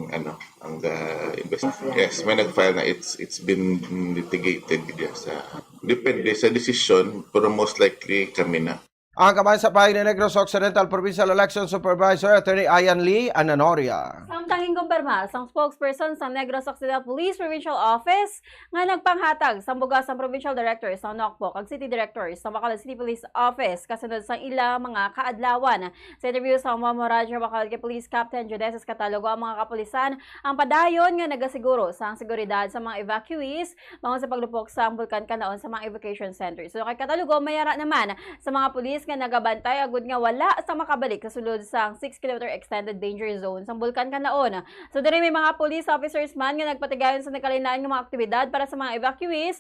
ano, ang, uh, invest-, yes, may nag-file na, it's, it's been litigated, yeah, sa, depende sa decision, pero most likely kami na. Ang kabahin sa pahayag ni Negros Occidental Provincial Election Supervisor Attorney Ian Lee Ananoria. Samtang ginkumpirma sang spokesperson sang Negros Occidental Police Provincial Office nga nagpanghatag sang bugas ang Provincial Director sang NOCPO kag City Director sang Bacolod City Police Office kasunod sang ila mga kaadlawan. Sa interview sa Bombo Radyo Bacolod kay Police Captain Jodesis Catalogo ang mga kapulisan ang padayon nga nagasiguro sang seguridad sa mga evacuees bangon sa paglupok sang Bulkan Kanlaon sa mga evacuation centers. So, kay Catalogo, may ara naman sa mga pulis nga nagabantay agud nga wala sa makabalik sa sulod sang six kilometer extended danger zone sang Bulkan Kanlaon. So, diri may mga police officers man nga nagpatigayon sa nagkalain-lain nga mga aktibidad para sa mga evacuees.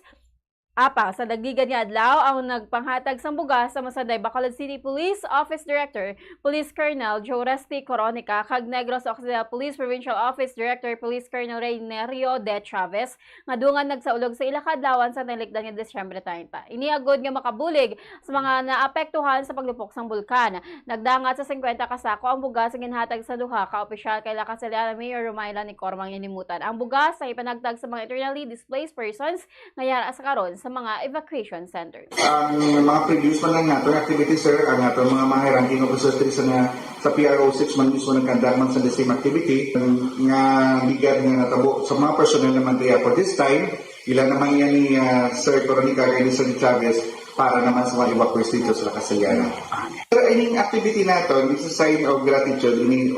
Apang sa nagligad nga adlaw, ang nagpanghatag sang bugas sa Masanday Bacolod City Police Office Director, Police Colonel Joe Rusty Coronica, kag Negros Occidental Police Provincial Office Director, Police Colonel Reynerio De Chavez, nga dungan nagsaulog sa ila kaadlawan sa nalikdan nga Disyembre treinta. Ini agud nga makabulig sa mga naapektuhan sa paglupok sang bulkan. Nagdangat sa singkwenta ka sako ang bugas nga ginhatag sa duha ka opisyal kay La Castellana Mayor Romaila Nicormang Yanimutan. Ang bugas ang ipanagtag sa mga internally displaced persons nga yara sa karon sa mga evacuation centers. Ang mga previous man lang nato activity, sir, ang ato mga, mga ranking officers diri sa, sa P R O six man mismo nagkandar man sa the same activity nga ligad nga natabo sa mga personnel naman kaya for this time, ila naman yan ni, ah, Sir Coronica kay ni Sir Chavez para naman sa mga evacuees dito sa La Castellana. Pero ining activity nato, it's a sign of gratitude, ini.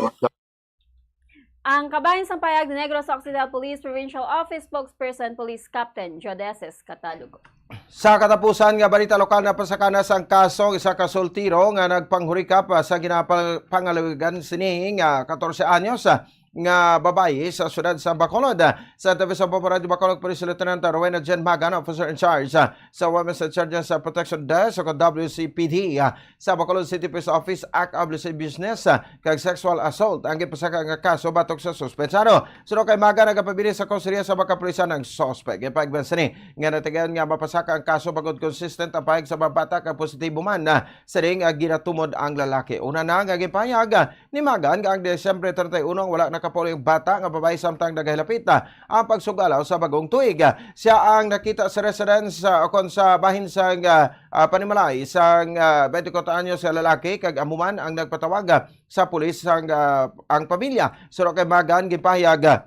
Ang kabahin sang pahayag ni Negros Occidental Police Provincial Office Spokesperson Police Captain Jodesis Catalogo. Sa katapusan nga balita lokal, napasaka na sang kaso ang isa ka soltero nga nagpanghurikap, ah, sa ginapangalawigan sini nga katorse anyos, ah, nga babayi sa siyudad sa Bacolod. Sa interview sa Bombo Radyo Bacolod, Police Lieutenant Rowena Jen Magan, Officer in Charge, ah, sa Women's Insurgents Protection Desk o W C P D, ah, sa Bacolod City Police Office, Act of Lasciviousness, ah, kag sexual assault ang gipasaka nga kaso batok sa suspetsado. Suno kay Maga, nagapabilin sa kustodiya sa mga kapulisan ang suspek. Ipagban sini nga natigayon nga mapasaka ang kaso bangod consistent ang pahayag sa mga bata kag positibo man, ah, sining, ah, ginatumod ang lalaki. Una na nga ginpahayag, ah, ni Magan nga ang Disyembre treinta y uno ang wala nakapauli ang bata nga babayi samtang nagahilapit, ah, ang pagsugalaw sa bagong tuig. Ah, siya ang nakita sa residence, ah, ukon sa bahin sang, ah, ah, panimalay sang, ah, twenty-four anyos nga lalaki kag amo man ang nagpatawag, ah, sa pulis sang, ah, ang pamilya. Suno kay Magan, ginpahayag, ah,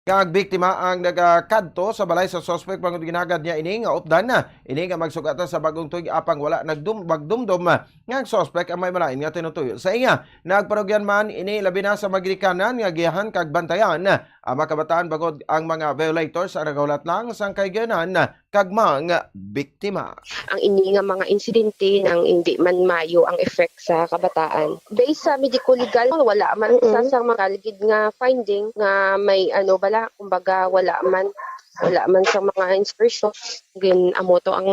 nga ang biktima ang nagakadto sa balay sa suspek bangod ginagad niya ini nga updan na ini nga magsugatan sa bagong tuig apang wala nagdum-, magdumdom, ah, nga ang suspek ang may malain nga tinutuyo sa iya. Nagparugyan man ini labi na sa mga ginikanan nga giyahan kag bantayan, ah, ang mga kabataan bangod ang mga violators ang nagahulat lang sang kahigayonan kag mga biktima. Ang ini nga mga insidente nang hindi man mayo ang effect sa kabataan. Based sa medico-legal, wala man sa, mm, sa mga valid nga finding nga may ano bala, kumbaga wala man, wala man sa mga insertion. Gin amo to ang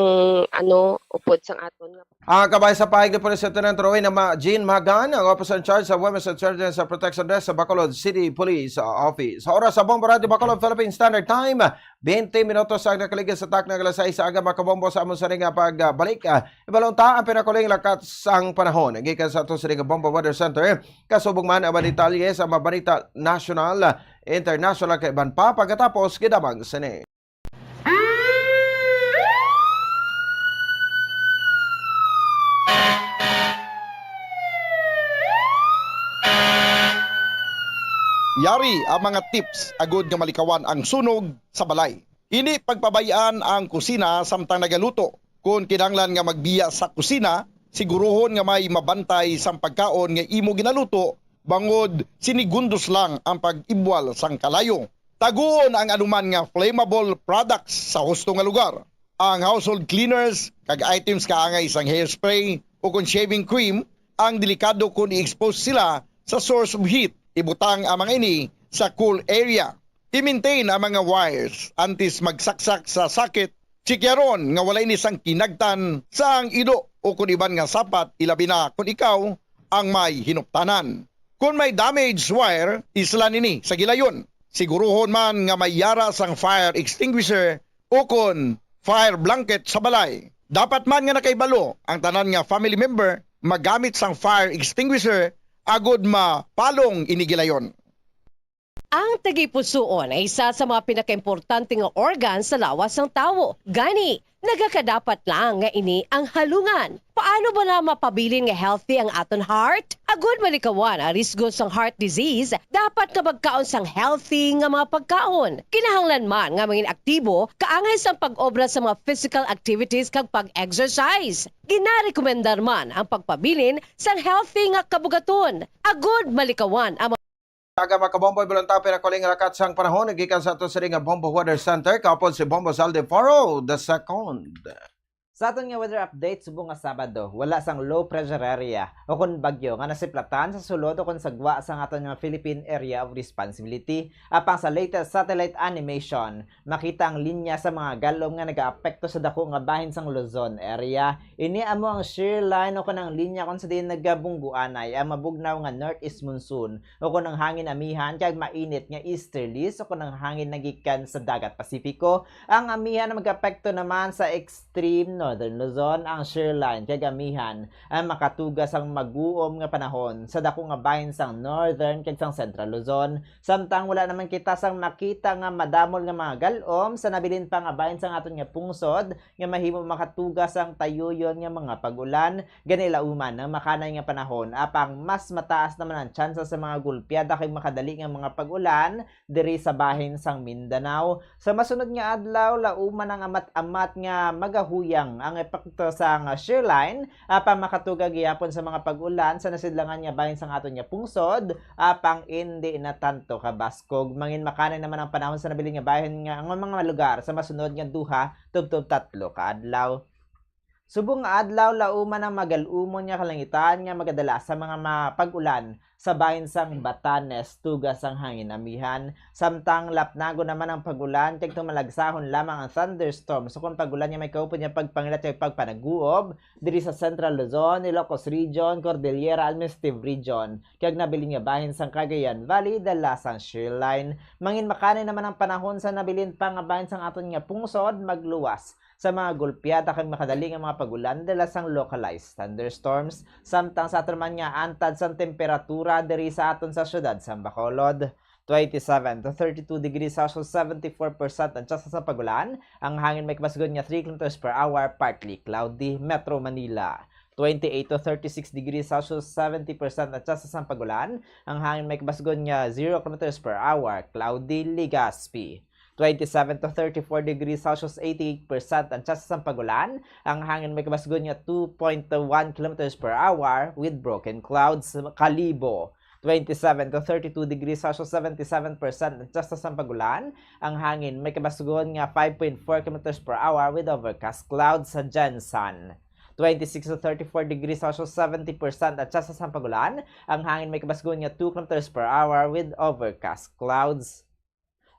ano, upod sang aton nga. Ang kabahin sa pahayag ni Police Lieutenant Rowena Ma-, Jean Magan, ang Officer in Charge sa Women's Insurgents Protection Desk sa Bacolod City Police Office. Sa oras sa Bombo Radyo Bacolod Philippine Standard Time, twenty minutos ang nakaligid sa takna nga alas sais sa aga, mga kabombo, sa amon sini nga pagbalik. Ah, ibalon ta ang pinakuling lakat sang panahon gikan sa ato sini nga Bombo Weather Center. Kasubong man ang mga detalye sa mga balita nasyonal, internasyonal, kag iban pa. Pagkatapos, gidamang sini. Yari ang mga tips agud nga malikawan ang sunog sa balay. Hindi pagpabay-an ang kusina samtang nagaluto. Kon kinahanglan nga magbiya sa kusina, siguruhon nga may mabantay sang pagkaon nga imo ginaluto, bangod sinigundos lang ang pag-ibwal sang kalayo. Taguon ang anuman nga flammable products sa husto nga lugar. Ang household cleaners kag items kaangay sang hairspray o kon shaving cream ang delikado kon i-expose sila sa source of heat. Ibutang ang mga ini sa cool area. I-maintain ang mga wires antes magsaksak sa socket. Chikyaron nga wala ini sang kinagtan sa ang ido o kon iban nga sapat, ilabi na kon ikaw ang may hinuptanan. Kon may damaged wire, islan ini sa gilayon. Siguruhon man nga may yara sang fire extinguisher o kon fire blanket sa balay. Dapat man nga nakahibalo ang tanan nga family member magamit sang fire extinguisher agud mapalong ini gilayon. Ang tagipusoon ay isa sa mga pinakaimportante nga organ sa lawas sang tawo. Gani, nagakadapat lang nga ini ang halungan. Paano ba na mapabilin nga healthy ang aton heart? Agud malikawan ang risgo sang heart disease, dapat nga magkaon sang healthy nga mga pagkaon. Kinahanglan man nga mangin aktibo, kaangay sang pag-obra sa mga physical activities kag pag-exercise. Ginarekomendar man ang pagpabilin sang healthy nga kabugaton. Agud malikawan ang mga Aga, mga kabombo, bulantapin ako ning lakat sang panahon. Gikan sa ato sini nga Bombo Weather Center, kaupod si Bombo Zaldi Faro the second. Sa aton nga weather update, subong nga Sabado, wala sang low pressure area o kon bagyo nga nasiplatan sa sulod o kon sa gwa sang aton nga Philippine Area of Responsibility. Apang sa latest satellite animation, makita ang linya sa mga galom nga nagaapekto sa dako nga bahin sang Luzon area. Ini amo ang shear line o kon ang linya kon sa diin nagabungguanay ang mabugnaw nga northeast monsoon o kon ang hangin amihan kag mainit nga easterlies o kon ang hangin nagikan sa dagat Pasipiko. Ang amihan ang mag-apekto naman sa extreme northern Luzon, ang shear line kag amihan ang makatuga sang maguom nga panahon sa dako nga bahin sang northern kag sang central Luzon. Samtang wala naman kita sang makita nga madamol nga mga galom sa nabilin pa nga bahin sang aton nga pungsod nga mahimo makatuga sang tayuyon nga mga pag-ulan. Gani lauman ang makanay nga panahon, apang mas mataas naman ang tsansa sa mga gulpiada kag makadali nga mga pag-ulan diri sa bahin sang Mindanao. Sa masunod nga adlaw, lauman ang amat-amat nga magahuyang ang epekto sang shear line, apang makatuga gihapon sa mga pag-ulan sa nasidlangan nga bahin sang aton nga pungsod, apang indi na tanto kabaskog. Mangin makanay naman ang panahon sa nabilin nga bahin nga ang mga lugar sa masunod nga duha tubtob tatlo ka adlaw. Subong nga adlaw, lauman ang magal-umon nga kalangitan nga magadala sa mga ma-, pag-ulan sa bahin sang Batanes, tuga sang hangin amihan. Samtang lapnagon naman ang pag-ulan, kag tumalagsahon lamang ang thunderstorms o kon pag-ulan nga may kaupod nga pagpangilat kag pagpanaguob diri sa Central Luzon, Ilocos Region, Cordillera, Administrative Region, kag nabilin nga bahin sang Cagayan Valley, dala sang shear line. Mangin makanay naman ang panahon sa nabilin pa nga bahin sang aton nga pungsod, magluwas sa mga gulpiada kag makadali nga mga pag-ulan dala sang localized thunderstorms. Samtang sa aton man nga antad sang temperatura diri sa aton sa siyudad sang Bacolod, twenty-seven to thirty-two degrees Celsius, seventy-four percent ang tsansa sang pag-ulan. Ang hangin may kabasgon nga three kilometers per hour, partly cloudy. Metro Manila, twenty-eight to thirty-six degrees Celsius, seventy percent ang tsansa sang pag-ulan. Ang hangin may kabasgon nga zero kilometers per hour, cloudy. Legazpi, twenty-seven to thirty-four degrees Celsius, eighty-eight percent ang tsansa sang pag-ulan. Ang hangin may kabasgon nga two point one kilometers per hour with broken clouds. Kalibo, twenty-seven to thirty-two degrees Celsius, seventy-seven percent ang tsansa sang pag-ulan. Ang hangin may kabasgon nga five point four kilometers per hour with overcast clouds. Sa Gensan, twenty-six to thirty-four degrees Celsius, seventy percent ang tsansa sang pag-ulan. Ang hangin may kabasgon nga two kilometers per hour with overcast clouds.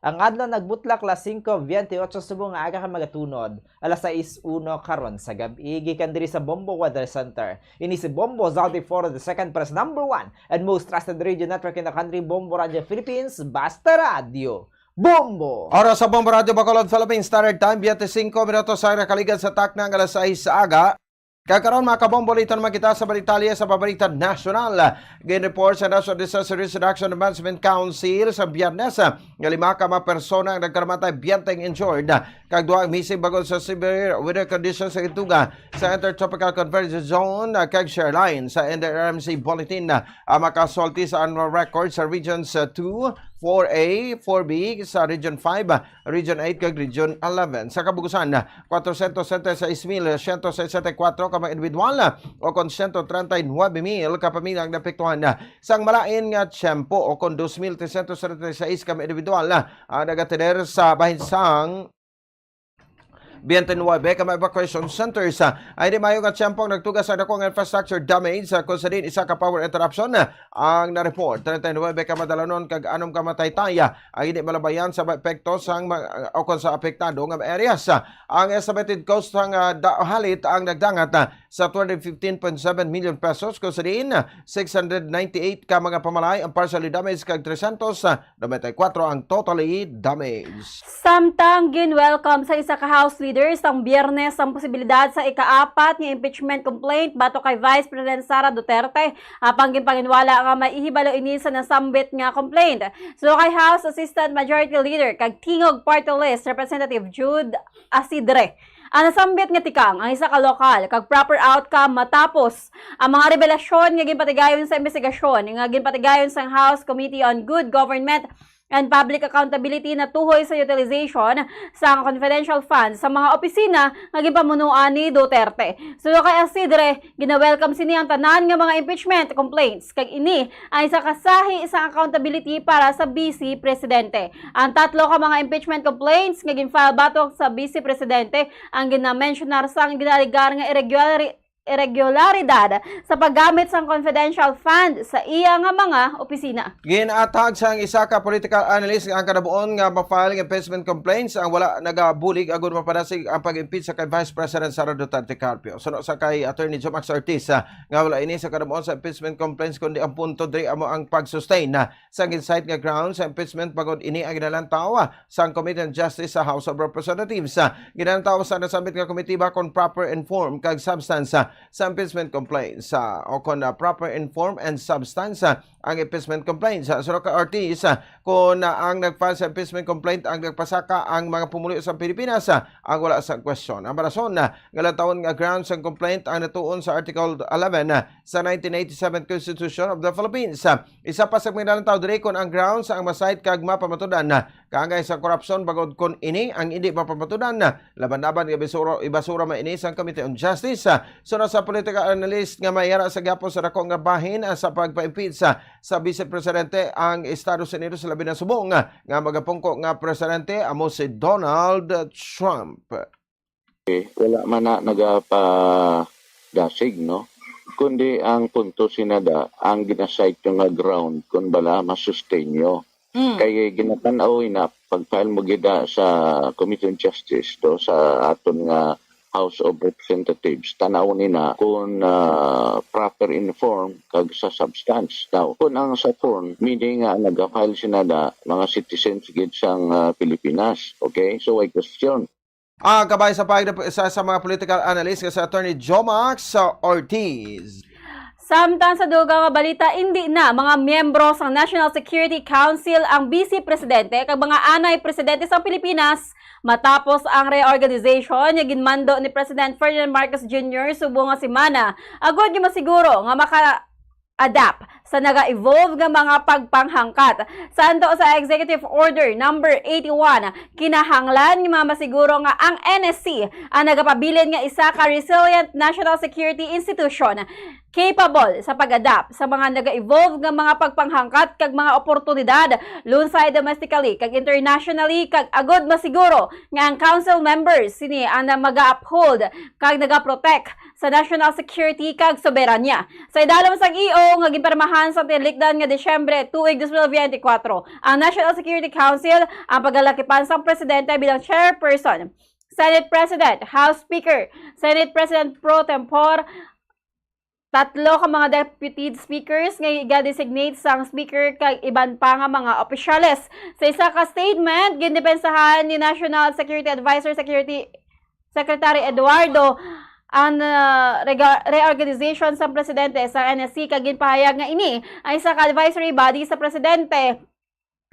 Ang adlaw nagbutlak alas singko biyente otso subong nga aga kag magatunod alas sais uno karon sa gab-i. Gikan diri sa Bombo Weather Center, ini si Bombo Zaldi Foro the second, press number one and most trusted radio network in the country, Bombo Radio Philippines, basta radyo, Bombo! Oras sa Bombo Radio Bacolod, Philippine Standard Time, biyente singko minutos ang nakaligan sa takna nga alas sais sa aga. Kag karon, mga kabombo, liton naman kita sa detalye sa paborito nasyonal. Gin-report sa National Disaster Risk Reduction and Management Council sa Biyernes nga lima ka mga persona ang nagkalamatay, biyente ang injured, kag duha ang missing bangod sa severe weather conditions sa gituga sa Intertropical Convergence Zone kag shear line. Sa N D R R M C bulletin, ang mga casualty sa annual record sa Regions two, four A, four B, sa Region five, Region eight kag Region eleven. Sa kabugusan, kwatrocientos sesenta y seis mil ciento sesenta y cuatro ka mga individual o kon ciento treinta y nueve mil ka pamilya ang naapektuhan sang malain nga tiyempo, o kon dos mil trescientos treinta y seis ka mga individual ang nagatener sa bahin sang biyente nuebe ka mga evacuation centers. Ay di maayo nga tiyempo ang nagtuga sa dako nga infrastructure damage, sa kung sa diin isa ka power interruption ang na-report, treinta y nuebe ka madalanon kag anom ka mataytay ang hindi malabayan sa epekto sang ma-, o kon sa apektado nga areas. Ang estimated cost sang, ah, da-, halit ang nagdangat, ah, sa two hundred fifteen point seven million pesos, kung sa diin, ah, six hundred ninety-eight ka mga pamalay ang partially damaged kag trescientos noventa y cuatro ang totally damaged. Samtang gin-welcome sa isa ka House Leaders sang Biyernes ang posibilidad sa ikaapat nga impeachment complaint batok kay Vice President Sara Duterte, apang ginpanginwala nga may ihibalo ini sa nasambit nga complaint. Suno kay House Assistant Majority Leader kag Tingog Party List Representative Jude Asidre, ang nasambit nga tikang ang isa ka lokal kag proper outcome matapos ang mga revelasyon nga ginpatigayon sa imbestigasyon nga ginpatigayon sang House Committee on Good Government and Public Accountability natuhoy sa utilization sang confidential funds sa mga opisina nga ginpamunuan ni Duterte. Suno kay Asidre, gina-welcome sini ang tanan nga mga impeachment complaints, kag ini ang isa ka sahi sang accountability para sa Vice Presidente. Ang tatlo ka mga impeachment complaints nga gin-file batok sa Vice Presidente ang ginamensyonar sang ginalegar nga irregular irregularidad sa paggamit sang confidential fund sa iya nga mga opisina. Ginathag sang isa ka political analyst nga ang kadabuon nga ma-file ang impeachment complaints ang wala nagabulig agud mapadasig ang pag-impeach sa kay Vice President Sara Duterte Carpio. Suno sa kay Attorney Jomax Ortiz, ah, nga wala ini sa kadabuon sa impeachment complaints kundi ang punto diri amo ang pag-sustain, ah, sa gin-cite nga grounds sa impeachment bangod ini ang ginalantaw, ah, sang Committee on Justice sa House of Representatives. Ah, ginalantaw sa nasambit nga komitiba kon proper in form kag substance, ah, sa impeachment complaints, ah, o kon, ah, proper in form and substance, ah, ang impeachment complaints. Ah, suno kay Ortiz, ah, kon, ah, ang nag-file sa impeachment complaint ang nagpasaka ang mga pumuluyo sa Pilipinas, ah, ang wala sa question. Ang rason, ah, nga lantawon nga grounds sang complaint ang natuon sa Article eleven, ah, sa nineteen eighty-seven Constitution of the Philippines. Ah, isa pa sa mga nalantaw diri kon ang grounds ang ma-cite kag mapamatudan na kaangay sa korupsyon, bangod kon ini ang indi mapamatudan na laban-laban nga ibasura, ibasura man ini sang Committee on Justice. Ah, suno sa political analyst nga may yara sa gihapon sa dako nga bahin, ah, sa pagpa-impeach sa, sa Vice Presidente ang Estados Unidos, labi na subong, ah, nga magapungko nga presidente amo si Donald Trump. Eh, wala man na nagapadasig, no? Kundi ang punto, Senada, ang gina-cite nyo nga ground, kung bala, ma-sustain nyo. Mm. Kay ginatan-aw na, pag-file mo gida sa Committee on Justice, to, sa aton nga House of Representatives, tan-aw ni na kung, ah, proper in form kag sa substance. Now, kung ang sa form, meaning nga nag-file sila na mga citizens gid sang, ah, Pilipinas, okay? So, way question. Ah, kabay sa pag-, sa, sa mga political analyst nga si Attorney Jomax, ah, Ortiz. Samtang sa dugang nga balita, indi na mga miyembro sang National Security Council ang Vice Presidente kag mga anay presidente sang Pilipinas matapos ang reorganization nga ginmando ni President Ferdinand Marcos Junior subong nga semana, agud nga masiguro nga maka-adapt sa naga-evolve nga mga pagpanghangkat. Sa anto sa Executive Order Number eighty-one, kinahanglan nga mga masiguro nga ang N S C ang nagapabilin nga isa ka resilient national security institution, capable sa pag-adapt sa mga naga-evolve nga mga pagpanghangkat kag mga oportunidad, lunsay domestically kag internationally, kag agud masiguro nga ang council members sini ang na-, maga-uphold kag naga-protect sa national security kag soberanya. Sa idalom sang E O nga ginpirmahan sa tinikdan nga Disyembre tuig dos mil biyente kwatro, ang National Security Council ang pagalakipan sang presidente bilang chairperson, Senate President, House Speaker, Senate President pro tempore, tatlo ka mga deputy speakers nga iga-designate sang speaker kag iban pa nga mga opisyales. Sa isa ka statement, gindepensahan ni National Security Advisor Security Secretary Eduardo ang, ah, rega-, reorganization sang presidente sa N S C kag ginpahayag nga ini ay isa ka advisory body sa presidente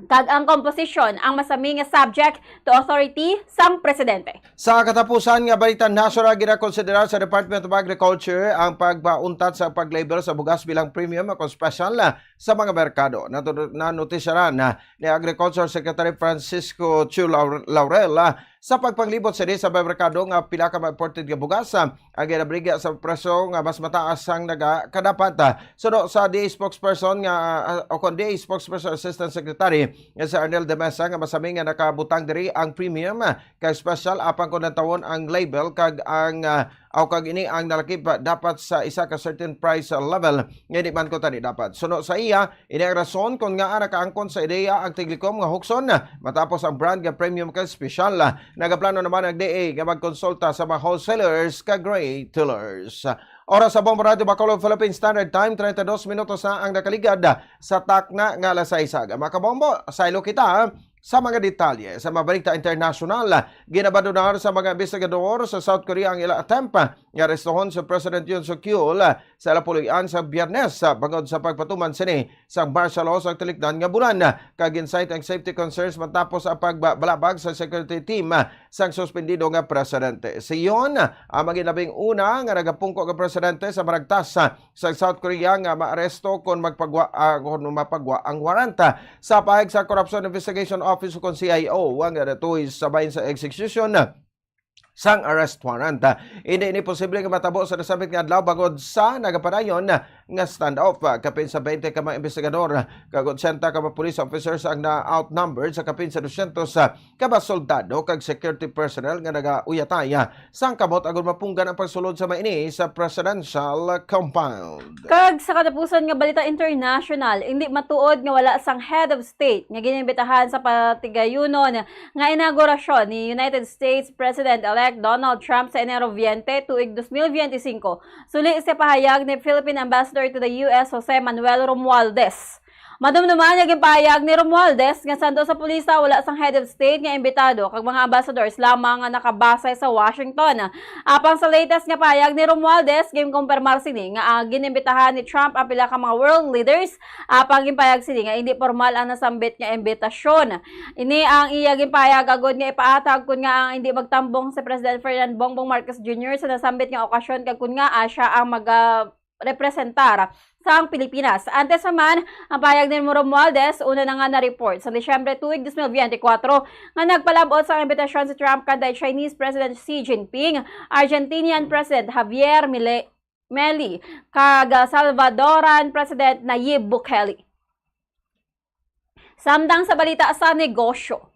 kag ang komposisyon ang masami nga subject to authority sang presidente. Sa katapusan nga balita, nasura ginakonsiderar sa Department of Agriculture ang pagpauntat sa pag-label sa bugas bilang premium o special, ah, sa mga merkado. Natu-, nanutisyaran na ni Agriculture Secretary Francisco Chu Laur-, Laurel, ah, sa pagpanglibot sini sa merkado nga pila ka mga imported nga bugas, ah, ang ginabaligya sa presyo nga mas mataas sang naga-, kadapat, ah. Suno sa D A spokesperson nga, ah, o kon D A spokesperson assistant secretary nga si Arnel de Mesa nga masami nga nakabutang diri ang premium, ah, kag special apang kon lantawon ang label kag ang, ah, aw kag ini ang nalakip dapat sa isa ka certain price level nga di man ko tani dapat. Suno sa iya, ini ang rason kon ngaa nakaangkon sa ideya ang tiglikom nga hukson matapos ang brand nga premium kag special. Nagaplano naman ang D A nga magkonsulta sa mga wholesalers kag retailers. Oras sa Bombo Radyo Bacolod, Philippine Standard Time, treinta y dos minutos na ang nakaligad sa takna nga alas sais. Mga kabombo, saylo kita Sa mga detalye sa mga balita internasyonal, ginabandonar sa mga investigador sa South Korea ang ila attempt nga arestohon si President Yoon Suk Yeol sa ila puloy-an sa Biyernes, bangod sa pagpatuman sini sa martial law sa tilikdan nga bulan, kag gin-cite ang safety concerns matapos ang pagbalabag sa security team sang suspendido nga presidente. Si Yoon ang maging labing una nga nagapungko nga presidente sa maragtas sa South Korea nga maaresto kon magpagwa, ah, kon mapagwa ang warrant. Sa pahayag sa Corruption Investigation Office o kon C I O, nga natuy sa bahin sa execution sang arrest warrant. Hindi ini posible nga matabo sa nasambit nga adlaw bangod sa nagapadayon nga standoff. Kapin sa twenty ka mga investigador kag eighty ka mga police officers ang na-outnumbered sa kapin sa two hundred ka mga soldado kag security personnel nga nagauyatay sang kamot agud mapunggan ang pagsulod sa mga ini sa presidential compound. Kag sa katapusan nga balita international, hindi matuod nga wala sang head of state nga ginimbitahan sa patigayunon nga inaugurasyon ni United States President-elect Donald Trump sa Enero veinte, tuig dos mil biyente singko. Suli sa pahayag ni Philippine Ambassador to the U S, Jose Manuel Romualdez. Madumduman nga ginpahayag ni Romualdez nga sando sa pulisa wala sang head of state nga imbitado kag mga ambassadors lamang nga nakabase sa Washington. Apang sa latest nga pahayag ni Romualdez, ginkumpirmar sini nga ang ginimbitahan ni Trump ang pila ka mga world leaders, apang ginpahayag sini nga hindi pormal ang nasambit nga imbitasyon. Ini ang iya ginpahayag agud nga ipahatag kun nga ang hindi magtambong si President Ferdinand Bongbong Marcos Junior sa nasambit nga okasyon kag kun nga, ah, siya ang maga representar sang Pilipinas. Antes naman, ang pahayag ni Romualdez, una na nga na-report sa Disyembre tuig dos mil biyente kwatro nga nagpalabot sang imbitasyon si Trump kanday Chinese President Xi Jinping, Argentinian President Javier Mile-, Milei, kag, ah, Salvadoran President Nayib Bukele. Samtang sa balita sa negosyo,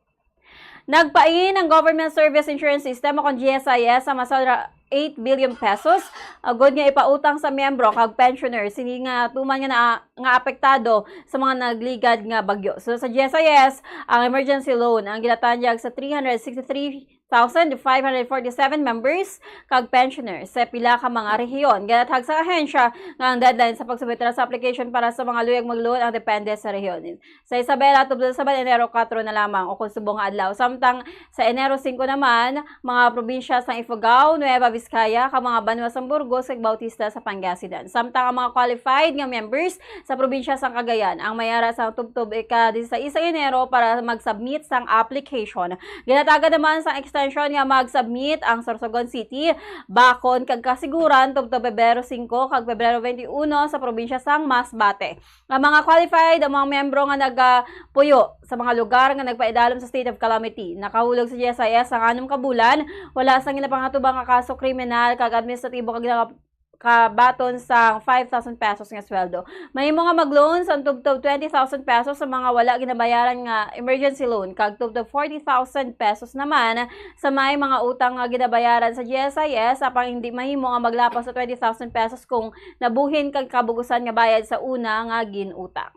nagpain ang Government Service Insurance System o kon G S I S sa masobra eight billion pesos agud nga ipautang sa miyembro kag pensioner. Sini nga tuman nga na, nga apektado sa mga nagligad nga bagyo. So, sa G S I S, ang emergency loan ang ginatanyag sa three hundred sixty-three thousand five hundred forty-seven members kag pensioners sa pila ka mga rehiyon. Ginathag sa ahensya nga ang deadline sa pagsubmit sa application para sa mga luyag mag-loan ang depende sa rehiyon. Sa Isabela, tubtob sa Enero kuwatro na lamang o kon subong nga adlaw. Samtang sa Enero singko naman, mga probinsya sang Ifugao, Nueva Vizcaya, kag mga banwa sang Burgos kag Bautista sa Pangasinan. Samtang ang mga qualified nga members sa probinsya sang Cagayan ang may ara sang tubtob ika-disisais sang Enero para mag-submit sang application. Ginatagan naman sang extension nga mag-submit ang Sorsogon City, Bacon, kag Casiguran tubtob Pebrero singko kag Pebrero twenty-one sa probinsya sang Masbate. Ang mga qualified, ang mga miyembro nga nagapuyo sa mga lugar nga nagpaidalom sa state of calamity. Nakahulog sa G S I S ang anom ka bulan, wala sang ginapangatubang nga kaso kriminal kag administratibo kag naka-, kabaton sang five thousand pesos nga sweldo. Mahimo nga mag-loan sang tubtob twenty thousand pesos sa mga wala ginabayaran nga emergency loan, kag tubtob forty thousand pesos naman sa may mga utang nga ginabayaran sa G S I S, apang hindi mahimo nga maglapas sa twenty thousand pesos kung nabuhin kag kabugusan nga bayad sa una nga gin-utang.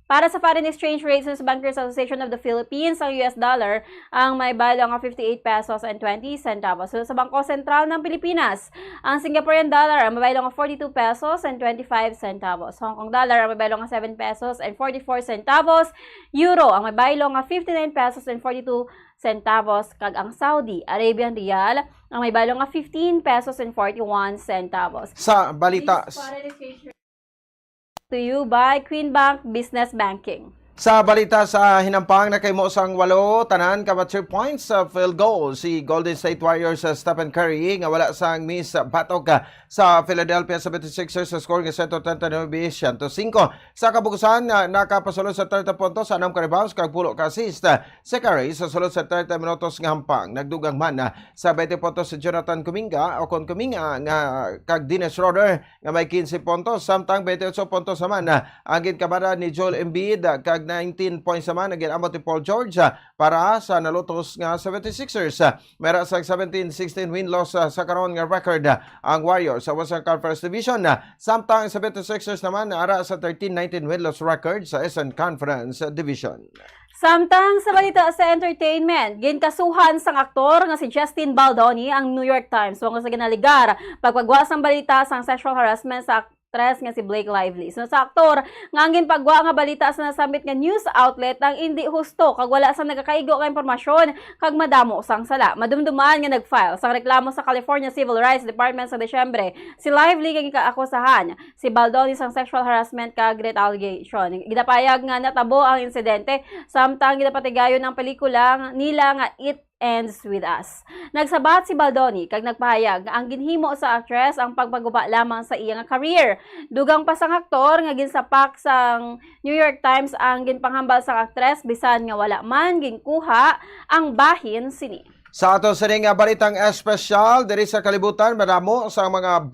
Para sa foreign exchange rates sa Bankers Association of the Philippines, ang U S dollar ang may baylo nga fifty-eight pesos and twenty centavos. Sa Bangko Sentral ng Pilipinas, ang Singaporean dollar ang may baylo nga forty-two pesos and twenty-five centavos. Hong Kong dollar ang may baylo nga seven pesos and forty-four centavos. Euro ang may baylo nga fifty-nine pesos and forty-two centavos. Kag ang Saudi Arabian riyal ang may baylo nga fifteen pesos and forty-one centavos. Sa balita, this foreign exchange rate to you by Queen Bank Business Banking. Sa balita sa hinampang, nakahimo sang walo tanan ka three points sa field goal si Golden State Warriors, uh, Stephen Curry, nga wala sang miss, uh, batok, uh, sa Philadelphia seventy-sixers sa score nga sento treinta y nuebe, sento singko. Sa kabugusan, uh, nakapasulod sa treinta puntos, anam ka rebounds, kag pulo ka assist, uh, si Curry sa sulod sa treinta minutos nga hampang. Nagdugang man, uh, sa twenty puntos si Jonathan Kuminga, o kon Kuminga, nga, kag Dennis Schroeder, nga may quince puntos, samtang twenty-eight puntos naman, ah, ang ginkabada ni Joel Embiid, ah, kag nineteen points naman ang ginabot ni Paul George, ah, para sa nalutos nga seventy-sixers. Ah, may ara sang seventeen sixteen win-loss, ah, sa karon nga record, ah, ang Warriors sa Western Conference Division, ah, samtang ang seventy-sixers naman ara sa thirteen nineteen win-loss record sa Eastern Conference Division. Samtang sa balita sa entertainment, ginkasuhan sang aktor nga si Justin Baldoni ang New York Times tungod sa ginaligar pagpagwa sang balita sang sexual harassment sa ak-, aktres nga si Blake Lively. Suno sa aktor, nga ang ginpagwa nga balita sa nasambit nga news outlet ang indi husto kag wala sang nagakaigo nga impormasyon kag madamo sang sala. Madumduman nga nag-file sang reklamo sa California Civil Rights Department sa Disyembre si Lively kag gikaakusahan si Baldoni sang sexual harassment kag rape allegation. Ginapayag nga natabo ang insidente samtang ginapatigayon ang pelikula nila nga It Ends With Us. Nagsabat si Baldoni kag nagpahayag nga ang ginhimo sa aktres ang pagpaguba lamang sa iya nga career. Dugang pa sang aktor nga ginsapak sang New York Times ang ginpanghambal sang aktres bisan nga wala man ginkuha ang bahin sini. Sa ato sining, ah, balitang espesyal diri sa kalibutan, madamo sa mga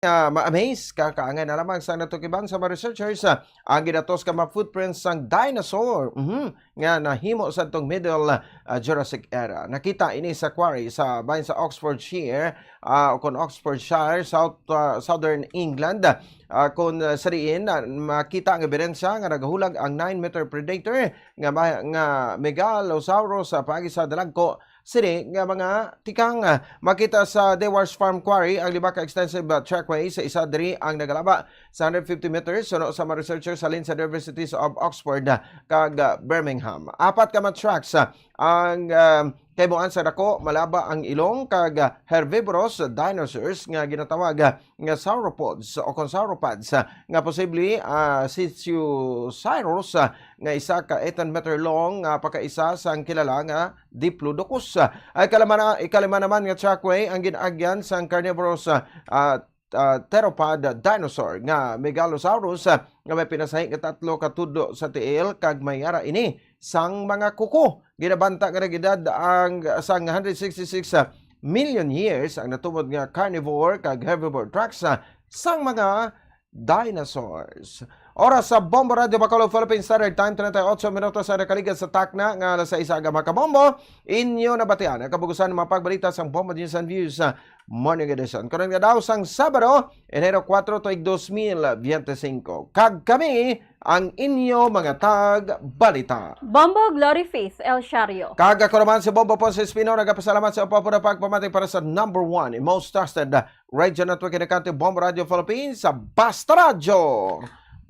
nga ma-amaze ka kaangay na lamang sa natukiban sa mga researchers, ah, ang ginatos ka mga footprints sang dinosaur, mhm, nga nahimo sa tong Middle, ah, Jurassic era. Nakita ini sa quarry sa bahin sa Oxfordshire, ah, o kon Oxfordshire, South, ah, Southern England, ah, kon, ah, sa diin, ah, makita ang ebidensya nga nagahulag ang nine meter predator nga ma-, nga Megalosaurus sa paagi sa dalagko sini nga mga tikang, ah, makita sa Dewar's Farm Quarry ang lima ka extensive, ah, trackway. Sa isa diri ang nagalaba sa hundred fifty meters, suno sa mga researchers halin sa Universities of Oxford, ah, kag, ah, Birmingham. Apat ka mga tracks, ah, ang, ah, kahimuan sa dako, malaba ang ilong, kag, ah, herbivorous dinosaurs nga ginatawag, ah, nga sauropods o kon sauropods, ah, nga posible, ah, Sisyusaurus, ah, nga isa ka eighteen meter long, ah, pagkaisa sang kilala nga Diplodocus. Ay, kalima na, ikalima naman nga trackway ang gin-agyan sang carnivorous, ah, ah, ah, theropod dinosaur nga Megalosaurus, ah, nga may pinasahi nga tatlo ka tudlo sa tiil kag may ara ini sang mga kuko. Ginabanta nga nag-edad ang sang hundred sixty-six million years ang natubod nga carnivore kag herbivore tracks, ah, sang mga dinosaurs. Oras sa Bombo Radio Bacolod, Philippine Standard Time, treinta y ocho minutos ang nakaligad sa takna nga alas sais aga, mga kabombo. Inyo nabatian ang kabugusan ng mga pagbalita sang Bombo News and Views, ah, Morning Edition. Karon nga daw sang Sabado, Enero kuwatro, tuig dos mil biyente singko. Kag kami ang inyo mga tagbalita. Bombo Glory Faith El Shario. Kag ako naman si Bombo Ponce Espino, nagapasalamat sa upo na pagpamati para sa number one and most trusted radio network in the country, Bombo Radio Philippines, sa Basta Radyo.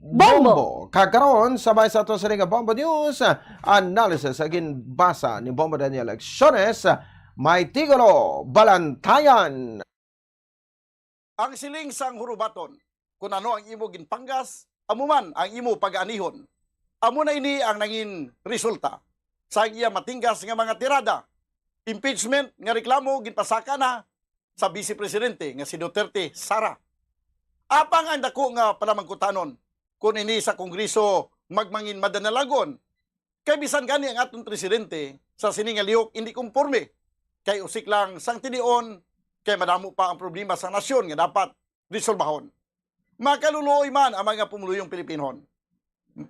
Bombo. Bombo. Kag karon, sabay sa ato sini nga Bombo News, ah, analysis sa ginbasa ni Bombo Daniel Acciones, may titulo, Balantayan. Ang siling sang hurubaton, kun ano ang imo ginpanggas, amo man ang imo pagaanihon. Amo na ini ang nangin resulta sang iya matinggas nga mga tirada. Impeachment nga reklamo ginpasaka na sa Vice Presidente nga si Duterte Sara. Apang ang dako nga panamangkutanon, kun ini sa Kongreso magmangin madanalagon, kay bisan gani ang aton presidente sa sini nga lihok indi komporme, kay usik lang sang tinion, kay madamo pa ang problema sa nasyon nga dapat resolbahon. Makaluluoy man ang mga pumuluyong Pilipinhon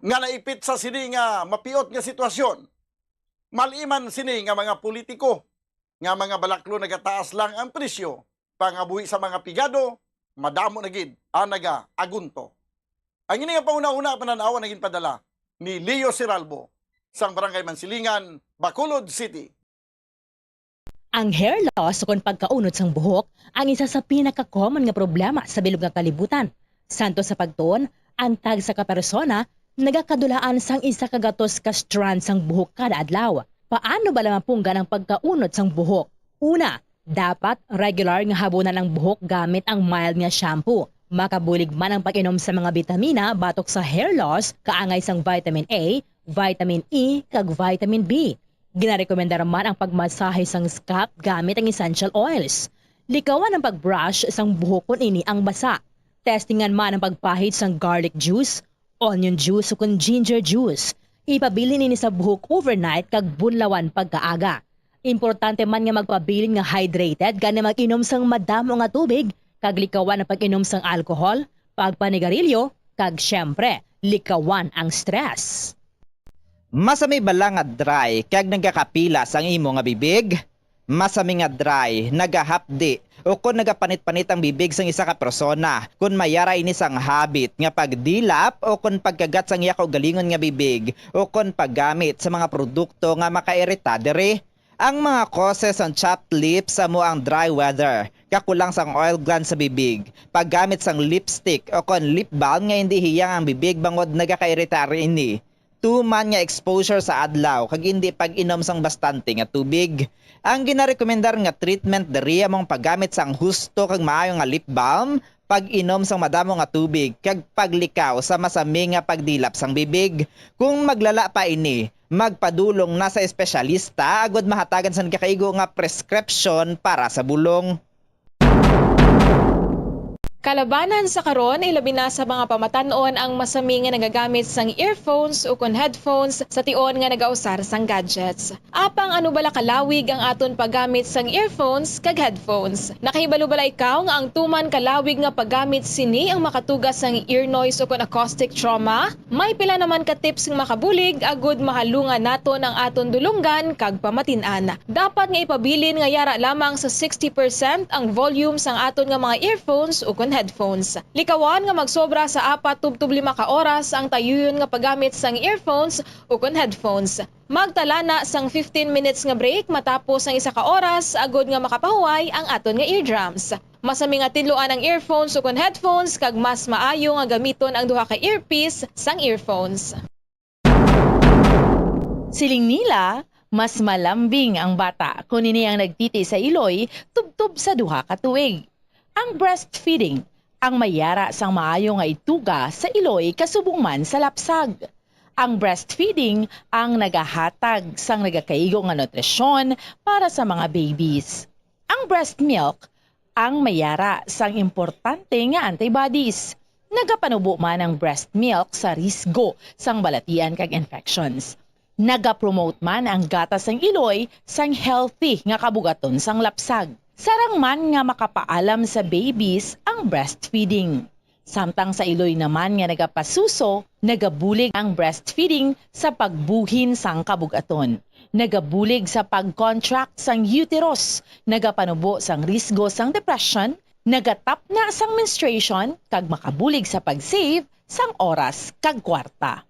nga naipit sa sini nga mapiot nga sitwasyon. Mali man sini nga mga politiko nga mga balaklo nagataas lang ang presyo, pangabuhi sa mga pigado, madamo na gid ang nagaagunto. Ang ini nga panghunahuna, panan-awan, naging padala ni Leo Siralbo sang Barangay Mansilingan, Bacolod City. Ang hair loss ukon pagkaunod sang buhok ang isa sa pinaka-common nga problema sa bilog nga kalibutan. Santo sa pagtuon, ang tagsa ka persona nagakadulaan sang isa ka gatos ka strand sang buhok kada adlaw. Paano bala mapunggan ang pagkaunod sang buhok? Una, dapat regular nga habunan ang buhok gamit ang mild nga shampoo. Makabulig man ang pag-inom sa mga bitamina batok sa hair loss, kaangay sang vitamin A, vitamin E, kag vitamin B. Ginarekomendar man ang pagmasahe sang scalp gamit ang essential oils. Likawan ang pag-brush sang buhok kon ini ang basa. Testingan man ang pagpahid sang garlic juice, onion juice, o kon ginger juice. Ipabilin ini sa buhok overnight kag bunlawan pagkaaga. Importante man nga magpabilin nga hydrated, gani mag-inom sang madamo nga tubig, kag likawan ang pag-inom sang alcohol, pagpanigarilyo, kag, siyempre, likawan ang stress. Masami bala nga dry kag nagakapilas ang imo nga bibig? Masami nga dry, nagahapdi, o kon nagapanit-panit ang bibig sang isa ka persona, kon may ara ini sang habit nga pagdilap o kon pagkagat sang iya kaugalingon nga bibig, o kon paggamit sa mga produkto nga makairita diri. Ang mga causes sang chapped lips amo ang dry weather, kakulang sang oil gland sa bibig, paggamit sang lipstick o kon lip balm nga indi hiyang ang bibig bangod nagakairitar ini, tuman nga exposure sa adlaw kag indi pag-inom sang bastante nga tubig. Ang ginarekomendar nga treatment diri amo ang paggamit sang husto kag maayo nga lip balm, pag-inom sang madamo nga tubig, kag paglikaw sa masami nga pagdilap sang bibig. Kung maglala pa ini, magpadulong na sa espesyalista agud mahatagan sang nagakaigo nga prescription para sa bulong. Kalabanan sa karon, ilabi na sa mga pamatan-on ang masami nga nagagamit sang earphones ukon headphones sa tion nga nagausar sang gadgets. Apang ano bala kalawig ang aton paggamit sang earphones kag headphones? Nakahibalo bala ikaw nga ang tuman kalawig nga paggamit sini ang makatuga sang ear noise ukon acoustic trauma? May pila naman ka tips nga makabulig agud mahalungan naton ang aton dulonggan kag pamatin-an. Dapat nga ipabilin nga yara lamang sa sixty percent ang volume sang aton nga mga earphones ukon headphones. Likawan nga magsobra sa apat tubtob lima ka oras ang tayuyon nga paggamit sang earphones ukon headphones. Magtala na sang fifteen minutes nga break matapos ang isa ka oras agud nga makapahuway ang aton nga eardrums. Masami nga tinluan ang earphones ukon headphones kag mas maayo nga gamiton ang duha ka earpiece sang earphones. Siling nila, mas malambing ang bata kon ini ang nagtiti sa iloy tubtob sa duha ka tuig. Ang breastfeeding ang may yara sang maayo nga ituga sa iloy kasubong man sa lapsag. Ang breastfeeding ang nagahatag sang nagakaigo nga nutrisyon para sa mga babies. Ang breast milk ang may yara sang importante nga antibodies. Nagapanubo man ang breast milk sa risgo sang balatian kag infections. Nagapromote man ang gatas sang iloy sang healthy nga kabugaton sang lapsag. Sarang man nga makapaalam sa babies ang breastfeeding. Samtang sa iloy naman nga nagapasuso, nagabulig ang breastfeeding sa pagbuhin sang kabugaton. Nagabulig sa pag-contract sang uterus, nagapanubo sang risgo sang depression, nagatapna sang menstruation, kag makabulig sa pag-save sang oras kag kwarta.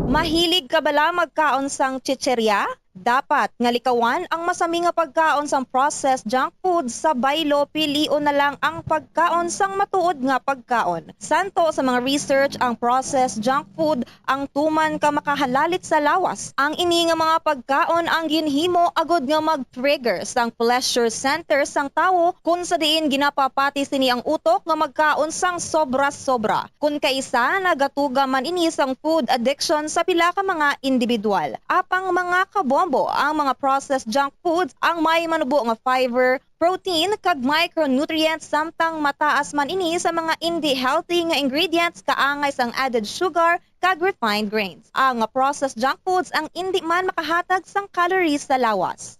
Mahilig ka bala magkaon sang chicherya? Dapat nga likawan ang masami nga pagkaon sang processed junk food sa baylo, pilion na lang ang pagkaon sang matuod nga pagkaon. Santo sa mga research, ang processed junk food ang tuman ka makahalalit sa lawas. Ang ini nga mga pagkaon ang ginhimo agud nga mag-trigger sang pleasure center sang tawo, kun sa diin ginapapati sini ang utok nga magkaon sang sobra-sobra. Kun kaisa, nagatuga man ini sang food addiction sa pila ka mga individual. Apang mga kabombo, ang mga processed junk foods ang may manubo nga fiber, protein, kag micronutrients, samtang mataas man ini sa mga indi healthy nga ingredients kaangay sang added sugar kag refined grains. Ang processed junk foods ang indi man makahatag sang calories sa lawas.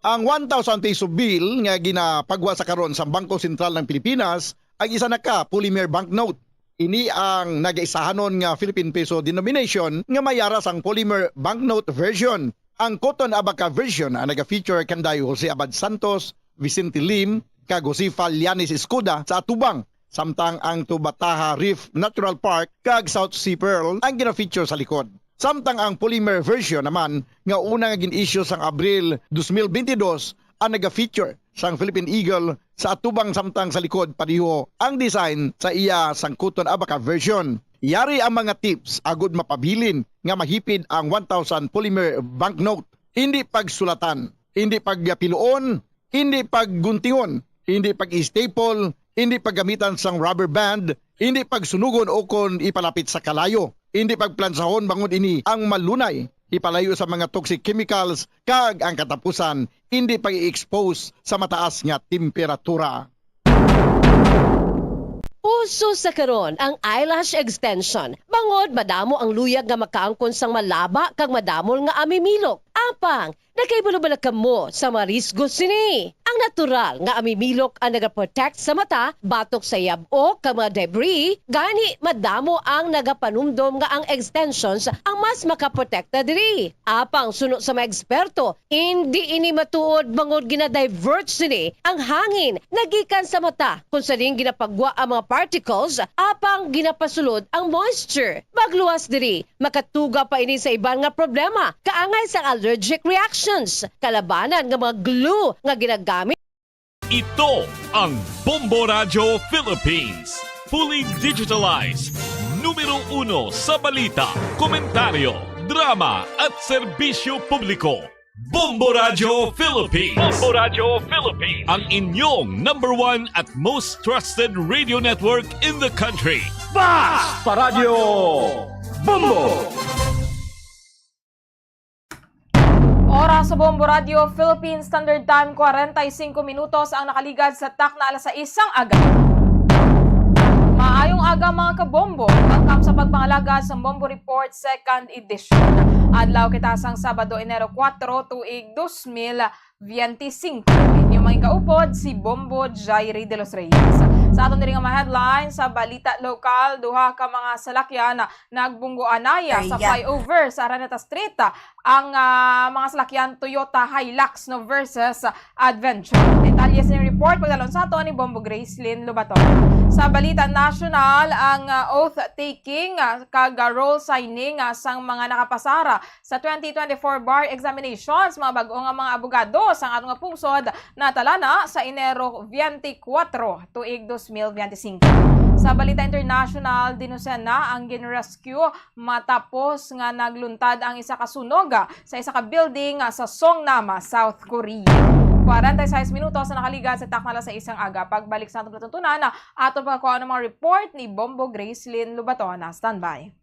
Ang one thousand peso bill nga ginapagwa sa karon sa Bangko Sentral ng Pilipinas ang isa na ka polymer banknote. Ini ang nagaisahanon nga Philippine peso denomination nga may yara sang polymer banknote version. Ang Cotton Abaca version ang naga-feature kan Dayo Jose Abad Santos, Vicente Lim, kag Josefa Llanes Escuda sa atubang, samtang ang Tubataha Reef Natural Park kag South Sea Pearl ang gina-feature sa likod. Samtang ang polymer version naman nga una nga gin-issue sang Abril dos mil bentidós ang naga-feature sang Philippine Eagle sa atubang, samtang sa likod pareho ang design sa iya sang Cotton Abaca version. Yari ang mga tips agud mapabilin nga mahipid ang one thousand polymer banknote. Indi pagsulatan, indi pagpiluon, indi pagguntingon, indi pag-staple, indi paggamitan sang rubber band, indi pagsunugon ukon ipalapit sa kalayo, indi pagplansahon bangod ini ang malunay ipalayo sa mga toxic chemicals, kag ang katapusan, indi pag-i-expose sa mataas nga temperatura. Uso sa karon ang eyelash extension, bangod madamo ang luyag nga makaangkon sang malaba kag madamol nga amimilok. Apang, nakahibalo bala kamo sa mga risgo sini? Ang Natural nga amimilok ang nagaprotect sa mata batok sa yab-o kag mga debris, gani madamo ang nagapanumdom nga ang extensions ang mas makaprotekta diri. Apang suno sa mga eksperto, indi ini matuod bangod gina-divert sini ang hangin nga gikan sa mata, kung sa diin ginapagwa ang mga particles, apang ginapasulod ang moisture. Magluwas diri, makatuga pa ini sa iban nga problema, kaangay sang allergic reactions, kalabanan nga mga glue nga ginagamit. Ito ang Bombo Radyo Philippines. Fully digitalized. Numero uno sa balita, komentaryo, drama at serbisyo publiko. Bombo Radyo Philippines. Bombo Radyo Philippines. Ang inyong number one at most trusted radio network in the country. Basta Radyo Bombo! Oras sa Bombo Radio Philippine Standard Time, kwarenta y singko minutos ang nakaligad sa takna alas sais sang aga. Maayong aga, mga kabombo. Welcome sa pagpangalagad sa Bombo Report Second Edition. Adlaw kita sang Sabado, Enero kuwatro, tuig dos mil veinticinco. Inyo mga kaupod, si Bombo Jairi de los Reyes. Sa aton diri nga mga headlines sa balita lokal, duha ka mga salakyan nagbunggo anaya sa flyover sa Araneta Street. Ang ah, mga salakyan Toyota Hilux, no, versus Adventure. Detalye sa report pagdalon sa aton ni Bombo Gracelyn Lobaton. Sa balita nasyonal, ang ah, oath taking ah, kag ah, roll signing ah, sang mga nakapasara sa twenty twenty-four bar examinations, mga bag-o nga mga abogado sang ato nga pungsod, natalana sa Enero twenty-four, tuig dos mil veinticinco. Sa balita international, dinusena ang gin-rescue matapos nga nagluntad ang isa ka sunog sa isa ka building sa Songnam, South Korea. Kwarenta y seis minutos na nakaligan sa takna alas sais sang aga. Pagbalik sa atong palatuntunan, ato pagkakuha ang mga report ni Bombo Gracelyn Lubatona. Standby.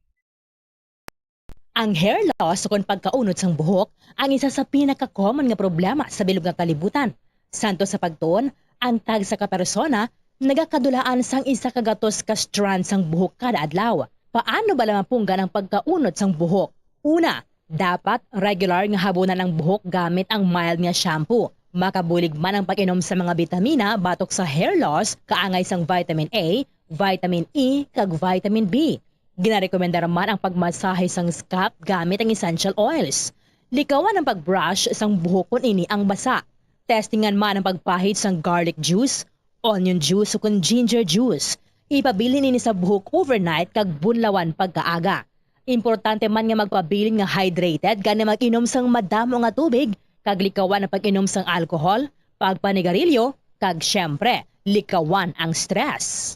Ang hair loss ukon pagkaunod sang buhok ang isa sa pinaka-common nga problema sa bilog nga kalibutan. Santo sa pagtuon, ang tagsa ka persona nagakadulaan sang isa ka gatos ka strand sang buhok kada adlaw. Paano bala mapunggan ang pagkaunod sang buhok? Una, dapat regular nga habunan ang buhok gamit ang mild nga shampoo. Makabulig man ang pag-inom sa mga bitamina batok sa hair loss kaangay sang vitamin A, vitamin E, kag vitamin B. Ginarekomendar man ang pagmasahe sang scalp gamit ang essential oils. Likawan ang pag-brush sang buhok kon ini ang basa. Testingan man ang pagpahid sang garlic juice, onion juice, ukon ginger juice. Ipabilin ini sa buhok overnight kag bunlawan pagkaaga. Importante man nga magpabilin nga hydrated gani mag-inom sang madamo nga tubig kag likawan ang pag-inom sang alcohol, pagpanigarilyo, kag siyempre, likawan ang stress.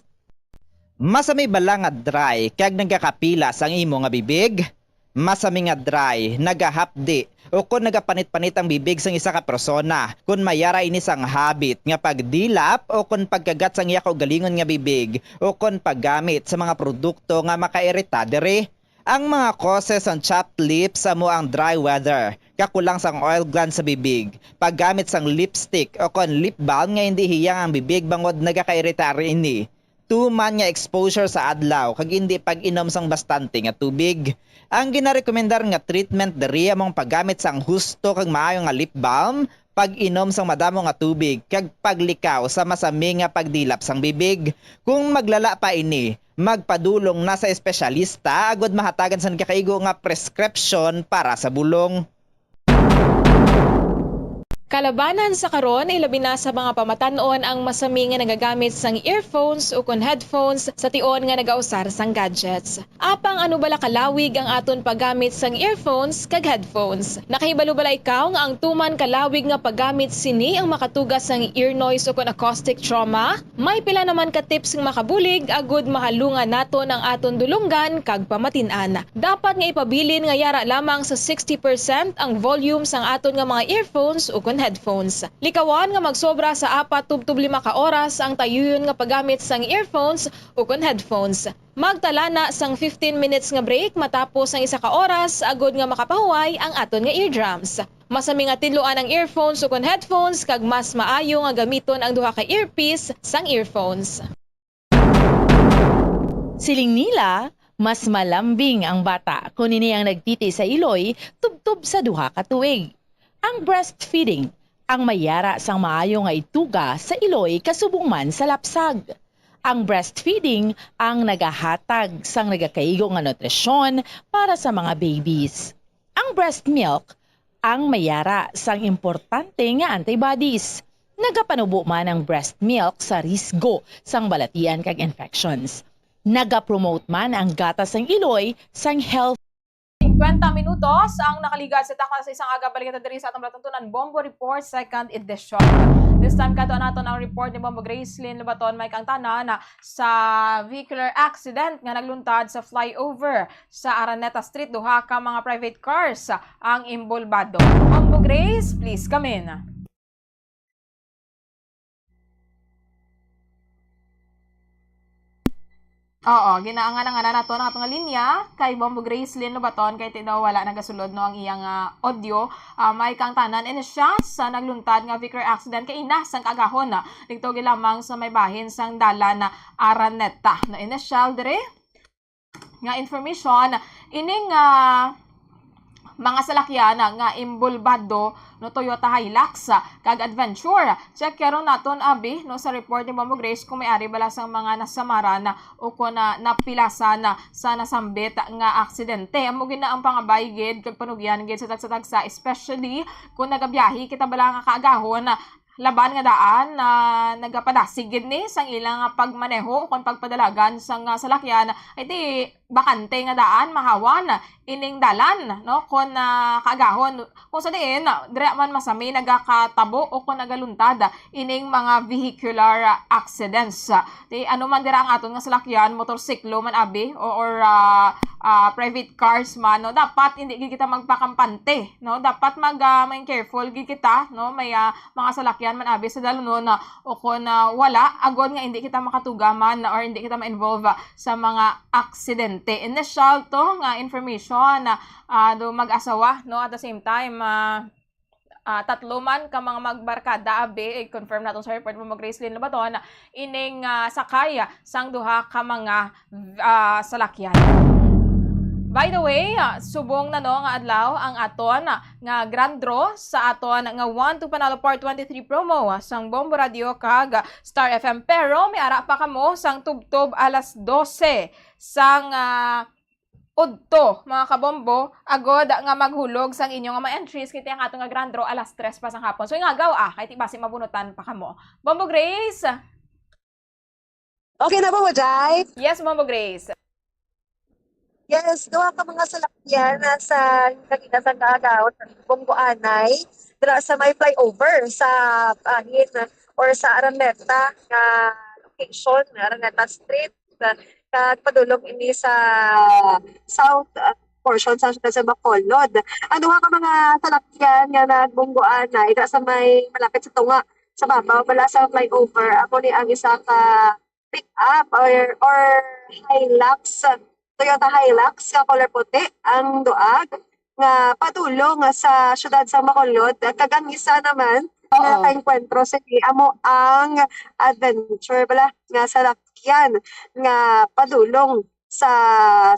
Masami bala nga dry kag nagakapila sang imo nga bibig? Masami nga dry, nagahapdi, ukon nagapanit-panit ang bibig sang isa ka persona kon may ara ini sang habit nga pagdilap ukon pagkagat sang iya kaugalingon nga bibig ukon paggamit sa mga produkto nga makairita diri. Ang mga causes sang chapped lips amo ang dry weather, kakulang sang oil glands sa bibig, paggamit sang lipstick ukon lip balm nga indi hiyang ang bibig bangod nagakairita ini, tuman nga exposure sa adlaw kag indi pag-inom sang bastante nga tubig. Ang ginarekomendar nga treatment diri amo ang paggamit sang husto kag maayo nga lip balm, pag-inom sang madamo nga tubig, kag paglikaw sa masami nga pagdilap sang bibig. Kung maglala pa ini, magpadulong na sa espesyalista agud mahatagan sang nagakaigo nga prescription para sa bulong. Kalabanan sa karon, ilabi na sa mga pamatan-on ang masami nga nagagamit sang earphones ukon headphones sa tion nga nagausar sang gadgets. Apang ano bala kalawig ang aton paggamit sang earphones kag headphones? Nakahibalo bala ikaw nga ang tuman kalawig nga paggamit sini ang makatuga sang ear noise ukon acoustic trauma? May pila naman ka tips nga makabulig agud mahalungan naton ang aton dulonggan kag pamatin-an. Dapat nga ipabilin nga yara lamang sa sixty percent ang volume sang aton nga mga earphones ukon headphones. Likawan nga magsobra sa apat tubtob lima ka oras ang tayuyon nga paggamit sang earphones ukon headphones. Magtala na sang fifteen minutes nga break matapos ang isa ka oras agud nga makapahuway ang aton nga eardrums. Masami nga tinluan ang earphones ukon headphones kag mas maayo nga gamiton ang duha ka earpiece sang earphones. Siling nila, mas malambing ang bata kon ini ang nagtiti sa iloy tubtob sa duha ka tuig. Ang breastfeeding ang may yara sang maayo nga ituga sa iloy kasubong man sa lapsag. Ang breastfeeding ang nagahatag sang nagakaigo nga nutrisyon para sa mga babies. Ang breast milk ang may yara sang importante nga antibodies. Nagapanubo man ang breast milk sa risgo sang balatian kag infections. Nagapromote man ang gatas sang iloy sang health. Singkwenta minutos ang nakaligas sa takna sa isang aga. Balik kita diri sa atong palatuntunan, Bombo Report, second edition. This time, kato naton ang report ni Bombo Gracelyn Lobaton. May kang tanan sa vehicular accident nga nagluntad sa flyover sa Araneta Street. Duha ka mga private cars ang imbolbado. Bombo Grace, please come in. Oo, ginaangan-anganan nato ang ato nga linya kay Bombo Gracelyn Lobaton kay ti daw wala nagasulod, no, ang iyang, ah, audio. Ah, may kang tanan ini siya sa nagluntad nga vehicular accident kay ina sang kaagahon, ah, dito gilamang sa may bahin sang dalan na Araneta. No, initial dire nga information, ining, ah, mga salakyan nga imbolbado, no, Toyota Hilux, ah, kag Adventure. Check karon naton, abi, no, sa report ni Bombo Grace kung may ari bala sang mga nasamaran, ah, o kung, ah, napilasan, ah, sa nasambit nga aksidente. Amo gid na ang pangabay gid kag panugyan gid sa tagsa-tagsa, especially kung nagabiyahe kita bala nga kaagahon, ah, laban nga daan, ah, nagapadasig gid ni sang ilang pagmaneho o kon pagpadalagan sang, ah, salakyan, ay di bakante nga daan, mahawan ining dalan, no? Kon, ah, kaagahon, kung sa diin, dira man masami nagakatabo o kon nagaluntad ining mga vehicular, ah, accidents. Di ano man dira ang aton nga salakyan, motorsiklo man abi, o, or, ah, ah, private cars man, no? Dapat hindi gid kita magpakampante, no? Dapat mag, ah, maging careful gid kita, no? May, ah, mga salakyan man abi sa dalunon, ah, o kon, ah, wala, agod nga hindi kita makatugaman or hindi kita ma-involve, ah, sa mga aksidente. Initial to nga information, ah, ah, do mag-asawa, no? At the same time, ah, ah, tatlo man ka mga magbarkada, abi, i-confirm naton sa report mo, Gracelyn Lobaton, ining, ah, sakay sang duha ka mga, ah, salakyan. By the way, ah, subong na, no, nga adlaw ang aton, ah, nga grand draw sa aton nga One to Panalo Part twenty-three promo, ah, sang Bombo Radio kag Star F M. Pero may ara pa kamo sang tubtob alas dose sang, ah, udto, mga kabombo, agod nga maghulog sang inyo nga mga entries, kay ang ato nga grand draw alas tres pa sang hapon. So, ingagaw, ah, kay ti basi mabunutan pa kamo. Bombo Grace? Okay na ba, Jai? Yes, Bombo Grace. Yes, duha ka mga salakyan na sa kanina sa kaagaw sa Bombo Anay, dira sa may flyover sa, ah, hin-, or sa Araneta nga location, Araneta Street, kag padulong ini sa south, ah, portion sa siyudad sa Bacolod. Ang duha ka mga salakyan nga nagbunggoan na ida sa may malapit sa tunga sa babaw bala sa flyover, amo ni ang isa ka pick-up or, or Hilux, Toyota Hilux nga color puti ang duag nga padulong sa siyudad sa Bacolod, kag ang isa naman nga Oo. kaengkwentro sini amo ang Adventure bala nga salakyan nga padulong sa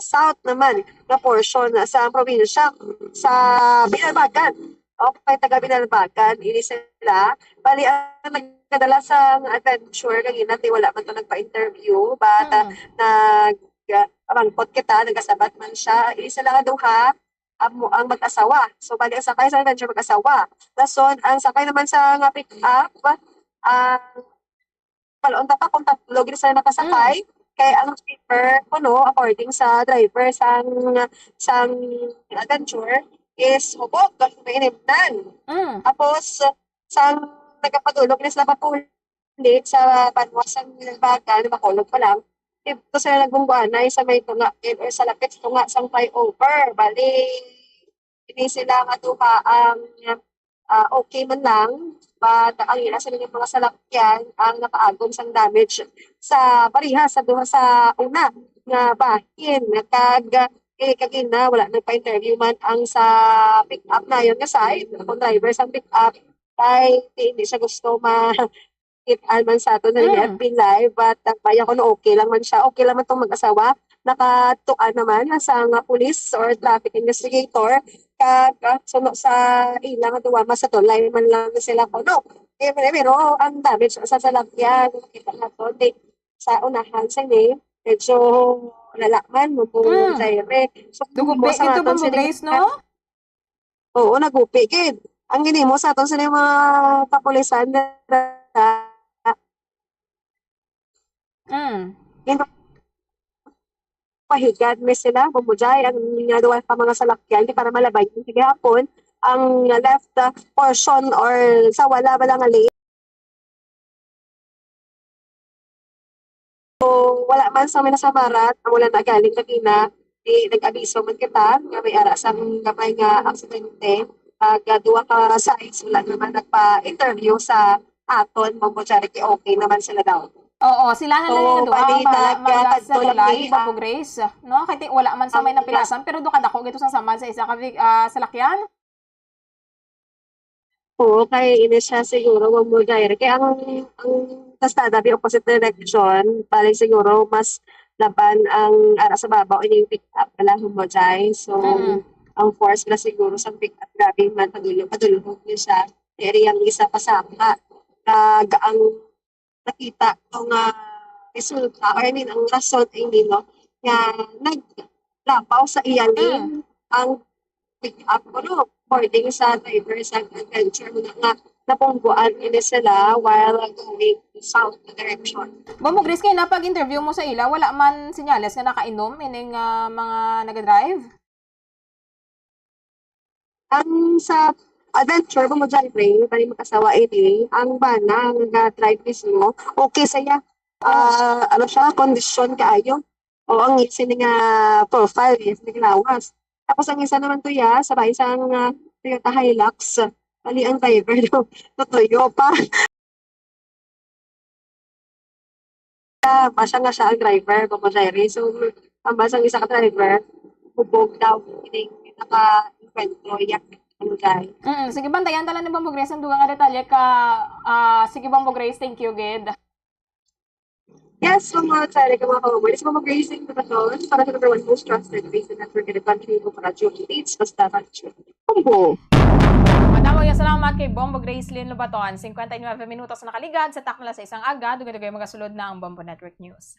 south naman nga portion sa probinsya sa Binalbagan. Okay, taga Binalbagan ini sila. Bali, ang nagdala sa Adventure kanina, ti wala man to nagpa-interview, but, ah, Mm. nag, ah, amangkot kita, nagasabat man siya. Ini sila nga duha, amo ang mag-asawa. So, bali, ang sakay sa Adventure mag-asawa. Dason, ang sakay naman sa nga pick-up, ang palunta pa kung tatlo gid sila nakasakay. Mm. Kay ang driver kuno, according sa driver sang, sang Adventure, is hubog, may inimnan. Mm. Tapos, sang nagapadulong na sila papulit sa banwa sang Binalbagan, Bacolod pa lang, dito sila nagbungguanay sa may tunga, or sa lapit sa tunga sang flyover. Bali, ini sila nga duha ang, ah, okay man lang, but ang ila sila nga mga salakyan ang nakaagom sang damage sa parehas sa duha sa una nga bahin. Kag, eh, kagina, wala nagpa-interview man ang sa pick-up nayon nga side, kung driver sang pick-up, kay di, hindi siya gusto ma-, kit-an man sa aton na Mm. F B Live, but, ah, baya ko no, okay lang man siya, okay lang man tong mag-asawa. nakatuan naman sa nga police or traffic investigator, kag, ah, suno sa ila nga duwa, mas sa tulay man lang sila kuno. Eh, pero ang damage sa salakyan, kita naton, di, sa unahan sini, medyo lala man, mo po, Mm. Jaime. So, Dugupi mo sa gid to, aton Bombo sini Grace, no? Oo, nagupi gid. Ang ginimo sa aton sini mga kapulisan, dira, Mm. Pahigad mi sila, Bombo Jai, ang nga duwa ka mga salakyan, di, para malabay sa gihapon ang left, uh, portion or sa wala ba lang nga lane. So, wala man sa may nasamarat, amo lang na galing kanina, di, nag-abiso man kita nga may ara sang gamay nga aksidente. Ag, ah, duha ka sides, wala naman nagpa-interview sa aton, Bombo Jai, okay naman sila daw. Oo, sila na lang So, yung duha bali, ang bahala nagkakadto lang mag-sekulay, ni, Bombo ah, Grace, no? Kay ti-, wala man sa may ang napilasan, pero do kadako gito sa samad sa isa ka vi-, ah, salakyan. Oo, kay ini siya siguro, Bombo Jai. Kay ang, ang kastada, may opposite direction, bali siguro, mas laban ang ara sa babaw, ini yung pick up pala, Bombo Jai. So, Mm. ang force na siguro sa pick up, grabe man, padulong, padulong niya siya. Kay ang isa pa sa, kag ang nakita ko nga resulta, or I mean, ang rason ay nino, nga naglapaw sa iya lane Mm. ang pick up, kuno, according sa driver sa adventure mo na nga napungguan ini sila while going south na direction. Bombo Grace, kay napag-interview mo sa ila, wala man sinyales nga nakainom ining, ah, mga nagadrive? Ang sa adventure, Bombo Jai, bali mag-asawa ini, ang bana nga drive mismo, okay siya. Ah, ano siya, kondisyon kaayo. O, ang sini nga profile, yes, nga lawas. Tapos ang isa naman to, ya, sa bahay sa, ah, Toyota Hilux. Bali ang driver daw, tutuyo pa. Ah, basta nga siya ang driver, Bombo Jai. So, ang basta ang isa ka driver, hubog daw, kining naka-encuentro, yak, ano, Jai. Mm, sige, bantayan ta lang ni Bombo Grace ang dugang nga detalye ka, ah, sige, Bombo Grace, thank you, gid. Yes, Bombo Jai, ka mga ka-Bombo. Yes, Bombo Grace, thank you, Baton. Para sa number one most trusted, based in network in the country, Bombo Radyo, it's basta Radyo. Bombo. Madamo nga salamat kay Bombo Gracelyn Lobaton. Singkwenta y nuebe minutos na nakaligad sa takna sa isang aga, dugay-dugay magasulod na ang Bombo Network News.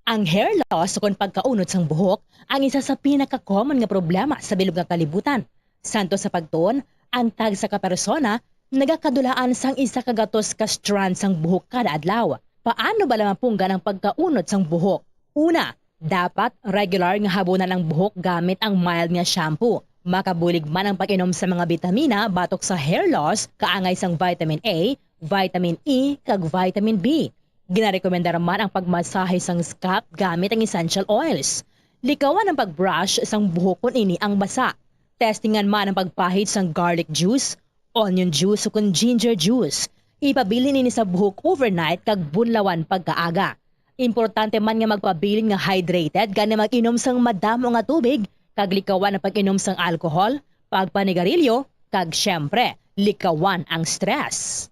Ang hair loss ukon pagkaunod sang buhok ang isa sa pinaka-common nga problema sa bilog nga kalibutan. Santo sa pagtuon, ang tagsa ka persona nagakadulaan sang isa ka gatos ka strand sang buhok kada adlaw. Paano bala mapunggan ang pagkaunod sang buhok? Una, dapat regular nga habunan ang buhok gamit ang mild nga shampoo. Makabulig man ang pag-inom sa mga bitamina batok sa hair loss, kaangay sang vitamin A, vitamin E, kag vitamin B. Ginarekomendar man ang pagmasahe sang scalp gamit ang essential oils. Likawan ang pag-brush sang buhok kon ini ang basa. Testingan man ang pagpahid sang garlic juice, onion juice, o kon ginger juice. Ipabilin ini sa buhok overnight kag bunlawan pagkaaga. Importante man nga magpabilin nga hydrated, gani mag-inom sang madamo nga tubig, kag likawan ang pag-inom sang alcohol, pagpanigarilyo, kag, siyempre, likawan ang stress.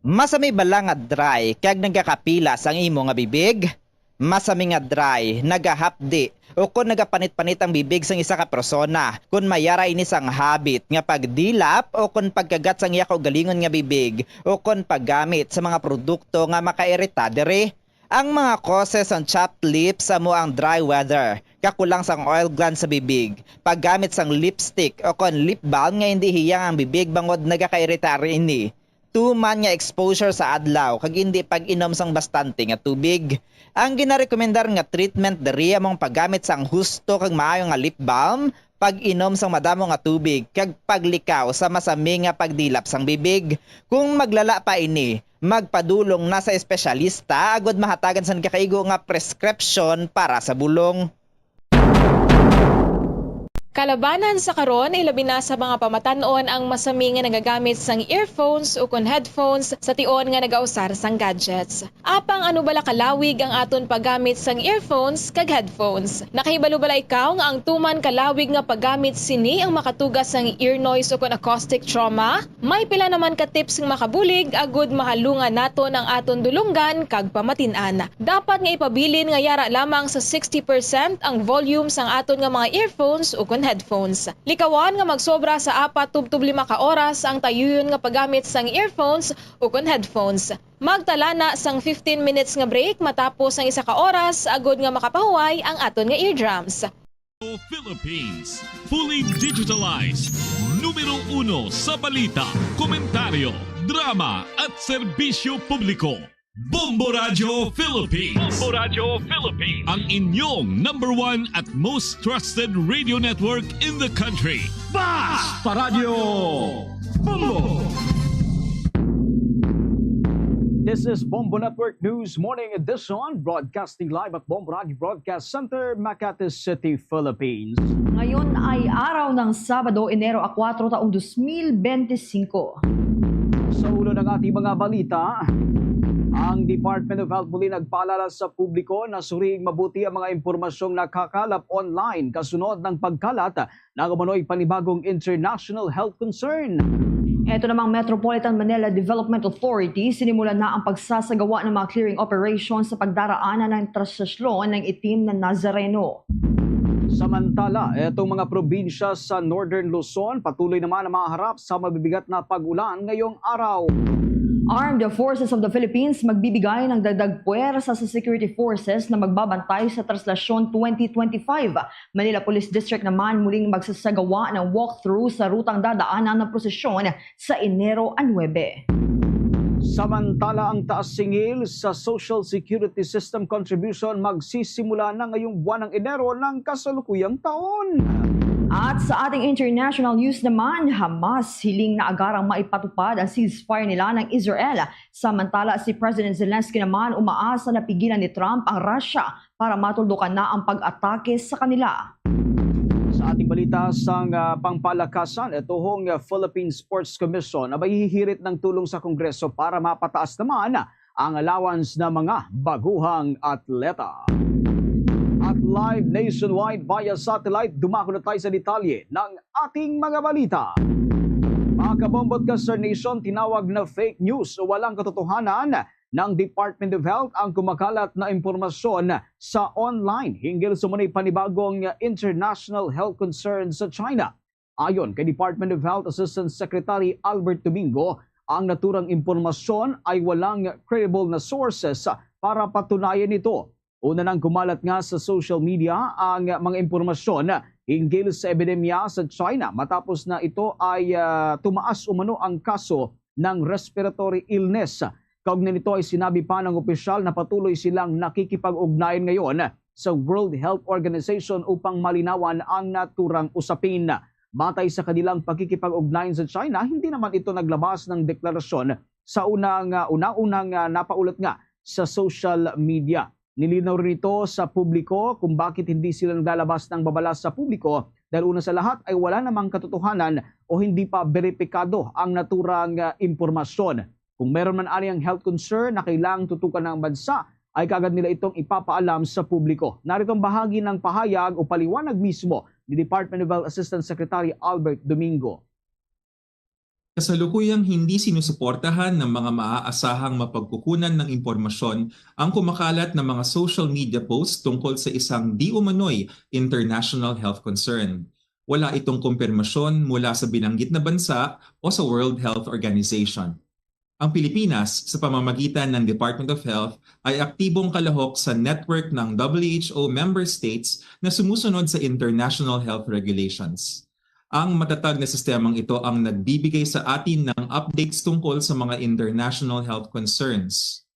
Masami bala nga dry kag nagakapilas ang imo nga bibig? Masami nga dry, nagahapdi, o kon nagapanit-panit ang bibig sang isa ka persona. Kon may ara ini sang habit nga pagdilap o kon pagkagat sang iya kaugalingon nga bibig o kon paggamit sa mga produkto nga makairita diri. Ang mga causes sang chapped lips amo ang dry weather, kakulang sang oil glands sa bibig, paggamit sang lipstick o kon lip balm nga indi hiyang ang bibig bangod nagakairita ini, tuman nga exposure sa adlaw kag indi pag-inom sang bastante nga tubig. Ang ginarekomendar nga treatment diri amo ang paggamit sang husto kag maayo nga lip balm, pag-inom sang madamo nga tubig, kag paglikaw sa masami nga pagdilap sang bibig. Kung maglala pa ini, magpadulong na sa espesyalista agod mahatagan sang nagakaigo nga prescription para sa bulong. Kalabanan sa karon, ilabi na sa mga pamatan-on ang masami nga nagagamit sang earphones ukon headphones sa tion nga nagausar sang gadgets. Apang ano bala kalawig ang aton paggamit sang earphones kag headphones? Nakahibalo bala ikaw nga ang tuman kalawig nga paggamit sini ang makatuga sang ear noise ukon acoustic trauma? May pila naman ka tips nga makabulig agud mahalungan naton ang aton dulonggan kag pamatin-an. Dapat nga ipabilin nga yara lamang sa sixty percent ang volume sang aton nga mga earphones ukon headphones. Likawan nga magsobra sa apat tubtob lima ka oras ang tayuyon nga paggamit sang earphones ukon headphones. Magtala na sang fifteen minutes nga break matapos ang isa ka oras agud nga makapahuway ang aton nga eardrums. Philippines, fully digitalized. Numero uno sa balita, komentaryo, drama at serbisyo publiko. Bombo Radyo Philippines. Bombo Radyo Philippines. Ang inyong number one at most trusted radio network in the country. Basta Radyo Bombo! This is Bombo Network News Morning Edition, broadcasting live at Bombo Radio Broadcast Center, Makati City, Philippines. Ngayon ay araw ng Sabado, Enero a kuwatro, taong dos mil bente singko. Sa ulo ng ating mga balita, ang Department of Health muli nagpaalala sa publiko na suriing mabuti ang mga impormasyong nakakalap online kasunod ng pagkalat ng umano'y panibagong international health concern. Ito namang Metropolitan Manila Development Authority, sinimulan na ang pagsasagawa ng mga clearing operation sa pagdaraanan ng traslasyon ng itim na Nazareno. Samantala, itong mga probinsya sa Northern Luzon patuloy naman ang maharap sa mabibigat na pag-ulan ngayong araw. Armed Forces of the Philippines magbibigay ng dagdag puwersa sa security forces na magbabantay sa Traslasyon twenty twenty-five. Manila Police District naman muling magsasagawa ng walkthrough sa rutang dadaanan ng prosesyon sa Enero a nuebe. Samantala, ang taas singil sa Social Security System contribution magsisimula na ngayong buwan ng Enero ng kasalukuyang taon. At sa ating international news naman, Hamas hiling na agarang maipatupad ang ceasefire nila ng Israel. Samantala, si President Zelensky naman umaasa na pigilan ni Trump ang Russia para matuldukan na ang pag-atake sa kanila. Sa ating balita sang uh, pangpalakasan, ituhong uh, Philippine Sports Commission na mahihirit ng tulong sa Kongreso para mapataas naman ang allowance ng mga baguhang atleta. At live nationwide via satellite, dumako na tayo sa detalye ng ating mga balita. Mga kabombot ka, Sir Nation, tinawag na fake news o walang katotohanan ng Department of Health ang kumakalat na impormasyon sa online hinggil sa umano'y panibagong international health concern sa China. Ayon kay Department of Health Assistant Secretary Albert Domingo, ang naturang impormasyon ay walang credible na sources para patunayan ito. Una nang kumalat nga sa social media ang mga impormasyon hinggil sa epidemya sa China matapos na ito ay uh, tumaas umano ang kaso ng respiratory illness. Kaugnay nito ay sinabi pa ng opisyal na patuloy silang nakikipag-ugnayan ngayon sa World Health Organization upang malinawan ang naturang usapin. Batay sa kanilang pakikipag-ugnayan sa China, hindi naman ito naglabas ng deklarasyon sa unang uh, una-unang uh, napaulat nga sa social media. Nilinaw rin ito sa publiko kung bakit hindi sila naglalabas ng babala sa publiko dahil una sa lahat ay wala namang katotohanan o hindi pa beripikado ang naturang uh, impormasyon. Kung meron man ani ang health concern na kailangang tutukan ng bansa, ay kagad nila itong ipapaalam sa publiko. Narito ang bahagi ng pahayag o paliwanag mismo ni Department of Health Assistant Secretary Albert Domingo. Kasalukuyang hindi sinusuportahan ng mga maaasahang mapagkukunan ng impormasyon ang kumakalat na mga social media posts tungkol sa isang di umano'y international health concern. Wala itong kumpirmasyon mula sa binanggit na bansa o sa World Health Organization. Ang Pilipinas, sa pamamagitan ng Department of Health, ay aktibong kalahok sa network ng W H O member states na sumusunod sa international health regulations. Ang matatag na sistemang ito ang nagbibigay sa atin ng updates tungkol sa mga international health concerns.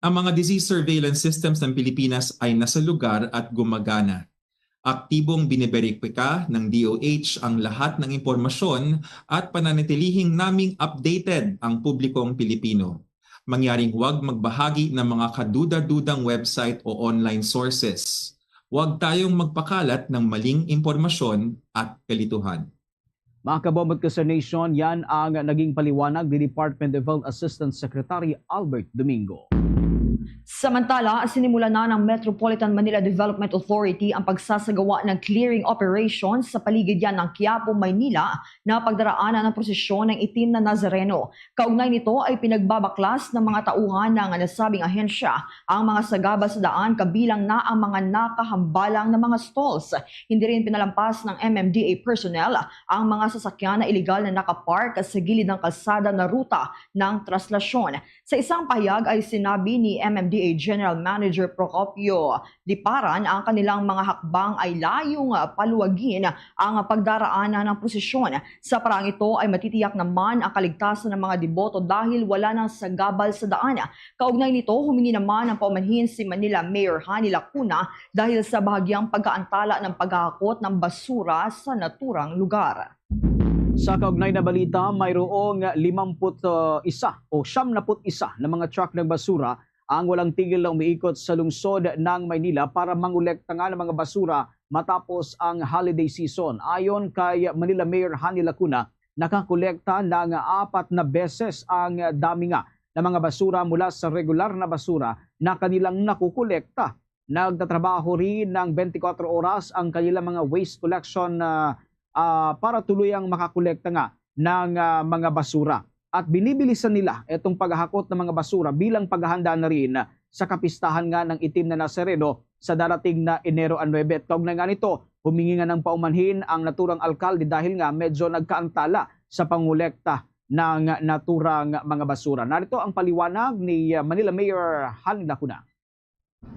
Ang mga disease surveillance systems ng Pilipinas ay nasa lugar at gumagana. Aktibong biniberipika ng D O H ang lahat ng impormasyon at pananitilihing naming updated ang publikong Pilipino. Mangyaring huwag magbahagi ng mga kaduda-dudang website o online sources. Huwag tayong magpakalat ng maling impormasyon at kalituhan. Mga kabomot ka sa nation, yan ang naging paliwanag ni Department of Health Assistant Secretary Albert Domingo. Samantala, sinimulan na ng Metropolitan Manila Development Authority ang pagsasagawa ng clearing operation sa paligid yan ng Quiapo, Maynila, na pagdaraanan ng prosesyon ng itim na Nazareno. Kaugnay nito ay pinagbabaklas ng mga tauhan ng nasabing ahensya ang mga sagabal sa daan, kabilang na ang mga nakahambalang na mga stalls. Hindi rin pinalampas ng M M D A personnel ang mga sasakyan na iligal na nakapark sa gilid ng kalsada na ruta ng traslasyon. Sa isang pahayag ay sinabi ni M M D A General Manager Procopio Liparan ang kanilang mga hakbang ay layong paluwagin ang pagdaraanan ng prosesyon. Sa paraang ito ay matitiyak naman ang kaligtasan ng mga deboto dahil wala nang sagabal sa daan. Kaugnay nito, humingi naman ng paumanhin si Manila Mayor Honey Lacuna dahil sa bahagyang pagkaantala ng paghahakot ng basura sa naturang lugar. Sa kaugnay na balita, mayroong limamput isa o siyam na put isa na mga truck ng basura ang walang tigil na umiikot sa lungsod ng Maynila para mangolekta nga ng mga basura matapos ang holiday season. Ayon kay Manila Mayor Honey Lacuna, nakakolekta na nga apat na beses ang dami nga ng mga basura mula sa regular na basura na kanilang nakukolekta. Nagtatrabaho rin ng twenty-four oras ang kanilang mga waste collection, ah, ah, para tuluyang makakolekta nga ng, ah, mga basura. At binibilisan nila itong paghahakot ng mga basura bilang paghahanda na rin sa kapistahan nga ng Itim na Nazareno sa darating na Enero a nuebe. At kaugnay nga nito, humingi nga ng paumanhin ang naturang alkalde dahil nga medyo nagkaantala sa pangolekta ng naturang mga basura. Narito ang paliwanag ni, ah, Manila Mayor Honey Lacuna.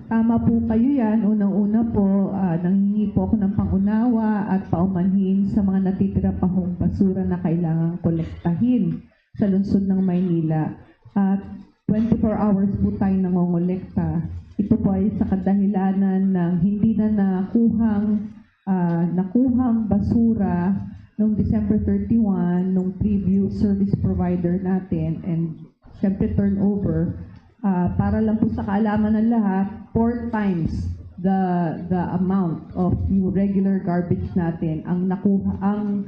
Tama po kayo yan. Unang-una po, ah, nanghingi po ako ng pangunawa at paumanhin sa mga natitira pa hong basura na kailangang kolektahin sa lungsod ng Maynila. At twenty-four hours po tayo nangongolekta. Ito po ay sa kadahilanan ng hindi na nakuhang, ah, nakuhang basura noong December thirty-one, nung previous service provider natin, and syempre turnover. Ah, para lang po sa kaalaman ng lahat, four times the, the amount of yung regular garbage natin ang nakuha, ang,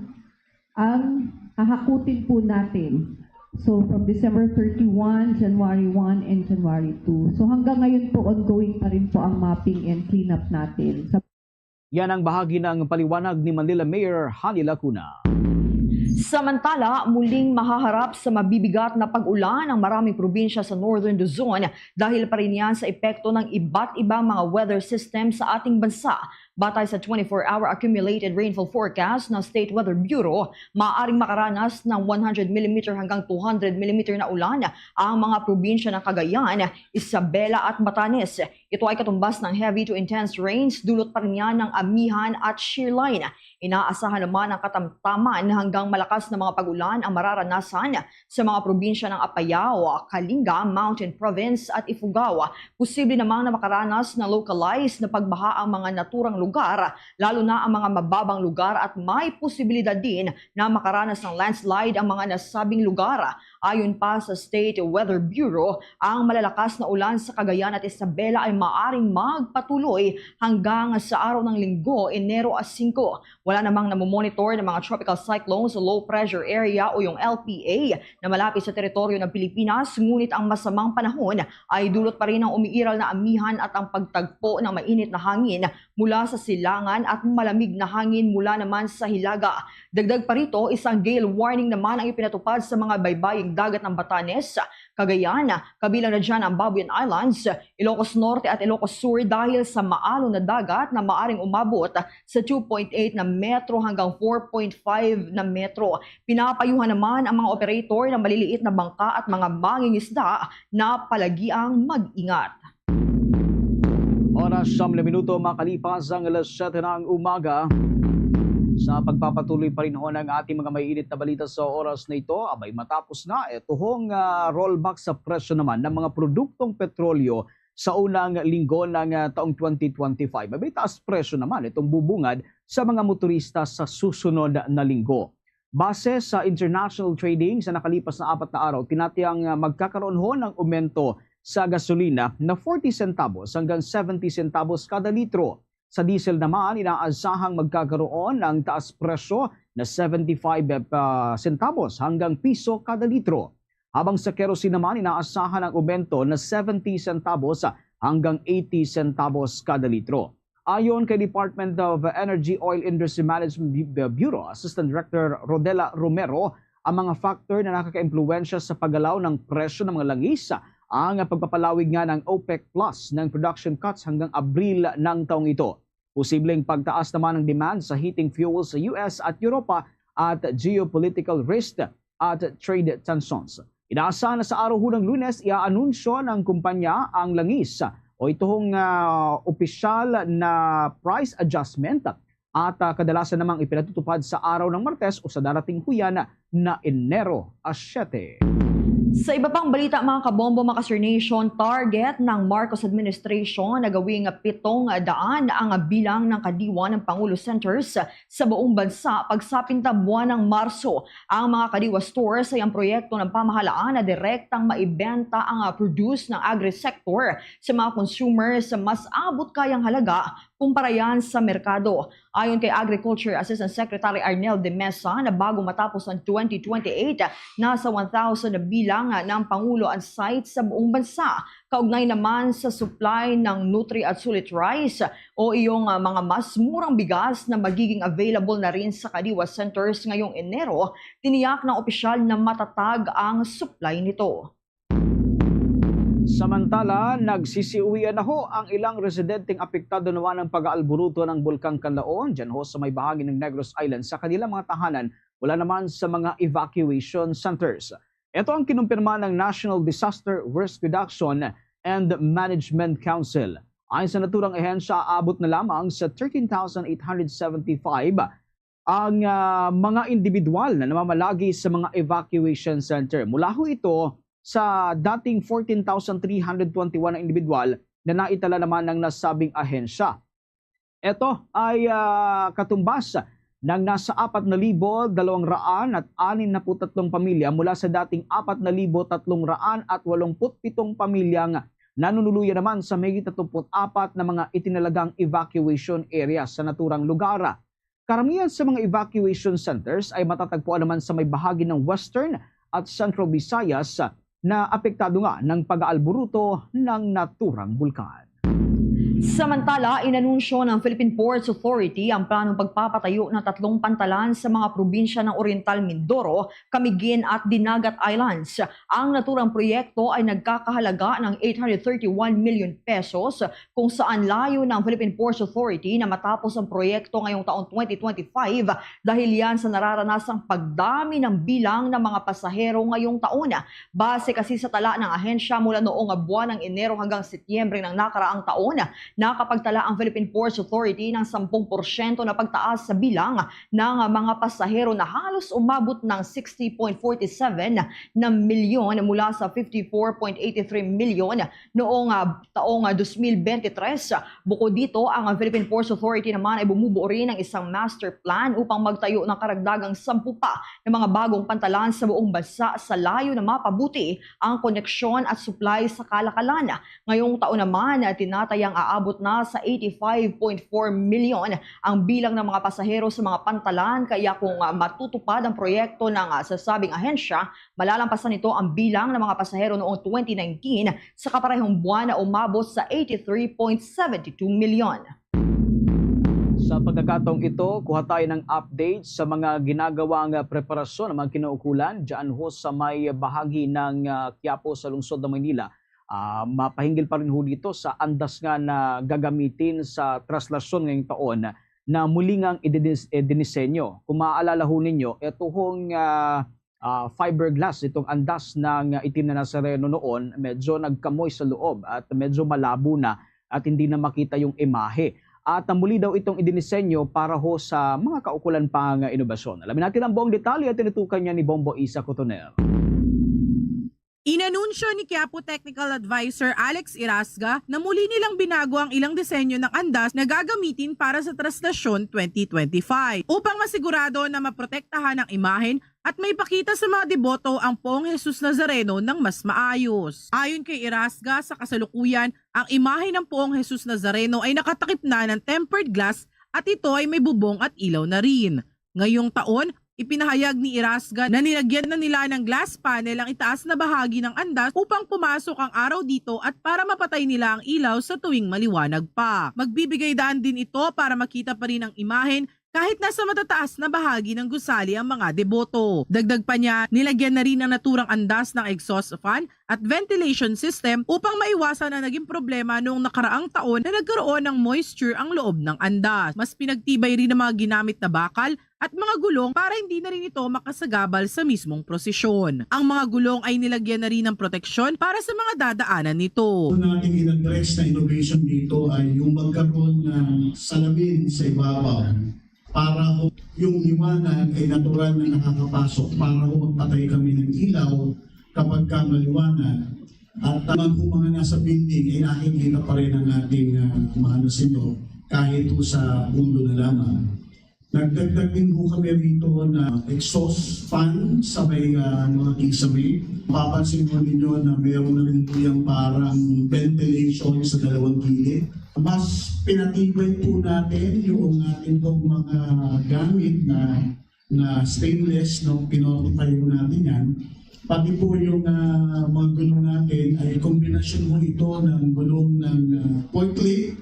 ang hahakutin po natin. So, from December thirty-one, January one, and January two. So, hanggang ngayon po, ongoing pa rin po ang mopping and cleanup natin. Sa Yan ang bahagi ng paliwanag ni Manila Mayor Honey Lacuna. Samantala, muling mahaharap sa mabibigat na pag-ulan ang maraming probinsya sa Northern Luzon dahil pa rin yan sa epekto ng iba't ibang mga weather system sa ating bansa. Batay sa twenty-four hour accumulated rainfall forecast ng State Weather Bureau, maaaring makaranas ng one hundred millimeter hanggang two hundred millimeter na ulan ang mga probinsya ng Cagayan, Isabela at Batanes. Ito ay katumbas ng heavy to intense rains, dulot pa rin yan ng amihan at shear line. Inaasahan naman ang katamtaman hanggang malakas na mga pag-ulan ang mararanasan sa mga probinsya ng Apayao, Kalinga, Mountain Province at Ifugao. Posible namang na makaranas ng localized na pagbaha ang mga naturang lugar, lalo na ang mga mababang lugar, at may posibilidad din na makaranas ng landslide ang mga nasabing lugar. Ayon pa sa State Weather Bureau, ang malalakas na ulan sa Cagayan at Isabela ay maaring magpatuloy hanggang sa araw ng Linggo, Enero a singko. Wala namang namomonitor ng mga tropical cyclones o low pressure area o yung L P A na malapit sa teritoryo ng Pilipinas, ngunit ang masamang panahon ay dulot pa rin ng umiiral na amihan at ang pagtagpo ng mainit na hangin mula sa silangan at malamig na hangin mula naman sa hilaga. Dagdag pa rito, isang gale warning naman ang ipinatupad sa mga baybaying dagat ng Batanes, Cagayan, kabilang na dyan ang Babuyan Islands, Ilocos Norte at Ilocos Sur dahil sa maalon na dagat na maaring umabot sa two point eight na metro hanggang four point five na metro. Pinapayuhan naman ang mga operator ng maliliit na bangka at mga mangingisda na palagiang mag-ingat. Oras siyam na minuto makalipas ang alas siyete ng umaga. Sa pagpapatuloy pa rin ho ng ating mga maiinit na balita sa oras na ito, abay, matapos nga ito hong, ah, rollback sa presyo naman ng mga produktong petrolyo sa unang linggo ng, ah, taong twenty twenty-five. May taas presyo naman itong bubungad sa mga motorista sa susunod na linggo. Base sa international trading sa nakalipas na apat na araw, tinatayang, ah, magkakaroon ho ng aumento sa gasolina na forty centavos hanggang seventy centavos kada litro. Sa diesel naman, inaasahang magkakaroon ng taas presyo na seventy-five, ah, centavos hanggang piso kada litro. Habang sa kerosene naman, inaasahan ang aumento na seventy centavos hanggang eighty centavos kada litro. Ayon kay Department of Energy Oil Industry Management Bu-, Bureau Assistant Director Rodela Romero, ang mga factor na nakakaimpluwensya sa paggalaw ng presyo ng mga langis ang pagpapalawig nga ng OPEC Plus ng production cuts hanggang Abril ng taong ito. Posibleng pagtaas naman ng demand sa heating fuel sa U S at Europa at geopolitical risk at trade tensions. Inaasahan na sa araw ho ng Lunes, iaanunsyo ng kumpanya ang langis o ituhong, ah, opisyal na price adjustment at, ah, kadalasan namang ipinatutupad sa araw ng Martes o sa darating huyan na Enero a siyete. Sa iba pang balita, mga kabombo, mga ka-Star Nation, target ng Marcos administration na gawing pitong daan ang bilang ng Kadiwa ng Pangulo centers sa buong bansa pagsapit ng buwan ng Marso. Ang mga Kadiwa stores ay ang proyekto ng pamahalaan na direktang maibenta ang, ah, produce ng agri-sector sa mga consumers sa mas abot kayang halaga kumpara yan sa merkado. Ayon kay Agriculture Assistant Secretary Arnel de Mesa, na bago matapos ang twenty twenty-eight, nasa one thousand na bilang ng Pangulo ang site sa buong bansa. Kaugnay naman sa supply ng Nutri at Sulit Rice o iyong, ah, mga mas murang bigas na magiging available na rin sa Kadiwa centers ngayong Enero, tiniyak ng opisyal na matatag ang supply nito. Samantala, nagsisiuwian na ho ang ilang residenteng apektado naman ng pag-aalburuto ng Bulkang Kanlaon, dyan ho sa may bahagi ng Negros Island, sa kanilang mga tahanan mula naman sa mga evacuation centers. Ito ang kinumpirma ng National Disaster Risk Reduction and Management Council. Ayon sa naturang ahensya, aabot na lamang sa thirteen thousand eight hundred seventy-five ang, ah, mga individual na namamalagi sa mga evacuation center. Mula ho ito sa dating fourteen thousand three hundred twenty-one na individual na naitala naman ng nasabing ahensya. Ito ay, ah, katumbas ng nasa apat na libo dalawang raan at anim na put tatlong pamilya mula sa dating apat na libo tatlong raan at walumput pitong pamilyang nanunuluyan naman sa mahigit atumpu't apat na mga itinalagang evacuation area sa naturang lugar. Karamihan sa mga evacuation centers ay matatagpuan naman sa may bahagi ng Western at Central Visayas na apektado nga ng pag-aalburuto ng naturang bulkan. Samantala, inanunsyo ng Philippine Ports Authority ang planong pagpapatayo ng tatlong pantalan sa mga probinsya ng Oriental Mindoro, Camiguin at Dinagat Islands. Ang naturang proyekto ay nagkakahalaga ng eight hundred thirty-one million pesos, kung saan layo ng Philippine Ports Authority na matapos ang proyekto ngayong taong twenty twenty-five dahil yan sa nararanasang pagdami ng bilang ng mga pasahero ngayong taon. Base kasi sa tala ng ahensya, mula noong buwan ng Enero hanggang Setyembre ng nakaraang taon, nakapagtala ang Philippine Ports Authority ng sampung porsyento na pagtaas sa bilang ng mga pasahero na halos umabot ng sixty point forty seven na milyon mula sa fifty-four point eighty-three milyon noong, ah, taong, ah, dos mil bente tres. Bukod dito, ang, ah, Philippine Ports Authority naman ay bumubuo rin ng isang master plan upang magtayo ng karagdagang sampu pa ng mga bagong pantalan sa buong bansa sa layo na mapabuti ang koneksyon at supply sa kalakalan. Ngayong taon naman, ah, tinatayang aabot na sa eighty-five point four million ang bilang ng mga pasahero sa mga pantalan, kaya kung, ah, matutupad ang proyekto ng, ah, sasabing ahensya, malalampasan nito ang bilang ng mga pasahero noong twenty nineteen sa kaparehong buwan na umabot sa eighty-three point seven two million. Sa pagkakataong ito, kuha tayo ng update sa mga ginagawang, ah, preparasyon ng mga kinaukulan dyan ho sa may bahagi ng, ah, Quiapo sa lungsod ng Maynila. Ah, mapahinggil pa rin ho dito sa andas nga na gagamitin sa traslasyon ngayong taon na muli ngang idinis-, idinisenyo. Kung maaalala ho ninyo, ito hong, ah, ah, fiberglass, itong andas ng itim na Nazareno noon, medyo nagkamoy sa loob at medyo malabo na at hindi na makita yung imahe. At, ah, muli daw itong idinisenyo para ho sa mga kaukulan pang inobasyon. Alamin natin ang buong detalye at tinutukan niya ni Bombo Isa Cotonel. Inanunsyo ni Quiapo Technical Advisor Alex Irasga na muli nilang binago ang ilang disenyo ng andas na gagamitin para sa traslasyon twenty twenty-five upang masigurado na maprotektahan ang imahen at maipakita sa mga deboto ang Poong Jesus Nazareno ng mas maayos. Ayon kay Irasga, sa kasalukuyan, ang imahe ng Poong Jesus Nazareno ay nakatakip na ng tempered glass at ito ay may bubong at ilaw na rin. Ngayong taon, ipinahayag ni Irasga na nilagyan na nila ng glass panel ang itaas na bahagi ng andas upang pumasok ang araw dito at para mapatay nila ang ilaw sa tuwing maliwanag pa. Magbibigay daan din ito para makita pa rin ang imahen kahit nasa matataas na bahagi ng gusali ang mga deboto. Dagdag pa niya, nilagyan na rin ang naturang andas ng exhaust fan at ventilation system upang maiwasan ang naging problema noong nakaraang taon na nagkaroon ng moisture ang loob ng andas. Mas pinagtibay rin ang mga ginamit na bakal at mga gulong para hindi na rin ito makasagabal sa mismong prosesyon. Ang mga gulong ay nilagyan na rin ng proteksyon para sa mga dadaanan nito. Ang nating in-address na innovation dito ay yung magkaroon ng salamin sa ibabaw para ho yung liwanag ay natural na nakakapasok para ho magpatay kami ng ilaw kapag ka maliwanag. At tamang po mga nasa building ay nakikita pa rin ang ating uh, mga ano sa inyo kahit po sa ulo na lamang. Nagdagdag din po kami rito na exhaust fan sa may uh, mga kisame. Papansin po ninyo na meron na rin po yung parang ventilation sa dalawang gilid. Mas pinatibay po natin yung ating pong mga gamit na na stainless, no, pinortify po natin yan. Pati po yung uh, mga gulong natin ay kombinasyon mo ito ng gulong ng uh, forklift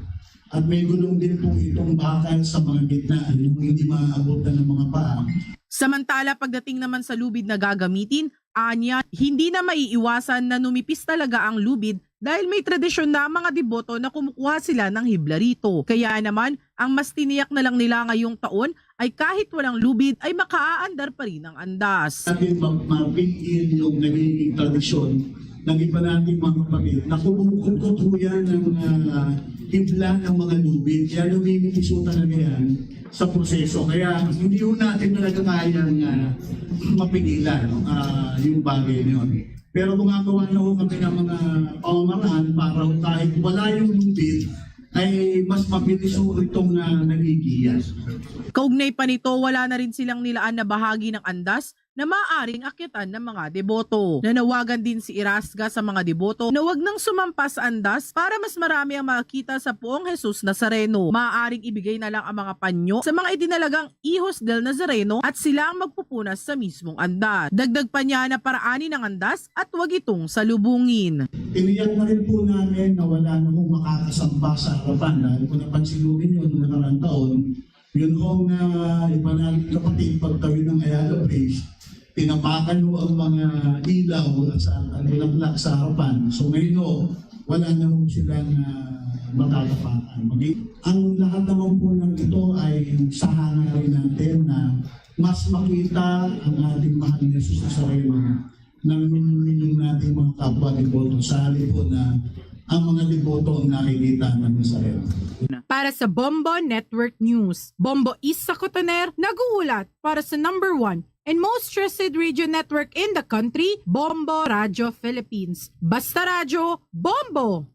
at may gulong din po itong bakal sa mga gitna, yung hindi maaabot na ng mga paa. Samantala, pagdating naman sa lubid na gagamitin, anya, hindi na maiiwasan na numipis talaga ang lubid dahil may tradisyon na ang mga deboto na kumukuha sila ng hibla rito. Kaya naman, ang mas tiniyak na lang nila ngayong taon ay kahit walang lubid ay makaaandar pa rin ang andas. Natin mapigil yung nagiging tradisyon ng iba nating mga kapatid na kumukukutuyan ng uh, hibla ng mga lubid. Kaya lumimitiso talaga yan sa proseso. Kaya hindi ho natin talaga kayang uh, mapigilan uh, yung bagay na yun. Pero gumagawa na ho kami ng mga pamamaraan para kahit wala yung lubid, ay mas mabilis ho itong uh, nagigiyas. Kaugnay pa nito, wala na rin silang nilaan na bahagi ng andas na maaaring akyatan ng mga deboto. Nanawagan din si Irasga sa mga deboto na wag nang sumampas andas para mas marami ang makakita sa Poong Jesus Nazareno. Maaaring ibigay na lang ang mga panyo sa mga idinalagang Hijos del Nazareno at sila ang magpupunas sa mismong andas. Dagdag pa niya na paraanin ang andas at wag itong salubungin. Tiniyak na rin po namin na wala na hong makakasamba sa harapan dahil kung napansin mo ninyo noong nakarang taon, yun hong uh, iba namin kapatid pagtawid ng Ayala Bridge, tinapakan mo ang mga ilaw sa ang bulaklak sa harapan. So ngayon ho, wala na ho silang uh, matatapakan. Ang lahat naman po ng ito ay sahangan rin natin na mas makita ang ating mahal na Jesus Nazareno ng milyong-milyong nating mga kapwa deboto sa halip na ang mga deboto ang nakikita ng Nazareno. Para sa Bombo Network News, Bombo Isa Cotoner nag-uulat para sa number one and most trusted radio network in the country, Bombo Radio Philippines. Basta Radyo, Bombo!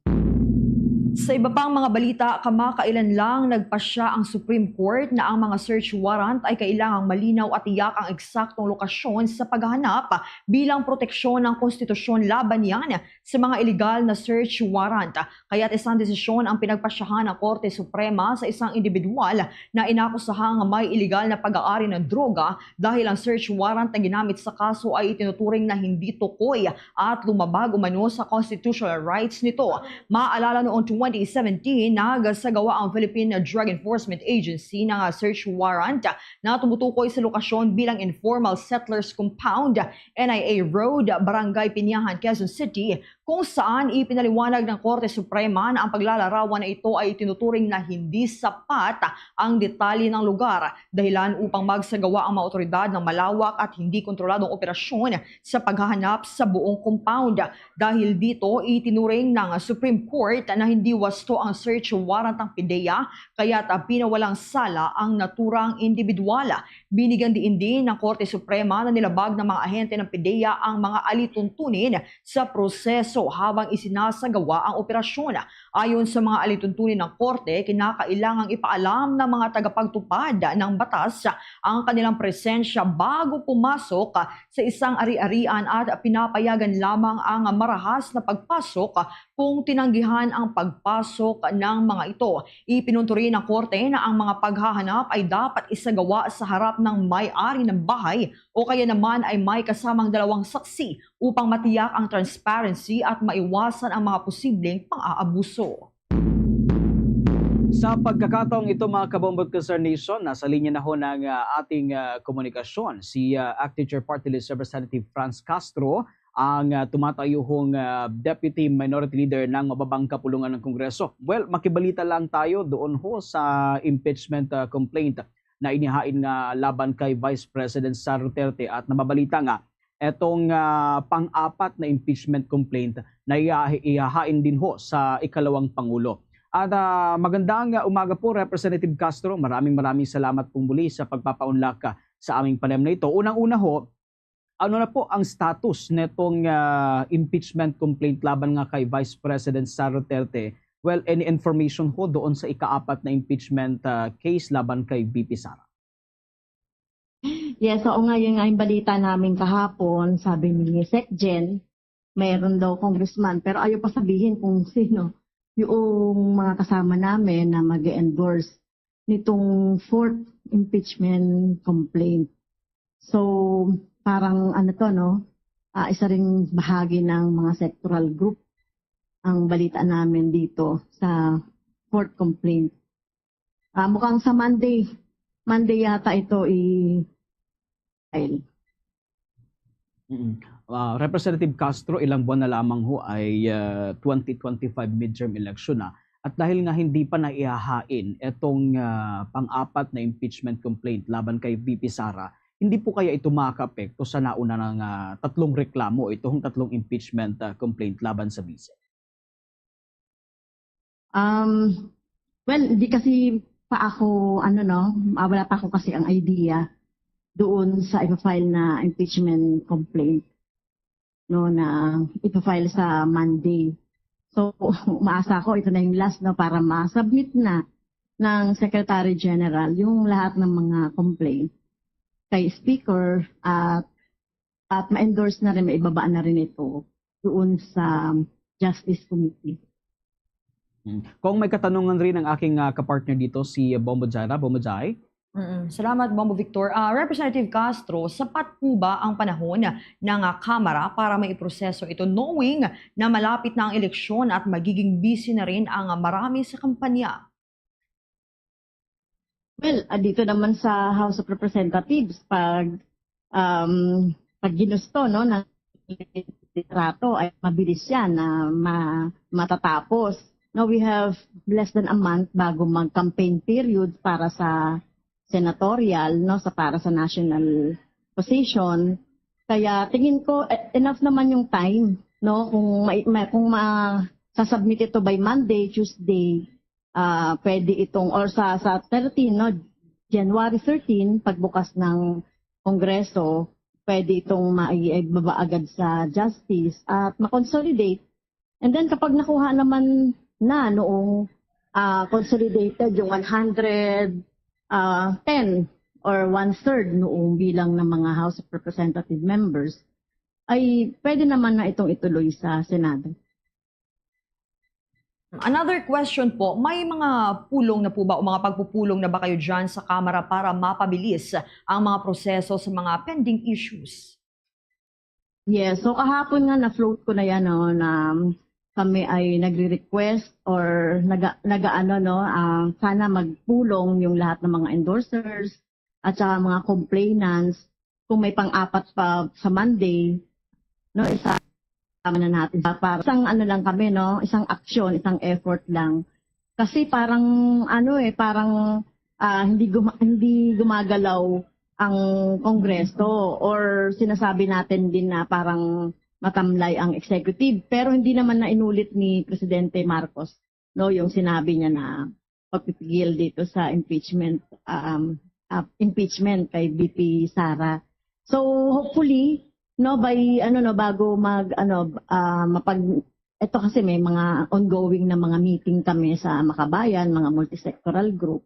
Sa iba pang mga balita, kamakailan lang nagpasya ang Supreme Court na ang mga search warrant ay kailangang malinaw at tiyak ang eksaktong lokasyon sa paghahanap bilang proteksyon ng konstitusyon laban niyan sa mga iligal na search warrant. Kaya't isang desisyon ang pinagpasyahan ng Korte Suprema sa isang individual na inakusahang may iligal na pag-aari ng droga dahil ang search warrant na ginamit sa kaso ay itinuturing na hindi tukoy at lumabag umano sa constitutional rights nito. Maalala, noong twenty seventeen, nagsagawa ang Philippine Drug Enforcement Agency ng search warrant na tumutukoy sa lokasyon bilang Informal Settlers Compound, N I A Road, Barangay Piñahan, Quezon City, kung saan ipinaliwanag ng Korte Suprema na ang paglalarawan na ito ay itinuturing na hindi sapat ang detalye ng lugar, dahilan upang magsagawa ang mga otoridad ng malawak at hindi kontroladong operasyon sa paghahanap sa buong compound. Dahil dito, itinuring ng Supreme Court na hindi wasto ang search warrant ng PDEA, kaya't, ah, pinawalang sala ang naturang individual. Binigyan diin din ng Korte Suprema na nilabag ng mga ahente ng PDEA ang mga alituntunin sa proseso habang isinasagawa ang operasyon. Ayon sa mga alituntunin ng korte, kinakailangang ipaalam ng mga tagapagtupad ng batas ang kanilang presensya bago pumasok sa isang ari-arian at pinapayagan lamang ang marahas na pagpasok kung tinanggihan ang pagpasok ng mga ito. Ipinunto rin ng korte na ang mga paghahanap ay dapat isagawa sa harap ng may-ari ng bahay o kaya naman ay may kasamang dalawang saksi upang matiyak ang transparency at maiwasan ang mga posibleng pang-aabuso. Sa pagkakataong ito, mga Kabombot Concern Nation, nasa linya na ho ng ah, ating ah, komunikasyon si ah, Acting Chair Party List Representative Franz Castro, ang ah, tumatayuhong ah, Deputy Minority Leader ng mababang kapulungan ng Kongreso. Well, makibalita lang tayo doon ho sa impeachment ah, complaint na inihain nga laban kay Vice President Sara Duterte, at nababalita nga etong ah, pang-apat na impeachment complaint na iya- ihahain din ho sa ikalawang pangulo. At ah, magandang ah, umaga po, Representative Castro. Maraming maraming salamat pong muli sa pagpapaunlak ah, sa aming panayam na ito. Unang-una ho, ano na po ang status netong ah, impeachment complaint laban nga kay Vice President Sara Duterte? Well, any information ho doon sa ikaapat na impeachment ah, case laban kay V P Sara? Yes, oo nga, yun nga yung balita namin kahapon, sabi ni Sec Jen, mayroon daw congressman, pero ayaw pa sabihin kung sino yung mga kasama namin na mag-endorse nitong fourth impeachment complaint. So, parang ano to, no? Ah, isa ring bahagi ng mga sectoral group ang balita namin dito sa fourth complaint. Ah, mukhang sa Monday, Monday yata ito i-file. Mm. Ah, Representative Castro, ilang buwan na lamang ho ay ah, twenty twenty-five midterm election na. At dahil nga hindi pa naihahain itong ah, pang-apat na impeachment complaint laban kay V P Sara, hindi po kaya ito makakaapekto sa nauna ng ah, tatlong reklamo, itong tatlong impeachment ah, complaint laban sa vice? Um, well, di kasi pa ako, ano no, ah, wala pa ako kasi ang idea doon sa ipa-file na impeachment complaint, no, na ipa-file sa Monday. So, umaasa ako ito na yung last, no, para ma-submit na ng Secretary General yung lahat ng mga complaint kay Speaker at at ma-endorse na rin, maibaba na rin ito doon sa Justice Committee. Mm. Kung may katanungan rin ang aking ah, kapartner dito, si Bombo Jara. Bombo Jai? Mm, salamat, Bombo Victor. Ah, Representative Castro, sapat po ba ang panahon ng ah, Kamara para maiproseso ito, knowing na malapit na ang eleksyon at magiging busy na rin ang ah, marami sa kampanya? Well, ah, dito naman sa House of Representatives, pag um, pag ginusto, no, ng liderato ay mabilis yan na ma- matatapos. No, we have less than a month bago mag-campaign period para sa senatorial, no, sa para sa national position. Kaya tingin ko e- enough naman yung time, no, kung may, may kung ma sasubmit ito by Monday, Tuesday, ah pwede itong, or sa sa thirteen, no, January thirteen, pagbukas ng Kongreso, pwede itong maibaba agad sa Justice at ma-consolidate. And then kapag nakuha naman na noong ah consolidated yung one hundred ah ten or one-third noong bilang ng mga House of Representative members, ay pwede naman na itong ituloy sa Senado. Another question po, may mga pulong na po ba o mga pagpupulong na ba kayo dyan sa Kamara para mapabilis ang mga proseso sa mga pending issues? Yes, so kahapon nga na-float ko na yan, no, na kami ay nagre-request or naga, nagaano, no, ah, sana magpulong yung lahat ng mga endorsers at saka mga complainants kung may pang-apat pa sa Monday, no, isa tama na natin sa para isang ano lang kami, no, isang aksyon, isang effort lang. Kasi parang ano eh, parang ah, hindi guma- hindi gumagalaw ang Kongreso or sinasabi natin din na parang matamlay ang executive, pero hindi naman na inulit ni Presidente Marcos no, yung sinabi niya na pagpipigil dito sa impeachment, um, uh, impeachment kay V P Sara. So hopefully, no, by ano, no, bago mag ano, uh, mapag ito kasi may mga ongoing na mga meeting kami sa Makabayan, mga multisectoral group.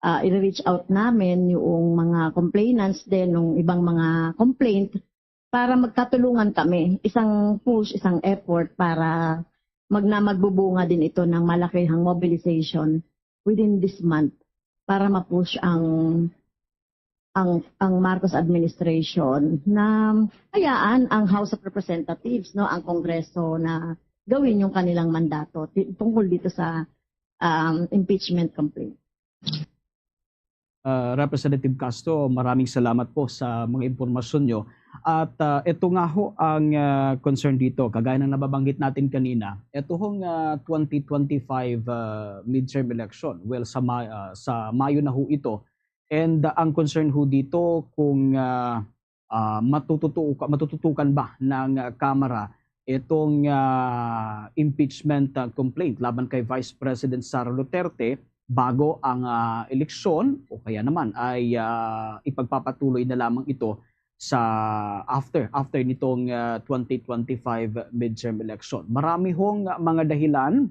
Uh, i-reach out namin yung mga complainants din ng ibang mga complaint para magkatulungan kami, isang push, isang effort para magna magbubunga din ito ng malakihang mobilization within this month para ma-push ang ang ang Marcos administration na hayaan ang House of Representatives, no, ang Kongreso na gawin yung kanilang mandato ti- tungkol dito sa um, impeachment complaint. Uh, Representative Castro, maraming salamat po sa mga impormasyon nyo. At uh, ito nga ho ang uh, concern dito. Kagaya ng nababanggit natin kanina, ito hong uh, twenty twenty-five uh, midterm election, well, sa, Ma- uh, sa Mayo na ho ito. And uh, ang concern ho dito kung uh, uh, matututuka, matututukan ba ng uh, Kamara itong uh, impeachment uh, complaint laban kay Vice President Sara Duterte bago ang uh, eleksyon o kaya naman ay uh, ipagpapatuloy na lamang ito sa after after nitong uh, twenty twenty-five midterm election. Marami hong mga dahilan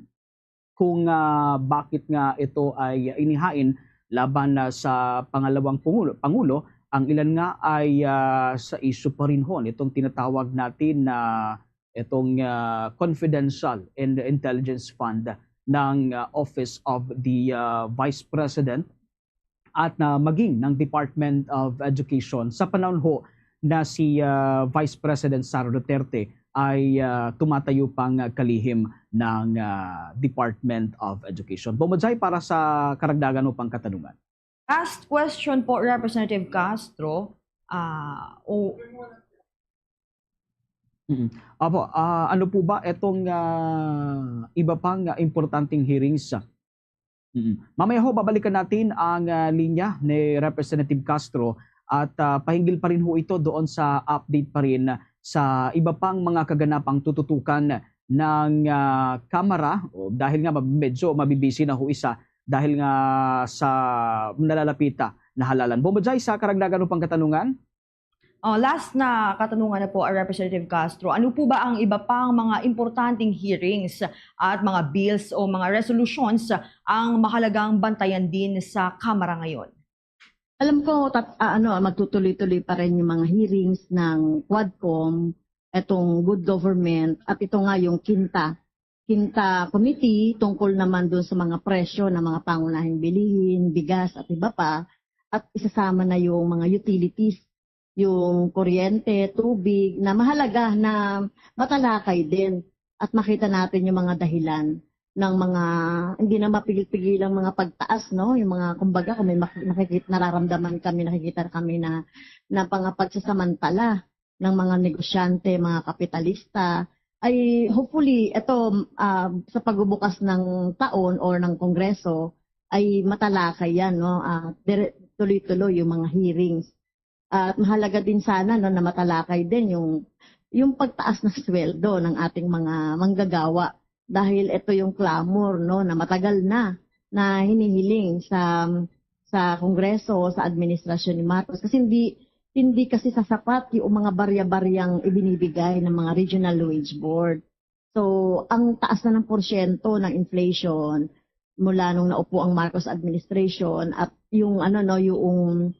kung uh, bakit nga ito ay inihain laban uh, sa pangalawang pangulo, pangulo. Ang ilan nga ay uh, sa isyu pa rin ho nitong tinatawag natin na itong uh, confidential and intelligence fund ng uh, Office of the uh, Vice President at na maging ng Department of Education sa panahon ho na si uh, Vice President Sara Duterte ay uh, tumatayo pang kalihim ng uh, Department of Education. Bombo Jai, para sa karagdagan mo pang katanungan. Last question po, Representative Castro. Uh, o... Mm. Apo, uh, ano po ba itong uh, iba pang uh, importanteng hearings? Mm. Mamaya ho, babalikan natin ang uh, linya ni Representative Castro at uh, pahinggil pa rin ho ito doon sa update pa rin sa iba pang mga kaganapang tututukan ng uh, Kamara o dahil nga medyo mabibisi na ho isa dahil nga sa nalalapita na halalan. Bombo Jai, sa karagdagan mo pang katanungan? Uh, last na katanungan na po, uh, Representative Castro. Ano po ba ang iba pang mga importanteng hearings at mga bills o mga resolutions ang mahalagang bantayan din sa Kamara ngayon? Alam ko, tat, uh, ano, magtutuloy-tuloy pa rin yung mga hearings ng Quadcom, itong good government, at ito nga yung kinta, kinta committee tungkol naman doon sa mga presyo ng mga pangunahing bilihin, bigas at iba pa, at isasama na yung mga utilities, yung kuryente, tubig, na mahalaga na matalakay din at makita natin yung mga dahilan ng mga hindi na mapigil-pigil ang mga pagtaas, no? Yung mga, kumbaga, kung may makikita, nararamdaman kami, nakikita kami na, na mga pagsasamantala ng mga negosyante, mga kapitalista, ay hopefully ito uh, sa pagbubukas ng taon or ng kongreso ay matalakay yan, no? Uh, tuloy-tuloy yung mga hearings. At mahalaga din sana, no, na matalakay din yung yung pagtaas ng sweldo ng ating mga manggagawa dahil ito yung clamor, no, na matagal na na hinihiling sa sa Kongreso, sa administrasyon ni Marcos, kasi hindi hindi kasi sasapat yung mga barya-baryang ibinibigay ng mga regional wage board. So, ang taas na ng porsyento ng inflation mula nung naupo ang Marcos administration at yung ano no, yung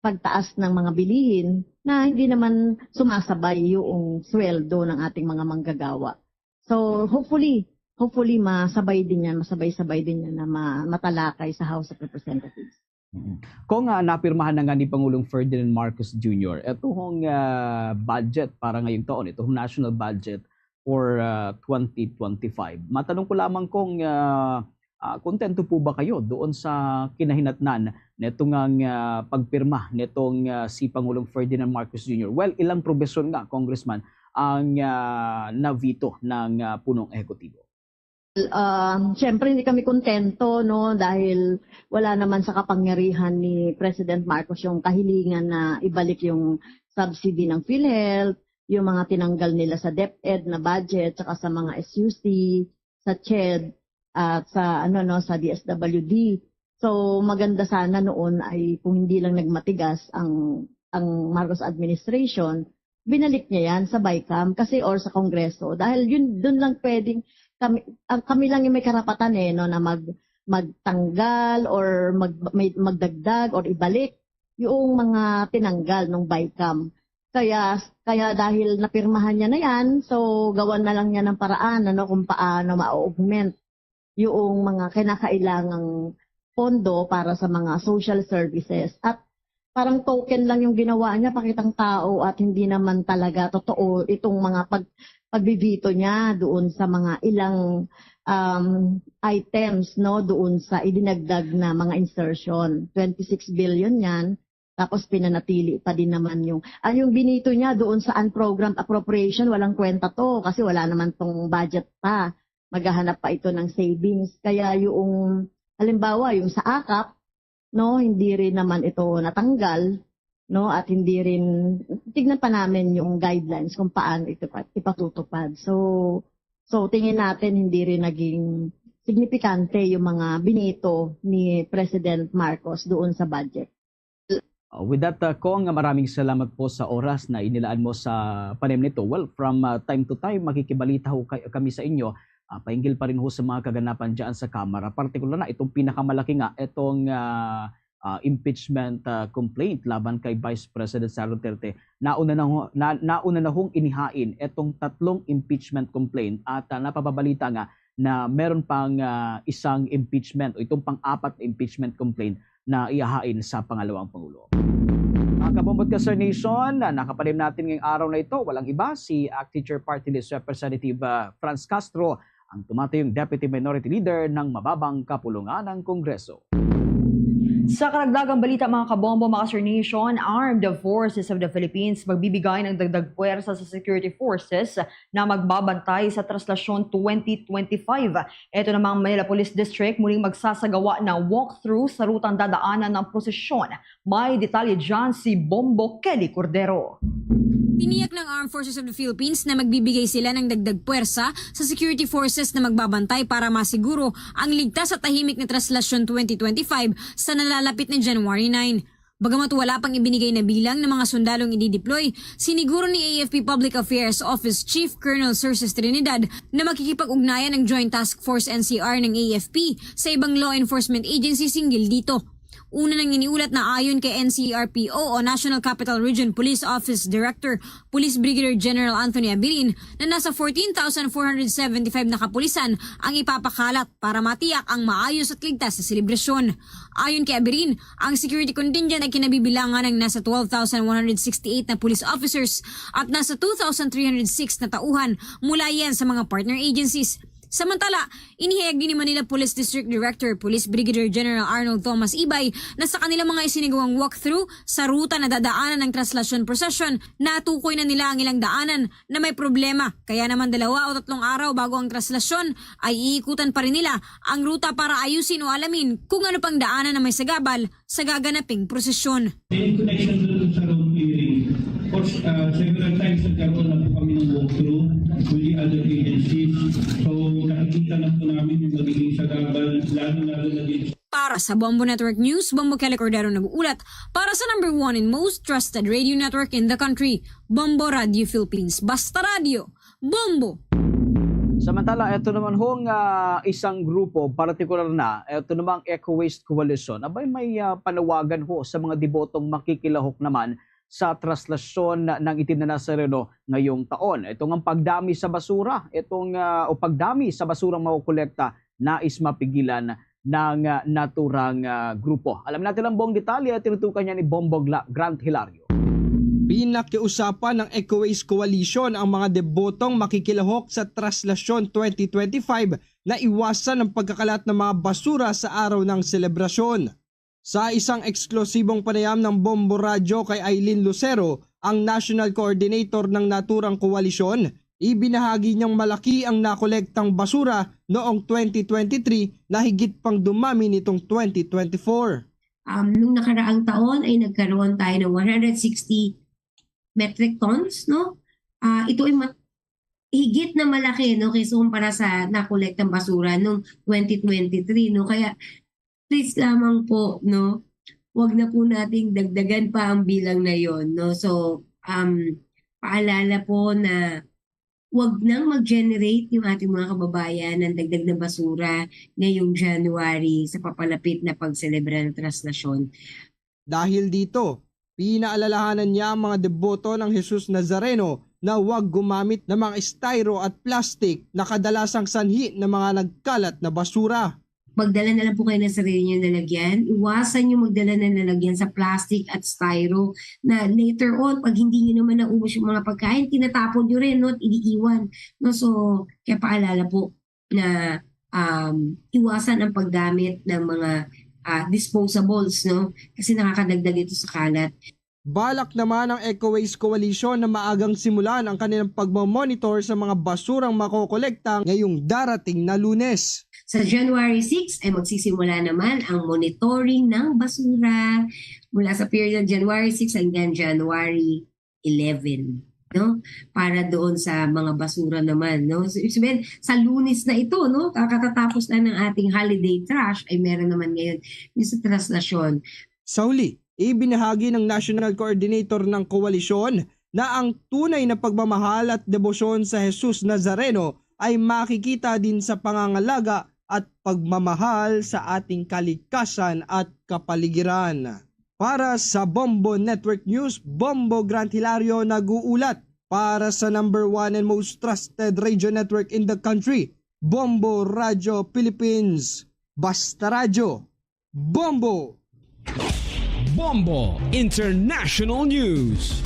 pagtaas ng mga bilihin na hindi naman sumasabay yung sweldo ng ating mga manggagawa. So hopefully, hopefully masabay din yan, masabay-sabay din yan na ma- matalakay sa House of Representatives. Mm. Kung uh, napirmahan na nga ni Pangulong Ferdinand Marcos Junior, ito hong uh, budget para ngayong taon, ito hong national budget for uh, twenty twenty-five. Matanong ko lamang kung uh, uh, kontento po ba kayo doon sa kinahinatnan nito nga uh, pagpirma nitong uh, si Pangulong Ferdinand Marcos Junior? Well, ilang probisyon nga, Congressman, ang uh, na-veto ng uh, punong ehekutibo? Um, Siyempre, hindi kami kontento, no, dahil wala naman sa kapangyarihan ni President Marcos yung kahilingan na ibalik yung subsidy ng PhilHealth, yung mga tinanggal nila sa DepEd na budget, saka sa mga S U C, sa CHED. at sa, ano, no, sa D S W D. So, maganda sana noon ay kung hindi lang nagmatigas ang, ang Marcos administration, binalik niya yan sa BICAM kasi, or sa Kongreso. Dahil yun, dun lang pwedeng, kami, ang, kami lang yung may karapatan, eh, no, na mag, magtanggal or mag, may, magdagdag or ibalik yung mga tinanggal ng BICAM. Kaya, kaya dahil napirmahan niya na yan, so gawan na lang niya ng paraan, ano, kung paano ma-augment yung mga kinakailangang pondo para sa mga social services. At parang token lang yung ginawa niya, pakitang tao, at hindi naman talaga totoo itong mga pag-, pagbibito niya doon sa mga ilang, um, items, no, doon sa idinagdag na mga insertion. Twenty-six billion yan, tapos pinanatili pa din naman yung, ah, yung binito niya doon sa unprogrammed appropriation, walang kwenta to kasi wala naman tong budget pa. Maghahanap pa ito ng savings. Kaya yung, halimbawa, yung sa akap, no, hindi rin naman ito natanggal, no, at hindi rin, tignan pa namin yung guidelines kung paano ito pa, ipatutupad. So, so tingin natin hindi rin naging signifikante yung mga binito ni President Marcos doon sa budget. Uh, with that, uh, Cong, maraming salamat po sa oras na inilaan mo sa panayam nito. Well, from uh, time to time, makikibalita ho kay, kami sa inyo. Uh, painggil pa rin ho sa mga kaganapan dyan sa Kamara. Partikular na itong pinakamalaki nga, itong uh, uh, impeachment uh, complaint laban kay Vice President Sara Duterte. Nauna na, ho- na, nauna na hong inihain itong tatlong impeachment complaint at uh, napapabalita nga na meron pang uh, isang impeachment o itong pang-apat na impeachment complaint na iyahain sa pangalawang Pangulo. Mga kabombo at ka-Star Nation, na nakapalim natin ngayong araw na ito, walang iba, si ACT Teacher Party List Representative ah, Franz Castro, ang tumatayong Deputy Minority Leader ng mababang kapulungan ng Kongreso. Sa karagdagang balita, mga kabombo, mga ka-Star Nation, Armed Forces of the Philippines magbibigay ng dagdag puwersa sa security forces na magbabantay sa Traslasyon twenty twenty-five. Ito namang Manila Police District muling magsasagawa ng walkthrough sa rutang dadaanan ng prosesyon. May detalye dyan si Bombo Kelly Cordero. Tiniyak ng Armed Forces of the Philippines na magbibigay sila ng dagdag puwersa sa security forces na magbabantay para masiguro ang ligtas at tahimik na Traslasyon twenty twenty-five sa nalalapit na January nine. Bagamat wala pang ibinigay na bilang ng mga sundalong idideploy, siniguro ni A F P Public Affairs Office Chief Colonel Cerces Trinidad na makikipag-ugnayan ang Joint Task Force N C R ng A F P sa ibang law enforcement agency hinggil dito. Una nang iniulat na ayon kay N C R P O o National Capital Region Police Office Director Police Brigadier General Anthony Abirin na nasa fourteen thousand four hundred seventy-five na kapulisan ang ipapakalat para matiyak ang maayos at ligtas na selebrasyon. Ayon kay Abirin, ang security contingent ay kinabibilangan ng nasa twelve thousand one hundred sixty-eight na police officers at nasa two thousand three hundred six na tauhan mula yan sa mga partner agencies. Samantala, inihayag din ni Manila Police District Director Police Brigadier General Arnold Thomas Ibay na sa kanilang mga isinigawang walkthrough sa ruta na dadaanan ng Traslasyon Procession, natukoy na nila ang ilang daanan na may problema. Kaya naman dalawa o tatlong araw bago ang Traslasyon ay iikutan pa rin nila ang ruta para ayusin o alamin kung ano pang daanan na may sagabal sa gaganaping prosesyon. In connection dun sa road clearing, of course, uh, several times nagkaroon na po kami ng walkthrough with the other agencies. So, nakikita na po namin yung magiging sagabal, lalo-lalo na din. Para sa Bombo Network News, Bombo Kelly Cordero nag-uulat para sa number one and most trusted radio network in the country, Bombo Radio Philippines. Basta Radio, Bombo! Samantala, ito naman hong ah, isang grupo, partikular na, ito namang Eco Waste Coalition, abay may ah, panawagan ho sa mga debotong makikilahok naman sa traslasyon ng Itim na Nazareno ngayong taon. Itong ang pagdami sa basura, itong ah, o pagdami sa basurang makukolekta, nais mapigilan ng ah, naturang ah, grupo. Alam natin ang buong detalye, tinutukan niya ni Bombo Gla- Grant Hilario. Pinakiusapan ng Eco Waste Coalition ang mga debotong makikilahok sa Traslasyon twenty twenty-five na iwasan ang pagkakalat ng mga basura sa araw ng selebrasyon. Sa isang eksklusibong panayam ng Bombo Radyo kay Aileen Lucero, ang National Coordinator ng Naturang Koalisyon, ibinahagi niyang malaki ang nakolektang basura noong twenty twenty-three na higit pang dumami nitong twenty twenty-four. Um, nung nakaraang taon ay nagkaroon tayo ng one hundred sixty metric tons, no? Ah, ito ay mat- higit na malaki, no, kaysa kumpara sa nakolektang basura nung twenty twenty-three, no? Kaya please lamang po, no, wag na po nating dagdagan pa ang bilang na yon, no? So, um, paalala po na wag nang mag-generate yung ating mga kababayan ng dagdag na basura ngayong January sa papalapit na pagselebra ng Traslasyon. Dahil dito, pinaalalahanan niya ang mga deboto ng Jesus Nazareno na huwag gumamit ng mga styro at plastic na kadalasang sanhi ng mga nagkalat na basura. Magdala na lang po kayo ng sarili niyong lalagyan. Iwasan niyo magdala ng lalagyan sa plastic at styro na later on, pag hindi niyo naman naubos yung mga pagkain, tinatapon niyo rin, no? At iniiwan. No? So, kaya paalala po na um, iwasan ang paggamit ng mga uh, disposables, no? Kasi nakakadagdag ito sa kalat. Balak naman ang Eco Waste Coalition na maagang simulan ang kanilang pagmamonitor sa mga basurang makokolekta ngayong darating na Lunes. Sa January six ay magsisimula naman ang monitoring ng basura mula sa period January six hanggang January eleven, no? Para doon sa mga basura naman, no? So, ibig sabihin, sa Lunes na ito, no? Kakatatapos na ng ating holiday trash ay meron naman ngayon yung sa Traslasyon. Sa huli, ibinahagi ng National Coordinator ng Koalisyon na ang tunay na pagmamahal at debosyon sa Jesus Nazareno ay makikita din sa pangangalaga at pagmamahal sa ating kalikasan at kapaligiran. Para sa Bombo Network News, Bombo Grant Hilario nag-uulat. Para sa number one and most trusted radio network in the country, Bombo Radio Philippines. Basta Radyo, Bombo! Bombo International News.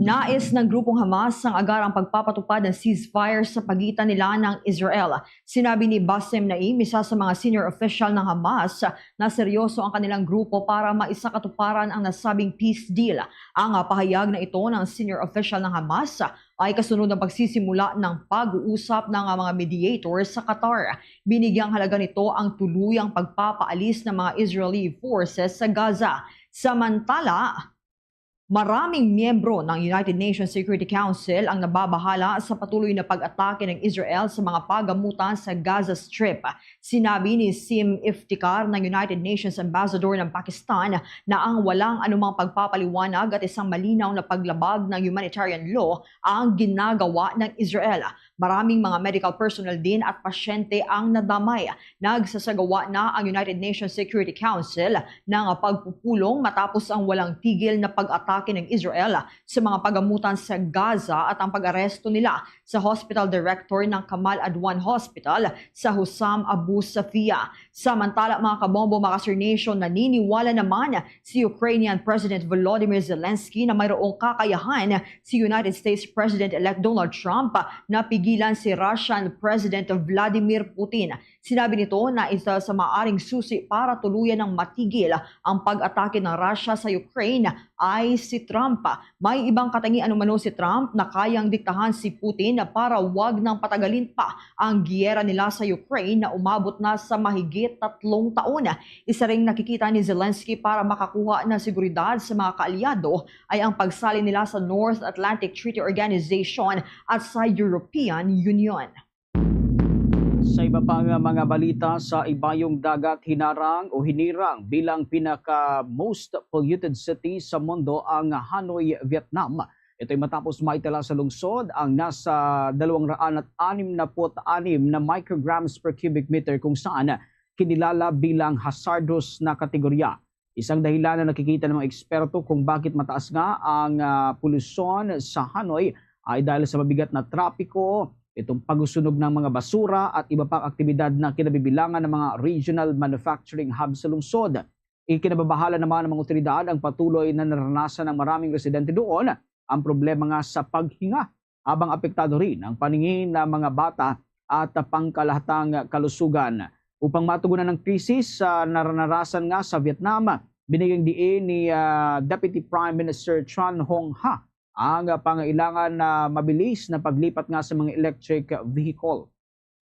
Nais ng grupong Hamas ang agarang pagpapatupad ng ceasefire sa pagitan nila ng Israel. Sinabi ni Bassem Naim, isa sa mga senior official ng Hamas, na seryoso ang kanilang grupo para maisakatuparan ang nasabing peace deal. Ang pahayag na ito ng senior official ng Hamas ay kasunod ng pagsisimula ng pag-uusap ng mga mediator sa Qatar. Binigyang halaga nito ang tuluyang pagpapaalis ng mga Israeli forces sa Gaza. Samantala, maraming miyembro ng United Nations Security Council ang nababahala sa patuloy na pag-atake ng Israel sa mga pagamutan sa Gaza Strip. Sinabi ni Sim Iftikhar, ng United Nations Ambassador ng Pakistan, na ang walang anumang pagpapaliwanag at isang malinaw na paglabag ng humanitarian law ang ginagawa ng Israel. Maraming mga medical personnel din at pasyente ang nadamay. Nagsasagawa na ang United Nations Security Council ng pagpupulong matapos ang walang tigil na pag-atake ng Israel sa mga pagamutan sa Gaza at ang pag-aresto nila sa hospital director ng Kamal Adwan Hospital sa Hussam Abu Safiya. Samantala, mga kabombo, mga Sir Nation, naniniwala naman si Ukrainian President Volodymyr Zelensky na mayroong kakayahan si United States President-elect Donald Trump na pigilan si Russian President Vladimir Putin. Sinabi nito na isa sa maaring susi para tuluyan ng matigil ang pag-atake ng Russia sa Ukraine ay si Trump. May ibang katangian umano si Trump na kayang diktahan si Putin para wag nang patagalin pa ang giyera nila sa Ukraine na umabot na sa mahigit tatlong taon. Isa ring nakikita ni Zelensky para makakuha ng seguridad sa mga kaalyado ay ang pagsali nila sa North Atlantic Treaty Organization at sa European Union. Sa iba pang mga balita, sa Ibayong Dagat hinarang o hinirang bilang pinaka most polluted city sa mundo ang Hanoi, Vietnam. Ito'y matapos maitala sa lungsod ang nasa dalawang raan at anim na put anim na micrograms per cubic meter, kung saan kinilala bilang hazardous na kategorya. Isang dahilan na nakikita ng mga eksperto kung bakit mataas nga ang ah, polusyon sa Hanoi ay dahil sa mabigat na trapiko, itong pagsusunog ng mga basura at iba pang aktibidad na kinabibilangan ng mga regional manufacturing hub sa lungsod. Ikinababahala naman ng mga otoridad ang patuloy na naranasan ng maraming residente doon ang problema nga sa paghinga, habang apektado rin ang paningin ng mga bata at pangkalahatang kalusugan. Upang matugunan ang krisis sa naranasan nga sa Vietnam, binigyang diin ni ah, Deputy Prime Minister Tran Hong Ha ang pangailangan na mabilis na paglipat nga sa mga electric vehicle.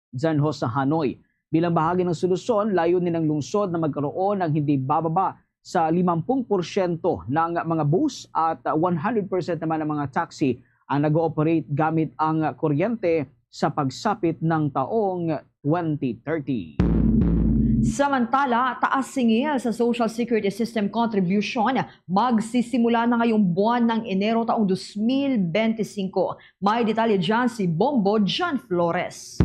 Dyan ho sa Hanoi, bilang bahagi ng solusyon, layunin ng lungsod na magkaroon ng hindi bababa sa limampung porsyento ng mga bus at one hundred percent naman ng mga taxi ang nag-ooperate gamit ang kuryente sa pagsapit ng taong twenty thirty. Samantala, taas singil sa Social Security System contribution magsisimula na ngayong buwan ng Enero taong dos mil benti singko. May detalye dyan si Bombo John Flores.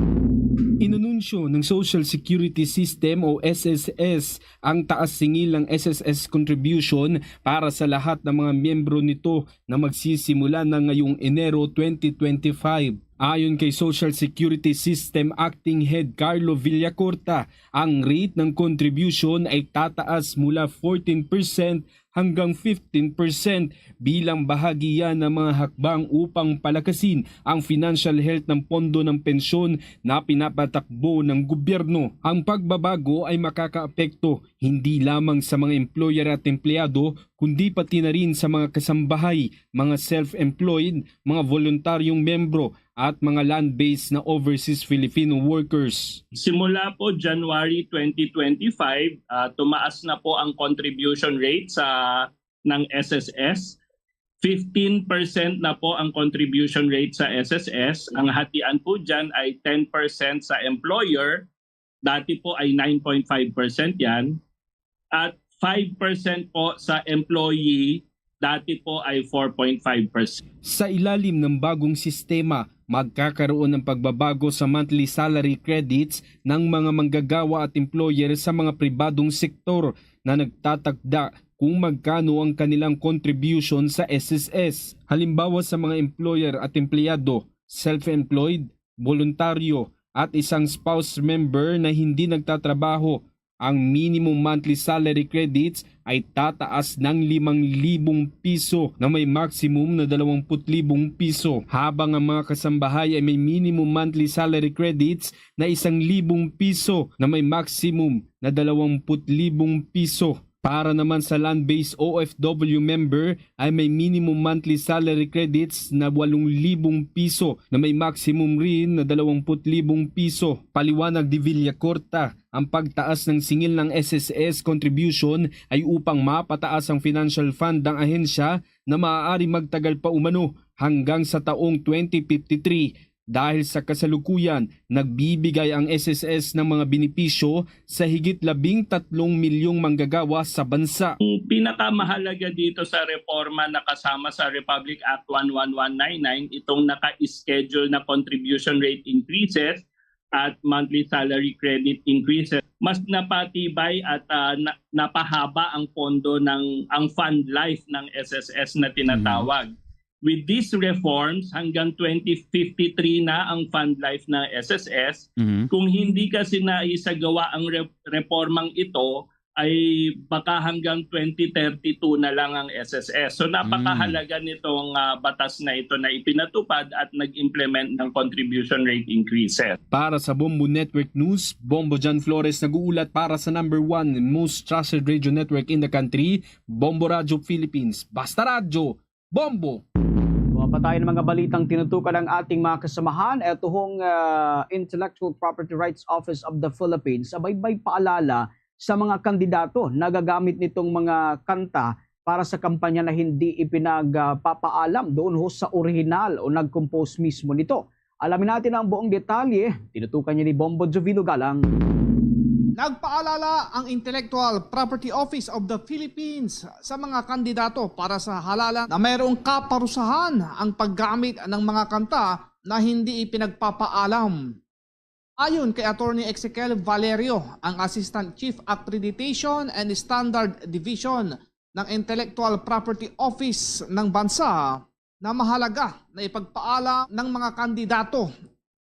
Inanunsyo ng Social Security System o S S S ang taas singil ng S S S contribution para sa lahat ng mga miyembro nito na magsisimula na ngayong Enero twenty twenty-five. Ayon kay Social Security System Acting Head Carlo Villacorta, ang rate ng contribution ay tataas mula fourteen percent hanggang fifteen percent bilang bahagi yan ng mga hakbang upang palakasin ang financial health ng pondo ng pensyon na pinapatakbo ng gobyerno. Ang pagbabago ay makakaapekto hindi lamang sa mga employer at empleyado, kundi pati na rin sa mga kasambahay, mga self-employed, mga voluntaryong membro, at mga land-based na overseas Filipino workers. Simula po January twenty twenty-five, ah, tumaas na po ang contribution rate sa ng S S S. Fifteen percent na po ang contribution rate sa S S S. Ang hatian po dyan ay ten percent sa employer. Dati po ay nine point five percent yan. At five percent po sa employee. Dati po ay four point five percent. Sa ilalim ng bagong sistema, magkakaroon ng pagbabago sa monthly salary credits ng mga manggagawa at employer sa mga pribadong sektor na nagtatakda kung magkano ang kanilang contribution sa S S S. Halimbawa, sa mga employer at empleyado, self-employed, boluntaryo, at isang spouse member na hindi nagtatrabaho, ang minimum monthly salary credits ay tataas ng limang libong piso na may maximum na dalawampu't libong piso, habang ang mga kasambahay ay may minimum monthly salary credits na isang libong piso na may maximum na dalawampu't libong piso. Para naman sa land-based O F W member ay may minimum monthly salary credits na walong libong piso na may maximum rin na dalawampu't libong piso. Paliwanag ni Villacorta, ang pagtaas ng singil ng S S S contribution ay upang mapataas ang financial fund ng ahensya na maaari magtagal pa umano hanggang sa taong twenty fifty-three. Dahil sa kasalukuyan, nagbibigay ang S S S ng mga benepisyo sa higit labing tatlong milyong manggagawa sa bansa. Ang pinakamahalaga dito sa reforma na kasama sa Republic Act one one one nine nine, itong naka-schedule na contribution rate increases at monthly salary credit increases. Mas napatibay at, ah, na-, napahaba ang pondo ng, ang fund life ng S S S na tinatawag. With these reforms, hanggang twenty fifty-three na ang fund life ng S S S. Mhm. Kung hindi kasi naisagawa ang re-, reformang ito, ay baka hanggang twenty thirty-two na lang ang S S S. So, napakahalaga nitong, ah, batas na ito na ipinatupad at nag-implement ng contribution rate increases. Para sa Bombo Network News, Bombo John Flores nag-uulat para sa number one most trusted radio network in the country, Bombo Radyo Philippines. Basta Radyo, Bombo! Kuha pa tayo ng mga balitang tinutukan ng ating mga kasamahan. Eto hong, ah, Intellectual Property Rights Office of the Philippines, sabay-bay paalala sa mga kandidato na gagamit nitong mga kanta para sa kampanya na hindi ipinagpapaalam doon ho sa orihinal o nag-compose mismo nito. Alamin natin ang buong detalye. Tinutukan niya ni Bombo Jovilo Galang. Nagpaalala ang Intellectual Property Office of the Philippines sa mga kandidato para sa halalan na mayroong kaparusahan ang paggamit ng mga kanta na hindi ipinagpapaalam. Ayon kay Attorney Exequiel Valerio, ang Assistant Chief Accreditation and Standard Division ng Intellectual Property Office ng bansa, na mahalaga na ipagpaalam ng mga kandidato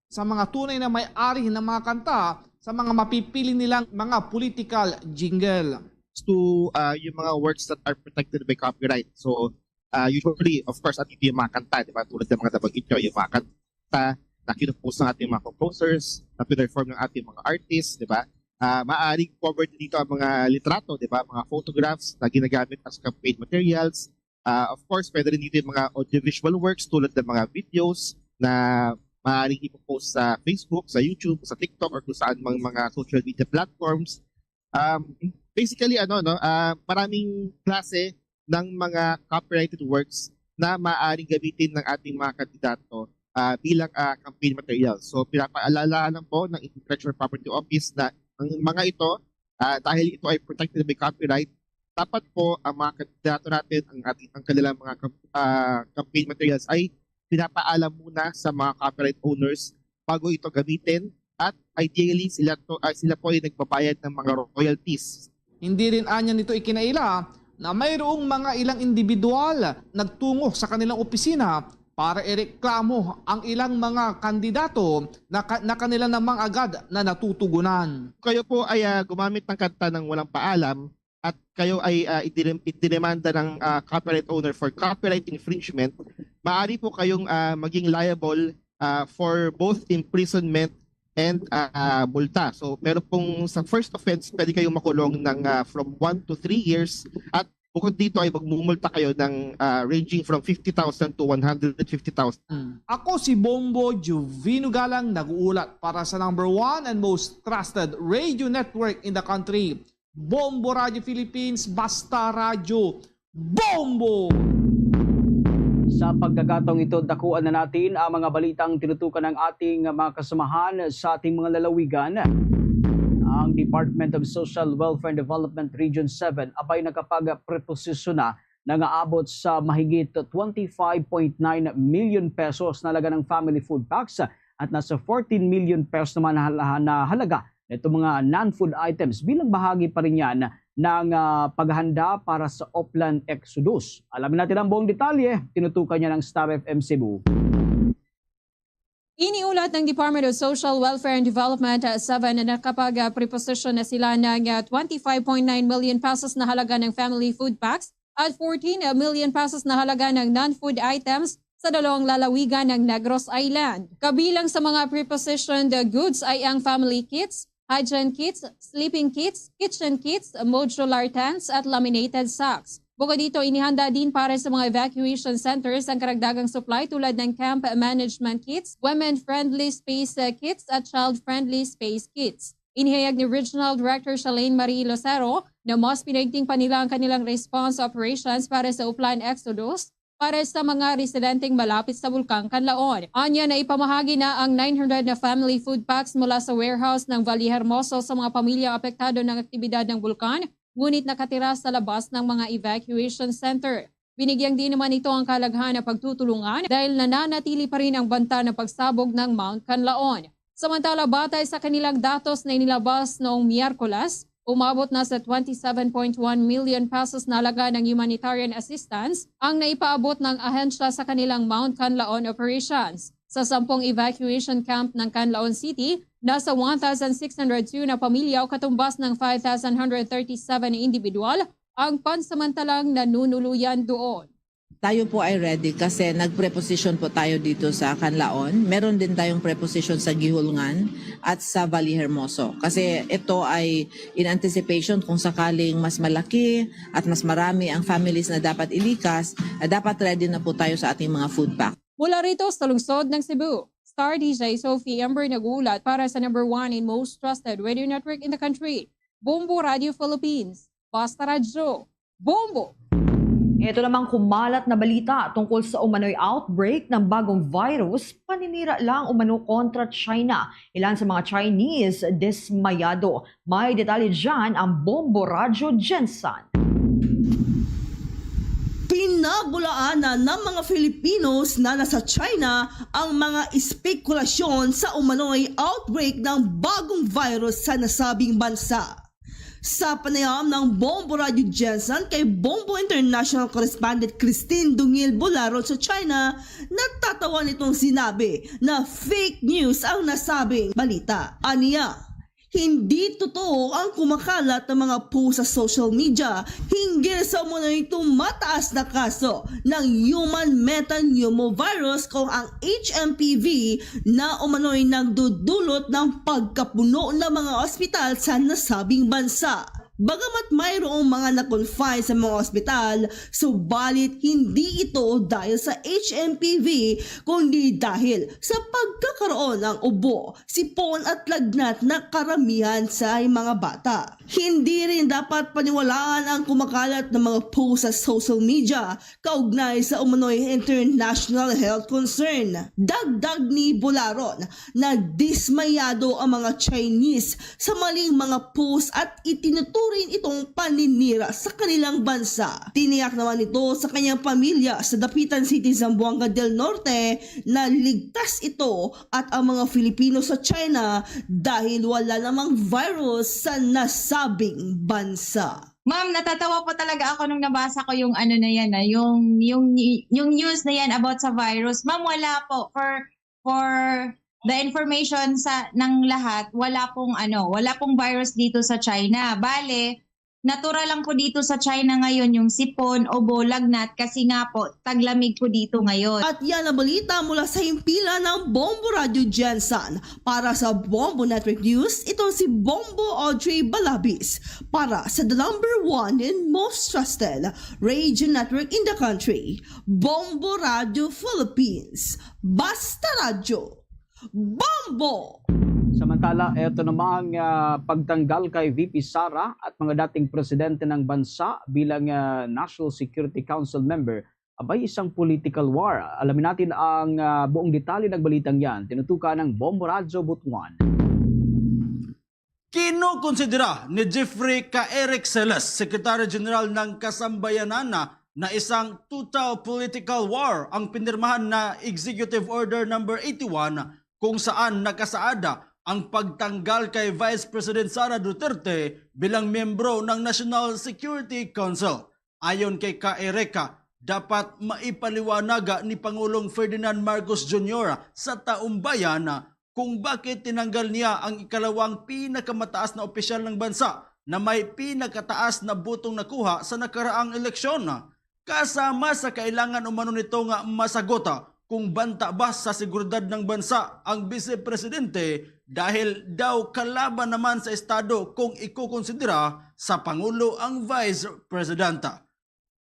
sa mga tunay na may-ari ng mga kanta sa mga mapipili nilang mga political jingle. To, uh, yung mga works that are protected by copyright. So, uh, usually, of course, andito yung mga kanta, di ba? Tulad ng mga nabanggit nyo, yung mga kanta na kinompose ng ating mga composers, na pinerform ng ating mga artists, di ba? Uh, maaaring covered dito ang mga litrato, di ba? Mga photographs na ginagamit as campaign materials. Uh, of course, pwede rin dito yung mga audiovisual works tulad ng mga videos na maaaring ipopost sa Facebook, sa YouTube, sa TikTok, or kung saan mang mga social media platforms. Um, basically, ano, no, ah, maraming klase ng mga copyrighted works na maaaring gamitin ng ating mga kandidato, ah, bilang, ah, campaign material. So, pinapaalala lang po ng Intellectual Property Office na ang mga ito, ah, dahil ito ay protected by copyright, dapat po ang mga kandidato natin, ang ating, ang kanilang mga kam-, ah, campaign materials ay pinapaalam muna sa mga copyright owners bago ito gamitin, at ideally sila to, ah, sila po ay nagbabayad ng mga royalties. Hindi rin anya nito ikinaila na mayroong mga ilang individual nagtungo sa kanilang opisina para ireklamo ang ilang mga kandidato na, ka- na kanila namang agad na natutugunan. Kayo po ay, ah, gumamit ng kanta ng walang paalam at kayo ay, ah, idinem- idinimanda ng, ah, copyright owner for copyright infringement, maaari po kayong, ah, maging liable, ah, for both imprisonment and, ah, multa. So, meron pong sa first offense, pwede kayong makulong ng, ah, from one to three years, at bukod dito ay magmumulta kayo ng, ah, ranging from fifty thousand to one hundred fifty thousand. Ako si Bombo Juvino Galang, nag-uulat para sa number one and most trusted radio network in the country, Bombo Radio Philippines, Basta Radyo, Bombo! Sa pagkakataong ito, dakuan na natin ang mga balitang tinutukan ng ating mga kasamahan sa ating mga lalawigan. Ang Department of Social Welfare and Development Region seven abay nakapagpreposisyon na, nangaabot sa mahigit twenty-five point nine million pesos na halaga ng family food packs at nasa fourteen million pesos naman na hal-, na halaga nito mga non-food items bilang bahagi pa rin yan ng, ah, paghahanda para sa Oplan Exodus. Alamin natin ang buong detalye, tinutukan niya ng Star F M Cebu. Iniulat ng Department of Social Welfare and Development, uh, seven, na nakapag-, uh, preposition na sila ng, uh, twenty-five point nine million pesos na halaga ng family food packs at fourteen million pesos na halaga ng non-food items sa dalawang lalawigan ng Negros Island. Kabilang sa mga prepositioned, uh, goods ay ang family kits, hygiene kits, sleeping kits, kitchen kits, modular tents, at laminated sacks. Bukod dito, inihanda din para sa mga evacuation centers ang karagdagang supply tulad ng camp management kits, women-friendly space, uh, kits, at child-friendly space kits. Inihayag ni Regional Director Shalane Marie Lucero na mas pinaigting pa nila ang kanilang response operations para sa Oplan Exodus para sa mga residenteng malapit sa Bulkang Kanlaon. Anya, naipamahagi na ang nine hundred na family food packs mula sa warehouse ng Valle Hermoso sa mga pamilyang apektado ng aktibidad ng bulkan, ngunit nakatira sa labas ng mga evacuation center. Binigyang diin naman ito ang kahalagahan ng pagtutulungan dahil nananatili pa rin ang banta ng pagsabog ng Mount Kanlaon. Samantala, batay sa kanilang datos na inilabas noong Miyerkules, umabot na sa twenty-seven point one million pesos na halaga ng humanitarian assistance ang naipaabot ng ahensya sa kanilang Mount Kanlaon operations. Sa sampung evacuation camp ng Kanlaon City, nasa one thousand six hundred two na pamilya o katumbas ng five thousand hundred thirty-seven individual ang pansamantalang nanunuluyan doon. Tayo po ay ready kasi nag-preposition po tayo dito sa Kanlaon. Meron din tayong preposition sa Guihulngan at sa Valle Hermoso. Kasi ito ay in anticipation kung sakaling mas malaki at mas marami ang families na dapat ilikas, ah, dapat ready na po tayo sa ating mga food pack. Mula rito sa lungsod ng Cebu, Star D J Sophie Ember nag-uulat para sa number one and most trusted radio network in the country, Bombo Radio Philippines. Basta Radyo, Bombo! Ito namang kumalat na balita tungkol sa umano'y outbreak ng bagong virus, paninira lang umano kontra China. Ilan sa mga Chinese dismayado. May detalye dyan ang Bombo Radyo Jensen. Pinabulaanan ng mga Filipinos na nasa China ang mga espekulasyon sa umano'y outbreak ng bagong virus sa nasabing bansa. Sa panayam ng Bombo Radio Jensen kay Bombo International Correspondent Christine Dungil Bularon sa China, natatawa nitong sinabi na fake news ang nasabing balita. Aniya, hindi totoo ang kumakalat ng mga post sa social media hinggil sa umano'y tumataas na kaso ng human metapneumovirus kung ang H M P V na umano'y nagdudulot ng pagkapuno ng mga ospital sa nasabing bansa. Bagamat mayroong mga na-confine sa mga ospital, subalit hindi ito dahil sa H M P V, kundi dahil sa pagkakaroon ng ubo, sipon at lagnat na karamihan sa mga bata. Hindi rin dapat paniwalaan ang kumakalat na mga post sa social media kaugnay sa umano'y international health concern. Dagdag ni Bolaron, nadismayado ang mga Chinese sa maling mga post at itinuturing itong paninira sa kanilang bansa. Tiniyak naman nito sa kanyang pamilya sa Dapitan City, Zamboanga del Norte, na ligtas ito at ang mga Filipino sa China dahil wala namang virus sa nasabing bansa. Ma'am, natatawa po talaga ako nung nabasa ko yung ano na yan, ah, yung, yung, yung news na yan about sa virus. Ma'am, wala po. For, for the information sa, ng lahat, wala pong ano, wala pong virus dito sa China. Bale, natural lang po dito sa China ngayon yung sipon, ubo, lagnat kasi nga po, taglamig po dito ngayon. At yan ang balita mula sa himpilan ng Bombo Radyo Gensan. Para sa Bombo Network News, ito si Bombo Audrey Balabis. Para sa the number one and most trusted radio network in the country, Bombo Radyo Philippines. Basta Radyo, Bombo! Samantala, eto namang, ah, pagtanggal kay V P Sara at mga dating presidente ng bansa bilang, ah, National Security Council member, abay, isang political war. Alamin natin ang, ah, buong detalye ng balitang yan. Tinutukan ng Bombo Radyo Butuan. Kinukonsidera ni Jeffrey Ka Eric Celes, Secretary General ng Kasambayanan, na, na isang total political war ang pinirmahan na Executive Order Number eighty-one, kung saan nakasaad ang pagtanggal kay Vice President Sara Duterte bilang miyembro ng National Security Council. Ayon kay Ka Eric, dapat maipaliwanag ni Pangulong Ferdinand Marcos Junior sa taumbayan kung bakit tinanggal niya ang ikalawang pinakamataas na opisyal ng bansa na may pinakataas na botong nakuha sa nakaraang eleksyon. Kasama sa kailangan umano nito nga masagot kung banta ba sa seguridad ng bansa ang Vice Presidente dahil daw kalaban naman sa Estado kung ikukonsidera sa Pangulo ang Vice President.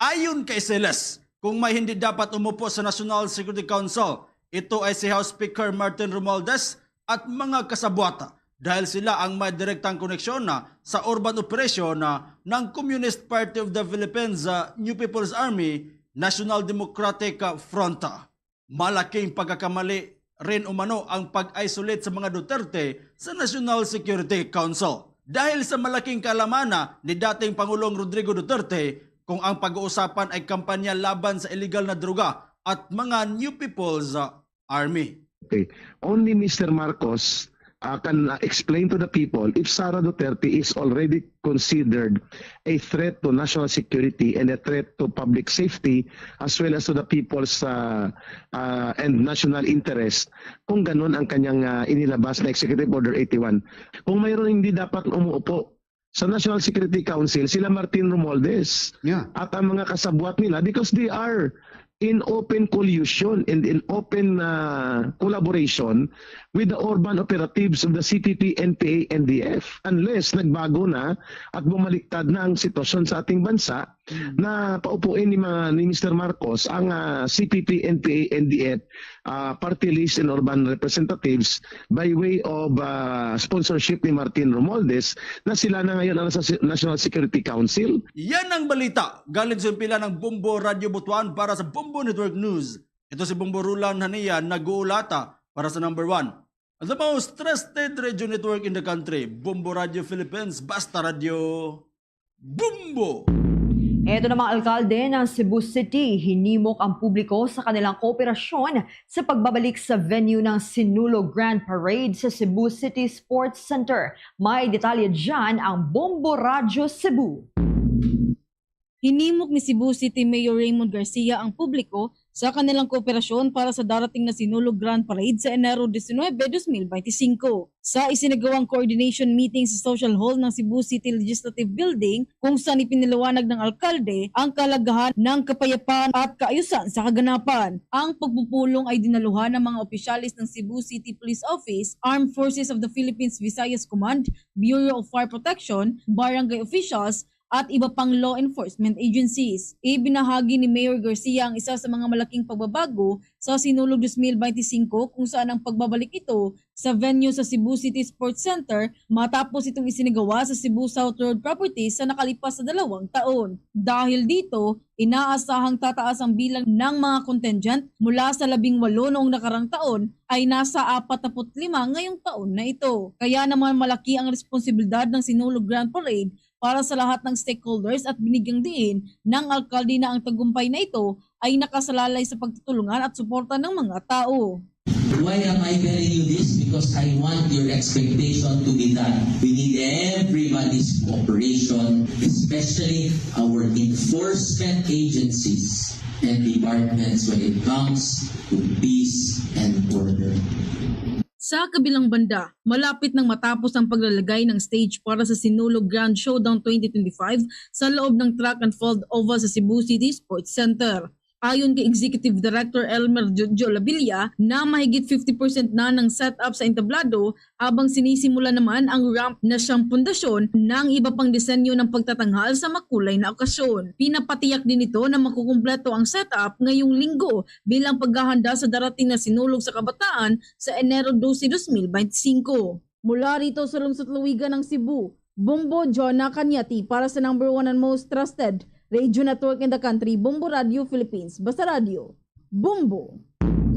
Ayon kay Celes, kung may hindi dapat umupo sa National Security Council, ito ay si House Speaker Martin Romualdez at mga kasabwat, dahil sila ang may direktang koneksyon na sa urban operation na ng Communist Party of the Philippines, ah, New People's Army, National Democratic Front. Malaking pagkakamali rin umano ang pag-isolate sa mga Duterte sa National Security Council. Dahil sa malaking kaalaman ni dating Pangulong Rodrigo Duterte kung ang pag-uusapan ay kampanya laban sa illegal na droga at mga New People's Army. Okay. Only Mister Marcos, uh, can, uh, explain to the people if Sara Duterte is already considered a threat to national security and a threat to public safety as well as to the people's, uh, uh, and national interest, kung ganun ang kanyang, uh, inilabas na Executive Order eighty-one. Kung mayroon hindi dapat umuupo sa National Security Council, sila Martin Romualdez, yeah, at ang mga kasabwat nila, because they are in open collusion and in open, uh, collaboration with the urban operatives of the C P P, N P A, N D F. Unless nagbago na at bumaliktad na ang sitwasyon sa ating bansa, mm, na paupuin ni ma-, ni Mister Marcos ang, ah, C P P, N P A, N D F, ah, party list and urban representatives by way of, ah, sponsorship ni Martin Romualdez, na sila na ngayon ang nasa si-, National Security Council. Yan ang balita galing sa himpilan ng Bombo Radyo Butuan para sa Bombo Network News. Ito si Bombo Roland Hania nag-uulata para sa number one, the most trusted radio network in the country, Bombo Radio Philippines, Basta Radio Bombo! Eto na, mga alkalde ng Cebu City, hinimok ang publiko sa kanilang kooperasyon sa pagbabalik sa venue ng Sinulog Grand Parade sa Cebu City Sports Center. May detalye dyan ang Bombo Radyo Cebu. Hinimok ni Cebu City Mayor Raymond Garcia ang publiko sa kanilang kooperasyon para sa darating na Sinulog Grand Parade sa Enero diecinuebe, dos mil beintisinko. Sa isinagawang coordination meeting sa Social Hall ng Cebu City Legislative Building, kung saan ipinaliwanag ng alkalde ang kahalagahan ng kapayapaan at kaayusan sa kaganapan. Ang pagpupulong ay dinaluhan ng mga opisyalis ng Cebu City Police Office, Armed Forces of the Philippines Visayas Command, Bureau of Fire Protection, barangay officials, at iba pang law enforcement agencies. Ibinahagi ni Mayor Garcia ang isa sa mga malaking pagbabago sa Sinulog dos mil beintisinko, kung saan ang pagbabalik ito sa venue sa Cebu City Sports Center matapos itong isinagawa sa Cebu South Road property sa nakalipas sa dalawang taon. Dahil dito, inaasahang tataas ang bilang ng mga contingent mula sa labing walo noong nakarang taon ay nasa apat na put lima ngayong taon na ito. Kaya naman malaki ang responsibilidad ng Sinulog Grand Parade para sa lahat ng stakeholders at binigyang diin ng alkalde na ang tagumpay na ito ay nakasalalay sa pagtutulungan at suporta ng mga tao. Why am I telling you this? Because I want your expectation to be done. We need everybody's cooperation, especially our enforcement agencies and departments when it comes to peace and order. Sa kabilang banda, malapit nang matapos ang paglalagay ng stage para sa Sinulog Grand Showdown twenty twenty-five sa loob ng Track and Field Oval sa Cebu City Sports Center. Ayon kay Executive Director Elmer Jojo Labilla na mahigit fifty percent na ng setup sa entablado, habang sinisimula naman ang ramp na siyang pundasyon ng iba pang disenyo ng pagtatanghal sa makulay na okasyon. Pinapatiyak din ito na makukumpleto ang setup ngayong linggo bilang paghahanda sa darating na Sinulog sa Kabataan sa Enero dose, dos mil beintisinko. Mula rito sa lungsod Lawigan ng Cebu, Bombo Jonah Cañati para sa number one and most trusted radio network in the country, Bombo Radio Philippines. Basta Radio, Bombo!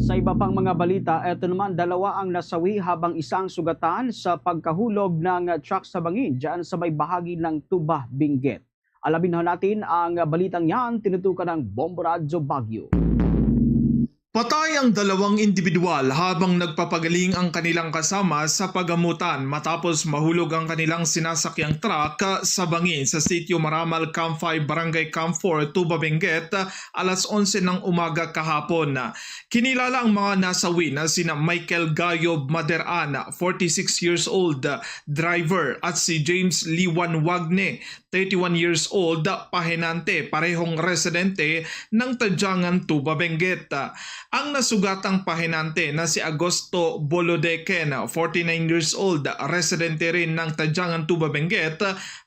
Sa iba pang mga balita, eto naman, dalawa ang nasawi habang isa ang sugatan sa pagkahulog ng truck sa bangin dyan sa may bahagi ng Tuba, Benguet. Alamin ho natin ang balitang yan, tinutukan ng Bombo Radyo Baguio. Patay ang dalawang individual habang nagpapagaling ang kanilang kasama sa pagamutan matapos mahulog ang kanilang sinasakyang truck sa bangin sa Sitio Maramal, Camp five, Barangay Camp four, Tuba, Benguet, alas onse ng umaga kahapon. Kinilala ang mga nasawi na sina Michael Gayob Maderan, forty-six years old, driver, at si James Liwan Wagne, thirty-one years old, pahinante, parehong residente ng Tadyangan, Tuba, Benguet. Ang nasugatang pahinante na si Agosto Bolodeken, forty-nine years old, residente rin ng Tadyangan, Tuba, Benguet,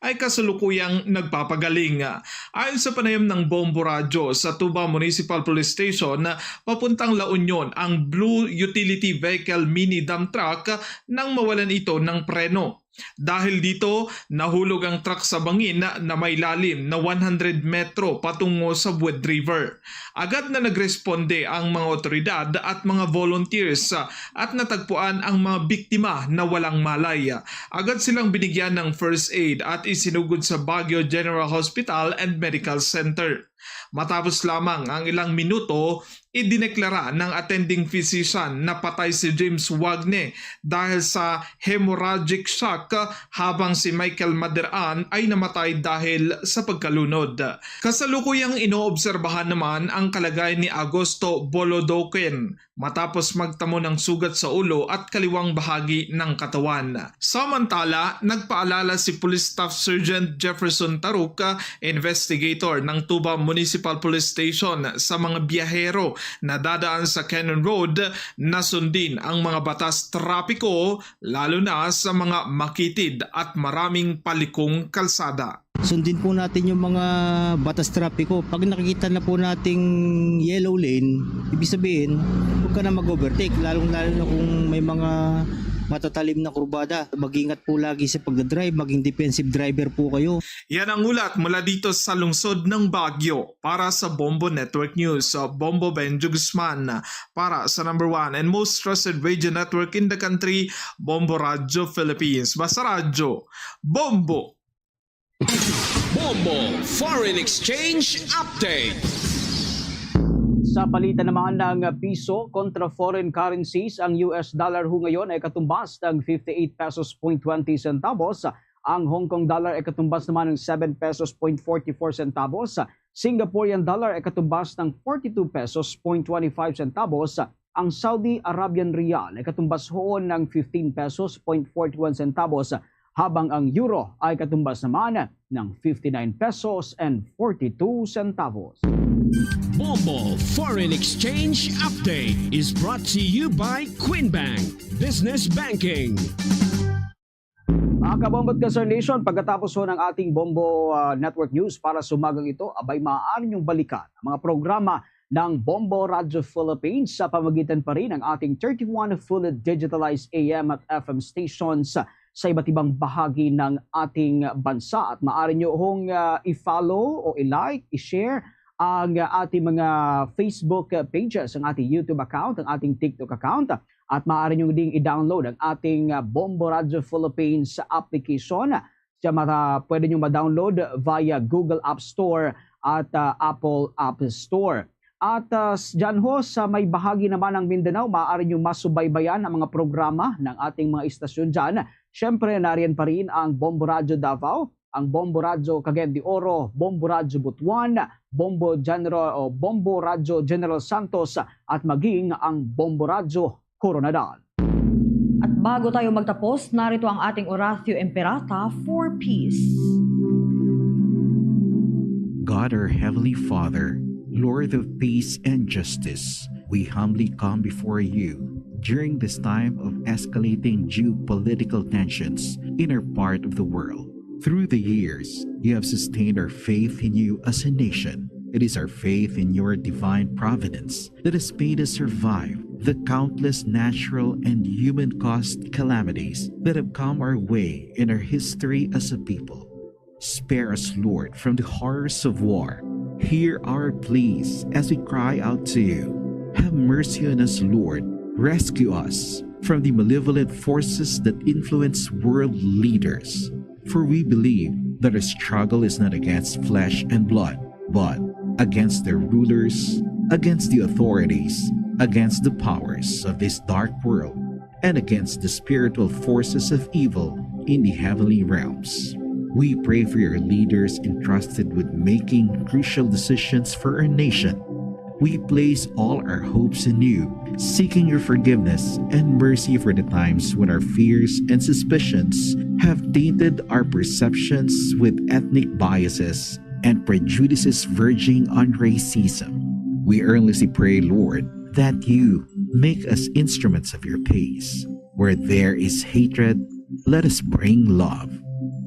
ay kasalukuyang nagpapagaling. Ayon sa panayam ng Bombo Radyo, sa Tuba Municipal Police Station, papuntang La Union ang blue utility vehicle mini dump truck nang mawalan ito ng preno. Dahil dito, nahulog ang truck sa bangin na may lalim na one hundred metro patungo sa Bued River. Agad na nagresponde ang mga otoridad at mga volunteers, ah, at natagpuan ang mga biktima na walang malay. Agad silang binigyan ng first aid at isinugod sa Baguio General Hospital and Medical Center. Matapos lamang ang ilang minuto, idineklara ng attending physician na patay si James Wagne dahil sa hemorrhagic shock, habang si Michael Maderan ay namatay dahil sa pagkalunod. Kasalukuyang inoobserbahan naman ang kalagayan ni Agosto Bolodoken matapos magtamo ng sugat sa ulo at kaliwang bahagi ng katawan. Samantala, nagpaalala si Police Staff Sergeant Jefferson Taruca, investigator ng Tuba Municipal Police Station, sa mga biyahero na dadaan sa Cannon Road na sundin ang mga batas trapiko, lalo na sa mga makitid at maraming palikong kalsada. Sundin po natin yung mga batas trapiko. Pag nakikita na po nating yellow lane, ibig sabihin, huwag ka na mag-overtake, lalong-lalo na kung may mga matatalim na kurbada. Mag-ingat po lagi sa pagdadrive, maging defensive driver po kayo. Yan ang ulat mula dito sa lungsod ng Baguio. Para sa Bombo Network News, Bombo Benjo Guzman. Para sa number one and most trusted radio network in the country, Bombo Radyo Philippines. Basta Radyo, Bombo! Bombo Foreign Exchange Update. Sa palitan naman ng piso kontra foreign currencies, ang U S dollar ho ngayon ay katumbas ng fifty-eight pesos point twenty centavos, Ang Hong Kong dollar ay katumbas naman ng seven pesos point forty four centavos. Singaporean dollar ay katumbas ng forty two pesos point twenty five centavos. Ang Saudi Arabian riyal ay katumbas hoon ng fifteen pesos point forty one centavos, habang ang euro ay katumbas naman ng fifty nine pesos and forty two centavos. Bombo Foreign Exchange Update is brought to you by Queen Bank Business Banking. Mga kabombo at ka-Star Nation, pagkatapos ho ng ating Bombo ah, Network News para sa umagang ito, abay maaari niyong balikan ang mga programa ng Bombo Radyo Philippines sa pamagitan pa rin ng ating thirty-one fully digitalized A M at F M stations sa iba't ibang bahagi ng ating bansa. At maaari niyo hong ah, i-follow o i-like, i-share ang ah, ating mga Facebook pages, ang ating YouTube account, ang ating TikTok account. At maaari niyo ding i-download ang ating ah, Bombo Radyo Philippines application. Siya mata, pwede niyo ma-download via Google App Store at ah, Apple App Store. At ah, s- dyan ho sa may bahagi naman ng Mindanao, maaari niyo masubaybayan ang mga programa ng ating mga istasyon dyan. Siyempre, nariyan pa rin ang Bombo Radyo Davao, ang Bombo Radyo Cagayan de Oro, Bombo Radyo Butuan, Bombo General o Bombo Radyo General Santos at maging ang Bombo Radyo Koronadal. At bago tayo magtapos, narito ang ating Oratio Imperata for peace. God, our Heavenly Father, Lord of peace and justice, we humbly come before you during this time of escalating geopolitical tensions in our part of the world. Through the years, you have sustained our faith in you as a nation. It is our faith in your divine providence that has made us survive the countless natural and human caused calamities that have come our way in our history as a people. Spare us, Lord, from the horrors of war. Hear our pleas as we cry out to you. Have mercy on us, Lord. Rescue us from the malevolent forces that influence world leaders. For we believe that our struggle is not against flesh and blood, but against their rulers, against the authorities, against the powers of this dark world, and against the spiritual forces of evil in the heavenly realms. We pray for your leaders entrusted with making crucial decisions for our nation. We place all our hopes in you, seeking your forgiveness and mercy for the times when our fears and suspicions have tainted our perceptions with ethnic biases and prejudices verging on racism. We earnestly pray, Lord, that you make us instruments of your peace. Where there is hatred, let us bring love.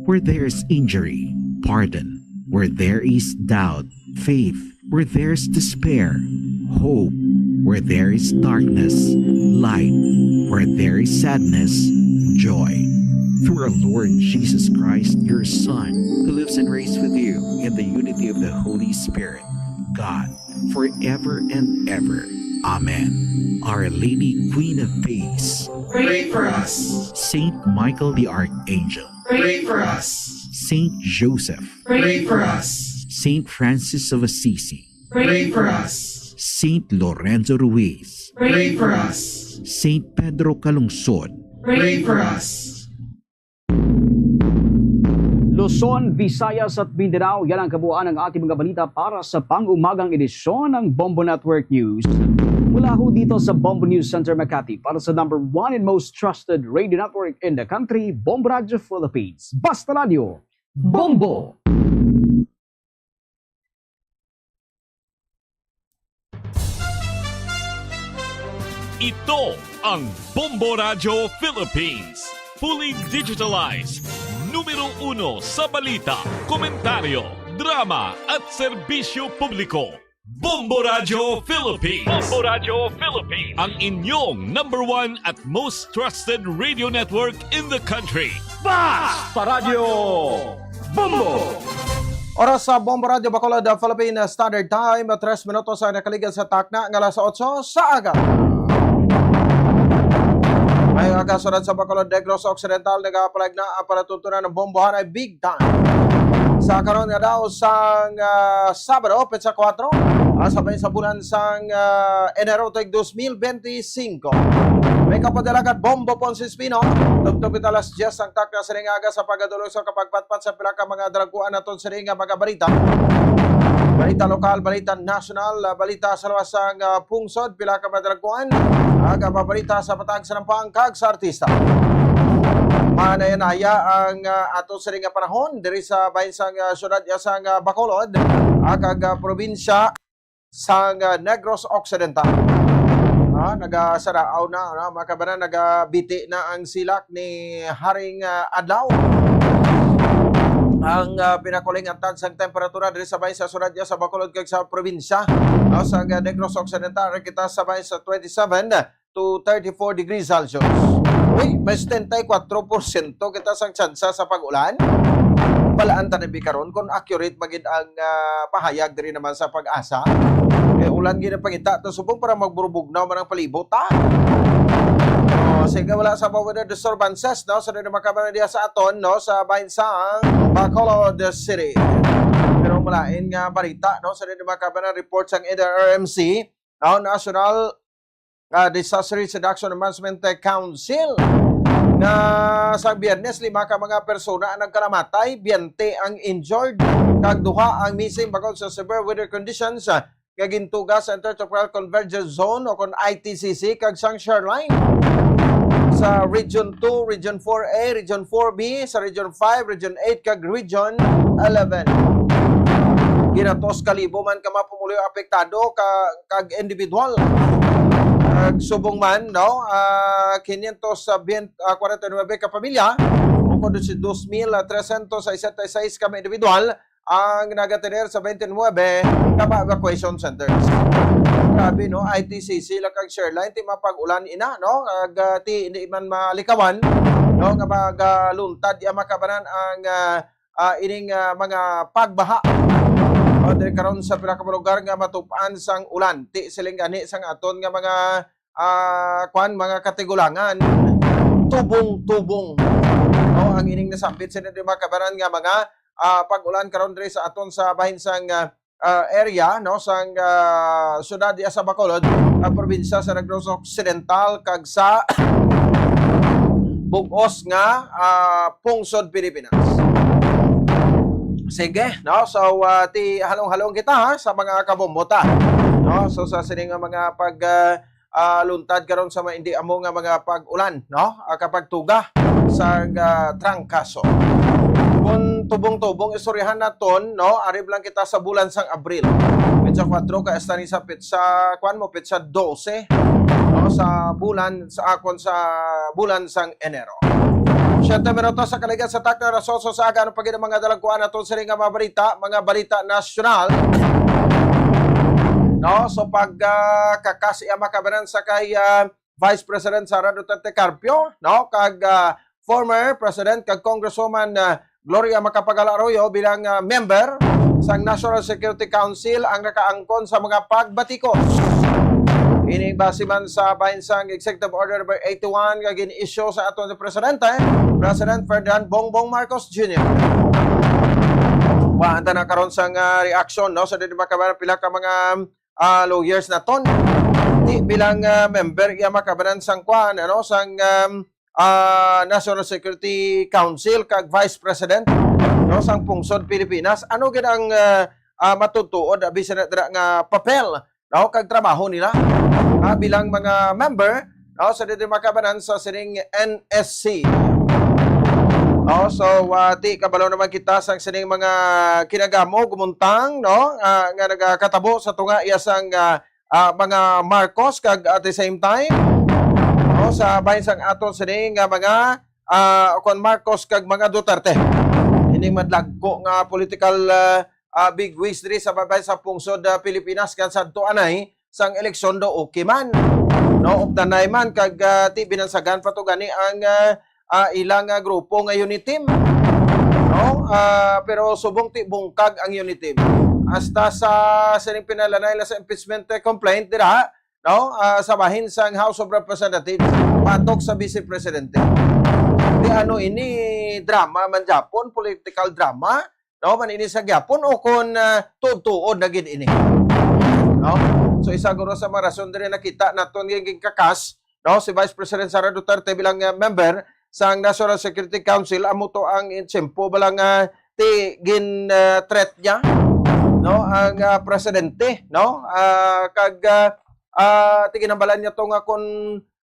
Where there is injury, pardon. Where there is doubt, faith. Where there is despair, hope. Where there is darkness, light. Where there is sadness, joy. Through our Lord Jesus Christ, your Son, who lives and reigns with you in the unity of the Holy Spirit, God, forever and ever. Amen. Our Lady, Queen of Peace, pray for us. Saint Michael the Archangel, pray for us. Saint Joseph, pray for us. Saint Francis of Assisi, pray for us. Saint Lorenzo Ruiz, pray for us. Saint Pedro Calungsod, pray for us. Luzon, Visayas at Mindanao, yan ang kabuuan ng ating mga balita para sa pang-umagang edisyon ng Bombo Network News. Mula ho dito sa Bombo News Center Makati, para sa number one and most trusted radio network in the country, Bombo Radyo Philippines. Basta Radyo, Bombo! Ito ang Bombo Radyo Philippines. Fully digitalized. Numero uno sa balita, komentaryo, drama at serbisyo publiko. Bombo Radyo Philippines. Bombo Radyo Philippines. Ang inyong number one at most trusted radio network in the country. Basta Radyo Bombo! Oras sa Bombo Radyo Bacolod, uh, Philippine Standard Time, tres minutos ang nakaligad sa takna nga alas otso sa aga. Ngayong aga, sunod sa Bacolod, Negros Occidental, nagapalag na ang palatuntunan ng bombohan ay big time. Sa karon nga daw sang, ah, Sabado, petsa kuwatro, ah, sa bahin sa bulan sang, ah, Enero, tuig dos mil benti singko. May kapadalagan Bombo Ponce Espino. Tubtob kita alas diyes ang takna sining aga sa pagkadulog sa kapagpatpat sa pila ka mga dalagkuan naton sining nga mga balita. Balita lokal, balita nasyonal, ah, balita sa lawas sang, ah, pungsod, pila ka mga dalagkuan, ag, ah, balita sa matag sa nampang kag sa artista. Manaya-naya ang, ah, ato sining nga panahon diri sa bahin sang, ah, syudad ya sang, ah, Bacolod, ah, kag, ah, probinsya sang, ah, Negros Occidental. Ah, nagasaraaw na, na, mga kabanan, nagabiti na ang silak ni Haring, ah, Adlaw. Ang, ah, pinakuling antad sang temperatura diri sa bahin sa syudad ya sa Bacolod kag sa probinsya, no, sa, ah, Negros Occidental, kita sa bahin sa twenty-seven to thirty-four degrees Celsius. Uy, may setenta y kuwatro porsyento kita sang tsansa sa pag-ulan. Balaan ta na bi karon kung accurate ba gid ang, ah, pahayag diri naman sa PAGASA. Kay ulan gid ang pangita to subong para magburubugnaw man ang palibot, ha? Oh, sige, wala sa mga weather disturbances, no? Sa mga kabanan diya sa aton, no? Sa bahin sang Bacolod City. Pero malain nga balita, no? Sa mga kabanan report sang N D R R M C, no? National, ah, Disaster Risk Reduction and Management Council, nga sa Biyernes, lima ka mga persona ang nagkalamatay, biyente ang injured, kag duha ang missing bangod sa severe weather conditions, ah, nga gintuga sa Intertropical Convergence Zone o kon I T C C kag sang Shoreline. Sa Region two, Region four A, Region four B, sa Region five, Region eight, kag Region eleven. Ginatos ka libo man ka mga pumuluyo apektado ka, kag individual. Kag subong man, no, ah, quinientos, ah, biyente, ah, kwarenta y nuebe ka pamilya, ukon si dos mil trescientos sesenta y seis ka mga individual ang nagatener sa twenty-nine ka mga evacuation centers. Grabe, no? I T C C lang kag Shoreline, ti mapag-ulan ina, no? Ag, ah, ti hindi man malikawan, no? Nga magaluntad ya makabanan ang, ah, ah, ining, ah, mga pagbaha. O, diri karon sa pila ka lugar nga matupan sang ulan. Ti siling gani sang aton nga mga, ah, kwan, mga katigulangan, tubong-tubong, no, ang ining nasambit sa mga kabanan nga mga, ah, pag-ulan karon diri sa aton sa bahin sang, ah, ah, area, no, sang, ah, syudad diya sa Bacolod, ang probinsya sa Negros Occidental kag sa bug-os nga, ah, pungsod Pilipinas. Sige, no? So, ah, ti halong-halong kita, ha, sa mga kabombo ta, no? So, sa sini nga mga pag, ah, ah, luntad karon sa mga hindi amo nga mga pag-ulan, no? Ah, kapag tuga sa, ah, trangkaso. Kung tubong-tubong istoryahan naton, no? Arib lang kita sa bulan sang Abril. Petsa kuwatro ka esta ni sa petsa, kwan mo, petsa dose, no? Sa bulan, sa akon sa bulan sang Enero. Siyete minutos sa kaligat sa takna, alas otso sa aga, ano pa gid ang mga dalagkuan naton sini nga mga balita, mga balita nasyonal. No? So pag, ah, kakas iya makabanan sa kay, ah, Vice President Sara Duterte Carpio, no? Kag, ah, former President kag Congresswoman, ah, Gloria Macapagal Arroyo bilang, ah, member sang National Security Council ang nakaangkon sa mga pagbatikos. Ini base man sa bahin sang Executive Order Number eighty-one nga gin-issue sa aton ni Presidente, President Ferdinand Bongbong Marcos Junior. Wa, anta na karon sang, ah, reaksyon, no? Sa di ba ka pila ka mga, ah, lawyers naton. Di bilang, ah, member iya makabanan sang kwan, ano, sang, um, ah, National Security Council kag Vice President, no, sang pungsod Pilipinas. Ano gid ang, ah, ah, matutuod abi sa dira nga papel, no, kag trabaho nila, ah, bilang mga member, no, sa diri makabanan sa sining N S C. No, so, ah, ti kabalo naman kita sang sining mga kinagamo gumuntang, no, ah, nga nagakatabo sa tunga iya sang, ah, ah, mga Marcos kag at the same time, no, sa bahin sang aton sini nga mga, ah, kon Marcos kag mga Duterte. Ining madlagko nga political, ah, ah, bigwigs diri sa babay sa pungsod, ah, Pilipinas kan sadto anay sang eleksyon do okay man. No, updanay man kag, ah, ti binansagan pa to gani ang, ah, ah, ilang, ah, grupo nga UNITIM. No? Ah, pero subong ti bungkag ang UNITIM. Hasta sa sining pinalanay na sa impeachment, eh, complaint dira, no? Ah, sa bahin sang House of Representatives, batok sa Vice Presidente. Di ano ini, drama man gyapon, political drama. no, man ini sa gyapon o kon, ah, tuod-tuod na gid ini. No? So, isa guro sa mga rason diri nakita naton nga ginkakas, no, si Vice President Sara Duterte bilang, ah, member sang National Security Council, amo to ang tiyempo bala nga ti gin, ah, threat niya, no, ang, ah, presidente, no? Ah, kag, ah, ah, ti ginhambalan niya to nga kon,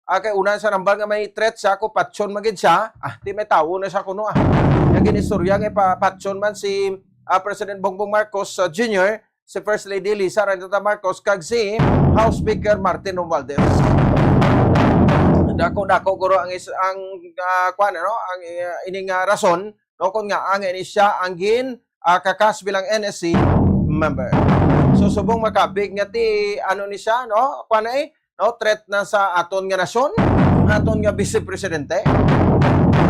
ah, kay una sa nambal nga may threat siya, kon patyon man gid siya, ah, ti may tawo na siya kuno, ah. Nga ginistorya nga pa-, patyon man si, ah, President Bongbong Marcos, ah, Junior, si First Lady Liza Araneta Marcos, kag si House Speaker Martin Romualdez. Dako-dako guro ang is-, ang, ah, kuwan, ano, ang, ah, ining, ah, rason, no, kung nga ang ini siya ang gin, ah, kakas bilang N S C member. So, subong makabig nga ti, ano ni siya, no? Kuwan na eh, no? Threat na sa aton nga nasyon, aton nga Vice Presidente.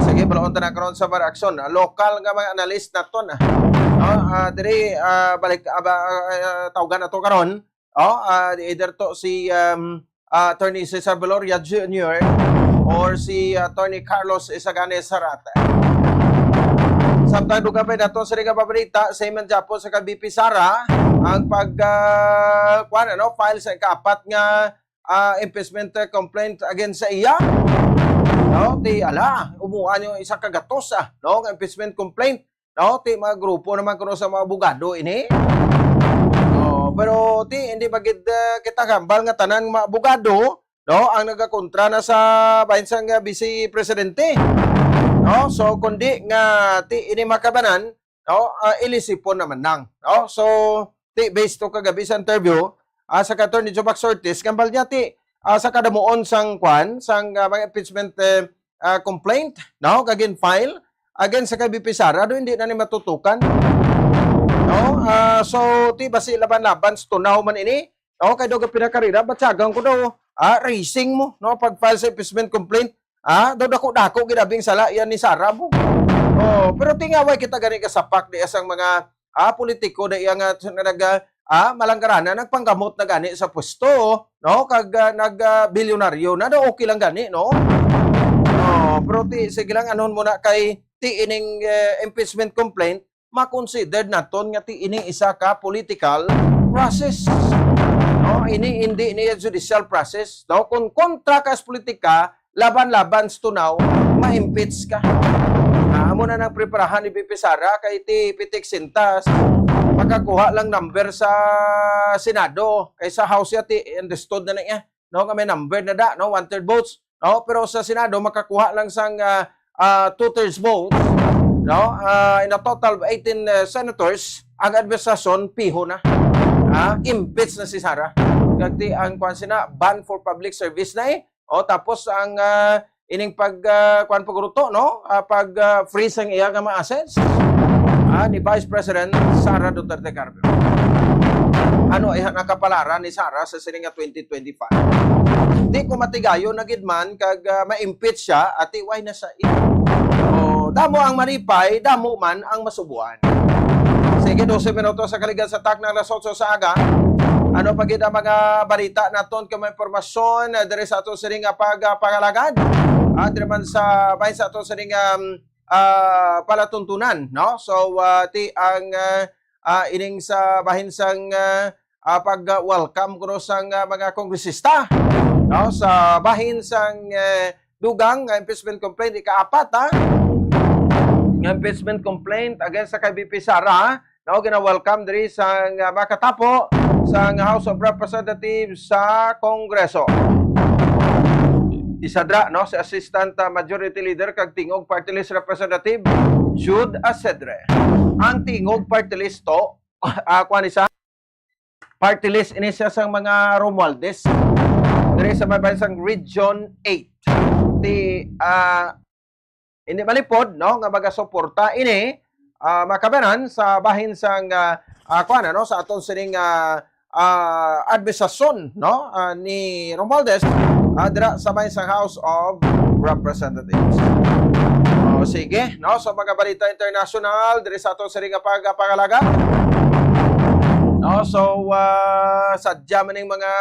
Sige, balaon ta na karon sa mga reaksyon. Ah, lokal nga mga analyst naton, ah. No? Ah, diri, ah, balik, ah, ba, ah, ah, tawgan nato karon. Oh, ah, either to si, um, ah, Attorney Cesar Valoria Junior or si Attorney Carlos Isagane Sarate. Samtang dugang pa nato sa nga pabalita, sa iman Japo sa kay V P Sara, ang pag, ah, kuwan, ano, file sa ikaapat nga, ah, impeachment, eh, complaint against sa iya. No, ti, ala, umuan yung isa ka gatos, ah, no, nga impeachment complaint. No, ti mga grupo naman kuno sa mga abogado ini. Oh, pero ti, hindi ba gid, eh, kita hambal nga tanan mga abogado, no, ang nagakontra na sa bahin sang, eh, Vice Presidente. No, so kundi nga ti ini makabanan, no, ah, ilisipon naman nang, no? So, ti, based to kagabi sa interview, ah, sa ka Attorney Joe Max Ortiz, kambal niya ti, ah, sa kadamuon sang kwan, sang, ah, mga impeachment, eh, ah, complaint, no, kag gin-file against sa kay V P Sara, do hindi na ni matutukan. No? Ah, so, ti, basi laban-laban sa tunaw man ini, no? Kay daw pinakarira, batyagan ko daw, ah, racing mo, no? Pag-file sa impeachment complaint, ah, daw dako-dako gid abi ang sala yan ni Sara mo. Oh, pero ti nga way kita gani kasapak di sang mga, ah, politiko na iya nga, nga nag, ah, malanggaranan, nagpanggamot na gani sa pwesto, no? Kag, ah, nag, ah, bilyonaryo na daw, okay lang gani, no? Oh, pero ti, sige lang, anon mo na kay ti ining, eh, impeachment complaint, ma-considered naton nga ti ini isa ka political process. No, ini hindi niya judicial process. No, kung kontra ka sa politika, laban-laban sa tunaw, ma-impeach ka. Ah, amo na nang preparahan ni V P Sara kay ti pitik sintas makakuha lang number sa Senado, kay sa House ya ti understood na na iya, no, nga may number na da, no, one-third votes, no, pero sa Senado makakuha lang sang, ah, ah, two-thirds votes, no, ah, in a total of eighteen, uh, senators, ang administrasyon piho na. Ah, impeach na si Sara. Kag ti ang kwan sina, ban for public service na eh. O, tapos ang, ah, ining pag, ah, kwan pagruto, no? Ah, pag, ah, freeze ang iya nga mga assets. Ah, ni Vice President Sara Duterte Carpio. Ano iya nakapalaran ni Sara sa sini nga twenty twenty-five? Di ko matigayon na gid man kag, ah, ma-impeach siya, ati way na sa iya. O, damo ang malipay, damo man ang masubuan. Sige, dose minutos sa kaligan sa takna alas otso sa aga. Ano pa gid ang mga balita naton kag mga impormasyon, eh, diri sa aton sini nga pag, ah, pangalagad? Ah, diri man sa bahin sa aton sini nga, um, ah, palatuntunan, no? So, ah, ti ang, ah, ah, ining sa bahin sang, ah, ah, pag, ah, welcome kuno sang, ah, mga kongresista, no? Sa bahin sang, eh, dugang nga impeachment complaint, ikaapat, ha? Nga impeachment complaint against sa kay V P Sara, no, gina-welcome diri sang, ah, makatapo sang House of Representatives sa Kongreso. Isa dira, no, si Assistant, ah, Majority Leader kag Tingog Party List Representative Jude Asedre. Ang Tingog Party List to, ah, kuwan ni sa party list ini siya sang mga Romualdez diri sa may bahin sang Region eight. Ti, ah, hindi malipod, no, nga magasuporta ini, ah, makabanan sa bahin sang, ah, ah, kuwan, ano, sa aton sining, ah, ah, administrasyon, no, ah, ni Romualdez, ah, dira sa may sang House of Representatives. O, sige, no, sa mga balita international diri sa aton sining nga pagpangalaga. No, so, ah, sadya man ning mga,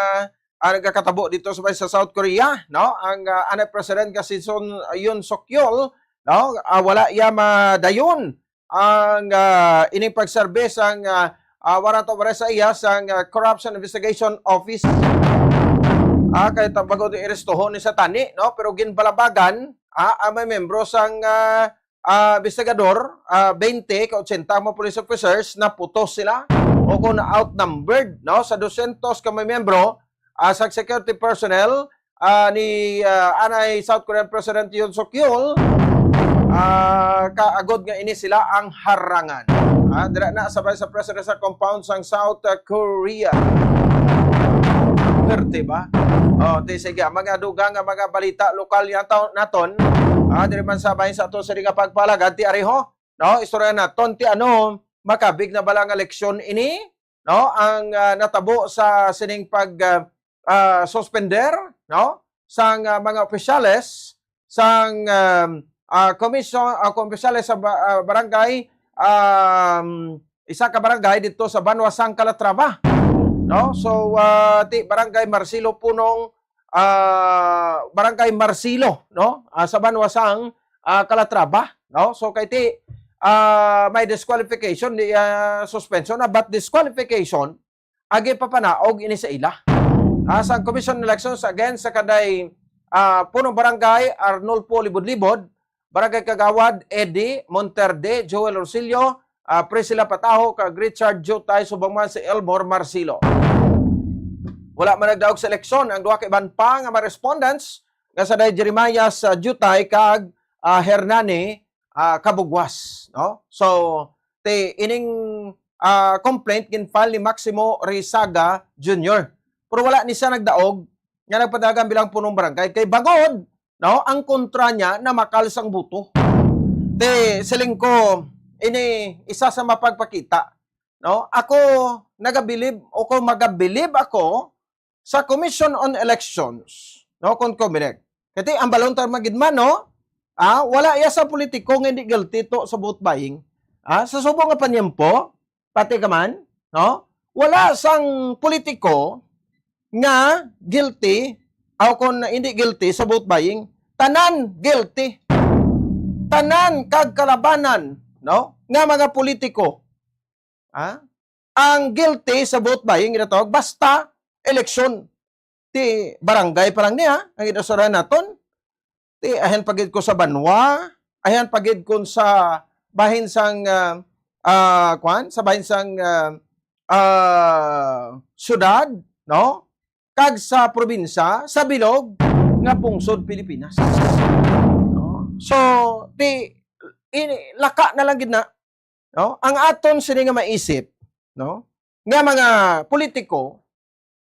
ah, nagakatabo dito sa, sa South Korea, no? Ang, ah, anay president nga si Son, Yoon Suk Yeol, no? Ah, wala iya madayon ang, ah, ining pagserbe sang, ah, ah, warrant of arrest sa iya sang, ah, Corruption Investigation Office. Ah, kay ta-, bago di irestohon ni sa tani, no? Pero ginbalabagan, ah, ang mga membro sang, ah, ah, investigador, ah, twenty ka eighty ang mga police officers, naputos sila o kung outnumbered, no? Sa dosyentos ka mga membro, ah, sa security personnel, ah, ni, ah, anay South Korean President Yoon Suk Yeol, ah, kaagod nga ini sila ang harangan. Ah, dira na sa Vice Presidential Compound sang South, ah, Korea. Perte ba? Oh, di sige, ang mga dugang nga mga balita lokal nato-, naton, ah, diri man sa bahin sa ato sa nga pagpalagad, ti ariho, no? Istorya naton, ti ano, makabig na bala nga leksyon ini, no? Ang, ah, natabo sa sining pag, ah, ah, suspender, no? Sang, ah, mga opisyales sang, um, ah, komisyon, ah, opisyales sa ba-, ah, barangay, um, isa ka barangay dito sa Banwa sang Calatrava, no? So, ah, ti Barangay Marcelo Punong, ah, Barangay Marcelo, no? Ah, sa Banwa sang, ah, Calatrava, no? So, kay ti, ah, may disqualification, di, ah, suspension na, but disqualification, agi papanaog ini sa ila. Ah, sa Commission on Elections, again, sa kanday, ah, Punong Barangay Arnulfo Libod-Libod, Barangay Kagawad Eddie Monterde, Joel Rosillo, ah, Priscilla Pataho, kag Richard Jutay, subong man si Elmore Marcelo. Wala man nagdaog sa eleksyon ang duha ka iban pa nga mga respondents nga sanday Jeremias, ah, Jutay kag, ah, Hernani, ah, Kabugwas, no? So, ti ining, ah, complaint gin-file ni Maximo Rizaga Junior. Pero wala ni siya nagdaog nga nagpadagan bilang punong barangay kay bangod, no, ang kontra niya namakal sang boto. Ti siling ko, ini isa sa mapagpakita, no? Ako nagabilib o kung magabilib ako sa Commission on Elections, no, kon Comelec. Kati ang balon tarma gid man, no? Ah, wala iya sa politiko nga hindi guilty to sa vote buying. Ah, sa subong nga panyempo, pati ka man, no? Wala sang politiko nga guilty o kung hindi guilty sa vote buying. Tanan guilty. Tanan kag kalabanan, no? Nga mga politiko. Ha? Ang guilty sa vote buying ginatawag basta eleksyon. Ti barangay pa lang niya ang inasurahan naton. Ti ahan pa gid ko sa banwa, ahan pa gid kun sa bahin sang, ah, ah, kwan, sa bahin sang, ah, ah, syudad, no? Kag sa probinsya, sa bilog nga pungsod Pilipinas. No? So, ti ini, laka na lang gid na, no? Ang aton sini nga maisip, no? Nga mga politiko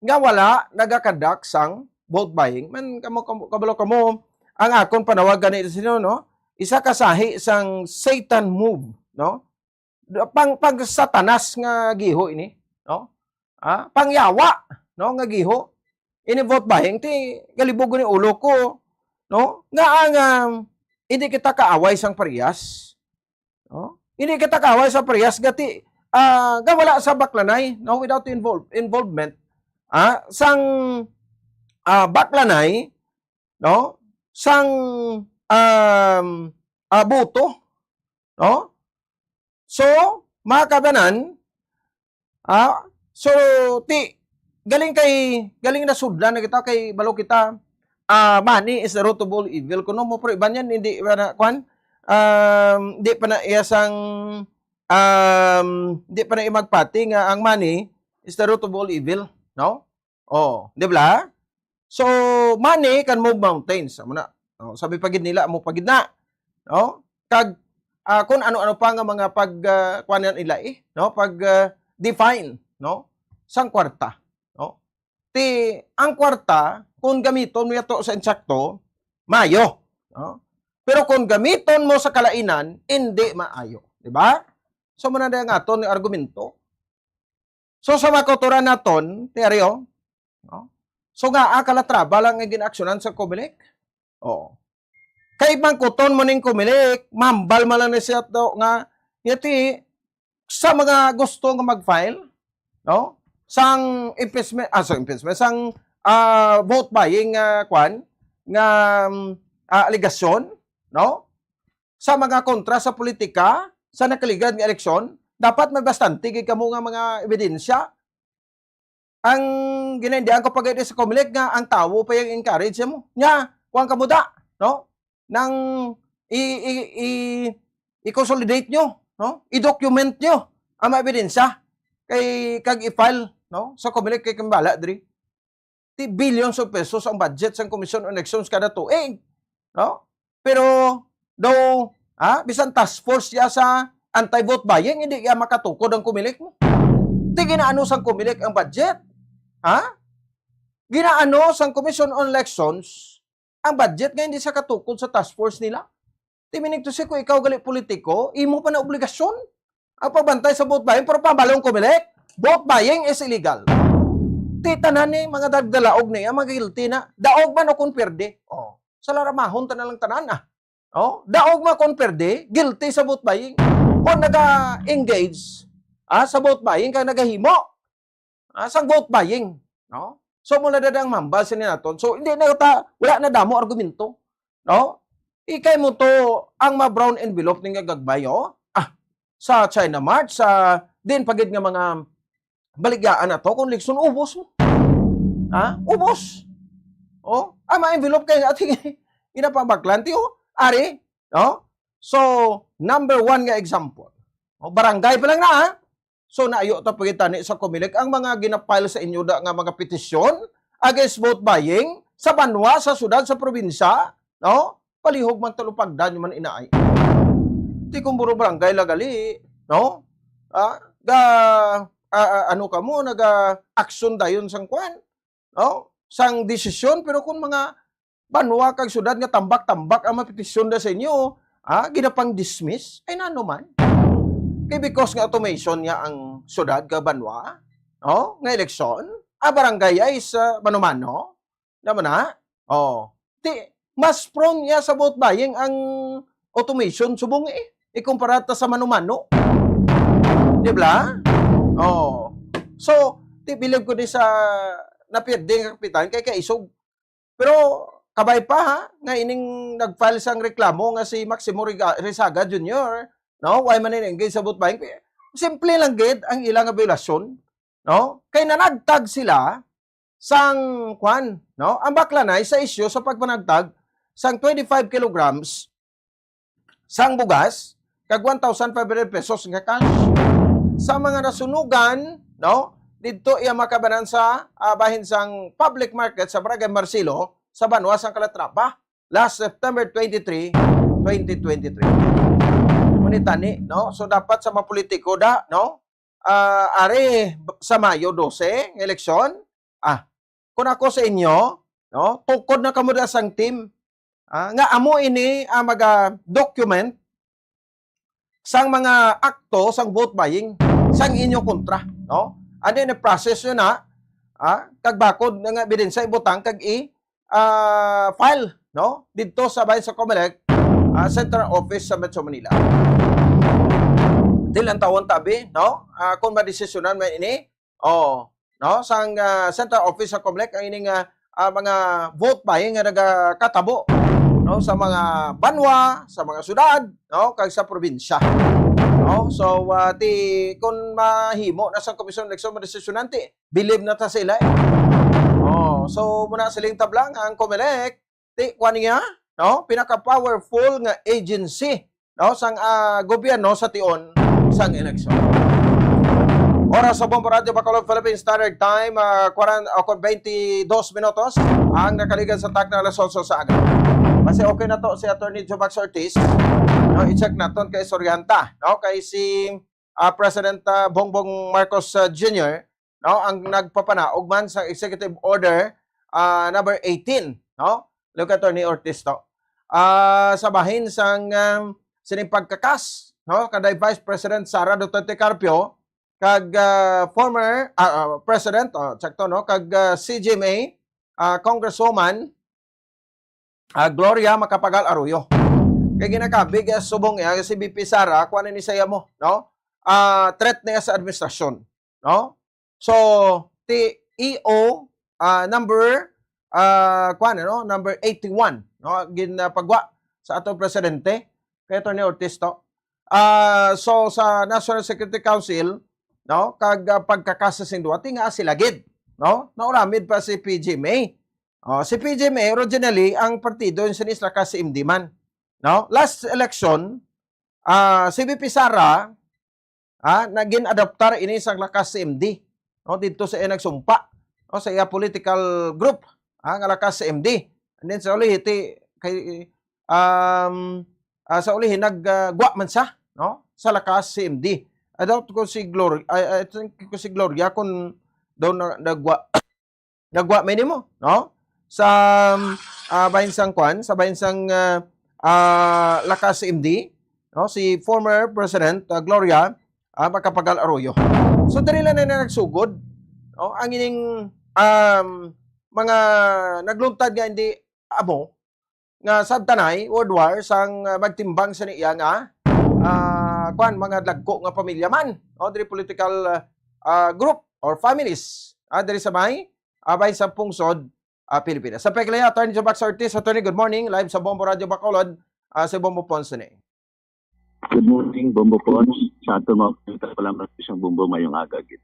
nga wala nagakandak sang vote buying. Man kamo, kamo, kabalo kamo, ang akon panawag gani sino, no? Isa ka sahi sang Satan move, no? Pang, pang satanas nga giho ini, no? Ah, pangyawa, no, nga giho. Ini vote buying ti galibog ni ulo ko, no? Nga ang, um, hindi kita kaaway sang parehas. No? Hindi kita kaaway sa parehas gati, ah, nga wala sa baklanay, no, without involve, involvement, ah, sang, ah, baklanay, no, sang, um, ah, boto, no? So, mga kabanan, ah, so, ti, galing kay, galing nasudlan na kita kay balo kita, ah, money is the root of all evil. Kuno mo, pero iban yan, hindi pa na, kwan, um, di pa na iya sang, um, di pa na iya magpati nga ang money is the root of all evil, no? Oh, di ba? So, money can move mountains. Amo na. Oh, sabi pa gid nila, amo pa gid na. No? Kag, ah, kung ano-ano pa nga mga pag, ah, kuwan nila eh, no? Pag, ah, define, no? Sang kwarta, no? Ti, ang kwarta, kung gamiton mo yato sa insakto, maayo, no? Pero kung gamiton mo sa kalainan, hindi maayo, di ba? So, muna na ang aton nga argumento. So, sa mga kauturan naton, ti ari, oh, no? So, nga, ah, Calatrava lang ang ginaksyonan sa Comelec? Oo. Kay bangkuton mo ning Comelec, mambal man lang na siya to nga, yati, sa mga gusto nga mag-file, no? Sang impeachment, ah, sa impeachment, sang, ah, vote buying, ah, kwan, nga, um, ah, alegasyon, no? Sa mga kontra sa politika, sa nakaligad nga eleksyon, dapat may bastante gid kamo nga mga ebidensya. Ang ginaindihan ko pa gid sa Comelec nga ang tawo pa yung encourage mo. Nya, kuwan ka muda, no? Nang i, i, i, i-consolidate nyo, no? I-document nyo ang mga ebidensya kay kag i-file, no? Sa Comelec kay kambala diri. Ti billions of pesos ang budget sang Commission on Elections kada tuig, no? Pero daw, ha, bisan task force ya sa anti-vote buying, hindi ya makatukod ang Comelec. Ti ginaano sang Comelec ang budget? Ha? Ginaano sang Commission on Elections ang budget nga hindi sa katukod sa task force nila? Ti meaning to say, kung ikaw gali politiko, imo pa na obligasyon ang pagbantay sa vote buying, pero pabalong Comelec, vote buying is illegal. Ti tanan ni mga dagdalaog niya, mga guilty na. Daog man o kung perde. Oh, salaramahon ta na lang tanan, ah. Oh, daog man kung perde, guilty sa vote buying. O naga-engage, ah, sa vote buying, kag nagahimo, ah, sang vote buying, no? So, mula na ang mambal sini naton. So, hindi na ta, wala na damo argumento, no? Ikay mo to ang mga brown envelope ning gagmay, oh. Ah, sa China Mart, sa din pagid nga mga baligyaan na to, kung eleksyon, ubos mo. Ha? Ubos. Oh, ang mga envelope kay ating ginapabaklan, ti, oh. Ari, no? So, number one nga example. Oh, barangay pa lang na, ha? So, naayo ta pagitani sa Comelec ang mga ginapile sa inyo da nga mga petisyon against vote buying sa banwa, sa syudad, sa probinsya, no? Palihog man talupagdan nyo man inaay. Ti kung buro barangay lagali, no? Ah, ga, ah, ah, ano ka mo, naga-action dayon sang kwan, no? Sang desisyon, pero kung mga banwa kag syudad nga tambak-tambak ang mapetisyon da sa inyo, ah, ginapang-dismiss, ay nano man. Kay because nga automation niya ang syudad kag banwa, no? Nga eleksyon, ah, barangay ay sa mano-mano, naman na? Oh. Ti, mas prone niya sa vote buying ang automation subong eh. Ikumpara ta sa mano-mano. Di ba? Oh. So, ti bilib ko ni sa napierde nga kapitan kay kaisog. Pero kabay pa ha, nga ining nag-file sang reklamo nga si Maximo Riga-, Rizaga Junior, no? Why man ni engage sa vote buying? Simple lang gid ang ila nga biolasyon, no? Kay nanagtag sila sang kwan, no? Ang baklanay sa isyu sa pagpanagtag sang twenty-five kilograms sang bugas kag one thousand five hundred pesos nga cash. Sa mga nasunugan, no? Didto iya makabanan sa, ah, bahin sang public market sa Barangay Marcelo sa banwa sang Calatrava last September twenty-three, twenty twenty-three. Ngunit tani, no? So dapat sa mga politiko da, no? Ah, ari sa Mayo dose nga eleksyon, ah, kung ako sa inyo, no, tukod na kamo da sang team, ah, nga amo ini ang maga-document sang mga akto sang vote buying sang inyo kontra, no? Ano ni process yun na, ah, kag bakod nga ebidensya ibutang kag i, ah, file, no? Didto sa bahin sa Comelec, ah, central office sa Metro Manila. Di lang tawon tabi, no? Ah, kung madesisyonan man ini, oh, no? Sang, ah, central office sa Comelec ang ining, ah, ah, mga vote buying nga nagakatabo, no? Sa mga banwa, sa mga syudad, no? Kag sa probinsya. No? So, ah, ti, kung mahimo na sang Komisyon Eleksyon madesisyonan, ti, bilib na ta sila eh. Oh, so muna siling tablang ang Comelec, ti, kuwan niya, no? Pinaka-powerful nga agency, no? Sang, ah, gobyerno sa tion sang eleksyon. Oras sa Bombo Radyo Bacolod Philippine Standard Time, ah, kwarenta o twenty-dos minutos ang nakaligad sa takna alas otso sa aga. Basi okay na to si Attorney Jomax Ortiz. No, i-check naton kay istoryahon ta, no? Kay si, ah, President, ah, Bongbong Marcos, ah, Junior, no, ang nagpapanaog man sa Executive Order, ah, number eighteen, no? Look, Attorney Ortiz to. Ah, sa bahin sang, um, sining pagkakas, no, kanday Vice President Sara Duterte Carpio kag, ah, former, ah, ah, President, oh, check to, no, kag, ah, C G M A, ah, Congresswoman, ah, Gloria Macapagal Arroyo. Kay ginakabig, ah, subong niya si V P Sara, kuan ni saya mo, no? Ah, threat niya sa administrasyon, no? So, ti E O, ah, number, ah, kuan, no? Number eighty-one, no? Ginapagwa sa ato presidente, kay Attorney Ortiz to. Ah, so sa National Security Council, no, kag, ah, pagkakasa sing duha, ti nga sila gid, no? Nauramid pa si P G M A. Oh, si P G M A originally ang partido yung sinis lakas C M D man, no? Last election, ah, si V P Sara, ah, nagin adoptar ini sang lakas C M D, no? Dito sa iya nagsumpa, no, sa iya political group, ah, nga lakas C M D. And then sa ulihi ti kay, um, ah, sa ulihi nag, ah, gwa man siya, no? Sa lakas C M D. I doubt ko si Gloria, I, I think ko si Gloria kung daw na, nagwa nagwa man nimo, no? Sa, ah, bahin sang kwan, sa bahin sang, ah, ah, lakas C M D, no? Si former President, ah, Gloria, ah, Macapagal Arroyo. So, diri lang na nagsugod, no? Ang ining, um, mga nagluntad nga hindi amo, nga sabtanay, world war, sang, ah, magtimbang sa niya nga, ah, kwan, mga dagko nga pamilya man, o diri political, ah, group or families, ah, diri sa may, ah, bahin sa pungsod, ah, Pilipinas. Sa pagkilaya, Attorney Jobax Ortiz. Attorney, good morning. Live sa Bombo Radio Bacolod, ah, si Bombo Ponce ni. Good morning, Bombo Pons. Sa aton mga pagkita, salamat sa isang Bombo, mayong aga gid.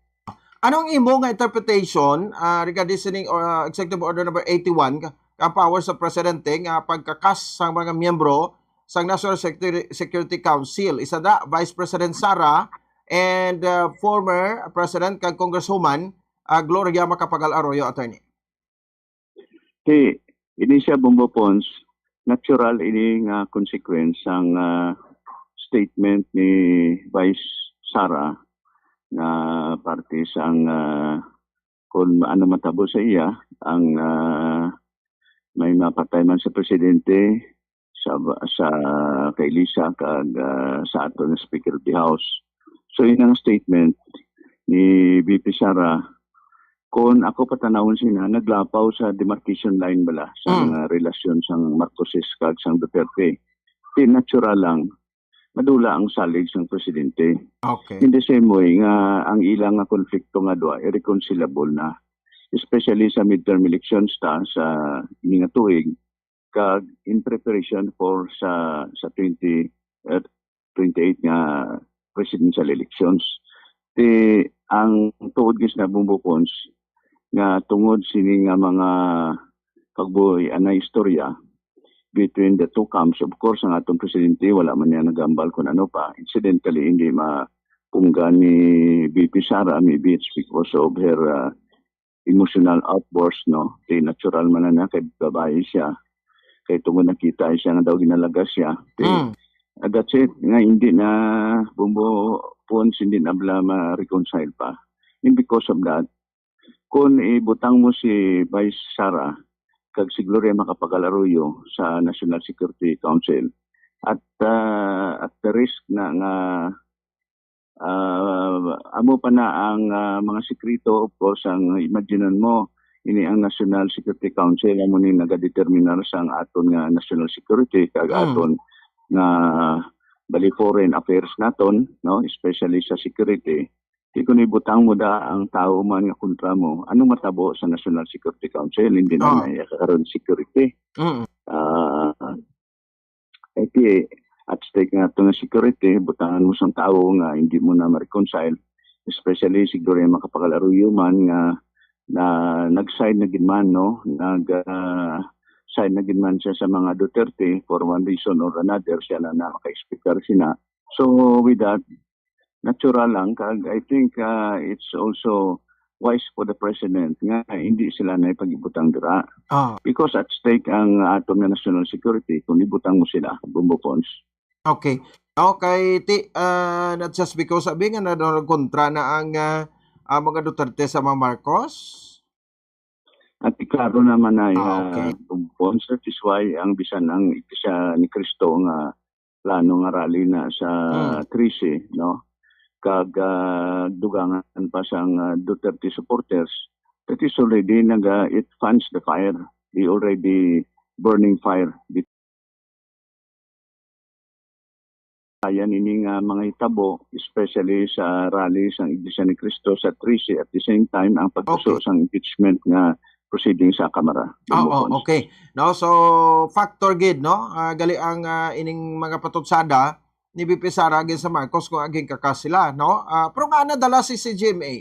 Anong imo nga interpretation, ah, regarding sining, ah, Executive Order number eighty-one, ka, ka power sa presidente nga pagkakas sang mga miyembro sang National Security, Security Council? Isa da, Vice President Sara and, ah, former President kag Congresswoman, ah, Gloria Macapagal Arroyo, attorney. Ti, ini siya, Bombo Pons, natural ini nga consequence sang, ah, statement ni Vice Sara nga parte sang, ah, kung ano matabo sa iya, ang, ah, may mapatay man sa presidente, sa, sa kay Lisa kag, ah, sa ato nga Speaker of the House. So, inang statement ni V P Sara, kung ako patanawon sina, naglapaw sa demarcation line bala sa Mm. mga relasyon sang Marcoses kag sang Duterte. Di natural lang, madula ang salig sang presidente. Okay. In the same way nga ang ila nga konflikto nga duha, irreconcilable na. Especially sa midterm elections ta sa ini nga tuig, kag in preparation for sa, sa twenty, uh, twenty-eight nga presidential elections. Ti, ang tuod gid na, Bombo Pons, nga tungod sini nga mga pagbuy anay istorya between the two camps, of course, ang atong presidente, wala man niya nagambal kung ano pa. Incidentally, hindi mapunggan ni V P Sara, maybe it's because of her, uh, emotional outburst, no? Kay natural man na, na kay babae siya. Kay tungod nakita siya nga daw ginalagas siya. Kay, Mm. ah, that's it. Nga hindi na, Bombo Pons, hindi na bala ma-reconcile pa. And because of that, kung ibutang mo si Vice Sara kag si Gloria Macapagal Arroyo sa National Security Council, at, ah, at the risk na nga ah, amo pa na ang, ah, mga sikreto, of course, ang imaginan mo, ini ang National Security Council, amo ni nagadeterminar sang aton nga national security, kag Mm. aton nga bali foreign affairs naton, no, especially sa security. Di ko nibutang mo da ang tao man nga kontra mo, ano matabo sa National Security Council? Hindi na Ah. na iya karon security. Mm. Ah, eh, ti, at stake nga ato nga security, butangan mo sang tawo nga hindi mo na ma-reconcile, especially siguro yung Macapagal Arroyo man nga na nag-side na gid man, no? Nag, ah, side na gid man siya sa mga Duterte for one reason or another, siya lang na maka-explicar sina. So, with that, natural lang, kag I think, ah, it's also wise for the president nga hindi sila na ipag-ibutang dira. Ah. Because at stake ang aton nga national security kung ibutang mo sila, Bombo Pons. Okay. Okay, ti, ah, not just because sabi nga na, na kontra na ang, ah, ang mga Duterte sa mga Marcos? At klaro naman na, Ah, ah, okay. Bombo Pons, that is why ang bisan ang Iglesia ni Cristo nga plano nga rally na sa Hmm. trese, no? Kag, ah, dugangan pa sang, ah, Duterte supporters, that is already naga, it fans the fire. They already burning fire. Ayan ini nga mga hitabo, especially sa rally sang Iglesia ni Cristo sa trese, at the same time ang pagpuso Okay. sang impeachment nga proceeding sa Kamara. Ah, Bombo oh, Pons. Okay. No, so factor gid, no? Ah, gali ang, ah, ining mga patutsada, ni V P Sara agin sa Marcos kung agin kaka sila, no? Ah, pero nga nadala si C G M A.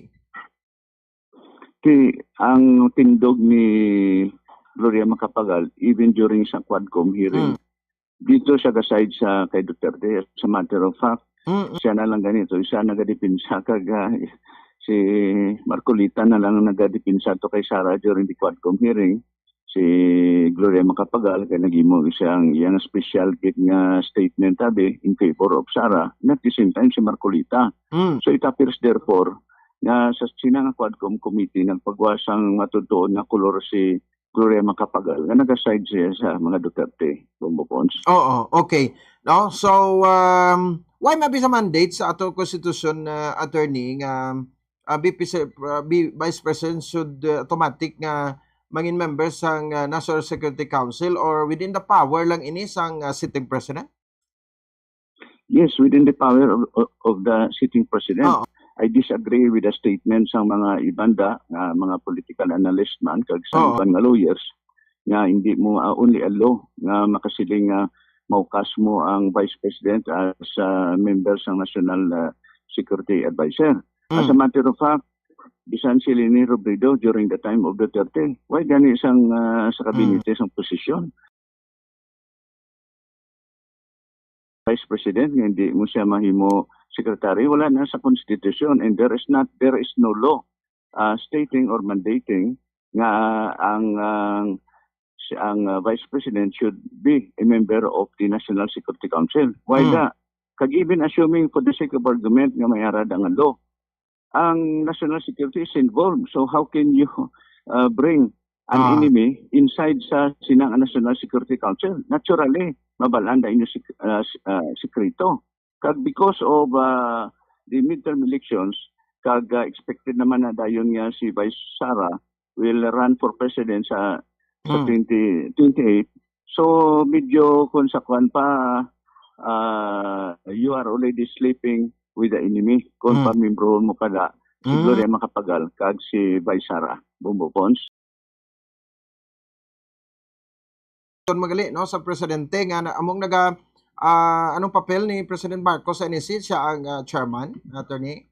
Ti, ang tindog ni Gloria Macapagal, even during sa Quadcom hearing, Mm. dito siya ga-side sa kay Duterte. As a matter of fact, Mm, mm. siya na lang ganito, siya nagadipinsa kag, ah, si Marcoleta na lang nagadipinsa to kay Sara during the Quadcom hearing. Si Gloria Macapagal kay naghimo siyang iyang special gid nga statement, abi, in favor of Sara, and at the same time si Marcoleta. Mm. So it appears therefore nga sa sina nga Quadcom committee nagpagawa sang matuod-tuod nga kolor si Gloria Macapagal nga naga-side siya sa mga Duterte, Bombo Pons. Oo, okay. No? So, um, why mabi sa mandate sa ato konstitusyon, uh, attorney, nga, uh, V P, uh, V-, Vice President should, uh, automatic nga mangin member sang, uh, National Security Council, or within the power lang ini sang, uh, sitting president? Yes, within the power of, of, of the sitting president. Oo. I disagree with the statement sang mga iban da, nga mga political analyst man, kag sa Oo. iban nga lawyers, nga hindi mo, ah, only a law nga makasiling nga maukas mo ang vice president as a member sang National, ah, Security Advisor. As a Mm. matter of fact, bisan si Leni Robredo during the time of Duterte, why gani sang, ah, sa Mm. kabinete sang posisyon? Vice President nga hindi mo siya mahimo secretary, wala na sa konstitusyon, and there is not, there is no law, uh, stating or mandating nga ang, ang, si, ang, uh, Vice President should be a member of the National Security Council. Why Hmm. da? Kag even assuming for the sake of argument nga may ara da nga law, ang national security is involved. So how can you, uh, bring an Ah. enemy inside sa sina nga National Security Council? Naturally, mabalaan da inyo sik-, uh, s-, uh, sikreto. Kag because of, uh, the midterm elections, kag, uh, expected naman na dayon nga si Vice Sara will run for president sa, sa Hmm. twenty twenty-eight. So medyo kung sa kwan pa, uh, you are already sleeping with the enemy kung Hmm. pamembrohon mo kada si Hmm. Gloria Macapagal kag si Vice Sara, Bombo Pons. Kon magali, no, sa presidente nga na, among naga, ah, anong papel ni President Marcos sa N S C? Siya ang, ah, chairman, attorney?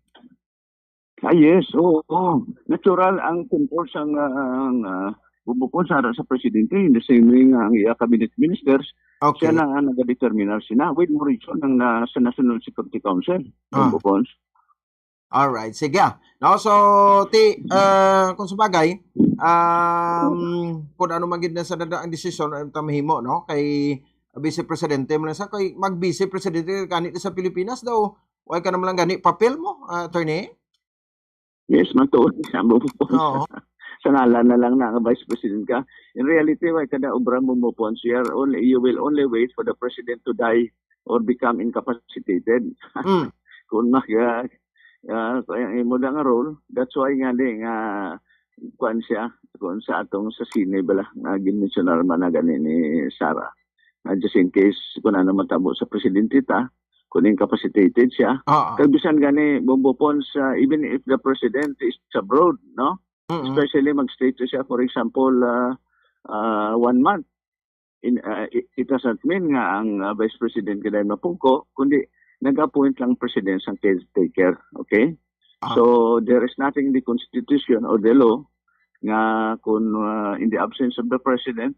Ah, yes, oo, oo. Natural ang control sang, ah, ang, ah, Bombo Pons sa, sa presidente, in the same way nga ang iya cabinet ministers, Okay. siya na ang nagadeterminar sina. With more reason ang na, sa National Security Council, Ah. Bombo Pons. Alright, sige. No, so, ti, ah, kung sa bagay, um, kung ano man gid na sa dada ang desisyon, ang tamahimo, no? Kay Vice Presidente mo lang sa, kay mag-Vice Presidente ka gani sa Pilipinas daw, why ka naman lang gani papel mo, ah, attorney? Yes, matuod siya mo po. Oo. Sa ngalan na lang na nga Vice President ka. In reality, why ka na obra mo mo po? You are only, you will only wait for the president to die or become incapacitated. Mm. Kung mag, ah, ah, kaya ang imo na nga role, that's why nga di nga kuan siya, kung sa atong sa sine bala, nga ginmensionar man na gani ni Sara. Ah, just in case kung ano matabo sa presidente ta, kung incapacitated siya. Oo. Kag bisan gani, Bombo Pons, ah, even if the president is abroad, no? Mm-mm. Especially mag-stay to siya, for example, ah, ah, one month. In, ah, it, it doesn't mean nga ang, ah, vice president ka dahil mapungko, kundi nag-appoint lang president sang caretaker. Okay? Ah. So, there is nothing in the constitution or the law nga kung, ah, in the absence of the president,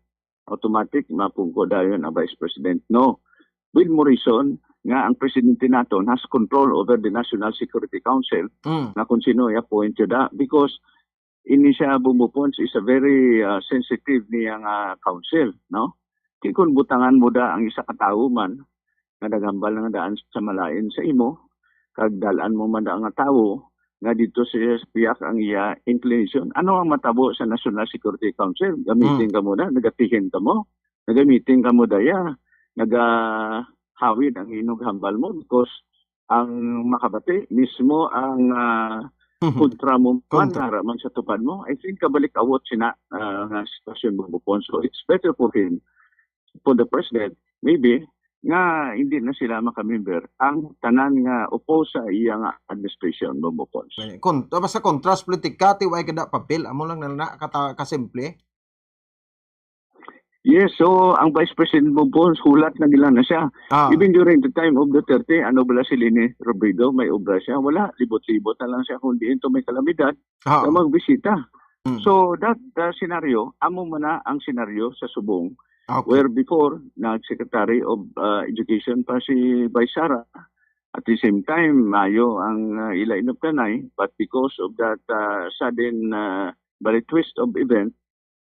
automatic mapungko dayon ang vice president. No. With more reason nga ang presidente naton has control over the National Security Council Mm. nga kung sino i-appoint yun da, because ini siya, Bombo Pons, is a very, ah, sensitive niya nga council, no? Kay kung butangan mo da ang isa ka tawo man nga naghambal nga daan sa malain sa imo, kag dalan mo man da nga tawo nga dito sa, sa piyak ang iya inclination, ano ang matabo sa National Security Council? Gamitin Mm. ka mo na, nagatihin ka mo, nagamitin ka mo daya, nagahawid ang inog hambal mo because ang makabati mismo ang, ah, Mhm. kontra mo man, Kontra. Nara man sa tupad mo. I think kabalik awot sina, ah, nga sitwasyon, Bombo Pons. So it's better for him, for the president, maybe, nga hindi na sila makamember ang tanan nga oppose sa iya nga administration, Bombo Pons. Kon-, basta kontra sa politika, ti way kada papel, amo lang na, na kata-, kasimple. Yes, so ang Vice President Bongbong, hulat na nila na siya. Ah. Even during the time of Duterte, ano bala si Leni Robredo, may obra siya. Wala, libot-libot na lang siya kung diin to may kalamidad Ah. na magbisita. Mm. So that uh, scenario, amo man na ang scenario sa Subong, Okay. where before, nag-Secretary of uh, Education pa si Vice Sara. At the same time, mayo ang uh, ila inuplanay, but because of that uh, sudden uh, very twist of event,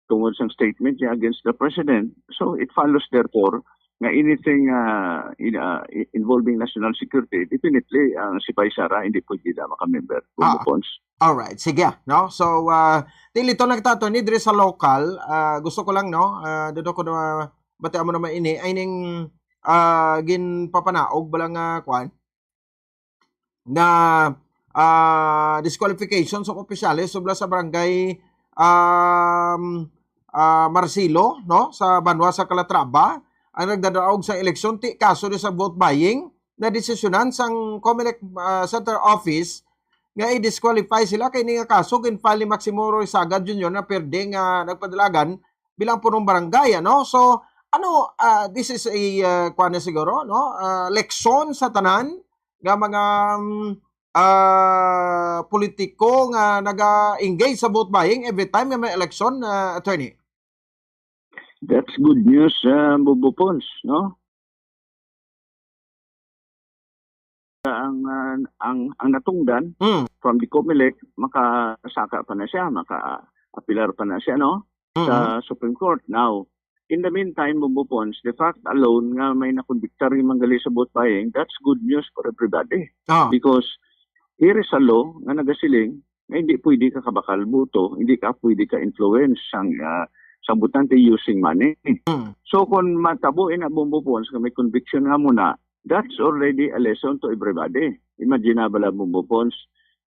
tungod sang statement niya against the president. So it follows therefore nga anything uh, in, uh, i- involving national security, definitely ang si Vice Sara hindi pwede na makamember. Ah. Bongbong Pons. Alright, sige, no? So, ah, tilito lang kita, Tony, diri sa local, ah, gusto ko lang, no, ah, dito ko na bati amo naman ini, ay ning ah, ginpapanaog bala nga, kwan, nga ah, disqualification sa opisyales subla sa barangay um, ah, Marcelo, no, sa banwa sa Calatrava, ang nagdadaog sa eleksyon ti kaso ni sa vote buying na desisyonan sang Comelec ah, Central Office nga i-disqualify sila kay ini nga kaso gin-file ni Maximo Royzaga Junior na perde nga nagpadalagan bilang punong barangay, ano? So, ano, ah, this is a, ah, kuwan na siguro, no? Ah, leksyon sa tanan nga mga, mm, ah, politiko nga naga-engage sa vote buying every time nga may election, ah, attorney. That's good news, uh, Bubo Pons, no? Ang, uh, ang, ang natungdan Mm. from the Comelec, makasaka pa na siya, maka-apilar pa na siya, no? Mm. Sa Supreme Court. Now, in the meantime, Bubo Pons, the fact alone nga may nakonbiktar ni Manggali sa vote buying, that's good news for everybody. Ah. Because here is a law nga nagasiling nga hindi pwede ka kabakal boto, hindi ka pwede ka influence sang, ah, sang botante using money. Mm. So kung matabo ina Bubo Pons nga may conviction nga muna, that's already a lesson to everybody. Imagine na bala Bubo Pons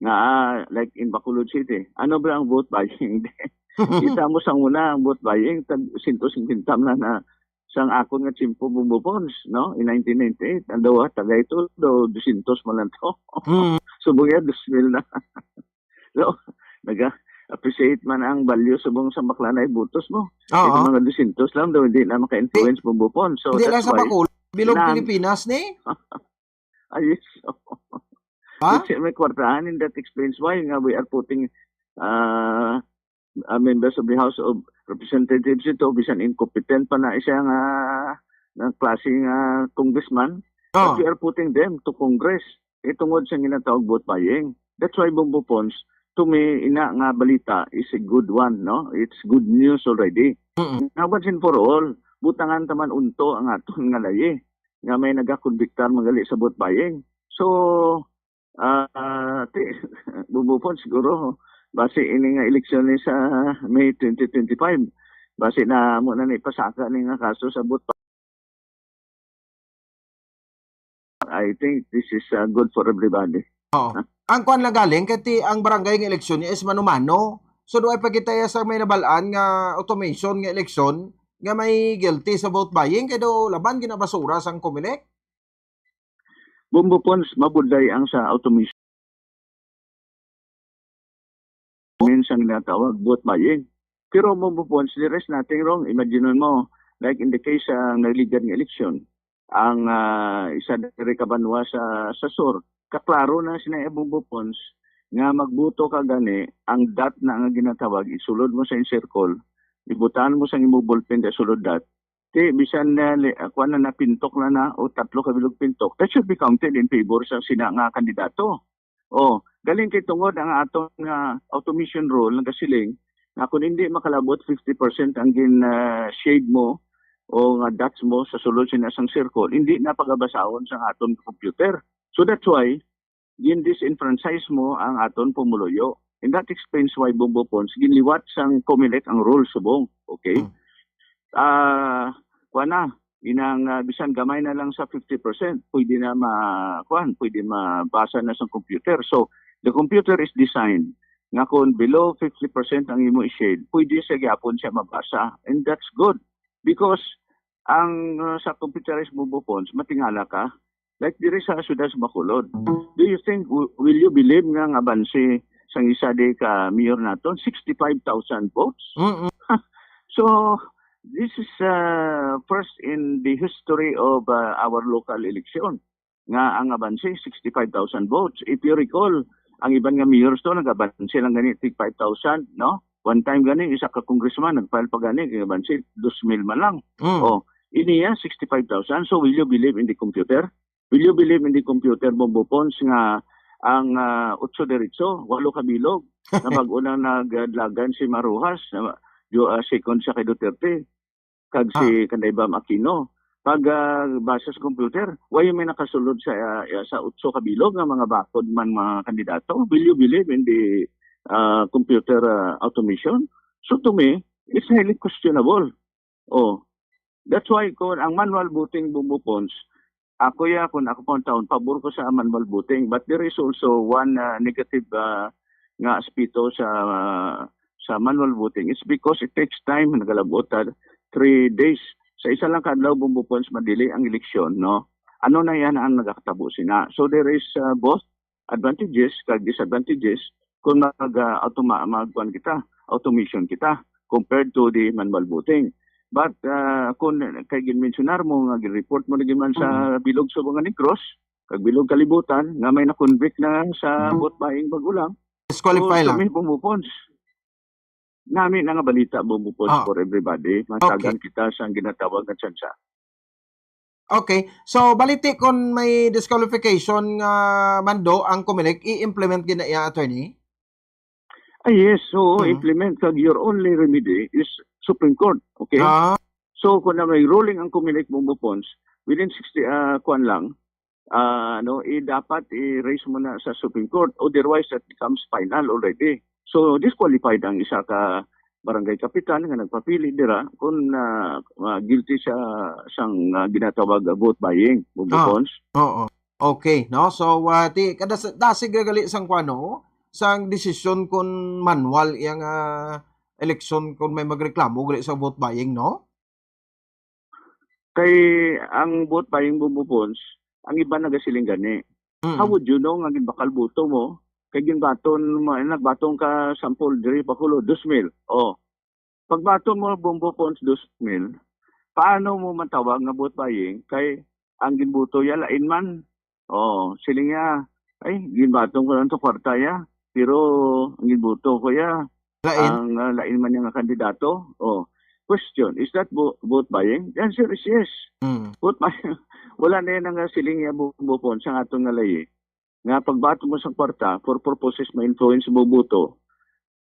nga ah, like in Bacolod City, ano ba ang vote buying? Kita mo sa una ang vote buying, tag sento singkwenta man na sang akon nga tiyempo Bubo Pons, no? In nineteen ninety-eight, ang daw tagay to, daw dosyentos man lang to. Mm. Subong ya, dos mil na. So, naga-appreciate man ang value subong sa bakla na ibutos mo. Oo. Ito mga dosyentos lang daw, hindi na maka-influence Bubo Pons. So, Hindi lang that's sa why Bacolod, bilog lang Pilipinas ni? Ah, yes. Ha? Kasi may kwartahan, and that explains why nga we are putting uh, uh, members of the House of Representatives ito, bisan incompetent pa na siya nga, nga klase nga congressman. Oh. But we are putting them to Congress. Eh, tungod sa ginatawag vote buying. That's why Bubo Pons, to me, ina nga balita is a good one, no? It's good news already. Mm-mm. Now, once and for all, butangan taman unto ang aton nga layi nga may nagakonbiktar Manggali sa vote buying. So, ah, ti, Bubo Pons, siguro, base ini nga eleksyon ni sa May twenty twenty-five, base na mo na ni pasaka ni nga kaso sa vote. I think this is uh, good for everybody. Oo. Ang kwan lang galing, kay ti ang barangay nga eleksyon niya is mano-mano. So, do ay pagkita ya sa may nabalaan nga automation nga eleksyon nga may guilty sa vote buying, kay do laban ginabasura sang Comelec? Bubo Pons, mabudlay ang sa automation. Minsan ginatawag vote buying. Pero Bubo Pons, there is nothing wrong. Imagine mo, like in the case sa nagligad nga eleksyon, ang ah, isa diri ka banwa sa, sa sur, kaklaro na sina Bubo Pons nga magbuto ka gani, ang dot na nga ginatawag, isulod mo sa encircle, ibutan mo sa imong ballpen sa sulod dot, ti bisan na li- ah, kuwan na, napintok na na o tatlo ka bilog pintok, that should be counted in favor sa sina nga kandidato. Oh, galing kay tungod ang aton nga automation rule nagasiling nga kung hindi makalabot fifty percent ang gin ah, shade mo o nga dots mo sa sulod sina sang circle, hindi na pagabasahon sa aton computer. So that's why gin-disenfranchise mo ang aton pumuluyo. And that explains why Bubo Pons ginliwat sang Comelec ang rule subong. Okay? Hmm. Ah, kuan na, inang ah, bisan gamay na lang sa fifty percent, pwede na ma kuan, pwede mabasa na sa computer. So, the computer is designed nga kung below fifty percent ang imo i-shade, pwede sa gyapon siya mabasa. And that's good because ang uh, sa computerized Bubo Pons, matingala ka, like diri sa siyudad sa Bacolod. Do you think, w- will you believe nga ang abanse sang isa di ka mayor naton, sixty-five thousand votes? Mm-mm. So, This is uh, first in the history of uh, our local election nga ang abanse sixty-five thousand votes. If you recall, ang iban nga mayors to nagabanse lang gani tig five thousand, no? One time gani isa ka congressman nagfile pa gani kay abanse dos mil man lang. Mm. Oh, iniya sixty-five thousand. So will you believe in the computer? Will you believe in the computer, Bombo Pons, nga ang uh, Otso Derecho, walo ka bilog, na bago lang nagdalagan si Maruhas, na, uh, second siya kay Duterte, kag si Kanday Bam Aquino. Pag uh, basa sa computer, way may nakasulod sa uh, sa utso ka bilog nga mga bakod man mga kandidato. Will you believe in the uh, computer uh, automation? So to me, it's highly questionable. Oh, that's why kung ang manual voting, Bombo Pons, ako ya, kung ako pang taon, pabor ko sa manual voting. But there is also one uh, negative uh, nga aspeto sa uh, sa manual voting. It's because it takes time, nagalabot ta three days. Sa isa lang ka adlaw, Bombo Pons, madili ang eleksyon, no? Ano na yan ang nagakatabo sina? So there is uh, both advantages kag disadvantages kung mag uh, automa magkuan kita, automation kita compared to the manual voting. But uh, kung kay ginmensionar mo nga gi-report mo na gid man sa bilog sa mga Negros kag bilog kalibutan nga may na-convict na sa vote buying bag-o lang, Disqualify so, lang. Kami, Bombo Pons. Nami na nga balita, Bombo Pons, Ah. for everybody. Matagan Okay. kita sa ginatawag nga tsansa. Okay. So, baliti kung may disqualification nga mando ang Comelec, i-implement gid na iya, attorney? Ah, yes. So, Hmm. implement kag your only remedy is Supreme Court. Okay? Ah. So, kung na may ruling ang Comelec, Bombo Pons, within sixty, ah, kuwan lang, ah, ano, eh, dapat i-raise mo na sa Supreme Court. Otherwise, that becomes final already. So, disqualified ang isa ka barangay kapitan nga nagpapili dira kung, ah, ah, guilty siya sang, ah, ginatawag, ah, vote buying, Bombo Ah. Pons. Oo. Okay, no? So, ah, ti, kada sa, dasig ra gali sang kuwan, no? Sang desisyon kung manual iyang, ah, eleksyon kung may magreklamo gali sa vote buying, no? Kay ang vote buying, Bombo Pons, ang iba nagasiling gani. Mm. How would you know nga ginbakal boto mo? Kay ginbaton mo, nagbaton ka, sample, diri pa kulo, dos mil. Oh. Pagbaton mo, Bombo Pons, dos mil, paano mo matawag nga vote buying? Kay ang ginboto ya lain man. Oh, siling niya, "Ay, ginbaton ko lang to kwarta ya, pero ang ginboto ko ya, Lain. ang, ah, lain man niya nga kandidato." Oh, question, is that vo-, vote buying? The answer is yes. Mm. Vote buying. Wala na yan ang, ah, siling niya, Bombo Pons, sa aton nga layi. Nga pagbaton mo sa kwarta, for purposes ma-influence mo boto,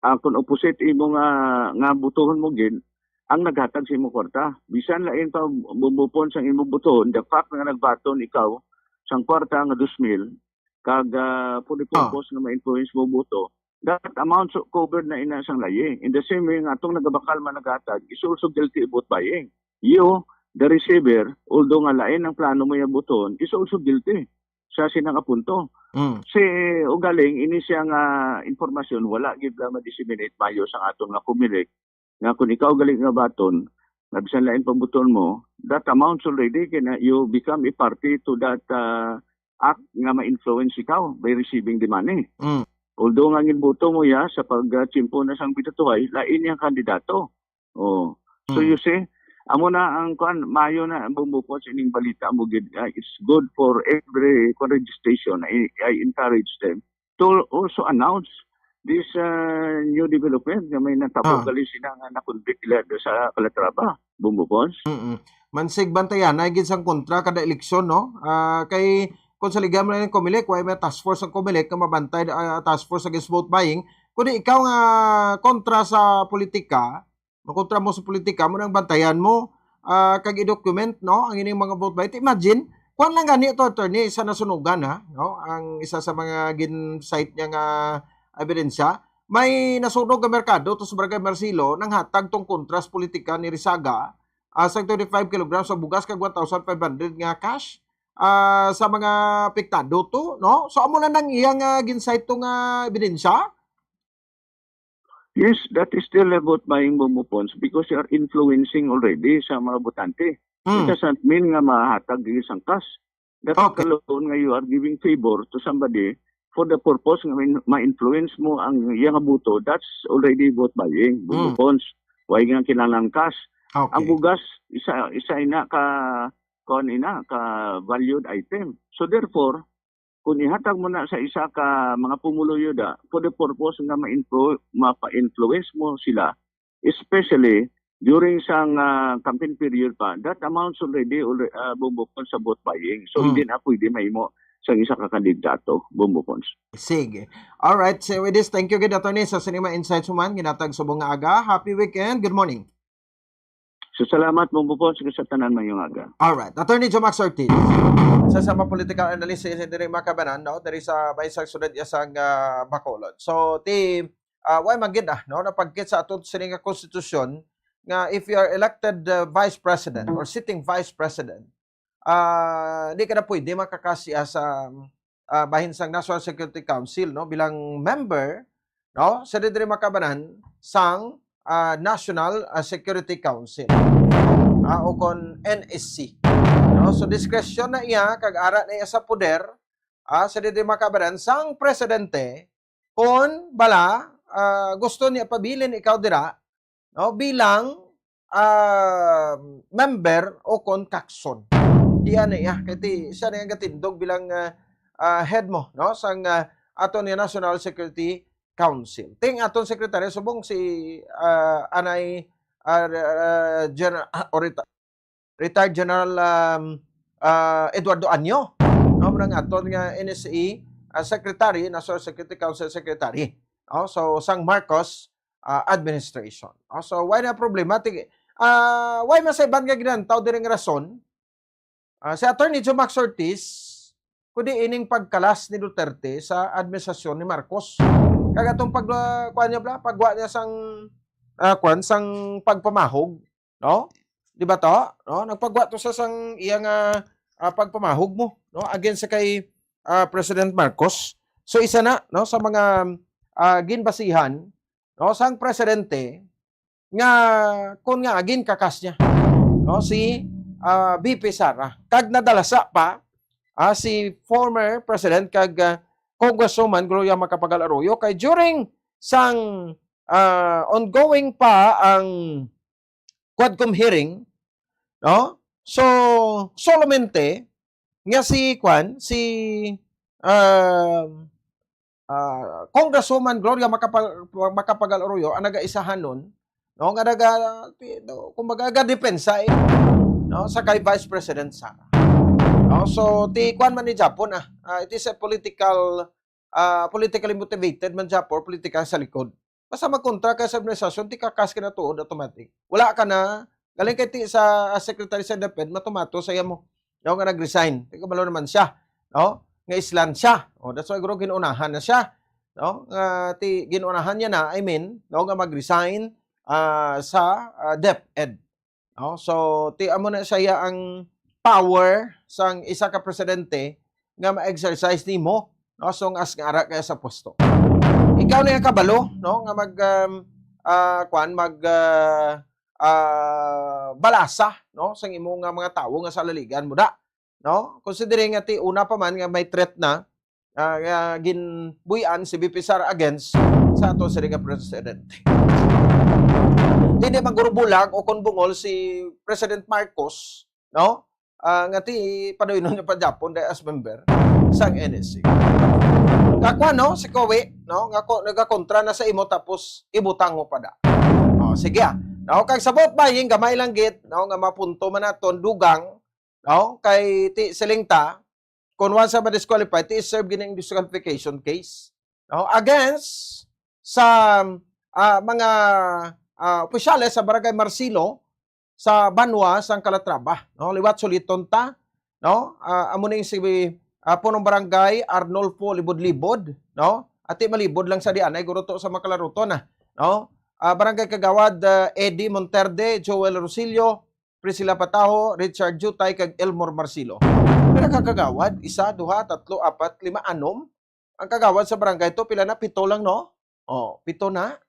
ah, kung opposite imo nga, nga botohon mo gid, ang naghatag sa imo kwarta. Bisan lain pa, Bombo Pons, ang imo botohon, the fact nga nagbaton ikaw sang kwarta nga dos mil, kag, ah, for the Ah. purpose nga ma-influence mo boto, that amount so covered na ina sang layi. In the same way nga atong nagabakal man naghatag is also guilty of vote buying. You, the receiver, although nga lain ang plano mo yung botohon, is also guilty sa sinang apunto. Mm. Si ugaling, ini siya nga impormasyon, wala gid na ma-disseminate mayo sa aton nga Comelec, nga kung ikaw galing nga baton, nga bisan lain pambuton mo, that amounts already kay na you become a party to that, ah, act nga ma-influence ikaw by receiving the money. Mm. Although nga ginboto mo ya sa pagtsimpo na sang bidatuhay, lain yang kandidato. Oh. So Mm. you see, amo na ang kuan, mayo na ang bumupot sa ining balita mo gid. Ah, it's good for every kuan registration. I, I encourage them to also announce this uh, new development nga may natabo Ah. gali sila nga na-convict nila do sa Calatrava, Bombo Pons. Mm-mm. Mansig bantayan na gid sang kontra kada eleksyon, no? Ah, kay kung sa liga mo lang ng Comelec, why may task force ang Comelec nga mabantay, ah, task force against vote buying? Kundi ikaw nga kontra sa politika, makontra mo sa politika, mo nang bantayan mo, ah, kag i-document, no, ang ining mga vote buying. Imagine, kuan lang gani to, attorney, sa nasunugan, ha, no? Ang isa sa mga gin-cite niya nga ebidensya, may nasunog nga merkado to sa Barangay Marcelo, nanghatag tong kontra sa politika ni Rizaga, ah, sa twenty-five kilograms sa bugas kag one thousand five hundred nga cash, ah, sa mga apektado to, no? So, amo lang nang iyang, ah, gin-cite to nga ebidensya? Yes, that is still a vote buying, Bombo Pons, because you are influencing already sa mga botante. Hmm. It doesn't mean nga mahatag dili sang cash. That Okay. alone nga you are giving favor to somebody for the purpose nga ma-, ma-influence mo ang iya nga boto, that's already vote buying, Bombo Hmm. Pons. Why nga kinahanglan cash? Okay. Ang bugas, isa, isa ina ka, kuan ina, ka valued item. So therefore, kung ihatag mo na sa isa ka mga pumuluyo da, for the purpose nga ma-influ-, mapa-influence mo sila, especially during sang, ah, campaign period pa, that amounts already, alre-, ah, Bongbong Pons, sa vote buying. So, Hmm. hindi na pwede mahimo sang isa ka kandidato, Bongbong Pons. Sige. Alright. So, with this, thank you gid, Attorney, sa sini mga insights mo man ginatag subong nga aga. Happy weekend. Good morning. So, salamat, Bongbong Pons, sa tanan, mayong aga. Alright. Attorney Jomax Ortiz, sa sama political analyst sa diri makabanan, no? Diri sa Baysag, Sudad, iya sang, ah, Bacolod. So, ti, ah, why man gid, ah, no? Napagkit sa aton sini nga konstitusyon nga if you are elected, ah, vice president or sitting vice president, ah, di ka na pwede makakasya sa, ah, bahin sang National Security Council, no? Bilang member, no? Sa diri makabanan sang, ah, National, ah, Security Council, ah, o kon N S C. No? So, discretion na iya, kag ara na iya sa poder, ah, sa diri makabanan sang presidente, kon bala, ah, gusto niya pabilin ikaw dira, no, bilang, ah, member o kon kakson. Iya na iya, kay ti-, siya na ang gatindog bilang, ah, ah, head mo, no, sang, ah, aton nga National Security Council. Ting aton secretary subong si, ah, anay, ah, ah, Gen-, ah, o reta-, retired General, um, ah, Eduardo Año, no, murag aton nga N S A, ah, secretary, National Security Council secretary, no? So, sang Marcos, ah, administration, no? So, why na problema? Ti-, ah, why man sa iban nga ginantaw diri nga rason? Ah, si Attorney Jomax Ortiz, kundi ining pagkalas ni Duterte sa administrasyon ni Marcos. Kag atong pag, ah, kuwan niya bla, pagwa niya sang, ah, kuwan, sang pagpamahog, no? Di ba to? No? Nagpagwa to sa sang iya nga, ah, pagpamahog mo, no? Against sa kay, ah, President Marcos. So, isa na, no, sa mga, ah, ginbasihan, no, sang presidente nga kun nga ginkakas niya, no, si, ah, V P Sara. Kag nadalasa pa, ah, si former President kag, ah, Congresswoman Gloria Macapagal Arroyo kay during sang, ah, ongoing pa ang Quadcom hearing, no? So, solamente nga si, kwan, si, ah, ah, Congresswoman Gloria Macapa-, Macapagal Arroyo ang nagaisahanon, no, nga naga-, ti-, no, kumbaga, nagadepensa, eh, no, sa kay Vice President Sara. No? So, ti, kwan man ni Japon, ah, ah, it is a political, ah, politically motivated man Japon, politika sa likod. Basta magkontra ka sa administrasyon, ti kakas ka na tuod, automatic. Wala ka na, galing kay ti sa, ah, Secretary sa DepEd, matumato sa iya mo. No, nga nag-resign. Ti kabalo naman siya, no? Nga islan siya. Oh, that's why, guro, ginunahan na siya. No? Nga ti, ginunahan niya na, I mean, no, nga mag-resign, ah, sa, ah, DepEd. No? So, ti amo na siya ang power sang isa ka presidente nga ma-exercise nimo, no? So, as nga ara kaya sa pwesto. Ikaw na yung kabalo, no? Nga mag, um, ah, kwan, mag, ah, ah, balasa, no? Sang imo nga mga tawo nga sa laligan mo da, no? Considering nga ti una pa man nga may threat na, ah, nga ginbuy-an si V P Sara against sa ato sila nga presidente. Hindi man guro bulag o kon bungol si President Marcos, no? Ah, nga ti paduynon niya pa Japon dahil as member sang N S C. Kakwa, no? Si Kowi, no? Nga ko, nagakontra na sa imo tapos ibutang mo pa da. Oh, sige, ah. No? Kag sa vote buying, gamay lang gid, no? Nga mapunto man naton, dugang, no? Kay ti siling ta, kung once na ma-disqualify, ti serve gini ang disqualification case, no? Against sa, ah, mga, ah, opisyales sa Barangay Marcelo, sa Banwa, sang Calatrava, no? Liwat suliton ta, no? Ah, amo ning si, ah, Punong Barangay Arnolfo Libod-Libod, no? Ati malibod lang sa dianay, guro to sa makalaruto na, no? Ah, Barangay Kagawad, ah, Eddie Monterde, Joel Rosillo, Priscilla Pataho, Richard Jutay, kag Elmore Marcelo. Pila ka kagawad? Isa, duha, tatlo, apat, lima, anom. Ang kagawad sa barangay to, pila na? Pito lang, no? Oh, pito na.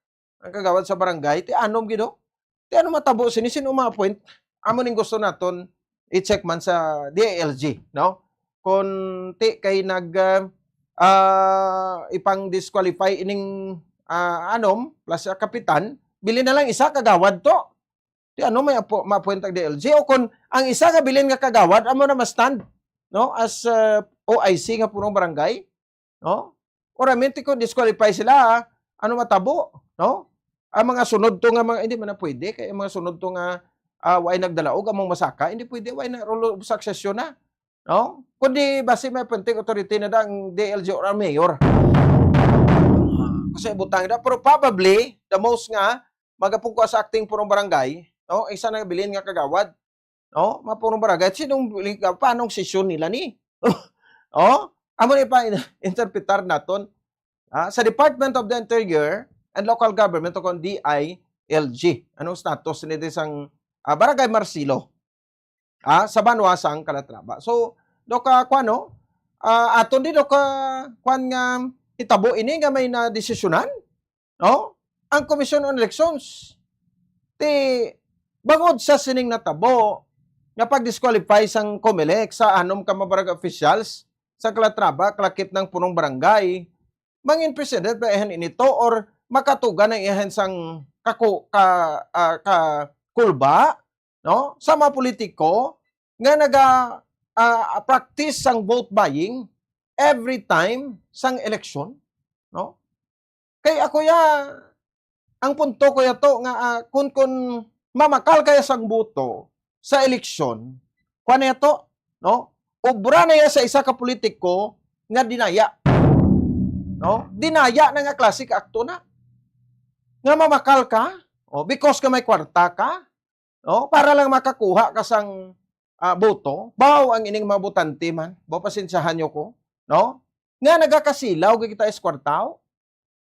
Ang kagawad sa barangay, ti anom gid, oh. Ti ano matabo sini? Sino ma-appoint? Amo ning gusto naton i-check man sa D I L G, no? Kung ti kay nag, ah, ah, ipang-disqualify ining, ah, anom plus sa kapitan, bili na lang isa kagawad to. Ti ano may apo-, ma-appoint ang D L G? O kon ang isa nga bilin nga kagawad amo na ma-stand, no, as, uh, O I C nga punong barangay, no? Or I mean, ti kon disqualify sila, ah, ano matabo, no? Ang mga sunod to nga mga, hindi man na pwede, kay ang mga sunod to nga, ah, way nagdalaog among masaka, hindi pwede, way na rule of succession na, no? Kundi basi may appointing authority na da ang D L G or ang mayor. Kasi butang na, pero probably, the most nga, magapugko sa acting punong barangay, no? Isa na bilin nga kagawad, no? Mapunong barangay, sinong, paanong sesyon nila ni? Oh, amo ni pa interpretar naton. Ah, sa Department of the Interior and Local Government o kon D I L G, anong status ni sang, ah, Barangay Marcelo? Ah, sa banwa sang Calatrava. So, do ka, kuwan, no? Ah, aton di do ka, kuwan nga, hitabo ini nga may nadesisyonan, no? Ang Commission on Elections. Ti, bangod sa sining natabo, nga pag-disqualify sang Comelec sa anom ka mga barangay officials sa Calatrava, kalakip ng punong barangay, mangin president ba iyan inito or makatugan ang iyan sang kaku-, ka, ah, ka kulba, no? Sa mga politiko nga naga, ah, practice sang vote buying every time sang eleksyon, no? Kay ako ya, ang punto ko yato nga, ah, kun, kun mamakal kaya sang boto sa eleksyon, kuwan na yato, no? Obra na ya sa isa ka politiko nga dinaya. No? Dinaya na nga klase ka akto na. Nga mamakal ka, o, because ka may kwarta ka, no? Para lang makakuha ka sang, ah, boto, baw ang ining mga botante man, baw pasensyahan nyo ko, no? Nga nagakasilaw gid kita is kwartaw.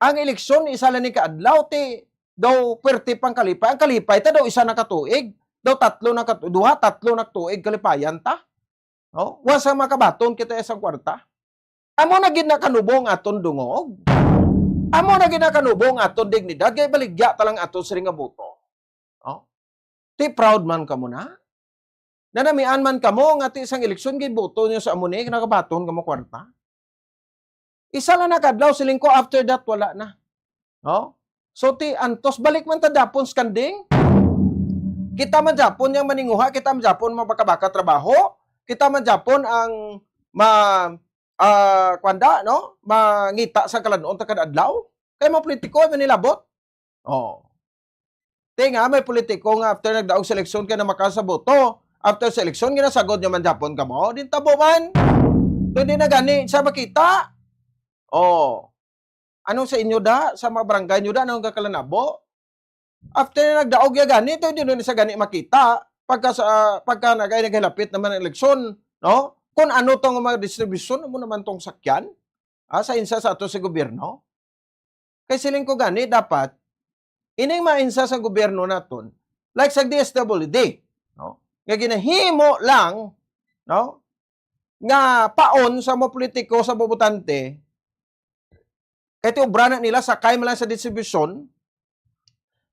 Ang eleksyon, isa lang ni kaadlaw, ti daw pwerte pang kalipay. Ang kalipay, ta daw isa na katuig, daw tatlo na katu-, duha, tatlo na tuig kalipayan ta. No? Wa sa makabaton kita sa kwarta. Amo na gid na kanubo ang aton dungog. Amo na gid na kanubo ang aton dignidad. Kay baligya ta lang aton siring nga boto. Oh? Ti proud man kamo na? Nanamian man kamo nga ti sang eleksyon giboto niyo sa amo ni nakabaton kamo kwarta? Isa lang na kadlaw siling ko, after that wala na. No? So ti antos balik man ta dapon sa kanding. Kita man dapon yang maninguha, kita man dapon mabaka-baka trabaho, kita man dapon ang ma ah, kwanda, no? Mangita sa kalan-on ta kada adlaw. Kay mga politiko ay manilabot. Oh. Ti nga, may politiko nga after nagdaog sa eleksyon kay namakal sa boto. After sa eleksyon, ginasagod niya man Japon kamo. Din tabo man. Pwede na gani sa makita. Oh. Anong sa inyo da? Sa mga barangay nyo da? Anong kakalanabo? After na nagdaog ya gani, ito hindi na sa gani makita. Pagka sa, pagka nagay naghilapit naman ang eleksyon, no? Kung ano tong mga distribution, amo naman tong sakyan, ah, sa insa sa ato sa gobyerno. Kay siling ko gani, dapat, ining mga insa sa gobyerno naton, like sa D S W D, no? Nga ginahimo lang, no? Nga paon sa mga politiko, sa bobotante, kay ti obra na nila, sakay man lang sa distribusyon,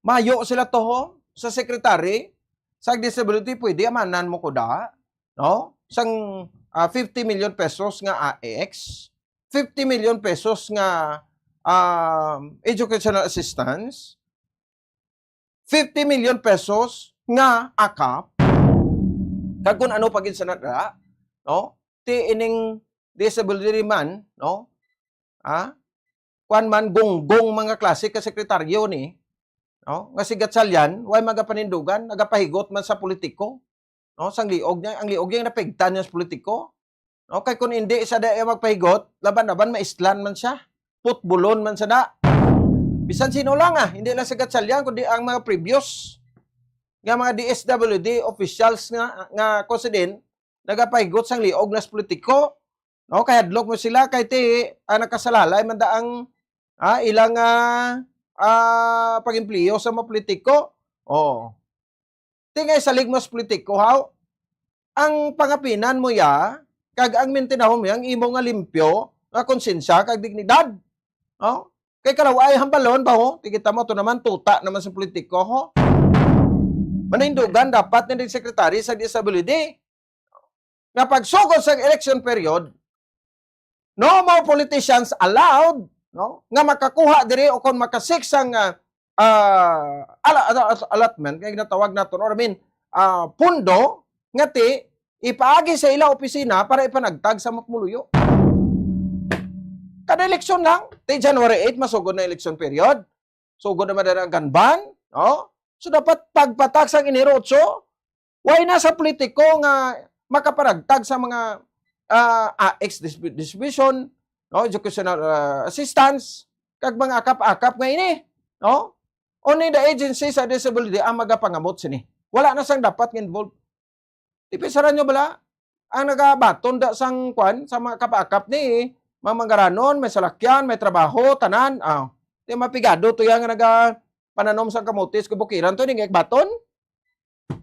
mayo sila toho sa secretary, sa disability, pwede amanan mo ko da, no? Sang, ah, fifty million pesos nga A X, fifty million pesos nga, um, educational assistance, fifty million pesos nga akap, kag kung ano pa gid sa nagdala, no? Ti ining disability man, no? Ah? Kuan man, gunggong mga klase ka sekretaryo ni, no? Nga si Gatchalian, way magapanindugan, nagapahigot man sa politiko, no? Sang liog niya, ang liog niya napigtan niya sa politiko. No? Kay kung hindi siya dai magpahigot, laban-laban maislan man siya. Putbulon man siya da. Bisan sino lang, ah, hindi lang si Gatchalian, kundi ang mga previous nga mga D S W D officials nga, nga consider, nagapahigot sang liog na sa politiko. No? Kay hadlok mo sila, kay ti, ah, nakasalalay man da ang, ah, ilang, ah, ah, pag-empleyo sa mga politiko. Oh. Ti nga isalig mo sa politiko, haw? Ang pangapinan mo ya, kag ang mintinahon mo ya, ang imo nga limpyo nga konsensya kag dignidad. No? Kay kalaw ay hambalon ba, ho? Ti kita mo, to naman, tuta naman sa politiko, ho? Manindugan dapat ni secretary sa disability. Nga pagsugod sa election period, no more politicians allowed, no? Nga makakuha diri o kon makasik sang, ah, ah, ala-, ala-, allotment nga ginatawag naton, or I mean, ah, pundo nga ti ipaagi sa ila opisina para ipanagtag sa mga pumuluyo. Kada eleksyon lang, ti January eight, masugod na election period. Sugod naman na ang gun ban, no? So, dapat pagpatak sang Enero otso, way na sa politiko nga makapanagtag sa mga, ah, A X dis-, distribution, no? Educational, ah, assistance, kag mga akap-akap nga ini, no? Only the agency sa disability ang magapangamot sini. Wala na sang dapat nga involved. Ipisaran nyo bala ang nagabaton da sang kwan, sa mga kapaakap ni, mga manggaranon, may salakyan, may trabaho, tanan. Ah, di mapigado to yang nagapananom sang kamote sa kabukiran to, di nga baton?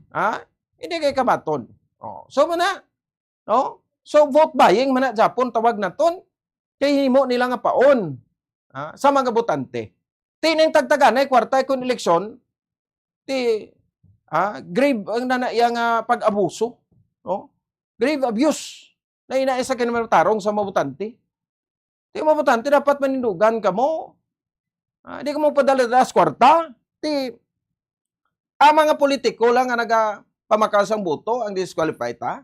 Ha? Hindi kay kabaton. Oh, so man na, no? So vote buying man na Japon tawag naton kay himo nila nga paon, ha, sa mga botante. Ti ning tagtaganay kwarta kon eleksyon, ti, ah, grave ang nana iya nga pag-abuso, no? Grave abuse na ina isa kay matarong sa mga botante. Ti mga botante dapat manindugan kamo. Ah, di kamo padala-dala sa kwarta. Ti ang mga politiko lang nga nagapamakal sang boto ang disqualified, ha?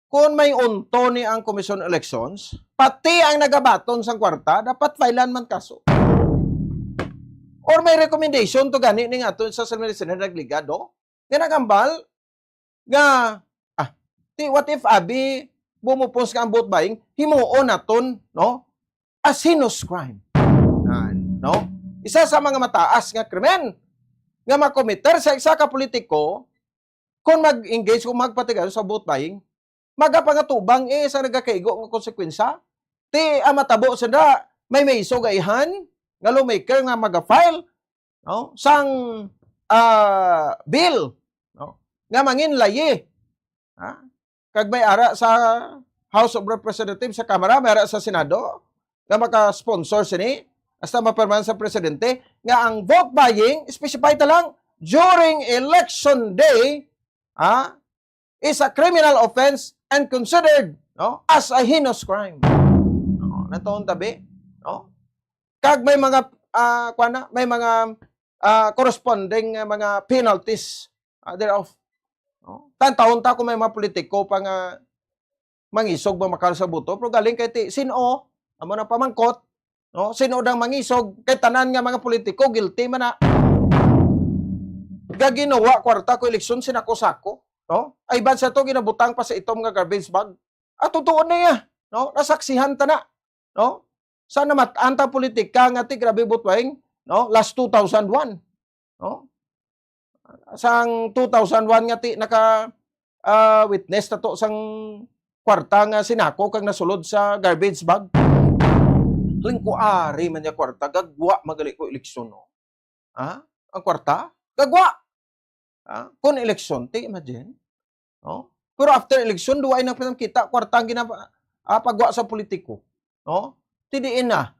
Kon may unto ni ang Commission on Elections, pati ang nagabaton sang kwarta, dapat filean man kaso. Or may recommendation to gani ning ato sa Salmon Listener nagligad, no? Nga nagambal, nga, ah, ti, what if, abi, bumupos nga ang vote buying, himuon naton, no? As heinous crime. Yan, no? Isa sa mga mataas nga krimen nga makomiter sa isa ka politiko, kung mag-engage, kung magpatigado sa vote buying, magapangatubang eh sa nagakaigo nga konsekwensya. Ti ang matabo sila, may may isog nga ihan, nga lawmaker nga maga-file, no? Sang, ah, bill, no? Nga mangin layi. Ha? Kag may ara sa House of Representatives, sa Kamara, may ara sa Senado, nga maka-sponsor sini, hasta mapirmahan sa presidente, nga ang vote buying, specify ta lang, during election day, ha, is a criminal offense and considered, no, as a heinous crime. No, natuon tabi, no? Kag may mga, ah, kuwan na, may mga, ah, corresponding nga mga penalties, ah, thereof. No? Tantawon ta kung may mga politiko pa nga mangisog ba makal sa buto, pero galing kay ti, sin-o, amo na pamangkot, no? Sin-o dang mangisog, kay tanan nga mga politiko, guilty man na. Gaginawa kwarta ko eleksyon, sinako-sako, no? Ay, ban sa to, ginabutang pa sa itom nga garbage bag. Ah, totoo na iya, no? Nasaksihan ta na, no? Sa namat-an ta politika nga ti grabe butweng, no? Last two thousand one, no? Sang two thousand one nga ti naka, ah, witness ta to sang kwarta nga sinako kag nasulod sa garbage bag. Lingkuari man niya kwarta, gagwa magali ko eleksyon, no? Ha? Ang kwarta? Gagwa! Ha? Kung eleksyon, ti imagine? No? Pero after eleksyon, duwa na kita, kwarta ang ginapa-, ah, pagwa sa politiko. No? Ti diin na.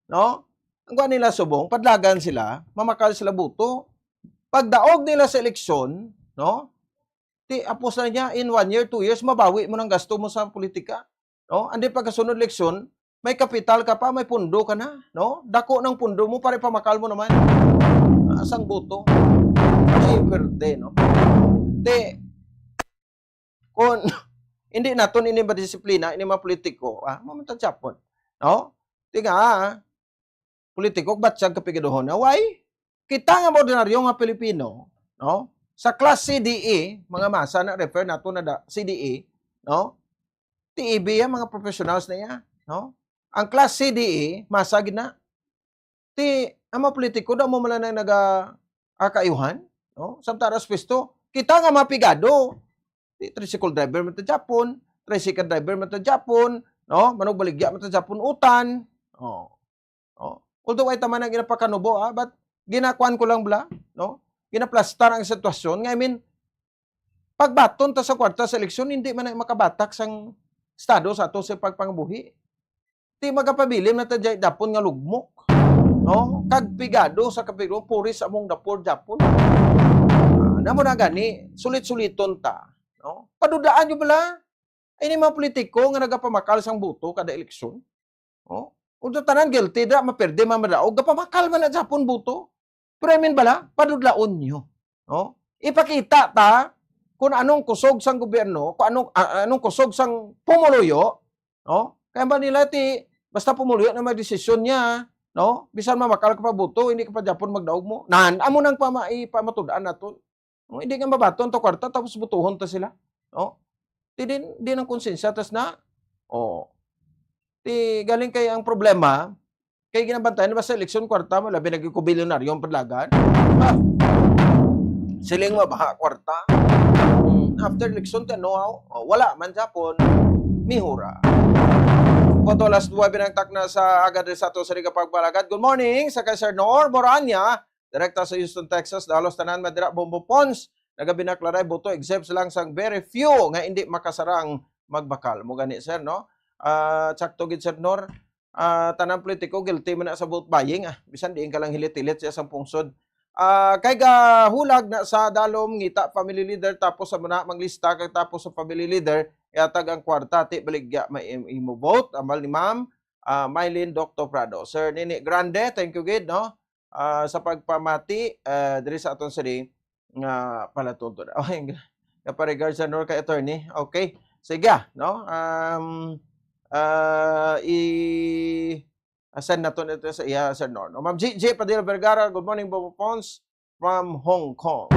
No? Ang kuha nila subong, padlagan sila, mamakal sila buto. Pagdaog nila sa eleksyon, no? Ti, apos na niya, in one year, two years, mabawi mo ng gasto mo sa politika. No? Andi pagkasunod eleksyon, may kapital ka pa, may pundo ka na, no? Dako ng pundo mo, para ipamakal mo naman. Ah, sang buto. Ay, perde, no? Ti, kung hindi naton ini madisiplina, ini mga politiko, ah, mamantag Japon. No? Ti nga, ah, politiko, batyag kapigaduhon na. Why? Kita nga ordinaryo nga Pilipino, no? Sa class C D E, mga masa na refer nato na da, C D E, no? T E B yan, mga professionals na yan, no? Ang class C D E, masa gid na. Ti, ang mga politiko daw mo man lang naga-, ah, kaayuhan, no? Samtara sa pwesto, kita nga mga pigado, ti, tricycle driver man ta Japon, tricycle driver man ta Japon, no? Manugbaligya man ta Japon utan. Oh. Oh. Although ay taman ang ginapakanubo, ah, but ginakuan ko lang bala, no? Ginaplastar ang sitwasyon. Nga, I mean, pagbaton ta sa kwarta sa eleksyon, hindi man na makabatak sang estado sa ato sa pagpangabuhi. Ti magapabilin na ta dyan dapon nga lugmok, no? Kag pigado sa kapigado, poorest among the poor Japon. Ah, namo na gani, sulit-suliton ta, no? Padudaan nyo bala, ay ni mga politiko nga nagapamakal sang buto kada eleksyon. Oh? Kung sa tanan guilty da, maperde, mamadaog, gapamakal man na Japon buto. Pero I mean bala, padudlaon niyo, no? Ipakita ta kung anong kusog sang gobyerno, kung anong, ah, anong kusog sang pumuluyo, no? Kaya ba nila ti, basta pumuluyo na may desisyon niya, no? Bisan mamakal ka pa buto, hindi ka pa gyapon magdaog mo. Nan, amo nang pama-, ipamatud-an naton. No, hindi nga mabaton ta kwarta tapos butuhon ta sila. No? Di din, di ng konsensya tas na. Oh. Di galing kay ang problema, kay ginabantayan ba sa eleksyon kwarta mo, labi naging kubilyonaryo ang padlagan. Ah. Siling mabaha kwarta. Hmm, after eleksyon ka no, oh, wala man japon. Mihura. Photo last buhay binangtak na sa agad sa ato sa Riga Pagbalagad. Good morning sa kay Sir Nor Boranya. Direkta sa Houston, Texas, dalos tanan madira, Bombo Pons. Nagabinaklaray buto, except lang sang very few nga hindi makasarang magbakal. Mo gani, sir, no? Ah, sakto gid, Sir Nor. Ah, tanang politiko, guilty man na sa vote buying, ah. Bisan diin ka lang hilit-hilit siya sang pungsod. Ah, kay gahulag na sa dalom, ngita family leader, tapos sa muna manglista, kag tapos sa family leader, iatag ang kwarta, ti baligya may im-, imo vote, amal ni Ma'am, ah, Mylene Doctor Prado. Sir Nini Grande, thank you gid, no? Ah, sa pagpamati, ah, diri sa aton sini nga palatunton. Okay, kaparegards sa Nor kay attorney. Okay. Sige, no? Um, ah, i-, assign naton ito sa iya, Sir Nor. No? Ma'am G J Padilla Vergara, good morning, Bobo Pons, from Hong Kong.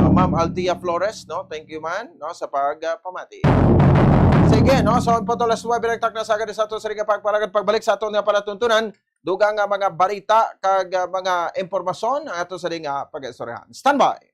Ah, Ma'am Althea Flores, no? Thank you, man, no, sa pagpamati. Sige, no? So, ang patulas mo, binagtak na sa agad sa ato sa ring pagpalagad, pagbalik sa ato nga palatuntunan, dugang nga mga barita kag, ah, mga impormasyon ang ato sa ring, ah, pag-istoryahan. Standby!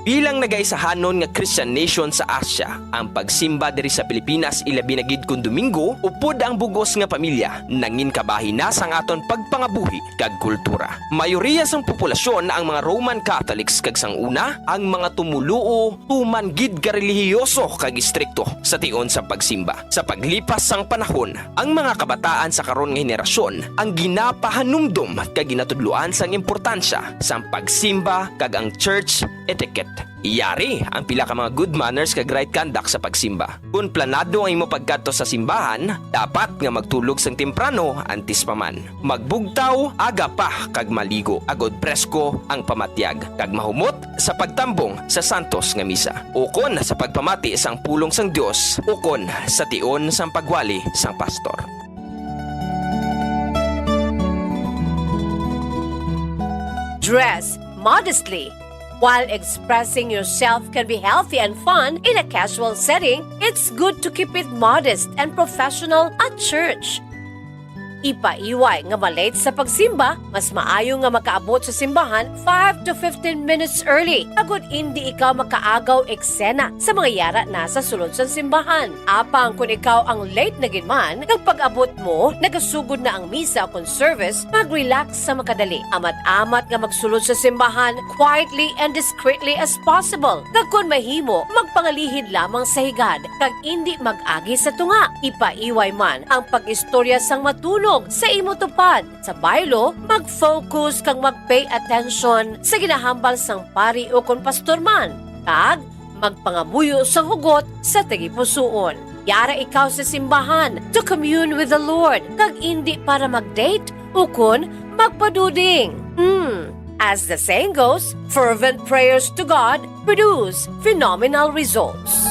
Bilang nagaisahanon nga Christian nation sa Asia, ang pagsimba diri sa Pilipinas, ilabi na gid kon Domingo, upod ang bug-os nga pamilya, nangin kabahin na sang aton pagpangabuhi kag kultura. Mayoriya sang populasyon ang mga Roman Catholics kag sang una, ang mga tumoluo tuman gid ka relihiyoso kag istrikto sa tion sa pagsimba. Sa paglipas sang panahon, ang mga kabataan sa karon nga henerasyon ang ginapahanumdom kag ginatudloan sang importansya sang pagsimba kag ang church etiquette. Yari ang pila ka mga good manners kag right conduct sa pagsimba. Kon planado ang imo pagkadto sa simbahan, dapat nga magtulog sang temprano antes pa man. Magbugtaw aga pa kag maligo, agod presko ang pamatyag, kag mahumot sa pagtambong sa santos nga misa, ukon sa pagpamati sang pulong sang Dios, ukon sa tion sang pagwali sang pastor. Dress modestly. While expressing yourself can be healthy and fun in a casual setting, it's good to keep it modest and professional at church. Ipaiway nga ma-late sa pagsimba, mas maayo nga makaabot sa simbahan five to fifteen minutes early, agod indi ikaw makaagaw eksena sa mga yara na sa sulod sang simbahan. Apang kon ikaw ang late na gid man, kag pag-abot mo, nagasugod na ang misa ukon service, mag-relax sa makadali. Amat-amat nga magsulod sa simbahan quietly and discreetly as possible. Kag kon mahimo, magpangalihid lamang sa higad, kag indi mag-agi sa tunga. Ipaiway man ang pag-istorya sang matunog sa imo tupad. Sa baylo, mag-focus kag mag-pay attention sa ginahambal sang pari ukon pastor man, kag magpangamuyo sang hugot sa tagipusoon. Yara ikaw sa simbahan to commune with the Lord, kag indi para mag-date ukon magpaduding. Hmm. As the saying goes, fervent prayers to God produce phenomenal results.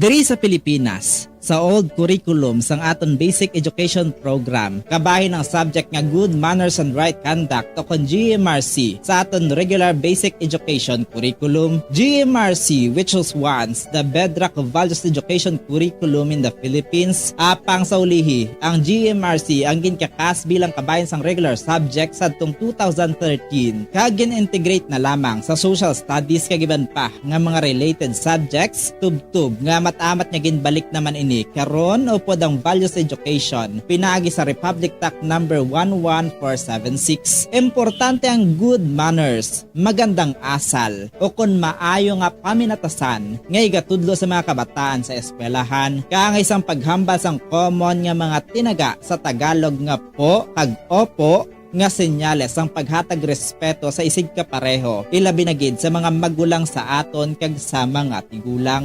Diri sa Pilipinas, sa old curriculum sang aton basic education program, kabahin ang subject nga good manners and right conduct, o kon G M R C, sa aton regular basic education curriculum. G M R C, which was once the bedrock of values education curriculum in the Philippines, apang sa ulihi, ang G M R C ang ginkakas bilang kabahin sang regular subject sadtong two thousand thirteen, kag gin-integrate na lamang sa social studies kag iban pa nga mga related subjects, tubtob nga amat-amat nga ginbalik naman ini Karon, upod ang values education, pinaagi sa Republic Tact number one one four seven six. Importante ang good manners, magandang asal, o kon maayo nga paminatasan nga igatudlo sa mga kabataan sa eskwelahan, kaangay sang paghambal sang common nga mga tinaga sa Tagalog nga po kag opo, nga senyales sang paghatag respeto sa isigkapareho, ilabi na gid sa mga magulang sa aton kag sa mga tigulang.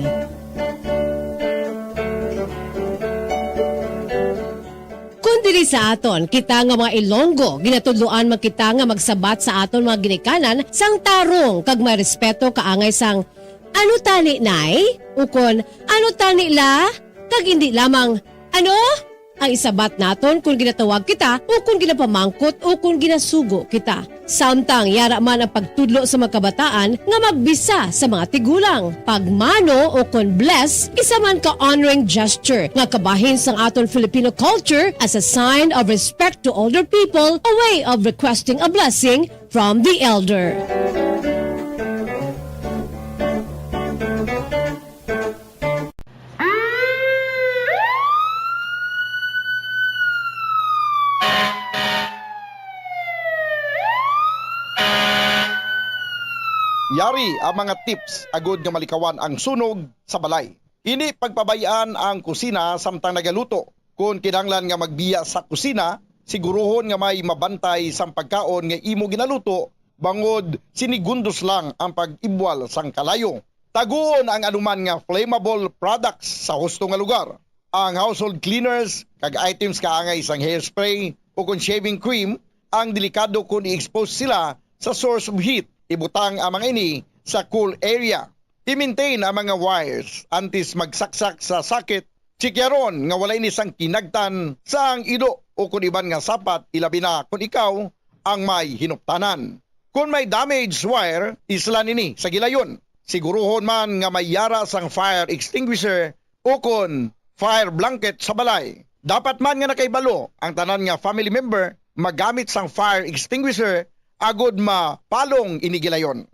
Kon diri sa aton, kita nga mga Ilonggo, ginatudloan man kita nga magsabat sa aton mga ginikanan sang tarong kag may respeto kaangay sang, "Ano tani, Nay?" Ukon, "Ano tani, La?" Kag indi lamang, "Ano?" ang isabat naton kon ginatawag kita o kon ginapamangkot o kon ginasugo kita. Samtang yara man ang pagtudlo sa mga kabataan nga magbisa sa mga tigulang. Pagmano o kon bless, isa man ka honoring gesture nga kabahin sang aton Filipino culture as a sign of respect to older people, a way of requesting a blessing from the elder. Yari ang mga tips agud nga malikawan ang sunog sa balay. Indi pagpabay-an ang kusina samtang nagaluto. Kon kinahanglan nga magbiya sa kusina, siguruhon nga may mabantay sang pagkaon nga imo ginaluto, bangod sinigundos lang ang pag-ibwal sang kalayo. Taguon ang anuman nga flammable products sa husto nga lugar. Ang household cleaners kag items kaangay sang hairspray o kon shaving cream ang delikado kon i-expose sila sa source of heat. Ibutang ang mga ini sa cool area. I-maintain ang mga wires antes magsaksak sa socket. Chikyaron nga wala ini sang kinagtan sang ilo o kon iban nga sapat, ilabi na kon ikaw ang may hinuptanan. Kon may damaged wire, islan ini sa gilayon. Siguruhon man nga may yara sang fire extinguisher o kon fire blanket sa balay. Dapat man nga nakahibalo ang tanan nga family member magamit sang fire extinguisher agud mapalong ini gilayon.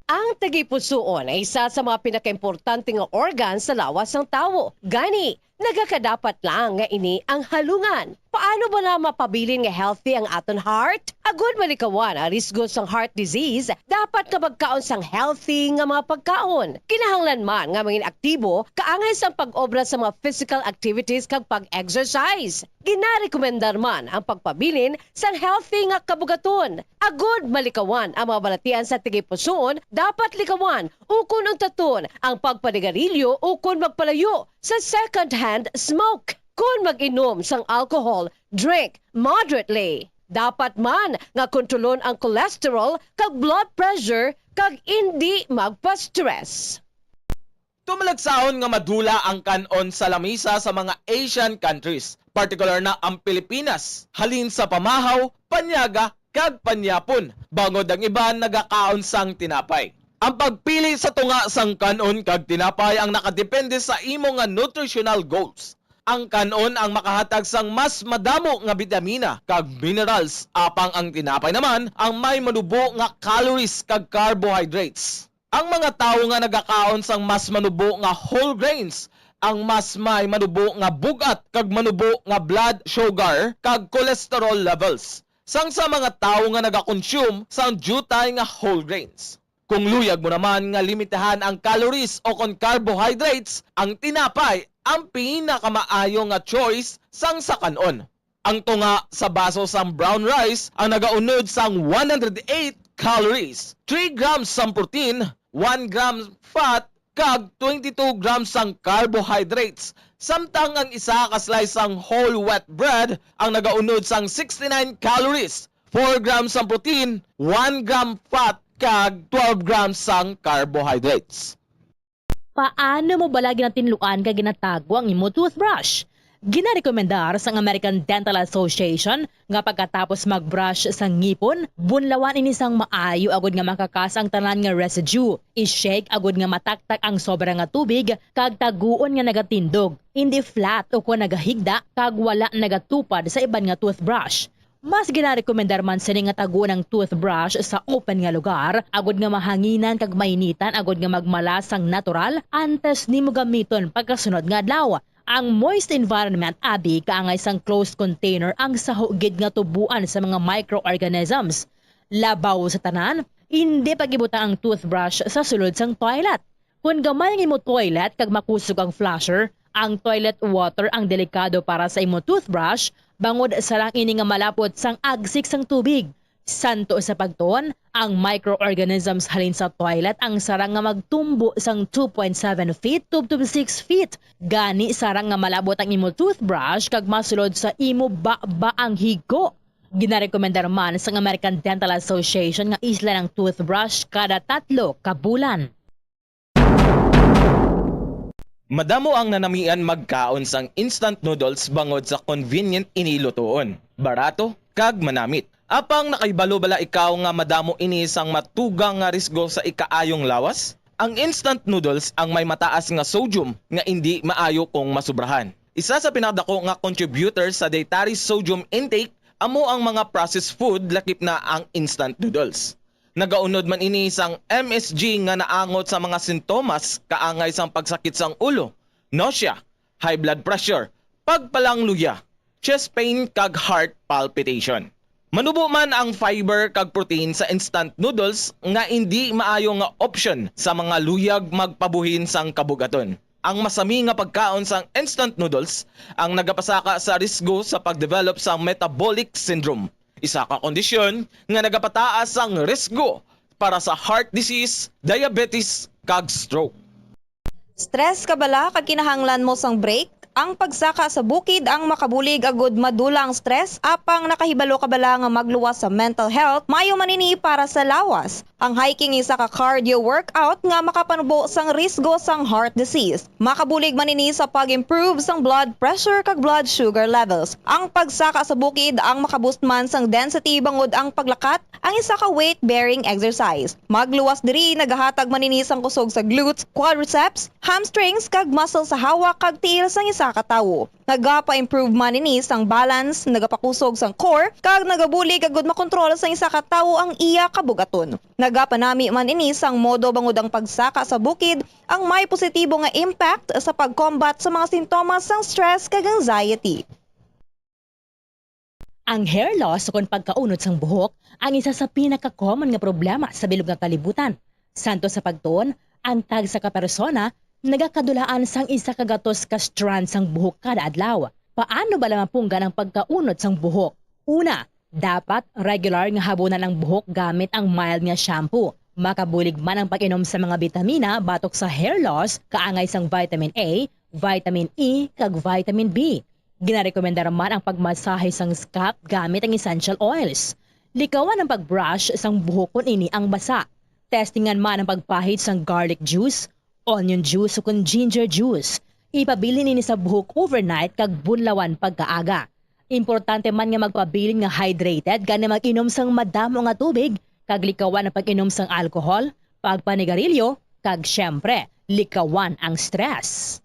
Ang tagipusoon ay isa sa mga pinakaimportante nga organ sa lawas sang tawo. Gani, nagakadapat lang nga ini ang halungan. Paano bala mapabilin nga healthy ang aton heart? Agud malikawan ang risgo sang heart disease, dapat nga magkaon sang healthy nga mga pagkaon. Kinahanglan man nga mangin aktibo kaangay sang pag-obra sa mga physical activities kag pag-exercise. Ginarekomendar man ang pagpabilin sang healthy nga kabugaton. Agud malikawan ang mga balatian sa tagipusoon, dapat likawan ukon untaton ang pagpanigarilyo ukon magpalayo sa second-hand smoke. Kon mag-inom sang alcohol, drink moderately. Dapat man nga kontrolon ang cholesterol kag blood pressure kag indi magpa-stress. Tumalagsahon nga madula ang kan-on sa lamisa sa mga Asian countries, partikular na ang Pilipinas, halin sa pamahaw, panyaga, kag panyapon, bangod ang iban nagakaon sang tinapay. Ang pagpili sa tunga sang kan-on kag tinapay ang nakadepende sa imo nga nutritional goals. Ang kan-on ang makahatag sang mas madamo nga bitamina kag minerals, apang ang tinapay naman ang may manubo nga calories kag carbohydrates. Ang mga tawo nga nagakaon sang mas manubo nga whole grains ang mas may manubo nga bug-at kag manubo nga blood sugar kag cholesterol levels sang sa mga tawo nga nagakonsume sang diutay nga whole grains. Kung luyag mo naman nga limitahan ang calories o kon carbohydrates, ang tinapay ang pinakamaayo nga choice sang sa kan-on. Ang tunga sa baso sang brown rice ang nagaunod sang one hundred eight calories, three grams sang protein, one gram fat, kag twenty-two grams sang carbohydrates, samtang ang isa ka slice sang whole wheat bread ang nagaunod sang sixty-nine calories, four grams sang protein, one gram fat, kag twelve grams sang carbohydrates. Paano mo bala ginatinluan kag ginatago ang imo toothbrush? Ginarekomendar sang American Dental Association nga pagkatapos mag-brush sa ngipon, bunlawan ini sang maayo agud nga makakas ang tanan nga residue. I-shake agud nga mataktak ang sobra nga tubig kag taguon nga nagatindog, indi flat ukon nagahigda kag wala nagatupad sa iban nga toothbrush. Mas ginarekomendar man sini nga taguon ang toothbrush sa open nga lugar, agod nga mahanginan kag mainitan, agod nga magmala sang natural antes nimo gamiton pagkasunod nga adlaw. Ang moist environment abi kaangay sang closed container ang saho gid nga tubuan sa mga microorganisms. Labaw sa tanan, indi pag-ibutang ang toothbrush sa sulod sang toilet. Kon gamay ang imo toilet kag makusog ang flusher, ang toilet water ang delikado para sa imo toothbrush, bangod sarang ini nga malapot sang agsik sang tubig. Santo sa pagtuon, ang microorganisms halin sa toilet ang sarang nga magtumbo sang two point seven feet to, to six feet. Gani, sarang nga malabot ang imo toothbrush kag masulod sa imo baba ang higko. Ginarekomendar man sang American Dental Association nga islan ang toothbrush kada tatlo ka bulan. Madamo ang nanamian magkaon sang instant noodles bangod sa convenient ini lutuon, barato, kag manamit. Apang nakahibalo bala ikaw nga madamo ini sang matugang nga risgo sa ikaayong lawas? Ang instant noodles ang may mataas nga sodium nga indi maayo kung masubrahan. Isa sa pinakadako nga contributor sa dietary sodium intake amo ang mga processed food, lakip na ang instant noodles. Nagaunod man ini sang M S G nga naangot sa mga sintomas kaangay sang pagsakit sang ulo, nausea, high blood pressure, pagpalangluya, chest pain kag heart palpitation. Manubo man ang fiber kag protein sa instant noodles nga indi maayo nga opsyon sa mga luyag magpabuhin sang kabugaton. Ang masami nga pagkaon sang instant noodles ang nagapasaka sa risgo sa pagdevelop sang metabolic syndrome, isa ka kondisyon nga nagapataas sang risgo para sa heart disease, diabetes, kag stroke. Stress ka bala kag kinahanglan mo sang break? Ang pagsaka sa bukid ang makabulig agud madula ang stress, apang nakahibalo ka bala nga magluwas sa mental health? Maayo man ini para sa lawas. Ang hiking isa ka cardio workout nga makapanubo sang risgo sang heart disease. Makabulig man ini sa pag-improve sang blood pressure kag blood sugar levels. Ang pagsaka sa bukid ang makaboost man sang density bangod ang paglakat ang isa ka weight-bearing exercise. Magluwas diri nagahatag man ini sang kusog sa glutes, quadriceps, hamstrings kag muscle sa hawak kag tiil sang isa ka tawo. Nagapa-improve man ini sang balance, nagapakusog sang core, kag nagabulig agud makontrol sang isa ka tawo ang iya kabugaton. Nagapanami man ini sang modo bangod ang pagsaka sa bukid ang may positibo nga impact sa pag-combat sa mga sintomas sang stress kag anxiety. Ang hair loss ukon pagkaunod sang buhok ang isa sa pinaka-common nga problema sa bilog nga kalibutan. Santo sa pagtuon, ang tagsa ka persona nagakadulaan sang isa ka gatos ka strand sang buhok kada adlaw. Paano bala mapunggan ang pagkaunod sang buhok? Una, dapat regular nga habunan ang buhok gamit ang mild nga shampoo. Makabulig man ang pag-inom sa mga bitamina batok sa hair loss, kaangay sang vitamin A, vitamin E, kag vitamin B. Ginarekomendar man ang pagmasahe sang scalp gamit ang essential oils. Likawan ang pag-brush sang buhok kon ini ang basa. Testingan man ang pagpahid sang garlic juice, onion juice, ukon ginger juice. Ipabilin ini sa buhok overnight kag bunlawan pagkaaga. Importante man nga magpabilin nga hydrated gani mag-inom sang madamo nga tubig kag likawan ang pag-inom sang alcohol, pagpanigarilyo, kag, siyempre, likawan ang stress.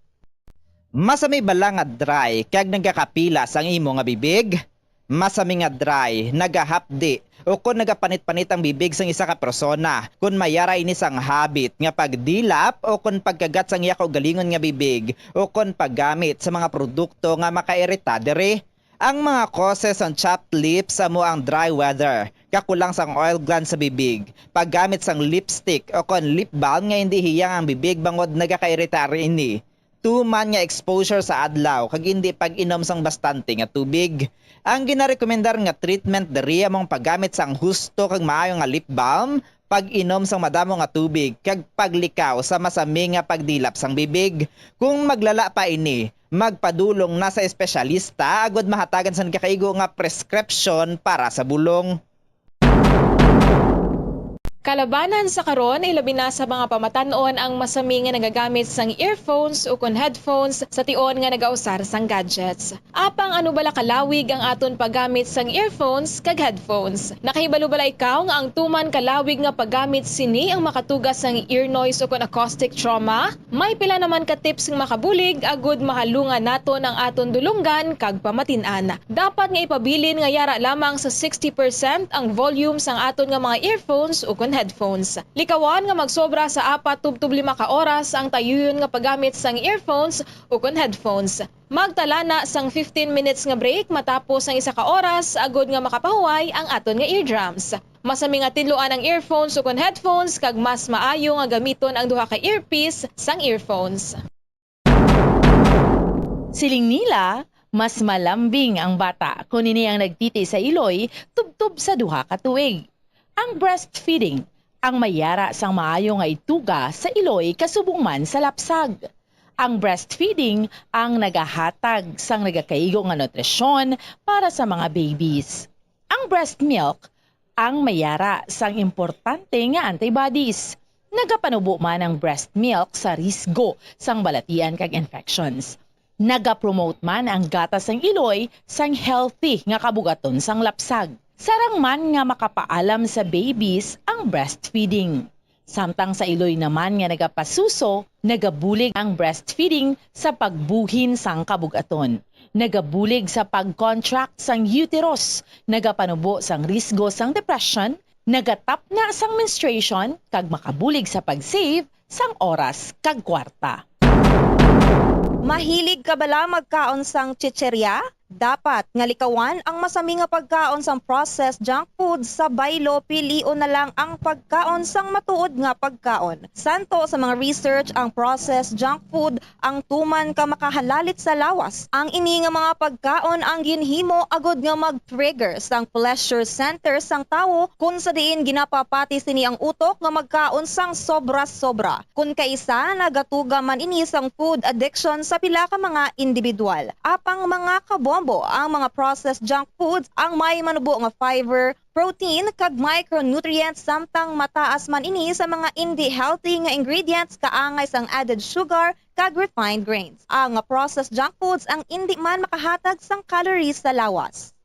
Masami bala nga dry kag nagakapila sang imo nga bibig? Masami nga dry, nagahapdi, ukon nagapanit-panit ang bibig sang isa ka persona. Kon may ara ini sang habit nga pagdilap ukon pagkagat sang iya kaugalingon nga bibig ukon paggamit sa mga produkto nga makairita diri. Ang mga causes sang chapped lips amo ang dry weather, kakulang sang oil gland sa bibig, paggamit sang lipstick ukon lip balm nga indi hiyang ang bibig bangod nagakairita ini, tuman nga exposure sa adlaw kag indi pag-inom sang bastante nga tubig. Ang ginarekomendar nga treatment diri amo ang paggamit sang husto kag maayo nga lip balm, pag-inom sang madamo nga tubig, kag paglikaw sa masami nga pagdilap sang bibig. Kung maglala pa ini, magpadulong na sa espesyalista agod mahatagan sang gakaigo nga preskripsyon para sa bulong. Kalabanan sa karon, ilabi na sa mga pamatan-on ang masami nga nagagamit sang earphones ukon headphones sa tion nga nagausar sang gadgets. Apang ano bala kalawig ang aton paggamit sang earphones kag headphones? Nakahibalo bala ikaw nga ang tuman kalawig nga paggamit sini ang makatuga sang ear noise ukon acoustic trauma? May pila naman ka tips nga makabulig agud mahalungan naton ang aton dulonggan kag pamatin-an. Dapat nga ipabilin nga yara lamang sa sixty percent ang volume sang aton nga mga earphones ukon headphones. Likawan nga magsobra sa apat tubtob lima ka oras ang tayuyon nga paggamit sang earphones ukon headphones. Magtala na sang fifteen minutes nga break matapos ang isa ka oras agud nga makapahuway ang aton nga eardrums. Masami nga tinluan ang earphones ukon headphones kag mas maayo nga gamiton ang duha ka earpiece sang earphones. Siling nila, mas malambing ang bata kon ini ang nagtiti sa iloy tubtob sa duha ka tuig. Ang breastfeeding ang may yara sang maayo nga ituga sa iloy kasubong man sa lapsag. Ang breastfeeding ang nagahatag sang nagakaigo nga nutrisyon para sa mga babies. Ang breast milk ang may yara sang importante nga antibodies. Nagapanubo man ang breast milk sa risgo sang balatian kag infections. Nagapromote man ang gatas sang iloy sang healthy nga kabugaton sang lapsag. Sarang man nga makapaalam sa babies ang breastfeeding. Samtang sa iloy naman nga nagapasuso, nagabulig ang breastfeeding sa pagbuhin sang kabugaton. Nagabulig sa pag-contract sang uterus, nagapanubo sang risgo sang depression, nagatapna sang menstruation, kag makabulig sa pag-save sang oras kag kwarta. Mahilig ka bala magkaon sang chicherya? Dapat nga likawan ang masami nga pagkaon sang processed junk food sa baylo, pilion na lang ang pagkaon sang matuod nga pagkaon. Santo sa mga research, ang processed junk food ang tuman ka makahalalit sa lawas. Ang ini nga mga pagkaon ang ginhimo agud nga mag-trigger sang pleasure center sang tawo, kun sa diin ginapapati sini ang utok nga magkaon sang sobra-sobra. Kun kaisa, nagatuga man ini sang food addiction sa pila ka mga individual. Apang mga kabombo, ang mga processed junk foods ang may manubo nga fiber, protein, kag micronutrients, samtang mataas man ini sa mga indi healthy nga ingredients kaangay sang added sugar kag refined grains. Ang processed junk foods ang indi man makahatag sang calories sa lawas.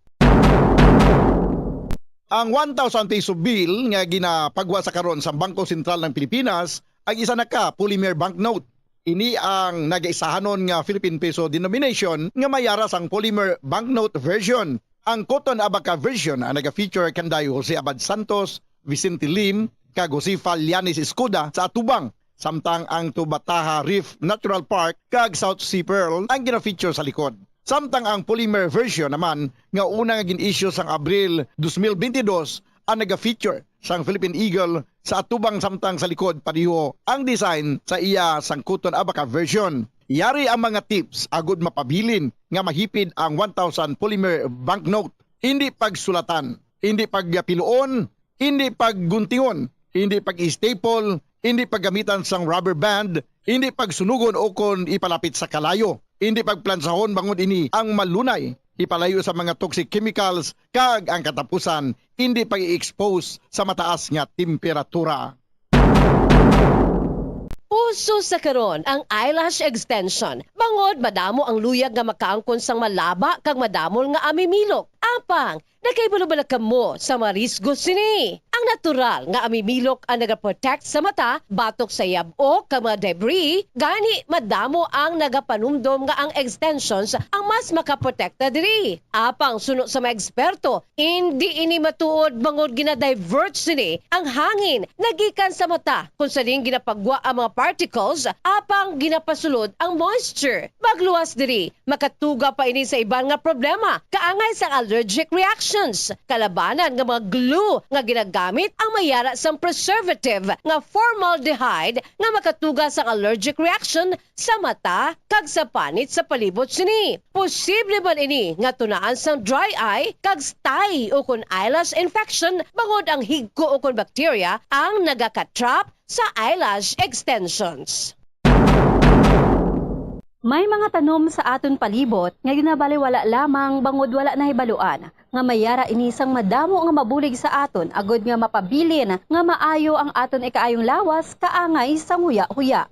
Ang one thousand peso bill nga ginapagwa sa karon sa Bangko Sentral ng Pilipinas ang isa na ka polymer banknote. Ini ang nagaisahanon nga Philippine peso denomination nga may yara sang polymer banknote version. Ang Cotton Abaca version ang naga-feature kanday Jose Abad Santos, Vicente Lim, kag Josefa Llanes Escoda sa atubang, samtang ang Tubataha Reef Natural Park kag South Sea Pearl ang gina-feature sa likod. Samtang ang polymer version naman nga una nga gin-issue sang Abril dos mil bentidós ang naga-feature sang Philippine Eagle sa atubang, samtang sa likod pareho ang design sa iya sang Cotton Abaca version. Yari ang mga tips agud mapabilin nga mahipid ang one thousand polymer banknote. Indi pagsulatan, indi pagpiluon, indi pagguntingon, indi pag-staple, indi paggamitan sang rubber band, indi pagsunugon ukon ipalapit sa kalayo, indi pagplansahon bangod ini ang malunay ipalayo sa mga toxic chemicals, kag ang katapusan, indi pag-i-expose sa mataas nga temperatura. Uso sa karon ang eyelash extension, bangod madamo ang luyag nga makaangkon sang malaba kag madamol nga amimilok. Apang, nakahibalo bala kamo sa mga risgo sini? Ang natural nga amimilok ang nagaprotect sa mata batok sa yab-ok kag mga debris, gani madamo ang nagapanumdom nga ang extensions ang mas makaprotekta diri. Apang suno sa mga eksperto, indi ini matuod bangod gina-divert sini ang hangin nga gikan sa mata, kung sa diin ginapagwa ang mga particles, apang ginapasulod ang moisture. Magluwas diri, makatuga pa ini sa iban nga problema, kaangay sang allergic reactions. Kalabanan nga mga glue nga ginagamit ang may yara sang preservative nga formaldehyde nga makatuga sang allergic reaction sa mata kag sa panit sa palibot sini. Posible man ini nga tunaan sang dry eye kag stye ukon eyelash infection, bangod ang higko ukon bacteria ang nagaka-trap sa eyelash extensions. May mga tanom sa aton palibot nga ginabaliwala lamang bangod wala nahibaluan nga may ara ini sang madamo nga mabulig sa aton agod nga mapabilin nga maayo ang aton ikaayong lawas kaangay sang huya-huya.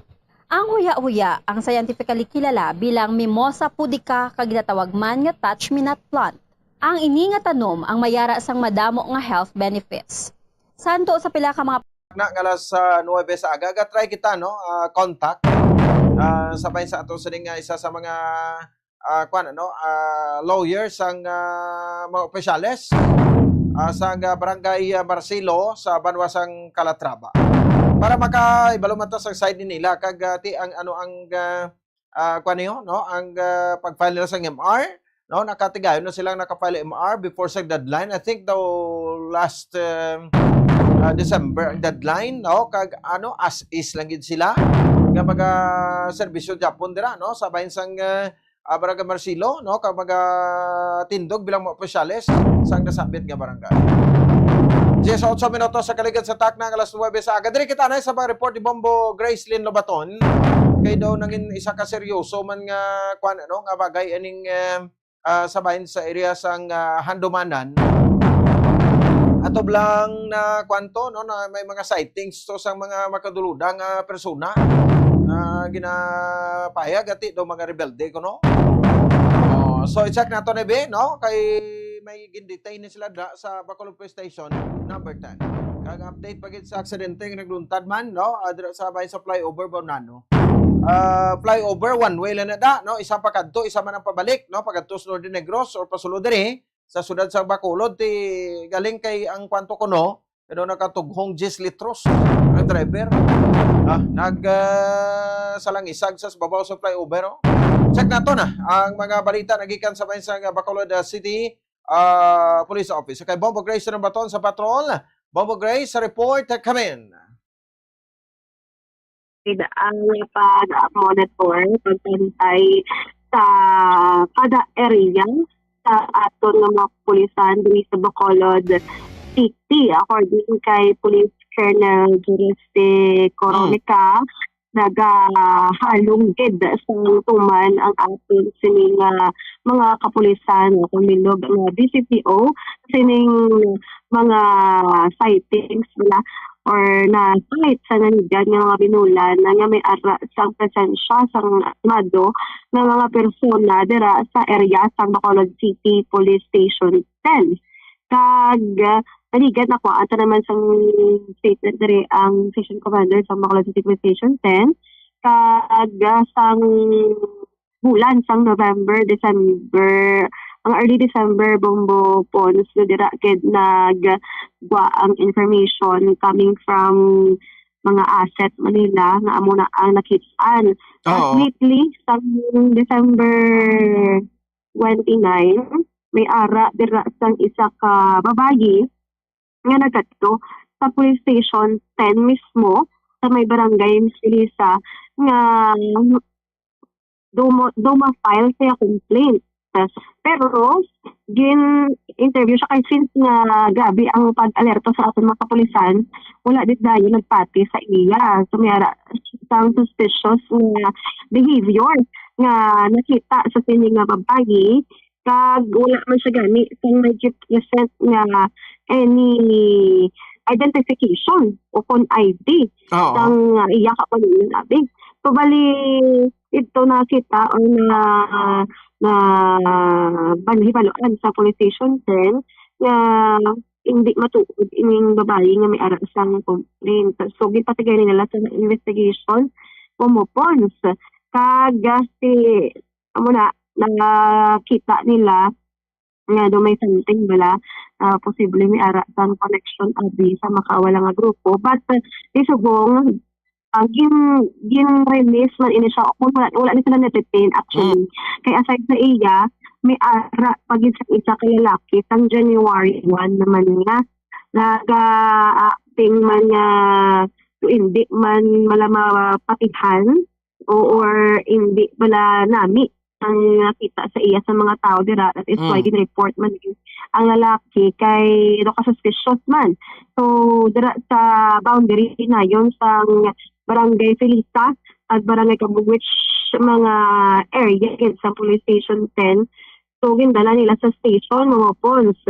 Ang huya-huya ang scientifically kilala bilang Mimosa pudica kag ginatawag man nga touch-me-not plant. Ang ini nga tanom ang may ara sang madamo nga health benefits. Santo sa pila ka mga na nga alas, ah, nuwebe sa aga, ga-try kita, no? Ah, contact. Ah, sabay sa ato sining nga isa sa mga, ah, kwan, ano, ah, lawyer sang, ah, mga opisyales, ah, sang, ah, Barangay, ah, Marcelo sa banwa sang Calatrava. Para maka-, ibalo man ta sa side ni nila, kag, ah, ti-, ang, ano, ang, ah, ah, kwan niyo, no? Ang, ah, pag-file nila sa M R, no? Nakatigayon na silang naka-file M R before sa deadline. I think daw last, um, ah, December ang deadline, no? Kag, ano, as is lang gid sila nga mga serbisyo Japon dira, no? Sa bahin sang, ah, ah, Barangay Marcelo, no? Kag mga tindog bilang mga opisyales sang nasambit nga barangay. Dieciocho minutos sa kaligid sa takna nga alas nuwebe sa aga. Diri kita na sa mga report ni Bombo Gracelyn Lobaton. Kay daw nangin isa ka seryoso man nga kwan, ano, nga bagay aning, eh, ah, sa bahin sa area sang, ah, Handumanan. Atob lang na kwanto, no, na may mga sightings to sang mga makaduluda nga persona na ginapahayag ati daw mga rebelde, kuno. Oh, so i-check nato ni Be, no, kay may gindetain ni sila da sa Bacolod Police Station number ten. Kag update pa gid sa aksidente nga nagluntad man, no, ah, dira sa bahin sa flyover Bonano. Ah, flyover, one way lang na da, no? Isa pa kadto, isa man ang pabalik, no? Pagadto sa Norte Negros or pasulod diri sa siyudad sa Bacolod, ti galing kay ang kwanto ko, no? Ano, nakatughong diyes litros ang driver. Ah, nag, ah, salangisag sa babaw sa flyover, oh. Check nato na ang mga balita nagikan sa bahin sa Bacolod, ah, City, ah, Police Office. Kay Bombo Grace sa Baton sa patrol. Bombo Grace, report, come in. Ang pag-monitor, pagbantay sa kada area sa aton nga mga kapulisan diri sa Bacolod City. According kay Police Colonel Juriste Coronica, nagahalong gid sa tuman ang aton sini nga mga kapulisan o kung bilog nga D C P O sining mga sightings nila or na-sight sa nanigan nga mga binulan na nga may ara sang presensya sang armado nga mga persona dira sa area sang Bacolod City Police Station ten. Kag, ah, nanigan ako, ato naman sang statement diri ang Station Commander sa Bacolod City Police Station ten. Kag, ah, sang bulan sang November, December, ang early December, Bombo Pons, nga dira gid naggwa ang information coming from mga asset Manila nga amo na ang nakit-an. At Oo. lately, sang December twenty-nine, may ara dira sang isa ka babayi nga nagkadto sa police station ten mismo sa may barangay Misilisa nga do mo, do ma-file siya complaint. Pero gin-interview siya kay since nga grabe ang pag-alerto sa aton mga kapulisan, wala di dayon nagpati sa iya. So, may ara sang suspicious nga behavior nga nakita sa sini nga babayi, kag wala man siya gani sang may gi-present nga any identification o kon I D Oo. sang, ah, iya ka pamilya abi. So, bali, ito nakita or na, na banhibaluan sa police station ten nga hindi matuod ining babayi nga may ara sang complaint. So, ginpatigay nila sa investigation, Bombo Pons. Kag, ah, si, amo na, nakita nila nga do may something bala, ah, posible may ara sang connection abi sa makawala nga grupo. But, ah, di subong, ah, gin-, gin-release man ini siya. Kung wala, wala ni sila na-detain, actually. Mm. Kay aside sa iya, may ara pa gid sa isa ka lalaki sang January one naman niya. Naga-acting man nga hindi man mala mapatihan o, or hindi bala nami ang nakita sa iya sa mga tao dira. That is why Mm. gin-report man din ang lalaki kay daw ka-suspicious man. So, dira sa boundary nayon sa Barangay Felisa at Barangay Kabuwich, mga area gid sa Police Station ten. So, gindala nila sa station, mga pons.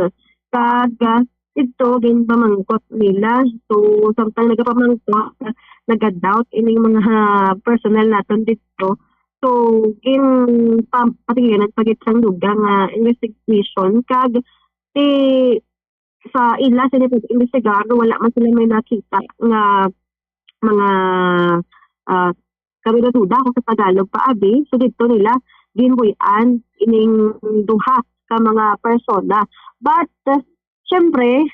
Kag, ah, didto, ginpamangkot nila. So, samtang nagapamangkot, ah, naga-doubt ining mga personnel naton didto. So, gin-, pa-, patigilan pa gid sang dugang nga investigation. Kag, ti-, sa ila sini pag-imbestigar, wala man sila may nakita nga mga, ah, kaduda-duda ako sa Tagalog pa abi. So, didto nila ginbuy-an ining duha ka mga persona. But, uh, syempre,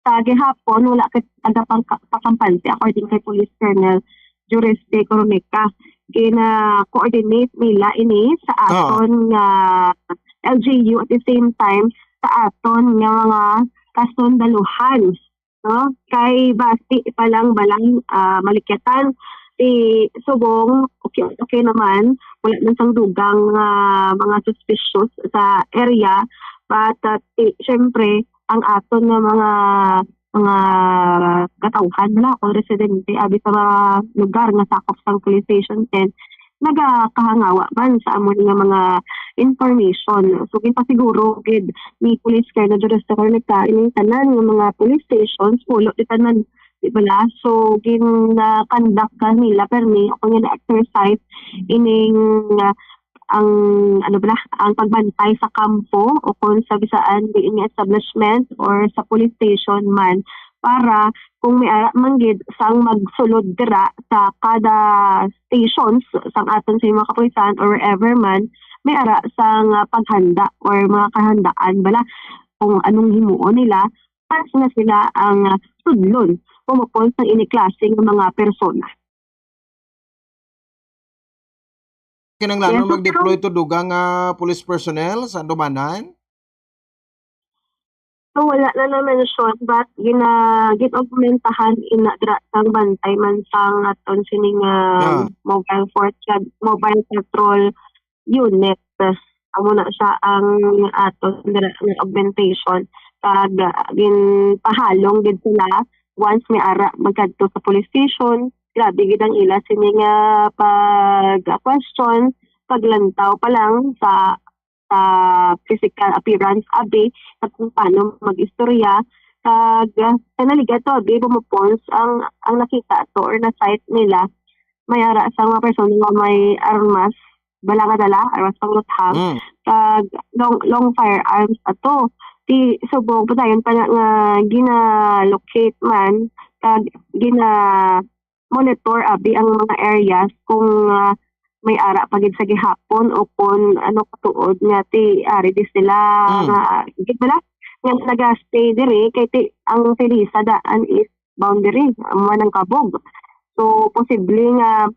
sa gihapon, wala ka tagapangka-, pakampante, according kay Police Colonel Juris de Coronica. Gina-coordinate nila ini sa Oo. aton nga L G U, at the same time sa aton nga mga kasundaluhan, no? Kay basi pa lang balang, ah, malikyatan si Subong, okay, okay naman, wala man sang dugang nga mga suspicious sa area, but, ah, ti-, syempre, ang aton nga mga, mga katawhan bala o residente abi sa mga lugar nga sakop sang Police Station ten, nagakahangawa man sa amo nga mga information. So, ginpasiguro gid ni Police Colonel Dionisio Cornica ining tanan nga mga police stations, pulo di tanan, di bala? So, gin-conduct ka nila permi o kung gina-exercise ining, ah, ang, ano bala, ang pagbantay sa kampo o kung sa bisaan di ini establishment or sa police station man, para kung may ara man gid sang magsulod dira sa kada stations sang aton sa mga kapulisan or wherever man, may ara sang, ah, paghanda or mga kahandaan bala kung anong himuon nila, pas nga sila ang, ah, sudlon kung mapon sang ini klase nga mga persona. Kinahanglan Yes, so, mag-deploy pero to dugang nga police personnel sa Andumanan? So, wala na na-mention, but gina-, gin-augmentahan ina dira sang bantay man sang aton sining, ah, Yeah. mobile force, mobile patrol unit. Amo na siya ang aton dira nga augmentation. Kag, ah, ginpahalong gid sila once may ara magkadto sa police station. Grabe gid ang ila sini nga pag-question, paglantaw pa lang sa, sa physical appearance, abi, sa kung paano mag-istorya. Kag, ah, sa naligat to, abi, bumupons ang, ang nakita to or na-sight nila, may ara sa mga persona nga may armas, bala nga dala, armas pangluthang, Mm. kag long, long firearms ato. Ti subong, padayon pa na nga gina-locate man, kag gina-monitor, abi, ang mga areas kung, ah, may ara pa gid sa gihapon o kung ano katuod nga ti ari di sila Mm. nga, di bala, nga naga-stay diri, kay ti, ang Felisa daan is boundary, amo man ang kabog. So, posible nga,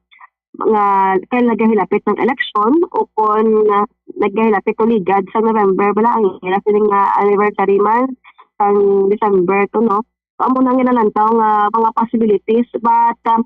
nga kay nagahilapit ang eleksyon o kon, ah, nagahilapit tuligad sa November, bala ang ila sini nga anniversary man sang December to, no? So, amo na ang ginalantaw nga mga possibilities. But, ah,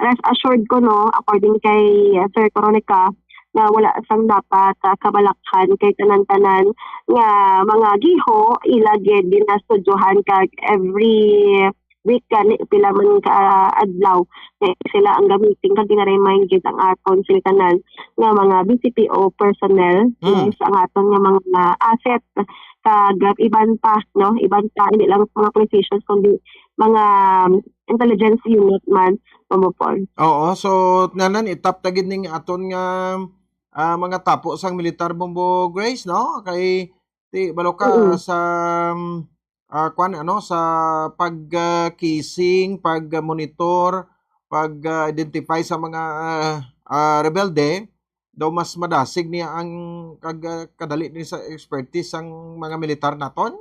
rest assured ko, no, according kay, ah, Sir Coronica, nga wala sang dapat, ah, kabalakhan kay tanan-tanan nga mga giho ila gid ginastudyohan kag every week gani pila man ka adlaw nga sila ang gamitin kag gina-remind gid ang aton sila tanan nga mga B C P O personnel Mm. is ang aton nga mga asset kag iban pa, no, iban pa, hindi lang mga police stations kundi mga intelligence unit man, Mamo Paul. Oo, so nanan itap ta gid ning aton nga, ah, mga tapo sang militar, Bombo Grace, no? Kay ti balo ka Mm. sa, ah, kwan, ano, sa pag, ah, casing, pag, ah, monitor, pag, ah, identify sa mga, ah, ah, rebelde, daw mas madasig niya ang kag, ah, kadali ni sa expertise sang mga militar naton?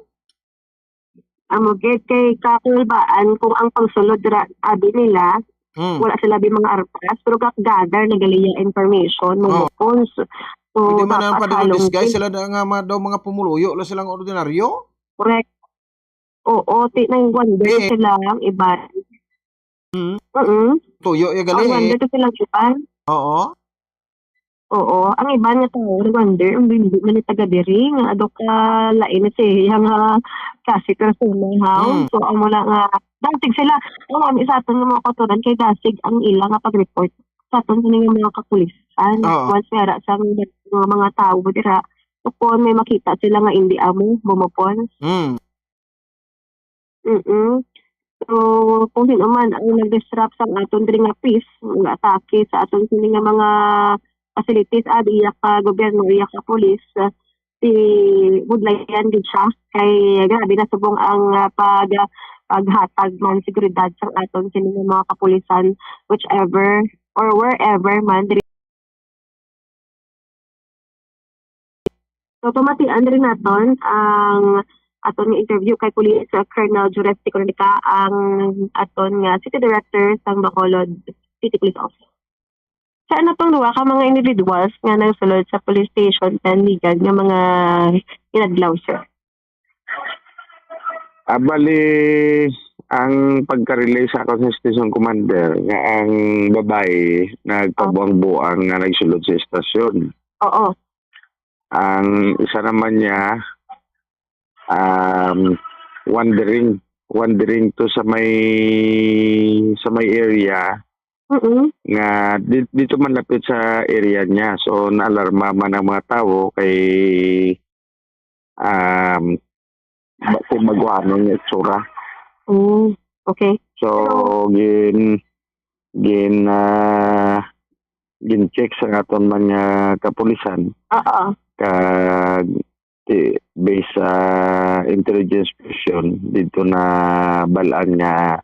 Amo gid kay kakulbaan kung ang pagsulod ra abi nila, Hmm. wala sila bi mga armas, pero ga-gather na gali iya information, Mamo Oh. Pons. So, Pwede man ang dapat padala halong disguise din. sila na nga mga, daw mga pumuluyo lang silang ordinaryo? Correct. Oo, ti nang wonder Eh. sila ang iban. Hmm. Mm. Tuyo ya Ang gali eh. wonder to silang iban. Oo. Oo, ang iban nga tawo, I wonder, ang hindi man ni taga diri, nga ado ka lain na siya nga klase persona, ha? Mm. So, amo na nga, dasig sila, ang wami sa aton nga mga kautoran, kay dasig ang ila nga pag-report. sa aton sini nga mga kapulisan. Oo. Once may ara sa mga, mga tawo dira, so kung may makita sila nga hindi amo, bumupol. Mm. Mm-mm. So, kung sino man ang nag-disrupt sa aton diri nga peace, nga atake sa aton sini nga mga facilities, ah, iya ka gobyerno, iya ka police, ah, si budlayan gid siya. Kay grabe na subong ang, ah, pag-, paghatag man seguridad sa aton sini nga mga kapulisan, whichever or wherever man diri. So, pamatian diri naton ang aton nga interview kay Police, uh, Colonel Jurez Ticorica, ang aton nga City Director sang Bacolod City Police Office. Sa ano tong duha ka mga individuals nga nagsulod sa police station Tanligan nga mga inadlaw, sir? Ah, bali, ang pagka-relay sa akon sa station commander nga ang babayi nagpabuang-buang nga nagsulod sa estasyon. Oo. Ang isa naman niya, um, wandering, wandering to sa may, sa may area Mm-mm. nga di-, dito man lapit sa area niya. So, naalarma man ang mga tawo kay um, ba-, kung maguhanon nga itsura. Mm, okay. So, Pero gin-, gin-, ah, gin-check sa aton mga kapulisan. Oo. Kag, ti-, based sa intelligence version, dito na balaan nga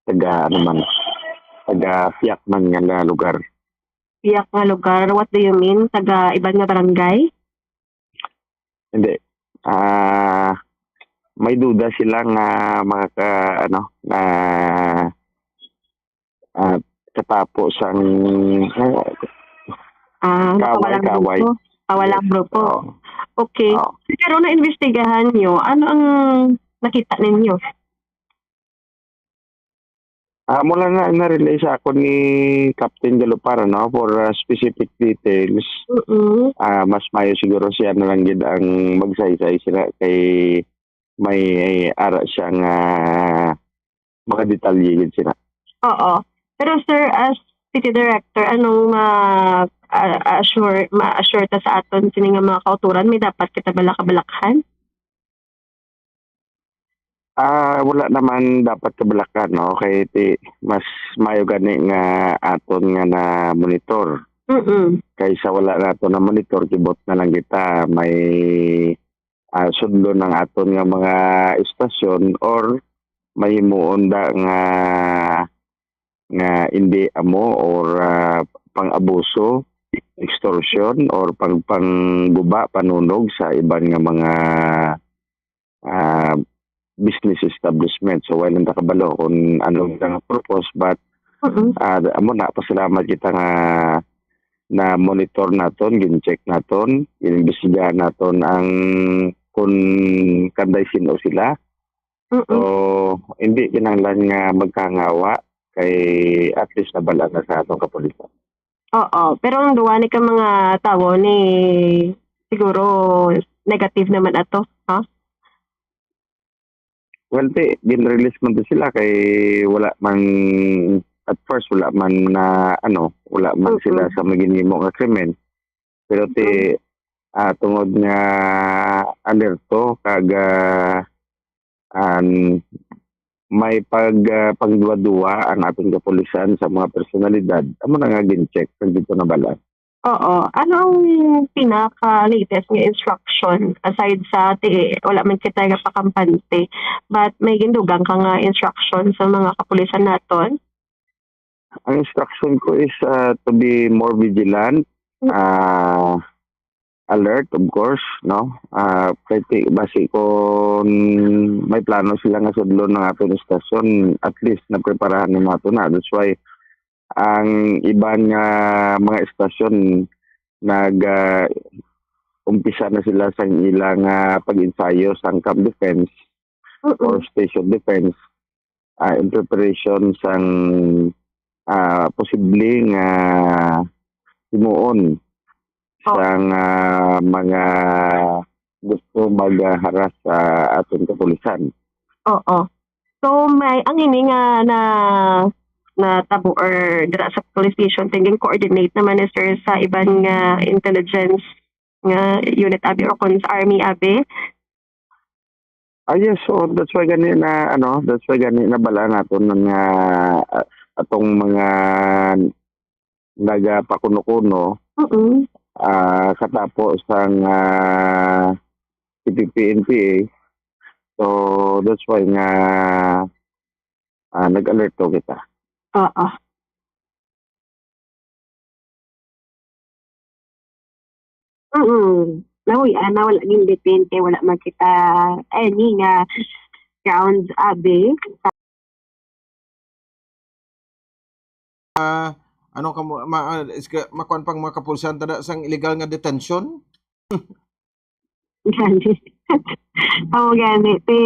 taga, ano man, taga Piak man nga la-, lugar. Piak nga lugar, what do you mean? Taga iban nga barangay? Hindi. Ah, may duda sila nga makaka-, ano, nga, ah, katapo sang, ah, Ah, kaway, makawalang kaway. grupo. Kawalang Yes. grupo. Oo. Okay. Oo. Pero naimbestigahan nyo, ano ang nakita ninyo? Ah, mula na na-relay sa ako ni Captain Galopar, ano, for, ah, specific details. Mm-mm. Ah, mas mayo siguro siya na lang gid ang magsaysay sila kay may ara siya nga mga detalye gid sila. Oo. Pero sir, as city director, anong ma-, a-, assure, ma-assure ta sa aton sini nga mga kauturan? May dapat kita bala kabalakhan? Ah, wala naman dapat kabalakan, no? Kay ti-, mas mayo gani nga aton nga na-monitor. Mm-mm. Kaysa wala nato na-monitor, kibot na lang kita may, ah, sudlon ang aton nga mga istasyon or mahimuon da nga nga indi amo or, ah, pang-abuso, extortion, or pang-, pangguba, panunog sa iban nga mga, ah, business establishment. So, wala lang ta kabalo kung ano ang purpose, but, Mm-mm. ah, amo na, pasalamat kita nga na-monitor naton, gin-check naton, inimbestigahan naton ang kung kanday sin-o sila. Mm-mm. So, hindi kinahanglan nga magkangawa kay at least nabal-an na sa atong kapulisan. Oo, pero ang duwa ni ka mga tawo ni siguro negative naman ato, ha? Well, ti, gin-release man to sila kay wala man, at first, wala man na, ano, wala man Mm-mm. sila sa maginimo nga krimen. Pero ti, Mm. ah, tungod nga alerto kag, ah, an-, may pag, ah, pagduwa-duwa ang aton kapulisan sa mga personalidad, amo na nga gin-check kag dito nabal-an. Oo. Ano ang pinaka-latest nga instruction aside sa ti-, wala man kita nga pakampante, but may gindugang ka nga instruction sa mga kapulisan naton? Ang instruction ko is, ah, to be more vigilant, Mm. ah, alert, of course, no? Ah, kay ti-, basi kung may plano sila nga sudlon ang aton istasyon, at least napreparahan na nato na. That's why ang iban nga mga istasyon nag, ah, umpisa na sila sang ilang, ah, pag-ensayo sang camp defense Mm-mm. or station defense, ah, in preparation sang, ah, posible nga himuon Oh. sang, ah, mga gusto magharas sa aton kapulisan. Oo. So, may, ang ini nga na, natabo or dira sa police station, tingin coordinate naman ni sir sa iban nga intelligence nga unit abi or kon sa army abi. Ah, yes, so that's why gani na, ano, that's why gani nabala naton nga, ah, atong mga nagapakuno-kuno, Mm-mm. ah, katapo sang, ah, C P P N P A. So that's why nga, ah, nag-alerto kita. Oo. Mm. Nahuy-an na, wala gindetente, wala man kita any nga grounds abi. Ah, ano ka mo ma, ah, is ka, makuan pang mga kapulisan tada sang illegal nga detention? Gani. Oo, gani. Ti,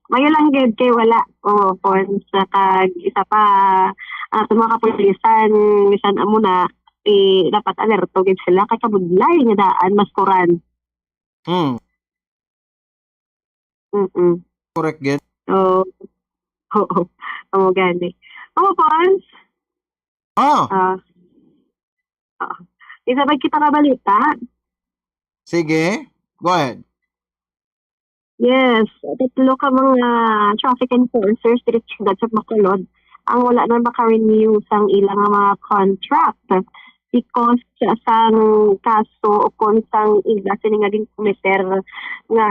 mayo lang gid kay wala. Oo, kon sa kag isa pa, ang aton mga kapulisan, bisan amo na, ti, dapat alerto gid sila kay kabudlay nga daan maskuran. Hmm. Mm-mm. Correct gid. So, oo. Oo, gani. Oo, Pons. Ah, Ah. Ah. Isa ba kita nga balita? Sige. Go ahead. Yes, tatlo ka mga traffic enforcers diri sa siyudad sa Bacolod ang wala na maka-renew sang ilang mga contract because sang kaso o kon sang ila sini nga ginkomiter nga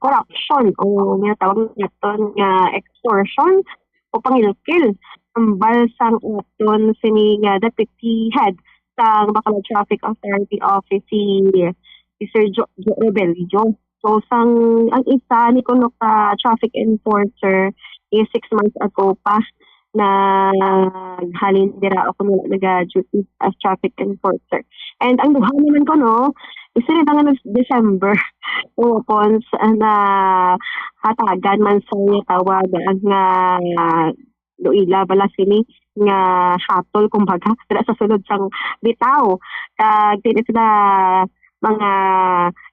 corruption o nga tawag naton nga extortion o pangilkil. Ambal sang aton sini nga deputy head sang Bacolod Traffic Authority Office si, si Sir Jo, Jo Rebello. So, sang ang isa ni kuno ka traffic enforcer is six months ago pa naghalin dira o kuno naga-duty as traffic enforcer. And ang duha naman kuno, isa rin nga December, o Pons, na hatagan man sa tawag nga do ila bala sini nga hatol, kumbaga, dira sa sulod sang bitaw. Kag dili sila mga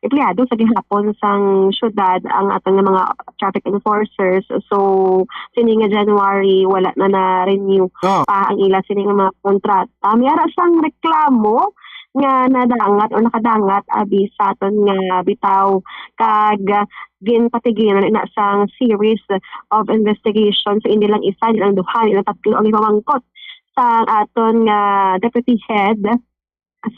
empleyado sa gihapon sang syudad ang aton nga mga traffic enforcers. So, sini nga January, wala na na-renew Oh. pa ang ila sini nga mga kontrata. May ara sang reklamo nga nadangat o nakadangat abi sa aton nga bitaw. Kag ginpatigilan ina sang series of investigation. So, hindi lang isa, hindi lang duha, hindi lang tatlo ang ipamangkot sa aton nga deputy head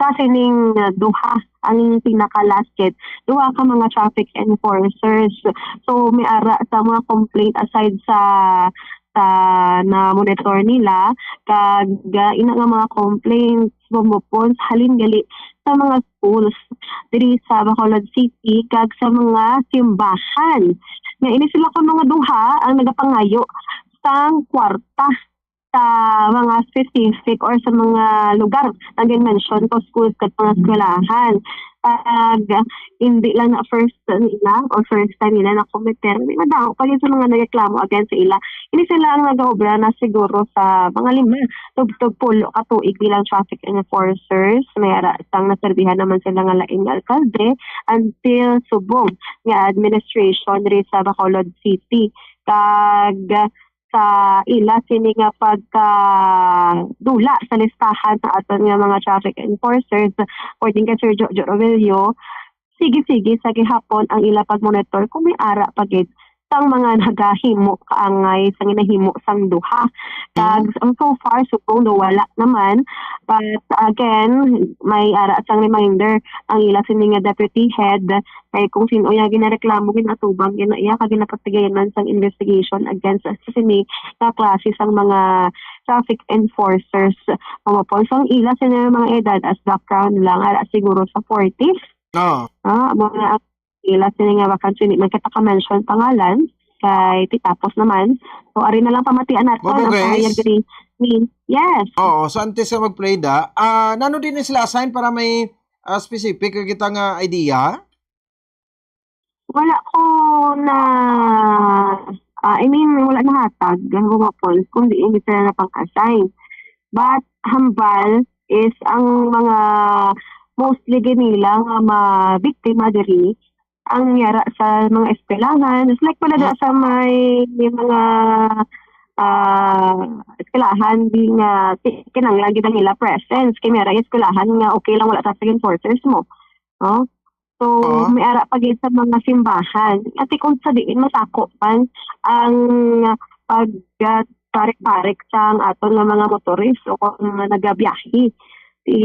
sa sining duha ang pinaka-last kit, duha ka mga traffic enforcers. So, may ara sa mga complaint aside sa sa na-monitor nila, kag, ah, ina nga mga complaints gumupon halin gali sa mga schools diri sa Bacolod City kag sa mga simbahan. Nga ini sila kuno nga duha ang nagapangayo sang kwarta sa mga specific or sa mga lugar nga gin-mention ko, schools kag mga eskwelahan. Kag hindi lang na first nila or first time nila na committer, may madamo pa gid sa mga nagreklamo against sa ila. Ini sila ang nagaobra na siguro sa mga lima tubtob pulo ka tuig bilang traffic enforcers. May ara sang naserbihan naman sila nga lain nga alkalde until subong nga administration diri sa Bacolod City. Kag sa ila sini nga pagkadula sa listahan sa aton nga mga traffic enforcers, according kay Sir Jojo Romelio, sige-sige sa gihapon ang ila pagmonitor kung may ara pa gid sang mga nagahimo kaangay sa ginahimo sang duha. Kag ang so far, subong do wala naman. But again, may ara sang reminder ang ila sini nga deputy head kay kung sin-o iya ginareklamo, ginatubang gina iya kag ginapatigayonan sang investigation against sa sini nga klase sang mga traffic enforcers. Mga pon, so ang ila sini nga mga edad as background lang, ara siguro sa forties. Oh. Ah, mga ila sini nga bakan sini man kita ka-mention pangalan kay ti tapos naman. So ari na lang pamatian nato Bobo, ang guys. pahayag diri ni. Yes. Oo, so antes sa mag-play da, ah, nano din sila assign para may ah, specific nga kita nga idea? Wala ko na, ah, I mean, wala nahatag ang mga points kung di hindi sila napang-assign. But hambal is ang mga mostly ginila nga mabiktima diri ang yara sa mga eskwelahan. It's like pala da sa may, may mga ah, eskwelahan, di nga ti-, kinahanglan gid ang ila presence. Kay may ara eskwelahan nga okay lang wala traffic enforcers mo, no? So, Oo. may ara pa gid sa mga simbahan. Ati kung sa diin masako man ang pag, ah, parik-parik sang aton nga mga motorist o kung mga nagabiyahe. Di,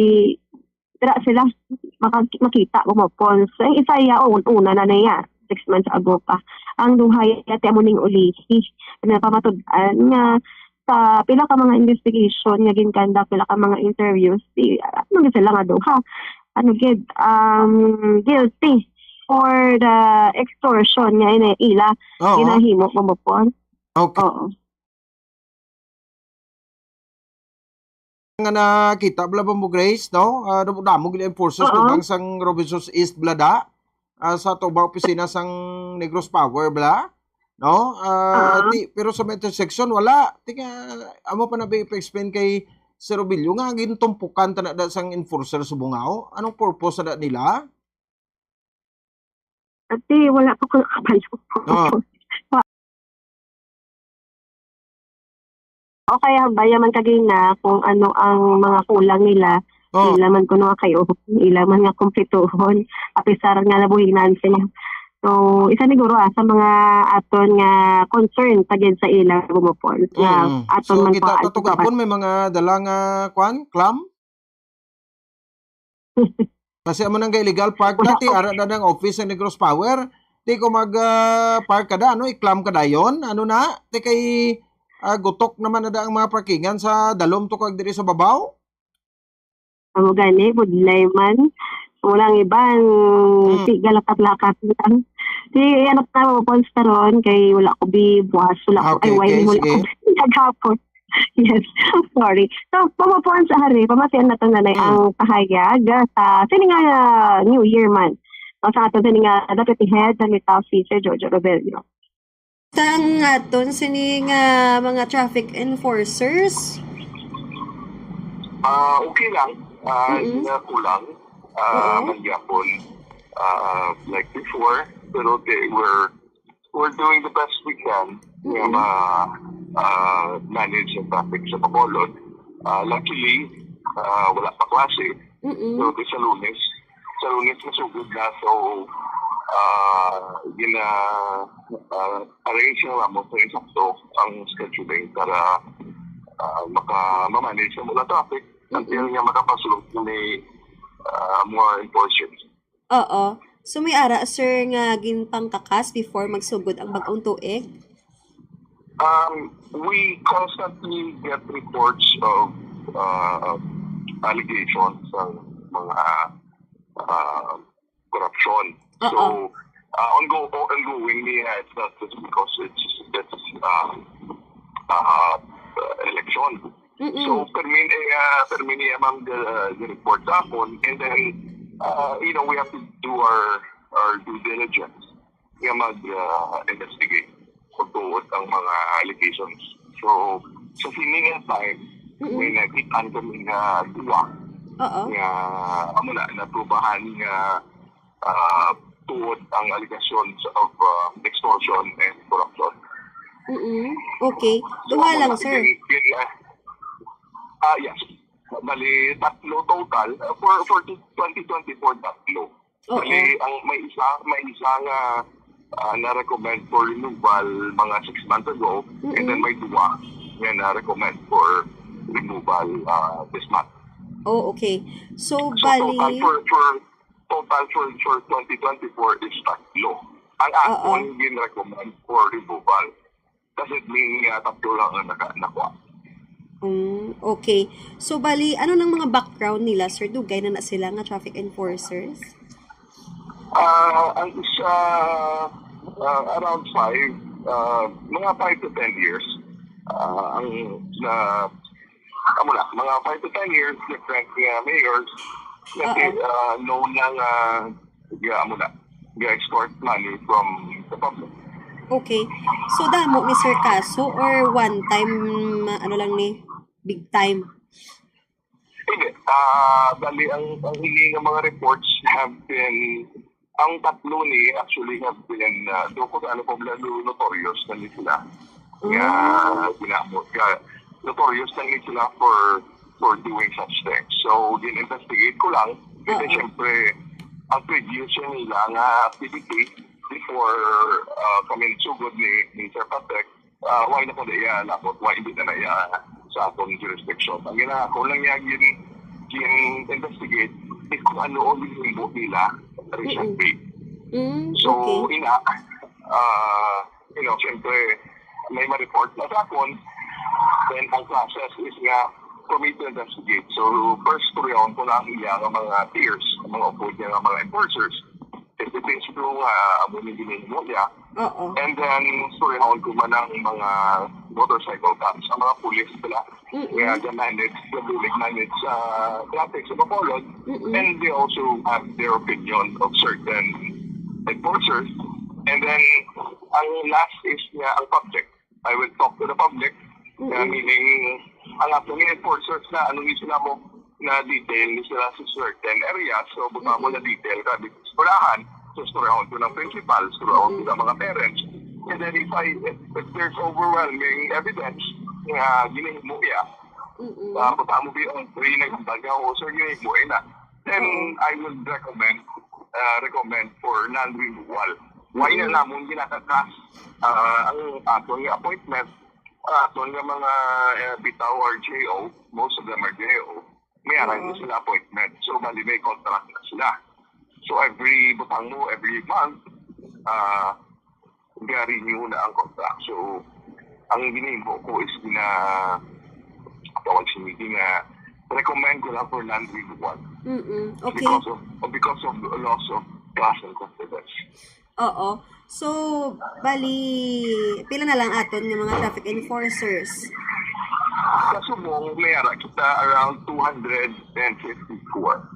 dira sila maka-, makita, gumupon. So, ang isa iya, un-, una na niya, six months ago pa. Ang duha iya, ti amo ning ulihi. Ano, pamatud-an nga sa pila ka mga investigation nga gin-conduct, pila ka mga interviews, si, ano gid sila nga duha? Ano gid, um, guilty for the extortion nga ina-, ila Oo. ginahimo, gumupon. Okay. Oo. Nga nakita bala ba mo, Grace, no? Ah, damo, damo gid enforcers Oo. Tubang sang Robinsons East bala da. Ah, sa tuba opisina sang Negros Power bala, no? Ah, Oo. Ti, pero sa may intersection wala. Ti nga, amo pa na ba ipa-explain kay Sir Robilio nga gintumpukan ta na da sang enforcer sa Bungao? Anong purpose na da nila? Ati, wala pa ko nakabalo. Oo. O kaya, baya man kagina kung ano ang mga kulang nila, Oo. ila man kuno nga kay-, ila man nga kumplituhon, apisar nga nabuhinan sila. So, isa ni guro, ah, sa mga aton nga concern pa gid sa ila, gumupon, nga Mm. aton So, man kita kuhaan. Tatugapon, may mga dala nga, kwan, clam? Kasi amo nang illegal park Wala dati, ko. Ara na ang office sa Negros Power. Ti ko mag, ah, park ka da, ano, i-clam ka dayon? Ano na? Ti kay, ah, gutok naman na da ang mga parkingan sa dalom to kag diri sa babaw. Amo gani, budlay man. Wala ang iban, Hmm. ti galakat-lakat lang. Ti, ano pa, Pons, karon, kay wala ko bi buwas, wala ko, Okay, ay, why okay, wala ko sige. Naghapon. Yes, sorry. So, pamapon sa hari, pamatian na to, Nanay, Mm. ang pahayag, ah, sa sini nga, ah, New Year man. O, sa aton sini nga Deputy Head, nandito si Sir Jojo Robelio. Tang aton sini nga mga traffic enforcers? Ah, okay lang. Ah, Mm-mm. Hindi na kulang. Ah, Oo. Mangyapon. Ah, like before, pero they were we're doing the best we can nga Mm-mm. ma, ah, manage ang traffic sa Bacolod. Ah, luckily, ah, wala pa klase. Mm-mm. So, di sa Lunes, sa Lunes masugod na. So, ah, gina, ah, arrange na lang mo sa insakto ang scheduling para, ah, maka, ma-manage ang mga traffic Mm-mm. until nga makapasulod na may, ah, more enforcement. Oo. So, may ara, sir, nga ginpangkakas before magsugod ang bag-ong tuig? Um, we constantly get reports of, uh, allegations ng mga, uh, corruption. Oo. So, uh, ongo-, ongoing niya, it's not just because it's, it's, uh, uh, election. Mm-mm. So, permi, eh, ah, permi niya, ma'am, the, the report sa akon, and then, ah, you know, we have to do our, our due diligence nga mag, ah, investigate kung tuod ang mga allegations. So, sa sini nga time, Mm-mm. may nakit-an kami nga duwa Oo. nga, amo na, naprubahan nga ah, tuod ang allegations of, ah, extortion and corruption. Mm-mm. Okay. So, Duha amo lang, na, sir. Yun, yun, ah, ah, yes. Bali, tatlo total. Ah, for, for twenty twenty-four, tatlo. Oo. Bali, ang may isa, may isa nga, ah, na-recommend for removal mga six months ago, and then Mm-mm. may duwa nga na-recommend for removal, ah, this month. Oh, okay. So, So, total bali for, for, total for, for twenty twenty-four is tatlo. Ang Oo. akon gin-recommend for removal. Kasi may, ah, tatlo lang ang naka-, nakuha. Mm, okay. So, bali, ano nang mga background nila, sir? Dugay na na sila nga traffic enforcers? Ah, ang isa, ah, around five, ah, mga five to ten years. Ah, ang na, amo na, mga five to ten years, different nga mayors, kasi, Oo. ah, known na nga, ga, amo na, ga-extort money from the public. Okay. So, damo ni, sir, kaso or one time, ano lang ni, big time? Hindi. Ah, bali, ang, ang ini nga mga reports have been, ang tatlo ni actually have been, ah, do ko ano, popular, notorious na ni sila. nga ginamot. Kaya notorious lang ni sila for for doing such things. So, gin-investigate ko lang. Kasi Oo. Siyempre, ang previous nila nga activity before uh, kami nagsugod ni, ni Sir Patrick, uh, why na ko na iya labot? Why hindi na na iya sa akong jurisdiction? Ang gina ako lang niya gin, gin-investigate is kung ano ang ginhimo nila recently. Mm, so, okay. Ina, uh, you know, siyempre, may ma-report na sa akon, then ang process is nga for me to investigate. So, first, turyaon ko na ang iya nga mga peers, ang mga upod niya nga mga enforcers. If it is true nga amo ni ginhimo niya. Oo. And then, turyaon ko man ang mga motorcycle cops, ang mga pulis sila. Mm-mm. Nga ga-manage, ga-bullet manage sa traffic sa Bacolod. Mm-mm. And they also have their opinion of certain enforcers. And then, ang last is nga ang public. I will talk to the public. Mm-mm. Meaning, ang ato nga enforcers na ano ni sila mo na detail ni sila sa certain areas. So, butang mo na detail ka dito sa eskwelahan. So, istoryahan ko ng principal, istoryahan ko ng mga parents. And then if I, if, if there's overwhelming evidence nga ginahimo iya, Mm-mm. Ah, butang mo bi ang free na yung baga o sir yung ibuhay na. Then, Oo. I would recommend, uh, recommend for non-renewal. Why na Mm-mm. namon ginakaka uh, ang aton nga appointment, ang aton nga mga uh, bitaw R J O, most of them are J O, may aray mo Oo. sila appointment. So, bali may contract na sila. So, every butang mo, every month, uh, ga-renew na ang contract. So, ang ginahimo ko is gina tawag si meeting nga recommend ko lang for non-renewal Mm-mm. Okay. because of because of loss of trust and confidence. Oo. So, bali, pila na lang aton nga mga traffic enforcers? Sa subong, may ara kita around two hundred and fifty-four.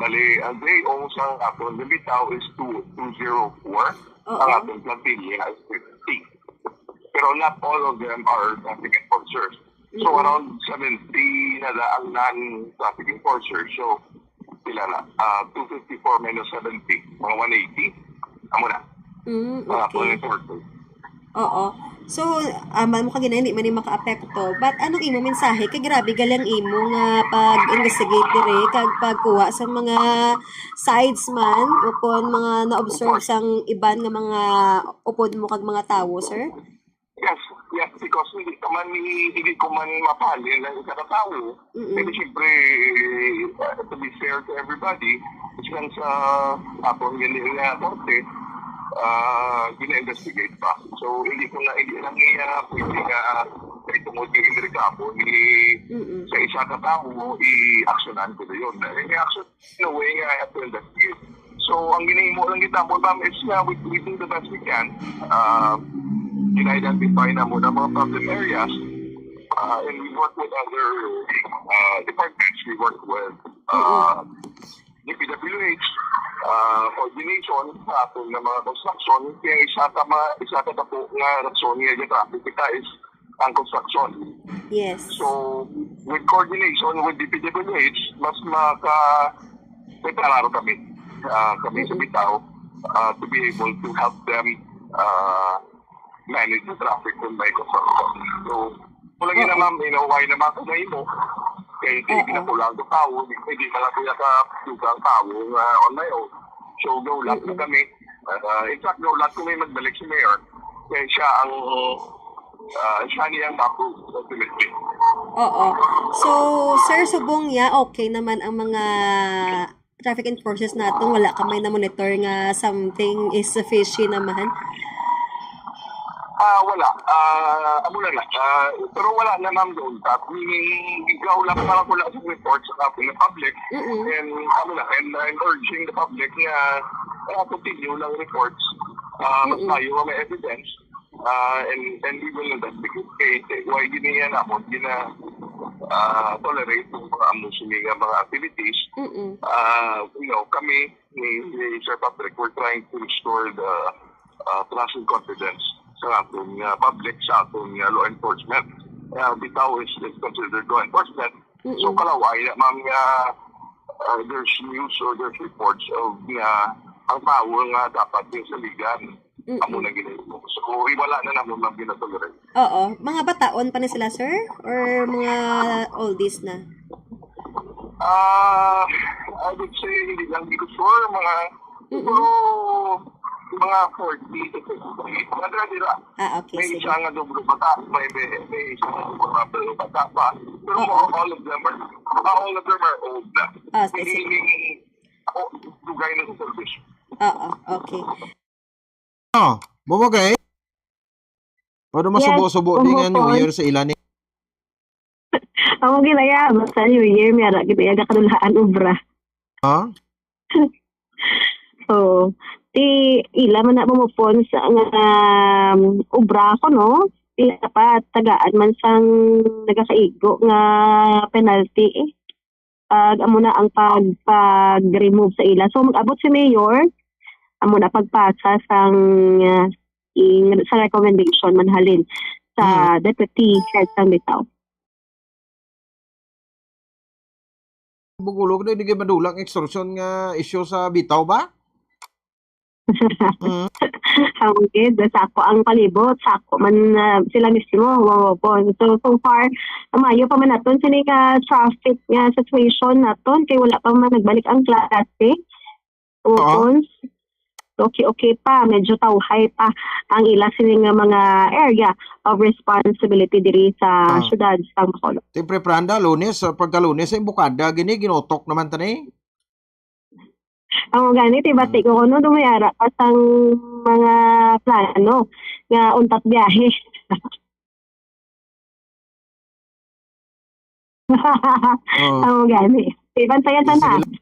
Bali, ang J O sa aton nga bitaw is two, two zero four. Oo. Ang aton plantilla is fifty. Pero not all of them are traffic enforcers. So, Mm-mm. around seventy na da ang non-traffic enforcers. So, pila na? Ah, two fifty-four minus seventy, mga one eighty. Amo na. Mm, Mga okay. Enforcers. Oo. So, aman mo kagina, hindi man ni makaapekto. But anong imo mensahe? Kay grabe gali ang imo nga pag-investigate dire, kag pagkuha sa mga sides man, o kon mga na-observe Of course. sang iban nga mga upod mo kag mga tawo, sir? Yes, yes, because hindi ka man, hindi ko man mapahalin lang sa katao. Mm-mm. Pero siyempre, uh, to be fair to everybody, isang sa akong gini nga korte, uh, gina-investigate pa. So, hindi ko na, hindi lang niya pwede nga, uh, kay tungod kay hindi reklamo, ni Mm-mm. sa isa ka tao, i-actionan ko na yun. May action in a way nga I have to investigate. So, ang ginahimo lang kita mo, ma'am, is nga we, we do the best we can. Uh, gina-identify na mo na mga problem areas. Uh, and we work with other uh, departments. We work with uh, D P W H, uh, coordination sa aton nga mga construction. Kaya isa ka, ma, isa ka dako nga rason nga traffic kita is ang construction. Yes. So, with coordination with D P W H, mas maka may klaro kami. Ah, kami sa Mm-mm. bitaw, ah, to be able to help them ah, manage the traffic kung may construction. So, wala gina, Oo. ma'am, you know, why naman kung may mo? Kay di Oo. ginapulang ko tao, di pwede pala kaya ka dugang tao nga on my own. So, go lang Mm-mm. kami. Ah, in fact, go lang kami magbalik si Mayor. Kaya siya ang ah, siya niyang bago ultimately. Oo. So, Sir, subong niya, okay naman ang mga traffic enforcers naton, wala ka may na-monitor nga something is fishy naman? Ah, wala. Ah, amo lang na. Ah, pero wala na, ma'am, doon. Tap, meaning, ikaw lang para ko lang sa report sa public. Mm-mm. And, amo lang, and I'm urging the public na uh, continue lang reports. Ah, mas Mm-mm. mayo nga may evidence. Uh, and, and we will investigate why gini nga namon gina uh, tolerate ang mga amo sini nga mga activities. Mm-mm. Uh, you know, kami ni, ni Sir Patrick, we're trying to restore the uh, trust and confidence sa aton nga public, sa aton nga law enforcement. Uh, bitaw is, is considered law enforcement. So, Mm-mm. kalaway na, ma'am, nga uh, there's news or there's reports of nga ang tao nga dapat yung saligan Mm-mm. amo na ginahimo. So, So, wala na naman, ma'am, ginatolerate. Oo. Mga bataon pa ni sila, sir? Or mga oldies na? Ah, I would say, hindi lang ko sure, mga, Mm-mm. siguro, mga forty to fifty. Mga dira-dira. Ah, okay, May sige. isa nga dobro bata, may, may, may isa nga dobro bata pa. Pero Oo. all of them are, ah, all of them are old na. Ah, Hindi sige. Yung, oh, dugay na sa service. Oo, okay. Ah, Bombo Grace? Paano Yes, masubo-subo di nga New Year sa ila ni? Amo ginaya, basta New Year, may ara, ginaya, gakadulaan, obra. Ha? Oo. Ti, ila man na mo phone sa nga, um, obra ko, no? Ti, dapat tagaan man sang nagakaigo nga penalty, eh. Pag amo na ang pag, pag-remove sa ila. So, mag-abot si Mayor, amo na pagpasa sang, ah, ing, sa recommendation man halin sa Mm. deputy head sang bitaw. Bugulog na, hindi kayo madula ang extortion nga issue sa bitaw ba? Mm. Ang gid, sa ako ang palibot, sa ako man, ah, sila mismo, mawapon. So, so far, maayo pa man naton sini ka traffic nga situation naton, kay wala pa man nagbalik ang klase. Oo. Mawapon. Okay, okay pa, medyo tawhay pa ang ila sini nga mga area of responsibility diri sa Ah. syudad sa Bacolod. Ti preparanda, Lunes, ah, pagka Lunes, ay bukada, gini, ginutok naman tani. Amo gani, ti bati Mm. ko kuno, dumayara pa sang mga plano nga untat biyahe. Oo. Amo gani. Ti bantayan ta na. Sige lang.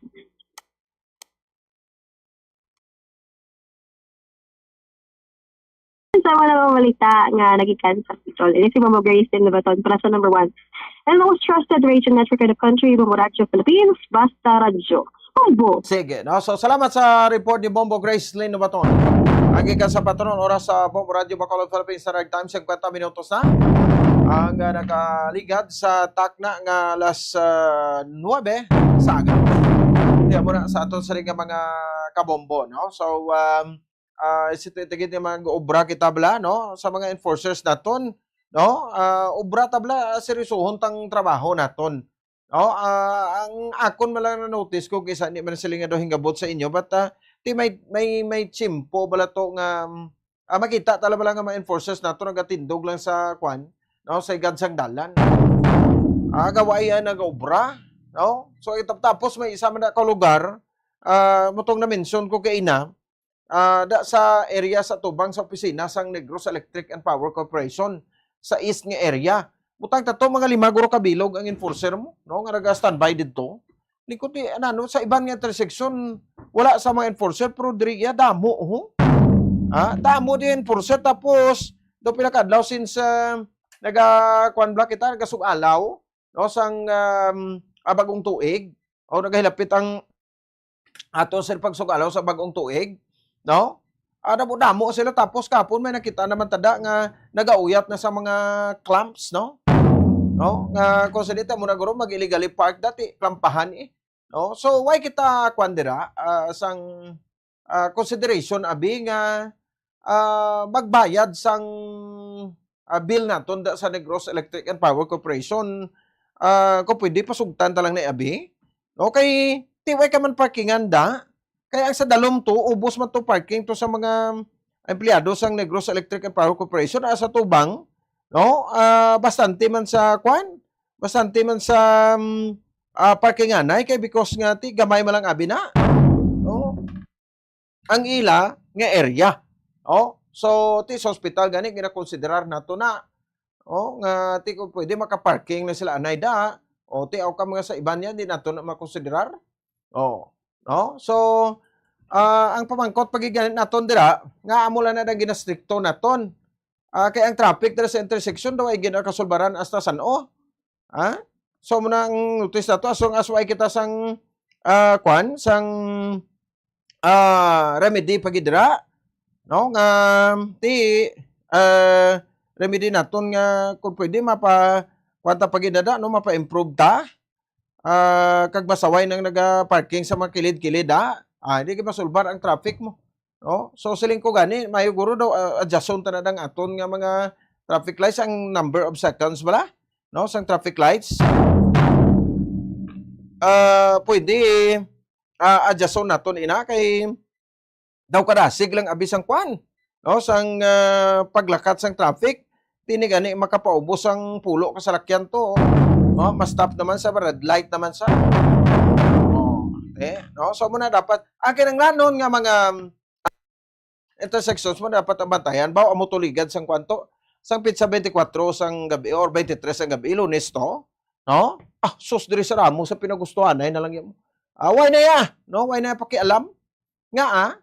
Sa mga mga balita nga nagikan sa Bicol, ini si Mama Grace Lynn Nabaton para sa number one and most trusted radio network in the country, Bombo Radyo Philippines, Basta Radyo. Bombo! Sige, no? So, salamat sa report ni Bombo Grace Lynn Nabaton. Ang gikan sa patron, oras sa Bombo Radyo Bacolod Philippines, sa time, singkwenta minutos na. Ang, ah, nakaligad sa takna nga alas, ah, nuebe sa aga. Diyan muna sa aton sa rin nga mga kabombo, no? So, um, ah, si tigid nga mag-obra kita bala, no? Sa mga enforcers naton, no? Ah, obra ta bala, ah, seryosohon tang trabaho naton. No? Ah, ang akon man lang na-notice ko, kaysa ni man sila nga daw hingabot sa inyo, but, ah, ti may, may, may tiyempo bala to nga, mm, ah, makita tala bala nga mga enforcers nato nagatindog lang sa kwan, no? Sa igad sang dalan. Ah, gawayan nag-obra, no? So, itap-, tapos may isa man na ka lugar, ah, mutong na-mention ko kay ina, ah, da sa area sa tubang sa opisina sang Negros Electric and Power Corporation sa east nga area. Butang tato, mga lima guro ka bilog ang enforcer mo, no, nga naga-standby didto. Likod ni, ano, ano, sa iban nga intersection, wala sa mga enforcer, pero diri iya, damo, ho. Ha? Damo di enforcer, tapos, do pila ka adlaw since, ah, naga, kuwan bala kita, nagasug-alaw, no, sang, um, ah, bagong tuig, o nagahilapit ang ato sila pagsugalaw sa bagong tuig, no? Ah, damo-damo sila, tapos kapon may nakita naman tada nga nagauyat na sa mga clamps, no? No? Nga kung sa dito mo na guro, mag-illegally park dati, klampahan eh. No? So, why kita, kwan dira, ah, sang, ah, consideration, abi, nga, ah, magbayad sang, ah, bill naton da sa Negros Electric and Power Corporation, ah, kung pwede, pasugtan ta lang na, abi. Okay, ti way ka man parkingan da. Kaya ang sa dalom to, ubos man to parking to sa mga empleyado sang Negros Electric and Power Corporation, ah, sa tubang, no? Ah, bastante man sa kwan, bastante man sa, mm, ah, parkinganay, kay because nga ti gamay man lang abi na, no? Ang ila nga area. Oh, so ti sa hospital gani ginakonsiderar nato na. Oh, nga ti kung pwede makaparking na sila anay da. O ti aw ka mga sa iban yan, di nato na makonsiderar. Oh, no? So, ah, ang pamangkot pagigani naton dira nga amo lang na ang ginastrikto naton. Ah, kay ang traffic dira sa intersection daw ay ginakasulbaran hasta San-O. Ha? So, muna ang notice na to, as long as way kita sang, ah, kwan, sang, ah, remedy pagidra, no? Nga, ti, ah, remedy naton nga kung pwede mapa, kwan ta pagidada, no? Mapa-improve ta. Ah, kag masaway nang naga-parking sa mga kilid-kilid, ha? Ah, hindi ka masulbar ang traffic mo. no? So, siling ko gani, mayo guro daw, ah, adjuston ta na dang aton nga mga traffic lights, ang number of seconds bala, no, sang traffic lights. Ah, pwede, ah, adjuston naton ina kay daw kadasig lang abi sang kwan, no, sang, ah, paglakat sang traffic. Tini gani makapaubos ang pulo ka salakyan to, no? Ma-stop naman sa red light naman sa. Oh, eh, no? So, muna dapat, ang kinanglanon nga mga intersections mo dapat ang bantayan. Baw amo to ligad sang kwanto, sang pitsa twenty-four sang gabi or twenty-three sang gabi, Lunes to, no? Ah, sus, diri sa ramo sa pinagustuhanay na lang yun. Ah, why na ya? No? Why na ya pakialam? Nga, ah?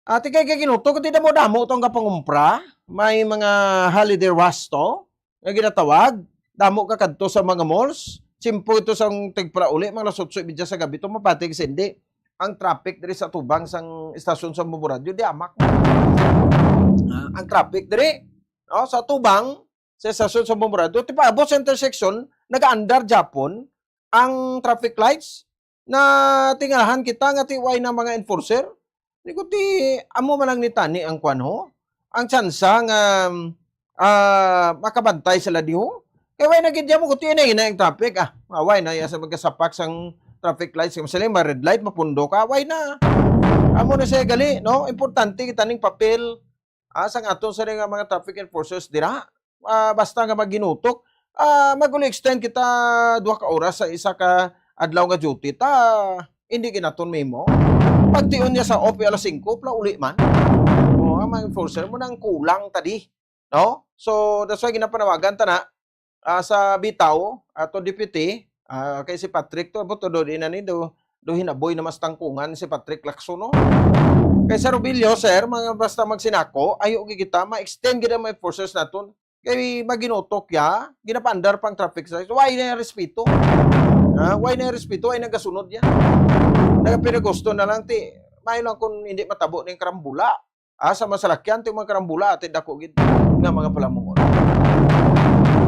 Ate, kay, kay ginuto, kundi damo-damo tong kapangumpra. May mga holiday rush to, nga ginatawag. Damo ka kadto sa mga malls. Simple ito sa tigpalauli, mga alas otso y media sa gabi, to mapatig sindi. Ang traffic diri sa tubang sang istasyon sa Bombo Radyo, di amak. Ah, ang traffic diri, no, sa tubang sa istasyon sa Bombo Radyo, ti paabot sa intersection, nagaandar gyapon ang traffic lights. Na tingalahan kita nga ti way na mga enforcer. Di ko ti, amo man lang ni tani ang kwan ho. Ang tsansa nga, ah, makabantay sila di ho. Kay way na gid mo kuti na ina ang traffic. Ah, way na ya sa magkasapak sang traffic lights. Kay masaling ma-red light, mapundo ka, way na. Amo na siya gali, no? Importante kita ning papel, ah, sang aton sa nga mga traffic enforcers dira. Ah, basta nga maginutok, ah, mag-extend kita duha ka oras sa isa ka adlaw nga duty, ta hindi ginaton mimo. Pagtion niya sa off alas singko, pla uli man. O, ang mga enforcer mo nang kulang tadi, no? So, that's why ginapanawagan ta na, ah, sa bitaw, ato deputy, ah, kay si Patrick to, abot to, do, di na ni, do, do hinaboy na mas tangkungan si Patrick Lacson, no? Kay sa Robillo, sir, mga basta magsinako, ayo gid kita, ma-extend gid ang mga enforcers naton. Kay maginutok ya, ginapaandar pang traffic sa, why na yung respeto? Ha? Why na yung respeto? Ay nagasunod ya. Nagapira gusto na lang, ti, may lang kung hindi matabo ning karambula. Ah, sa masalakyan, ti mga karambula, ati dako gid nga mga palamungon.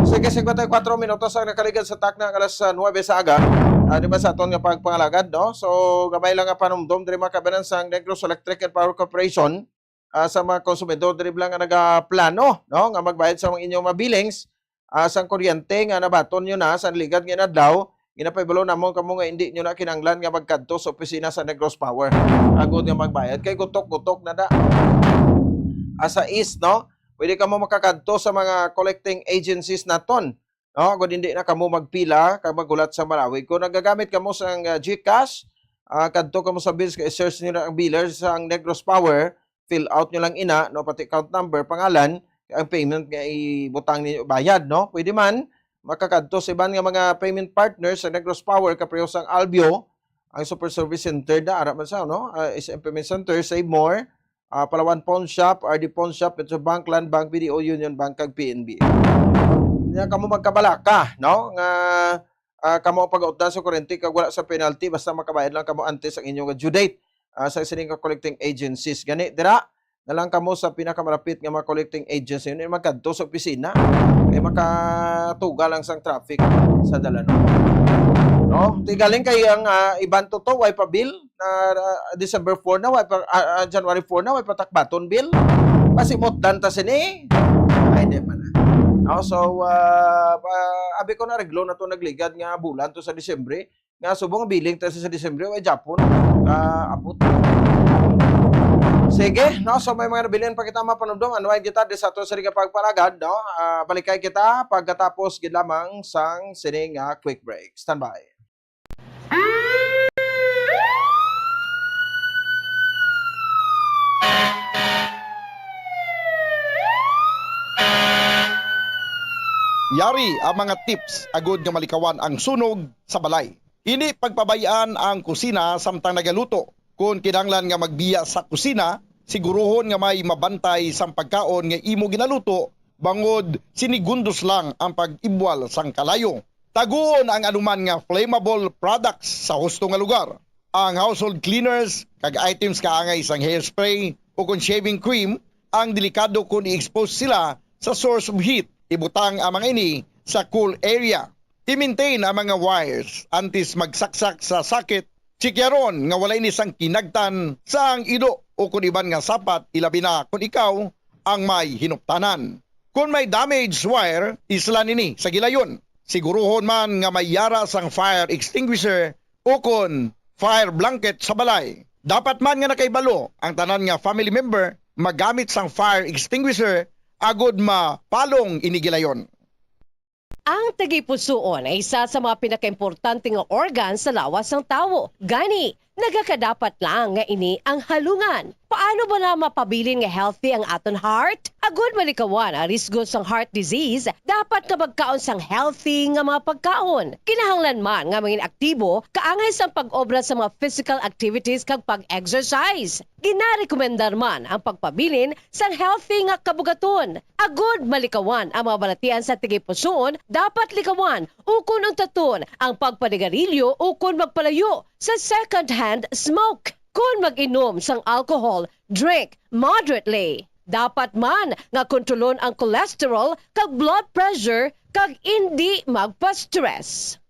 Sige, singkwenta y kuwatro minutos ang nakaligad sa takna nga alas, ah, nuwebe sa aga. Ah, di ba sa aton nga pagpangalagad, no? So, gamay lang nga panumdom diri mga kabanan sang Negros Electric and Power Corporation, ah, sa mga konsumidor diri lang nga nagaplano, no, nga magbayad sa mga inyong mga billings, ah, sang kuryente nga nabaton nyo na sa ligad nga inadlaw, ginapahibalo namon kamo nga hindi nyo na kinahanglan nga magkadto sa opisina sa Negros Power agod nga magbayad kay gutok-gutok na da. Ah, sa East, no, pwede kamo makakadto sa mga collecting agencies naton, no, agod hindi na kamo magpila kag maghulat sa malawig. Kung nagagamit kamo sang, ah, GCash, ah, kadto kamo sa bills kay search nyo na ang biller sang Negros Power, fill out nyo lang ina, no, pati account number, pangalan, ang payment nga ibutang ninyo bayad, no? Pwede man makakadto sa iban nga mga payment partners sa Negros Power, kapareho sang Alveo, ang Super Service Center na ara man sa, no? Ah, S M Payment Center, Save More, ah, Palawan Pawn Shop, R D Pawn Shop, Petro Bank, Land Bank, B D O, Union Bank, kag P N B. Nya kamo magkabalaka, no, nga, ah, kamo ang pag-autdan sa kurente kag wala sa penalty basta makabayad lang kamo antes ang inyong due date, ah, sa sining nga collecting agencies. Gani, dira na lang kamo sa pinakamalapit nga mga collecting agency. Hindi magkadto sa opisina. Kay makatuga lang sang traffic sa dalanon. No? Ti galing kay ang, ah, iban to to, way pa bill. Na, ah, December four na, way pa, ah, ah, January four na, way pa takbaton bill. Pasimot dan ta sini. Ay, di man na. No? So, ah, pa, abi ko na reglo na to nagligad nga bulan to sa Disyembre. Nga subong billing ta sa Disyembre, way Japon. Ah, abot. Sige, no? So may mga nabilin pa kita mapanumdom. Ano ay kita di sa ato sa nga pagpalagad, no? Ah, balikay kita pagkatapos gid lamang sang sining, ah, quick break. Standby. Yari ang mga tips agud nga malikawan ang sunog sa balay. Hindi pagpabay-an ang kusina samtang nagaluto. Kon kinahanglan nga magbiya sa kusina, siguruhon nga may mabantay sang pagkaon nga imo ginaluto, bangod sinigundos lang ang pag-ibwal sang kalayo. Taguon ang anuman nga flammable products sa husto nga lugar. Ang household cleaners kag items kaangay sang hairspray o kon shaving cream ang delikado kon i-expose sila sa source of heat. Ibutang ang mga ini sa cool area. I-maintain ang mga wires antes magsaksak sa socket. Tsikyaron nga wala ini sang kinagtan sang ido. o kon iban nga sapat, ilabi na kon ikaw ang may hinuptanan. Kon may damaged wire, islan ini sa gilayon. Siguruhon man nga may yara sang fire extinguisher o kon fire blanket sa balay. Dapat man nga nakahibalo ang tanan nga family member magamit sang fire extinguisher agod mapalong ini gilayon. Ang tagipusoon ay isa sa mga pinakaimportante nga organ sa lawas sang tawo. Gani, nagakadapat lang nga ini ang halungan. Paano bala mapabilin nga healthy ang aton heart? Agud malikawan ang risgo sang heart disease, dapat nga magkaon sang healthy nga mga pagkaon. Kinahanglan man nga mangin aktibo kaangay sang pag-obra sa mga physical activities kag pag-exercise. Ginarekomendar man ang pagpabilin sang healthy nga kabugaton. Agud malikawan ang mga balatian sa tagipusoon, dapat likawan ukon untaton ang pagpanigarilyo ukon magpalayo sa second-hand smoke. Kon mag-inom sang alcohol, drink moderately. Dapat man nga kontrolon ang cholesterol kag blood pressure kag indi magpa-stress.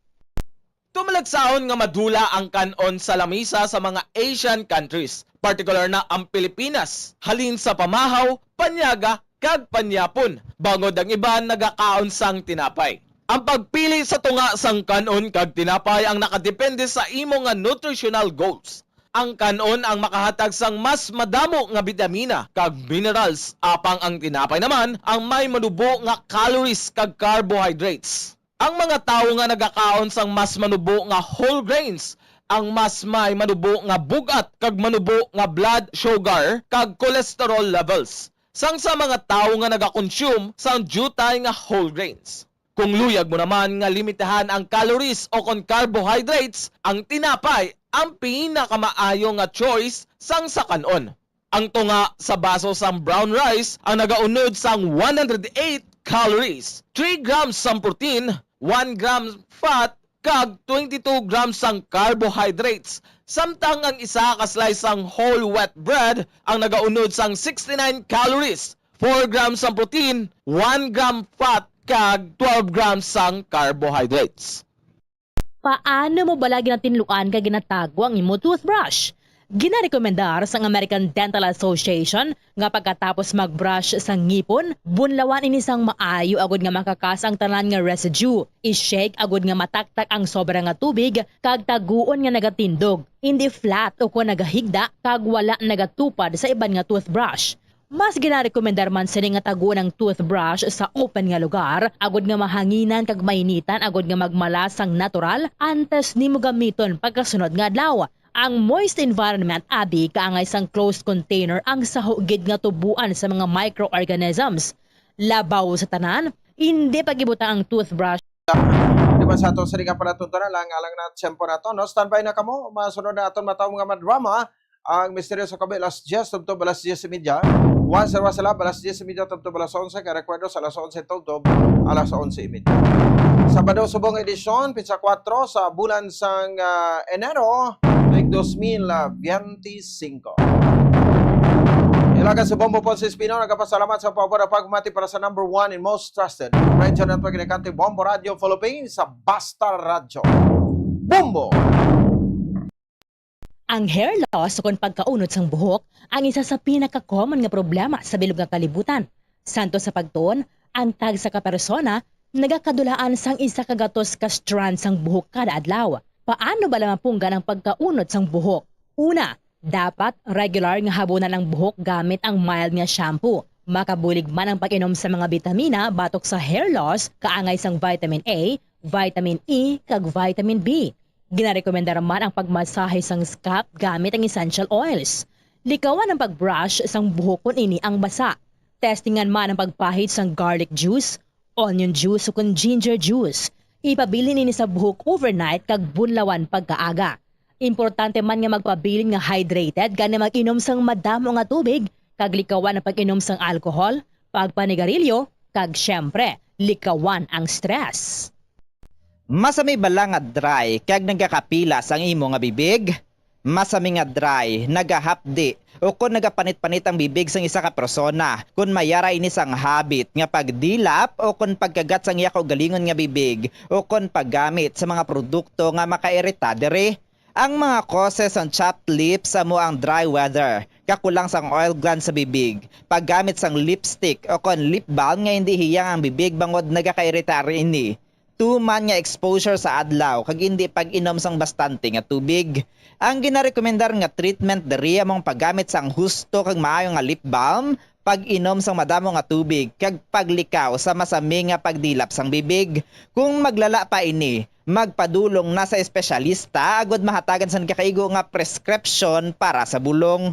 Tumalagsaon nga madula ang kan-on sa lamisa sa mga Asian countries, partikular na ang Pilipinas, halin sa pamahaw, panyaga, kag panyapon, bangod ang iban nagakaon sang tinapay. Ang pagpili sa tunga sang kan-on kag tinapay ang nakadepende sa imo nga nutritional goals. Ang kan-on ang makahatag sang mas madamo nga bitamina kag minerals, apang ang tinapay naman ang may manubo nga calories kag carbohydrates. Ang mga tawo nga nagakaon sang mas manubo nga whole grains ang mas may manubo nga bug-at kag manubo nga blood sugar kag cholesterol levels sang sa mga tawo nga nagakonsume sang diutay nga whole grains. Kung luyag mo naman nga limitahan ang calories o kon carbohydrates, ang tinapay ang pinakamaayo nga choice sang sa kan-on. Ang tunga sa baso sang brown rice ang nagaunod sang one hundred eight calories, three grams sang protein, one gram fat, kag twenty-two grams sang carbohydrates, samtang ang isa ka slice sang whole wheat bread ang nagaunod sang sixty-nine calories, four grams sang protein, one gram fat, kag twelve grams sang carbohydrates. Paano mo bala ginatinluan kag ginatago ang imo toothbrush? Ginarekomendar sang American Dental Association nga pagkatapos mag-brush sa ngipon, bunlawan ini sang maayo agud nga makakas ang tanan nga residue. I-shake agud nga mataktak ang sobra nga tubig kag taguon nga nagatindog, indi flat ukon nagahigda kag wala nagatupad sa iban nga toothbrush. Mas ginarekomendar man sini nga taguon ang toothbrush sa open nga lugar, agud nga mahanginan kag mainitan, agud nga magmala sang natural antes nimo gamiton pagkasunod nga adlaw. Ang moist environment abi kaangay sang closed container ang saho gid nga tuboan sa mga microorganisms. Labaw sa tanan, indi pag-ibutang ang toothbrush. Di ba sa ato sa nga palatuntunan lang, alang na tempo na to, no? Standby na kamo, masunod na aton matawag nga madrama, ang Misteryo sa Kabi, alas diyes tubtob alas diyes y media. Once and once love, alas diyes y media tubtob alas onse, kay recuerdo sa alas onse tubtob alas onse y media. Sabado, subong edisyon, pitsa kuwatro sa bulan sang, ah, Enero, tuig dos mil veinticinco. Ilagan sa Bombo Ponce Espino, nagapasalamat sa pabor ang pagmati para sa number one and most trusted radio network in the country, Bombo Radio Philippines, sa Basta Radio. Bombo! Ang hair loss, ukon pagkaunod sang buhok, ang isa sa pinaka-common nga problema sa bilog nga kalibutan. Santo sa pagtuon, ang tagsa ka persona nagakadulaan sang isa ka gatos ka strand sang buhok kada adlaw. Paano bala mapunggan ang pagkaunod sang buhok? Una, dapat regular nga habunan ang buhok gamit ang mild nga shampoo. Makabulig man ang pag-inom sa mga bitamina batok sa hair loss, kaangay sang vitamin A, vitamin E, kag vitamin B. Ginarekomendar man ang pagmasahe sang scalp gamit ang essential oils. Likawan ang pag-brush sang buhok kon ini ang basa. Testingan man ang pagpahid sang garlic juice, onion juice, ukon ginger juice. Ipabilin ini sa buhok overnight kag bunlawan pagkaaga. Importante man nga magpabilin nga hydrated, gani mag-inom sang madamo nga tubig, kag likawan ang pag-inom sang alcohol, pagpanigarilyo, kag, siyempre, likawan ang stress. Masami bala nga dry kag nagakapilas ang imo nga bibig? Masami nga dry, nagahapdi, ukon nagapanit-panit ang bibig sang isa ka persona kon may ara ini sang habit nga pagdilap ukon pagkagat sang iya kaugalingon nga bibig ukon paggamit sa mga produkto nga makairita diri. Ang mga causes sang chapped lips amo ang dry weather, kakulang sang oil gland sa bibig, paggamit sang lipstick o kon lip balm nga indi hiyang ang bibig bangod nagakairitar ini, tuman nga exposure sa adlaw kag indi pag-inom sang bastante nga tubig. Ang ginarekomendar nga treatment diri amo ang paggamit sang husto kag maayo nga lip balm, pag-inom sang madamo nga tubig, kag paglikaw sa masami nga pagdilap sang bibig. Kung maglala pa ini, magpadulong na sa espesyalista agud mahatagan sang nagakaigo nga prescription para sa bulong.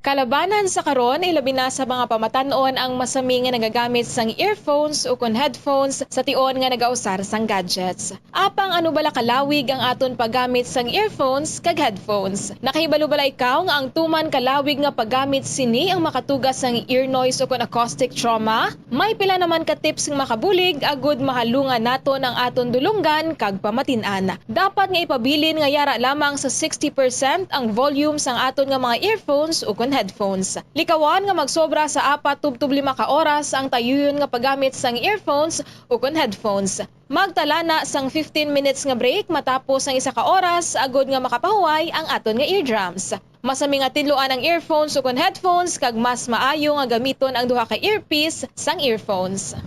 Kalabanan sa karon, ilabi na sa mga pamatan-on ang masami nga nagagamit sang earphones ukon headphones sa tion nga nagausar sang gadgets. Apang ano bala kalawig ang aton paggamit sang earphones kag headphones? Nakahibalo bala ikaw nga ang tuman kalawig nga paggamit sini ang makatuga sang ear noise ukon acoustic trauma? May pila naman ka tips nga makabulig agud mahalungan naton ang aton dulonggan kag pamatin-an. Dapat nga ipabilin nga yara lamang sa sixty percent ang volume sang aton nga mga earphones ukon headphones. Likawan nga magsobra sa apat tubtob lima ka oras ang tayuyon nga paggamit sang earphones ukon headphones. Magtala na sang fifteen minutes nga break matapos ang isa ka oras agud nga makapahuway ang aton nga eardrums. Masami nga tinluan ang earphones ukon headphones kag mas maayo nga gamiton ang duha ka earpiece sang earphones.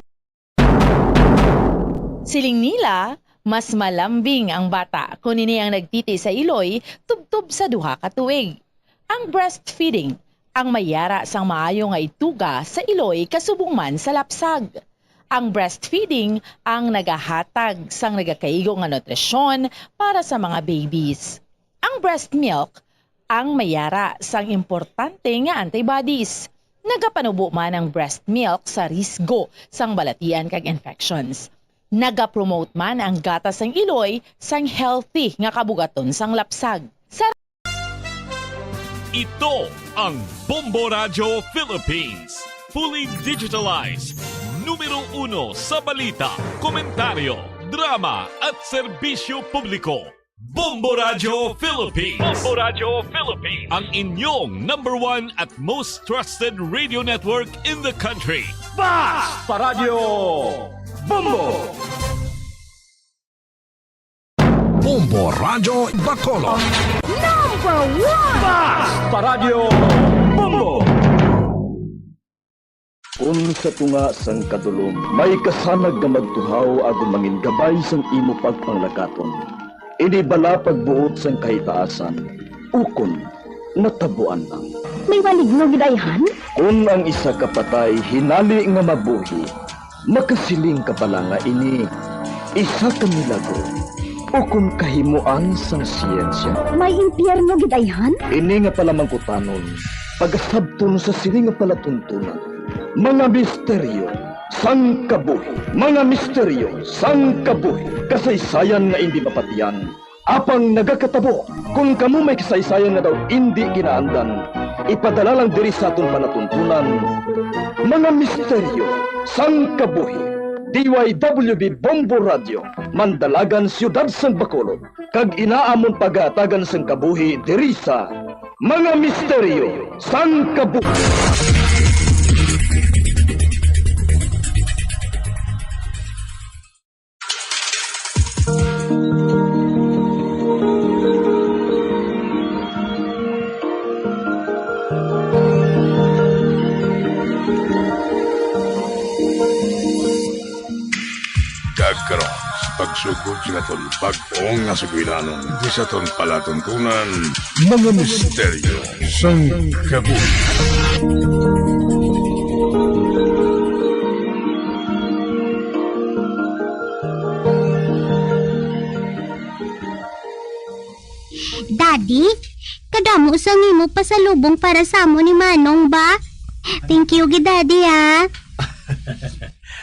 Siling nila, mas malambing ang bata kon ini ang nagtiti sa iloy tubtob sa duha ka tuig. Ang breastfeeding ang may yara sang maayo nga ituga sa iloy kasubong man sa lapsag. Ang breastfeeding ang nagahatag sang nagakaigo nga nutrisyon para sa mga babies. Ang breast milk ang may yara sang importante nga antibodies. Nagapanubo man ang breast milk sa risgo sang balatian kag infections. Nagapromote man ang gatas sang iloy sang healthy nga kabugaton sang lapsag. Sa Ito ang Bombo Radyo Philippines. Fully digitalized. Numero uno sa balita, komentaryo, drama, at serbisyo publiko. Bombo Radyo Philippines. Bombo Radyo Philippines. Ang inyong number one at most trusted radio network in the country. Basta Radyo Bombo! Bombo Radyo Bacolod. Number one! Basta Radyo Bombo! Kon sa tunga sang kadulom, may kasanag nga magtuhaw agud mangin-gabay sang imo pagpanglakaton. Ini bala pagbuot sang kahitaasan, ukon natabuan lang. May maligno gid ayhan? Kon ang isa ka patay hinali nga mabuhi, makasiling ka bala nga ini isa ka milagro ukon kahimoan sang siyensya? May impyerno gid ayhan? Ini nga palamangkutanon, pagasabton sa sini nga palatuntunan. Mga misteryo sang kabuhi. Mga misteryo sang kabuhi. Kasaysayan nga indi mapatian, apang nagakatabo. Kon kamo may kasaysayan nga daw indi ginaandan, ipadala lang diri sa aton palatuntunan. Mga misteryo sang kabuhi. D Y W B Bombo Radio, Mandalagan, Siyudad sang Bacolod. Kag ina amon pagahatagan sang kabuhi diri sa Mga Misteryo sang Kabuhi. Kag karon, sa pagsugod sa aton bag-o nga sugilanon, di sa aton palatuntunan, Mga Misteryo sang Kabuhi. Daddy, kadamo sang imo pasalubong para sa amo ni Manong ba? Thank you gid, Daddy, ah.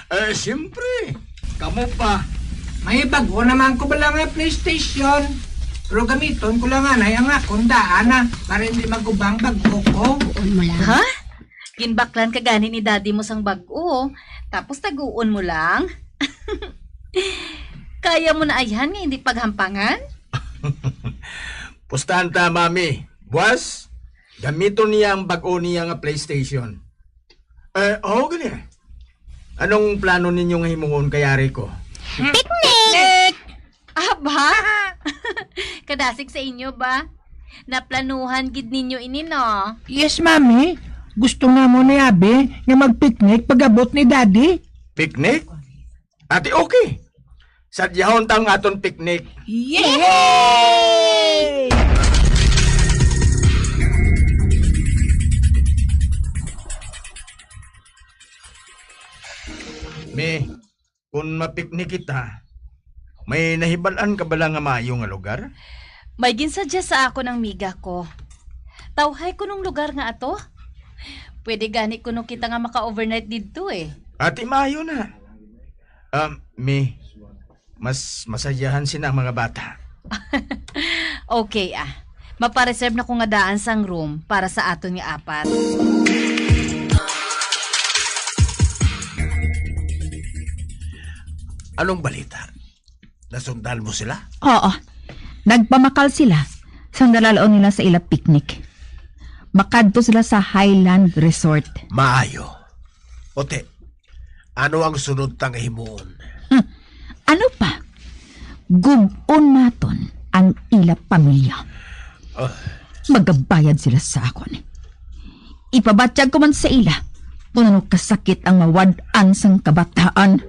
Eh, siyempre. Kamo pa. May bag-o naman ko bala nga PlayStation. Pero gamiton ko lang anay ang akon daan, ah, para hindi magubang bag-o ko. Buon mo lang. Ha? Ginbaklan ka gani ni daddy mo sang bag-o, tapos taguon mo lang? Kaya mo na ayhan nga hindi paghampangan? Pustahan ta, Mami. Buwas, gamiton niya ang bag-o niya nga PlayStation. Eh, oh, gani. Anong plano ninyo nga himuon kay ari ko? Picnic! Aba! Kadasig sa inyo ba? Naplanuhan gid ninyo ini, no? Yes, Mami. Gusto namon ni Abi nga mag-picnic pag-abot ni Daddy. Picnic? Ati, okay. Sadyahon ta ang aton picnic. Yay! Mi, kung mapiknik kita, may nahibal-an ka bala nga maayo nga lugar? May ginsadya sa akon ang miga ko. Tawhay kunong lugar nga ato? Pwede gani kuno kita nga maka-overnight didto, eh. Ati, maayo na. Um, Mi, mas masayahan sina ang mga bata. Okay, ah. Mapareserve na ko nga daan sang room para sa aton nga apat. Anong balita? Nasundan mo sila? Oo. Nagpamakal sila sang dalalaon nila sa ila picnic. Makadto sila sa Highland Resort. Maayo. Ote, ano ang sunod ta nga himuon? Hmm. Ano pa? Gub-on naton ang ila pamilya. Ah. Magabayad sila sa akon. Ipabatyag ko man sa ila kung ano kasakit ang mawad-an sang kabataan.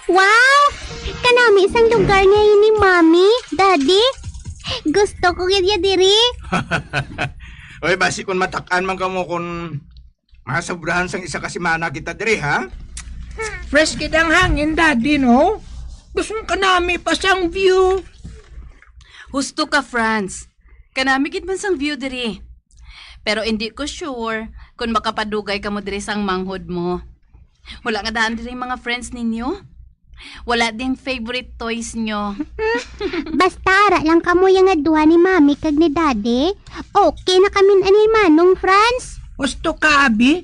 Wow! Kanami sang lugar nga ini, Mami, Daddy. Gusto ko gid ya diri. Oy, basi kung matak-an man kamo kung masobrahan sang isa ka semana kita diri, ha? Fresh gid ang hangin, Daddy, no? Gusto kanami pa sang view. Husto ka, Franz. Kanami gid man sang view diri. Pero indi ko sure kung makapadugay kamo diri sang manghod mo. Wala nga daan diri mga friends ninyo? Wala ding favorite toys nyo? Basta ara lang kamo ya nga duha ni Mami kag ni Daddy. Okay na kami ani, Manong Franz. Gusto ka, Abi?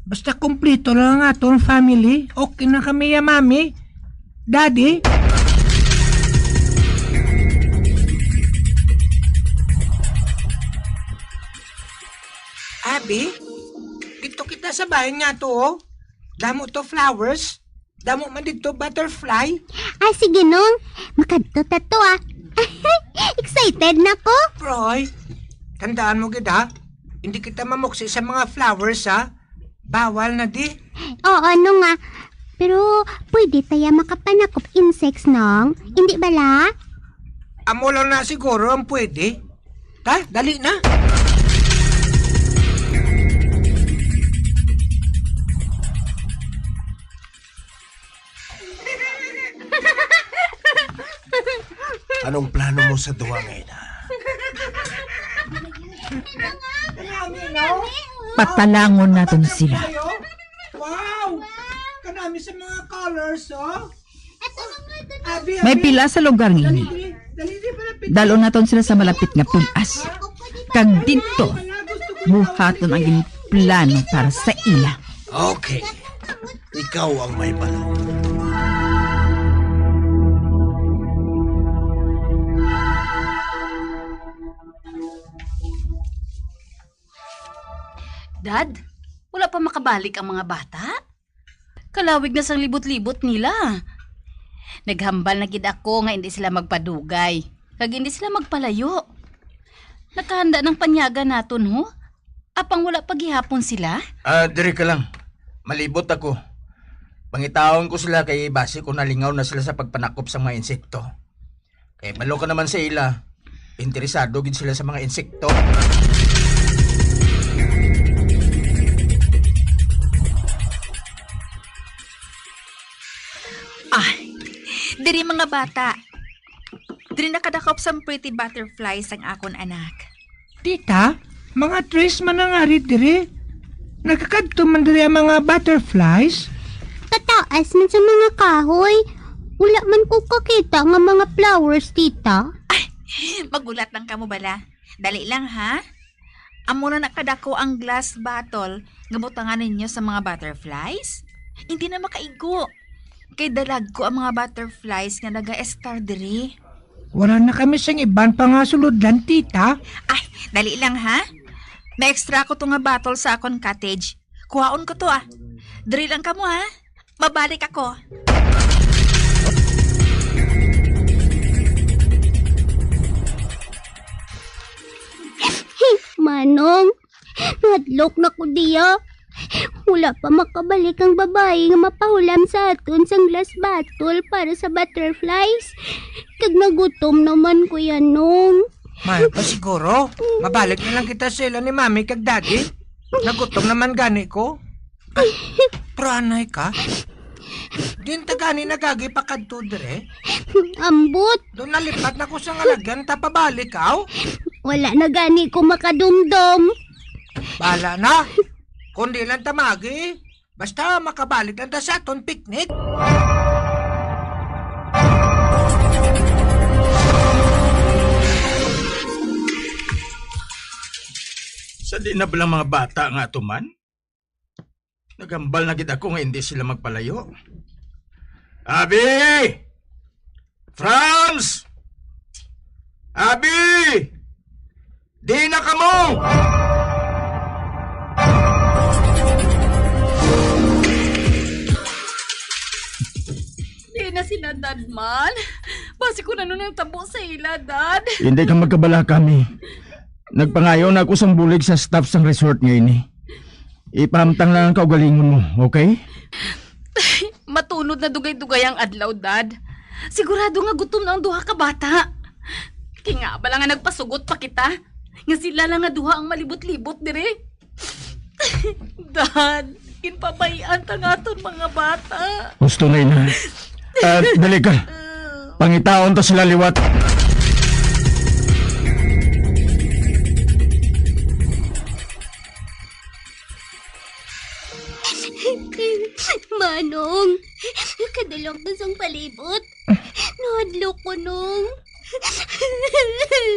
Basta kumplito lang ang aton family, okay na kami ya, Mami. Daddy? Abi, dito kita sa bahin nga to, oh. Damo to flowers. Damo man dito butterfly. Ah, sige, Nong. Makadto ta to, ah. Excited na ko. Roy, tandaan mo gid, ha? Hindi kita mamuksi sa mga flowers, ha? Bawal na di. Oo, Nong, ah. Pero pwede taya makapanakop insects, Nong? Hindi bala? Amo lang na siguro ang pwede. Ta, dali na. Anong plano mo sa duha nga ina? Patalangon naton sila. Wow! Kanami sa mga colors, oh. Abi, May abi. Pila sa lugar nga ini. Dali, dali, dali, dali, dali. Dalon naton sila sa malapit nga pilas. Kag didto, buhaton ang ginplano para sa ila. Okay. Ikaw ang may balon. Dad, wala pa makabalik ang mga bata? Kalawig na sang libot-libot nila. Naghambal na gid ako nga indi sila magpadugay, kag indi sila magpalayo. Nakahanda nang panyaga naton, ho? Apang wala pa gihapon sila? Ah, diri ka lang. Malibot ako. Pangitaon ko sila kay basi ko nalingaw na sila sa pagpanakop sa mga insekto. Kay balo ka naman sa ila. Interesado gid sila sa mga insekto. Ay, diri mga bata. Diri nakadakop sang pretty butterflies ang akon anak. Tita, mga trees man ang ari diri. Nagakadto man diri ang mga butterflies. Kataas man sa mga kahoy. Wala man ko kakita nga mga flowers, tita. Ay, magulat lang kamo bala. Dali lang, ha? Amo na nakadako ang glass bottle nga butangan ninyo sa mga butterflies. Hindi na makaigo. Kay dalag ko ang mga butterflies nga naga-estar diri. Wala na kami sing iban pa nga sulodlan, tita. Ay, dali lang, ha? May extra ko to nga bottle sa akon cottage. Kuhaon ko to, ah. Diri lang kamo, ha? Mabalik ako. Manong, mahadlok na ko diya. Wala pa makabalik ang babayi nga mapahulam sa aton sang last battle para sa butterflies. Kag nagutom naman ko yan, Nong. Maayo pa siguro. Mabalik na lang kita sa ila ni Mami kag Daddy. Nagutom naman gani ko. Ah, pero anay ka? Din ta gani nagagi pa kadto dire? Ambot. Doon nalipat na ko sa ngalagyan, ta pabalik, aw? Wala na gani ko makadumdom. Bala na. Kung di lang ta magi, basta makabalik lang ta sa aton picnic. Sa di na bala mga bata nga atuman? Nagambal na gid ako nga hindi sila magpalayo. Abi! Franz! Abi! Di na kamo! Di na sila, Dad, man. Basi kung ano nang tabo sa ila, Dad. Hindi ka magkabala kami. Nagpangayo na ako sang bulig sa staff sang resort nga ini. Ipahamtang lang ang kaugalingon mo, okay? Matunod na dugay-dugay ang adlaw, Dad. Sigurado nga gutom na ang duha ka bata. Kay nga bala nga nagpasugot pa kita nga sila lang nga duha ang malibot-libot diri. Dad, ginpabay-an ta nga aton mga bata. Husto na, ina. Ah, dali ka. Pangitaon ta sila liwat. Manong, kadulom na sang palibot. Nahadlok ko, Nong.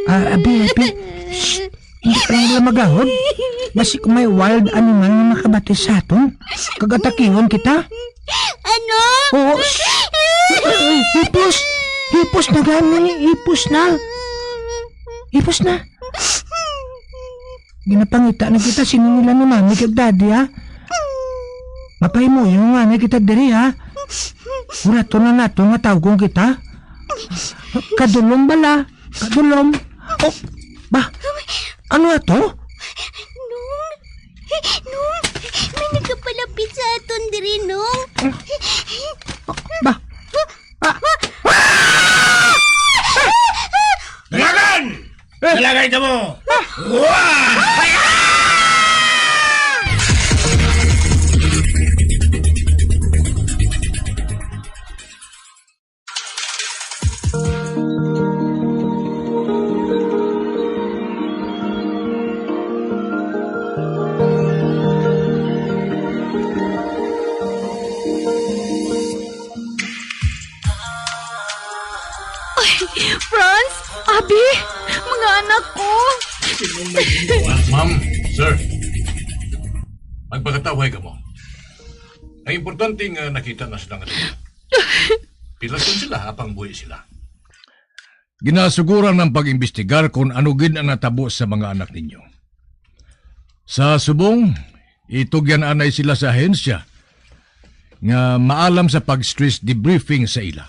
Ah, abi, abi. Shh. Hindi ka lang nila magahod. Basi kung may wild animal nga makabati sa aton, kag atakihon kita. Ano? Oo, shh. Ay, hipos. Hipos na gani. Hipos na. Hipos na. Ginapangita na kita sini nila ni Mami kag Daddy, ha? Mapahimuyo nga na kita diri, ha? Huraton na nato nga tawgon kita. Kadulom bala. Kadulom. Oh, ba? Ano ato? Nong, Nong, may nagapalapit sa aton diri, Nong. Ba? Ah! Dalagan! Dalagan kamo! Wah! Ay, Franz, Abi, mga anak ko. Ma'am, sir, magpakatawhay kamo. Ang importante nga nakita na sila nga tawo. Pilason sila apang buhi sila. Ginasuguran ang pag-imbestigar kung ano gid ang natabo sa mga anak ninyo. Sa subong, itugyan anay sila sa ahensya nga maalam sa pag-stress debriefing sa ila.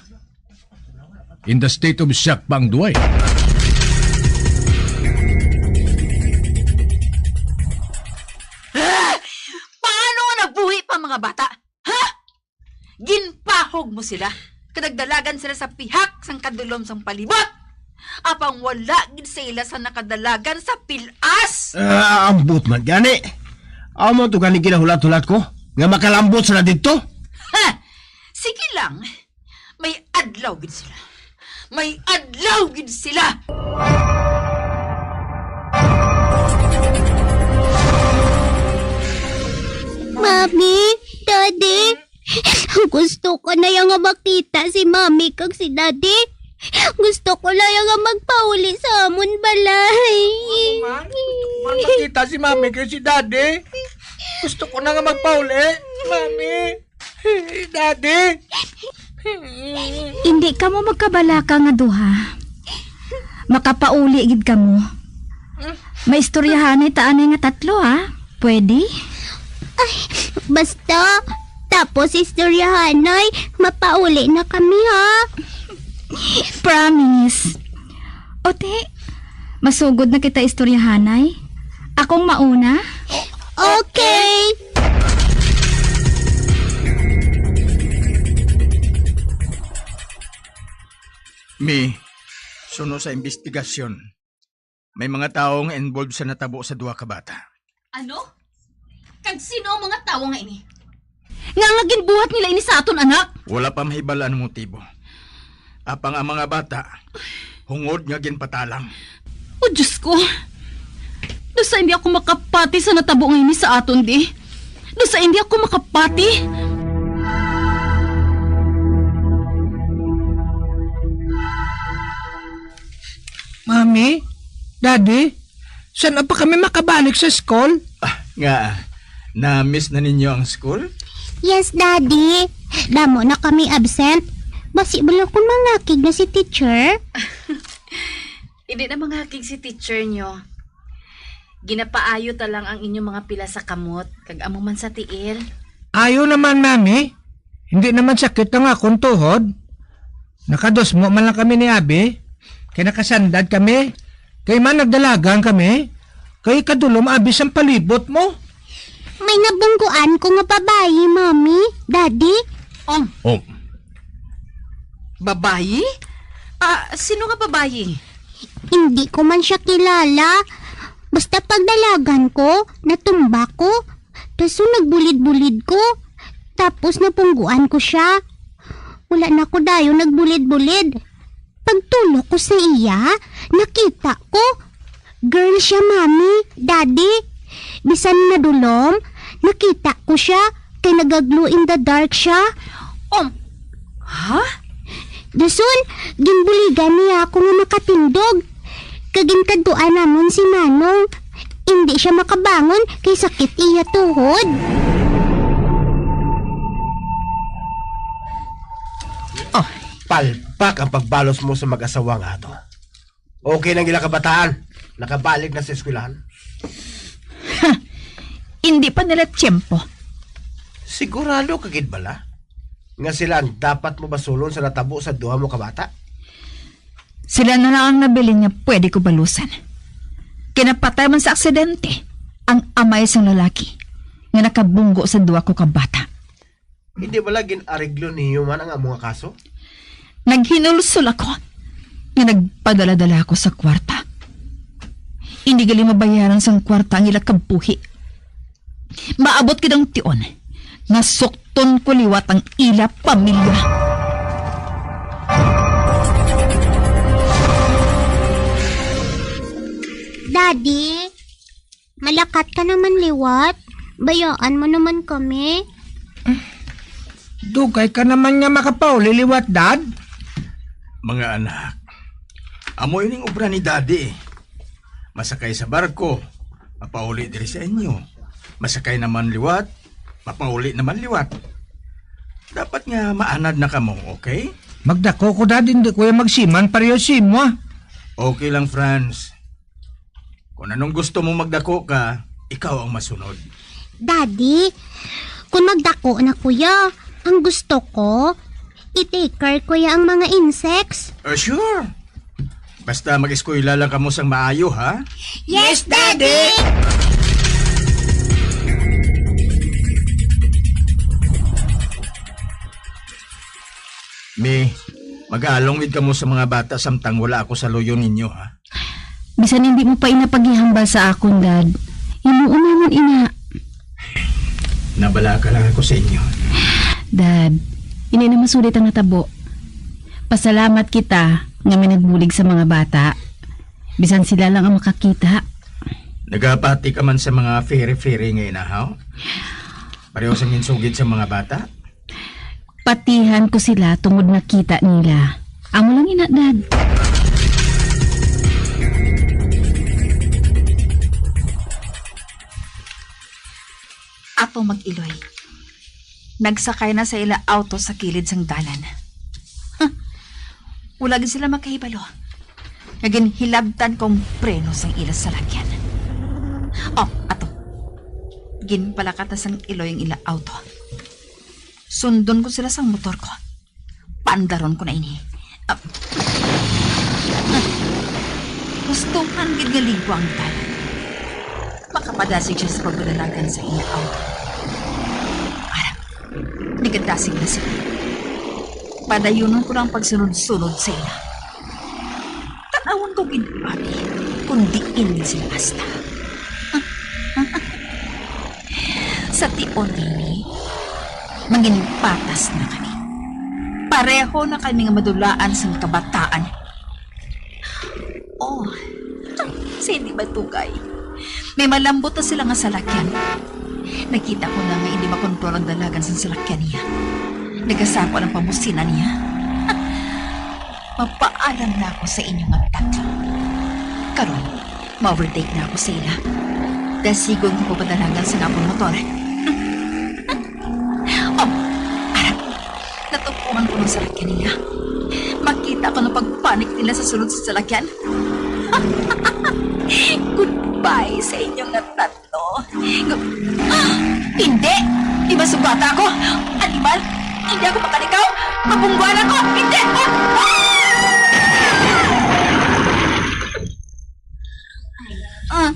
In the state of shock pa ang duway. Ah! Paano nga nagbuhi pa mga bata? Ha? Ginpahog mo sila, kag nagdalagan sila sa pihak sang kadulom sang palibot. Apang wala gid sa ila sa nakadalagan sa pilas. Ah, ambot man gani. Amo to gani ginahulat-hulat ko, nga makalambot sila didto. Ha! Sige lang. May adlaw gid sila. May adlaw gid sila. Mami, Daddy, gusto ko na ya nga makita si Mami kag si Daddy. Gusto ko na ya nga magpauli sa amon balay. Ano man? Gusto ko man makita si Mami kag si Daddy. Gusto ko na nga magpauli, Mami. Daddy. Indi kamo magkabalaka nga duha. Makapauli gid kamo. Maistoryahanay ta anay nga tatlo, ha? Pwede? Ay, basta, tapos istoryahanay, mapauli na kami, ha? Promise. O, ti, masugod na kita istoryahanay. Akong mauna? Okay. Mi, suno sa imbestigasyon, may mga tawo nga involved sa natabo sa duha ka bata. Ano? Kag sino ang mga tawo nga ini? Nga nga ginbuhat nila ini sa aton anak? Wala pa mahibal-an ang motibo. Apang ang mga bata, hungod nga ginpatalang. O Diyos ko! Daw sa hindi ako makapati sa natabo nga ini sa aton, di? Daw sa hindi ako makapati? Mami, Daddy, san-o pa kami makabalik sa school? Ah, nga, na-miss na ninyo ang school? Yes, Daddy. Damo na kami absent. Basi bala kung mangakig na si teacher? Hindi na mangakig si teacher nyo. Ginapaayo ta lang ang inyong mga pila sa kamot, kag amo man sa tiil. Ayo naman, Mami. Hindi naman sakit ang akon tuhod. Nakadusmo man lang kami ni Abi. Kay nakasandad kami. Kay man nagdalagan kami. Kay kadulom abi sang palibot mo. May nabungguan ko nga babayi, Mami, Daddy. Om. Om. Babayi? Ah, sino nga babayi? Hindi ko man siya kilala. Basta pagdalagan ko, natumba ko. Dason nagbulid-bulid ko. Tapos nabungguan ko siya. Wala na ko dayon nagbulid-bulid. Pagtulok ko sa iya, nakita ko. Girl siya, Mami, Daddy. Bisan nadulom, nakita ko siya kay nagaglow in the dark siya. Um, ha? Dason, ginbuligan niya ako nga makatindog. Kag ginkadtuan namon si Manong. Indi siya makabangon kay sakit iya tuhod. Oh. Palpak ang pagbalos mo sa mag-asawa nga ato. Okay na ang ila kabataan. Nakabalik na sa eskwelahan. Indi pa nila tiyempo. Sigurado ka gid bala nga sila ang dapat mo basulon sa natabo sa duha mo ka bata? Sila na lang ang nabilin nga pwede ko balusan. Kay napatay man sa aksidente ang amay sang lalaki nga nakabunggo sa duha ko ka bata. Hindi bala gin-areglo niyo man ang amo nga kaso? Naghinulsol ako nga nagpadala-dala ako sa kwarta. Hindi gali mabayaran sang kwarta ang ila kabuhi. Maabot gid ang tion nga sukton ko liwat ang ila pamilya. Daddy, malakat ka naman liwat. Bayaan mo naman kami. Dugay ka naman nga makapauli liwat, Dad. Mga anak, amo ining obra ni Daddy. Masakay sa barko, mapauli diri sa inyo. Masakay naman liwat, mapauli naman liwat. Dapat nga maanad na kamo, okay? Magdako ko, Dad, hindi ko ya magsiman pareho sa imo, ah. Okay lang, Franz. Kung anong gusto mo magdako ka, ikaw ang masunod. Daddy, kung magdako na ko ya, ang gusto ko, i-take care ko ya ang mga insects. Ah, sure. Basta mag-eskwela lang kamo sang maayo, ha? Yes, Daddy! Mi, mag-aalong gid kamo sa mga bata samtang wala ako sa luyo ninyo, ha? Bisan hindi mo pa ina paghihambal sa akon, Dad. Himuon namon ina. Nabalaka lang ako sa inyo. Dad, hindi na masulit ang natabo. Pasalamat kita nga may nagbulig sa mga bata. Bisan sila lang ang makakita. Nagapati ka man sa mga fairy-fairy nga inahaw? Pareho sa ginsugid sa mga bata? Patihan ko sila tungod nakita nila. Amo lang ina, Dad. Ato mag-iloy. Nagsakay na sa ila auto sa kilid sang dalan. Huh. Wala gid sila makahibalo. Nga ginhilabtan kong preno sang ila salakyan. Oh, ato. Ginpalakat na sang iloy ang ila auto. Sundon ko sila sang motor ko. Pandaron ko na ini. Ah. Gustuhan gid nga ligo ang dalan. Makapadasig siya sa pagpadalagan sa iya awto. Ara, nagadasig na sila. Padayunon ko lang pagsunod-sunod sa ila. Tanawon ko gid, abi, kung diin gid sila hasta. Sa tion ini, mangin patas na kami. Pareho na kami nga madulaan sang kabataan. Oh, sa hindi matugay, may malambot na sila nga salakyan. Nakita ko na nga hindi makontrol ang dalagan sang salakyan niya. Nagasakol ang pamusina niya. Mapaalam na ako sa inyo nga tatlo. Karon, ma-overtake na ako sa ila. Dasigon ko pa padalagan sa akon motor. Oh, ara, natupuan ko ng salakyan nila. Makita ko ng pagpanik nila sa sulod sa salakyan. Goodbye sa inyo nga tatlo. Hindi! Di ba sugata ako? Animal! Hindi ako makalikaw! Mabungguan ako! Hindi! Ah! Ah!